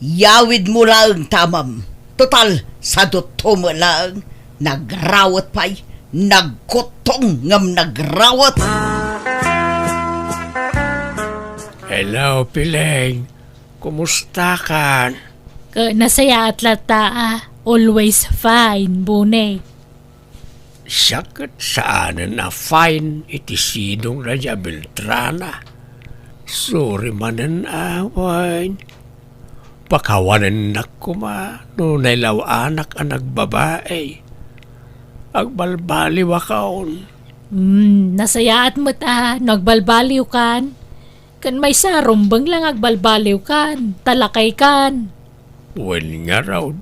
yawidmo laeng ta amam. Total, sadutto met laeng. Nagrawet pay. Nagkuttong ngem nagrawet. Hello, Piling. Kumustakan? Ka-, nasayaat latta, ah. Always fine, Bunay. Siak ket saanen a fine iti sidongna diay a Beltrana. Suri manen a wine. Pakawanennak koma no nailaw-anak a nagbabai. Agbalbaliwakon. Hmm, nasayaat met a no agbalbaliwkan. Ken maysa, rumbeng la nga agbalbaliwkan, ta lakaykan. Wen ngarud,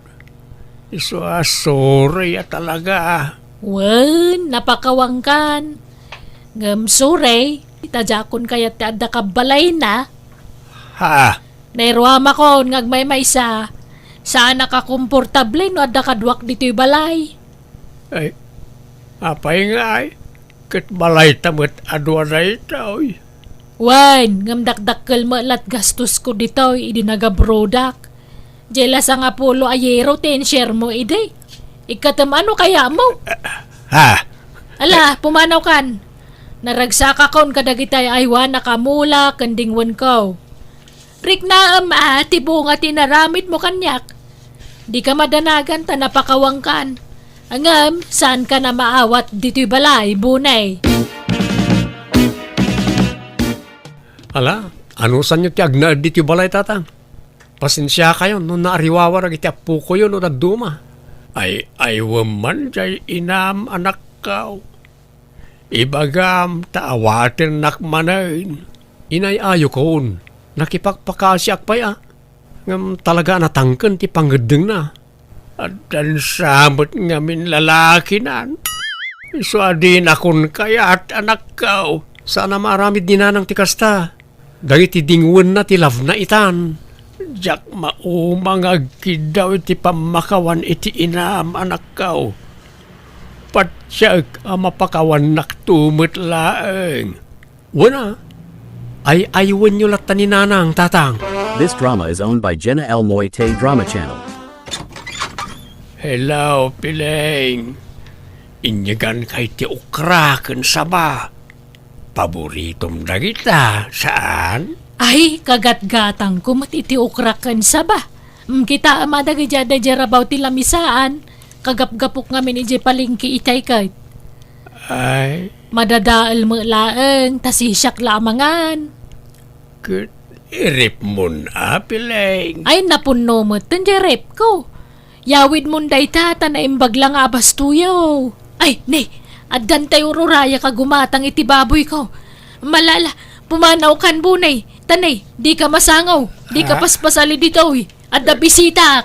isu a suroy a talaga. Wen, napakawangkan. Ngem suroy, ta diakon kayat ti adda ka balayna. Ha? Nairuamakon nga agmaymaysa, saanak a komportable no adda kaduak ditoy balay. Ay, apay ngay? Ket balayta met a dua daytoy. Wen, ngem dakdakkel met lat gastosko ditoy idi nagabrodak. Diay la sangapulo a euro ti insuremo idi. Ikkatem a no kayatmo? Ha? Ala, pumanawkan. Naragsakakon kadagiti ay-aywanak a mula ken dingwenko. Riknaem a ti bunga ti inaramidmo kaniak. Dika madanagan ta napakawangkan. Ngem, saankan a maawat ditoy balay, Bunay. Ala, anusanyo ti agnaed ditoy balay, Tatang? Pasensiakayon no naariwawak dagiti appokoyo no dadduma. Ay, ay, wen man diay inam, anakko. Ibagam ta awatennak manen. Inay-ayokon, nakipakpakasiak pay a. Ngem talaga a natangken ti pangngeddengna. Addan sa met ngamin lalakinan. Isu a dinakon kayat, anakko. Saan a maaramid ni nanang ti kasta. Dagiti dingwenna ti love-na itan. Diak mauma nga agkiddaw iti pammakawan iti inam, anakko. Patiek a mapakawannakto met laeng. Wen a, ay-aywenyo latta ni nanang, tatang. This drama is owned by Jenna Almoite Drama Channel. Hello, Piling. Inyeganka iti okra ken saba. Paboritom dagita, saan? Ay, kagatgatangko met iti okra ken saba. Mm, kitaem a dagiti adda idiay rabaw ti lamisaan, kagapgapok ngamin idiay palengke itay ket. Ay. Madadael met laeng, ta sisiak la a mangan. Ket iripmon a, Piling. Ay, napunno met ten diay ripko. Yawidmon dayta, ta naimbag la nga abastoyo. Ay, ne, addan tay ururayak a gumatang iti baboyko. Malala, pumanawkan, Bunay. Ta ne, dika masangaw, dika Ah? paspasali ditoy. Adda bisitak.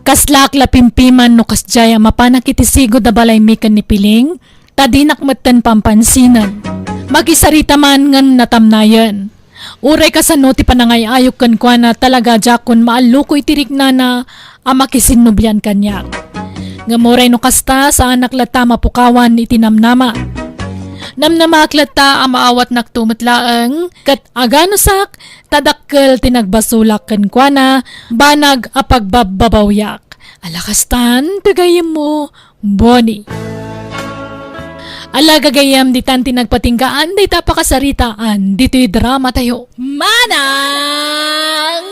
Kaslaak la pimpiman no kasdiay a mapanak iti sigud a balaymi ken ni Piling, ta dinak metten pampansinen. Makisarita man ngem natamnayen. Uray kasano ti panangay-ayok kenkuana, talaga diakon maalluko iti riknana a makisinnublian kaniak. Ngem uray no kasta, saanak latta a mapukawan iti namnama. Namnamaak latta a maawatnakto met laeng, ket aganusak, ta dakkel ti nagbasolak kenkuana, banag a pagbabbabawiak. Ala kastan, ti gayyemmo, Bonnie. Ala gagayyem, ditan ti nagpatinggaan dayta a pakasaritaan ditoy dramatayo. Manang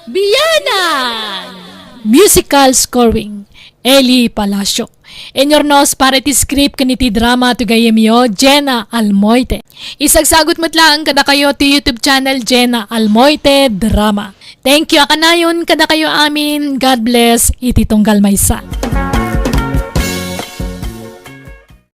Bianang! Musical scoring, Eli Palacio. Inurnos para iti script ken iti drama ti gayyemyo, Jenna Almoite. Isagsagut met laeng kadakayo ti YouTube channel, Jenna Almoite Drama. Thank you a kanayon kadakayo amin. God bless iti tunggal maysa.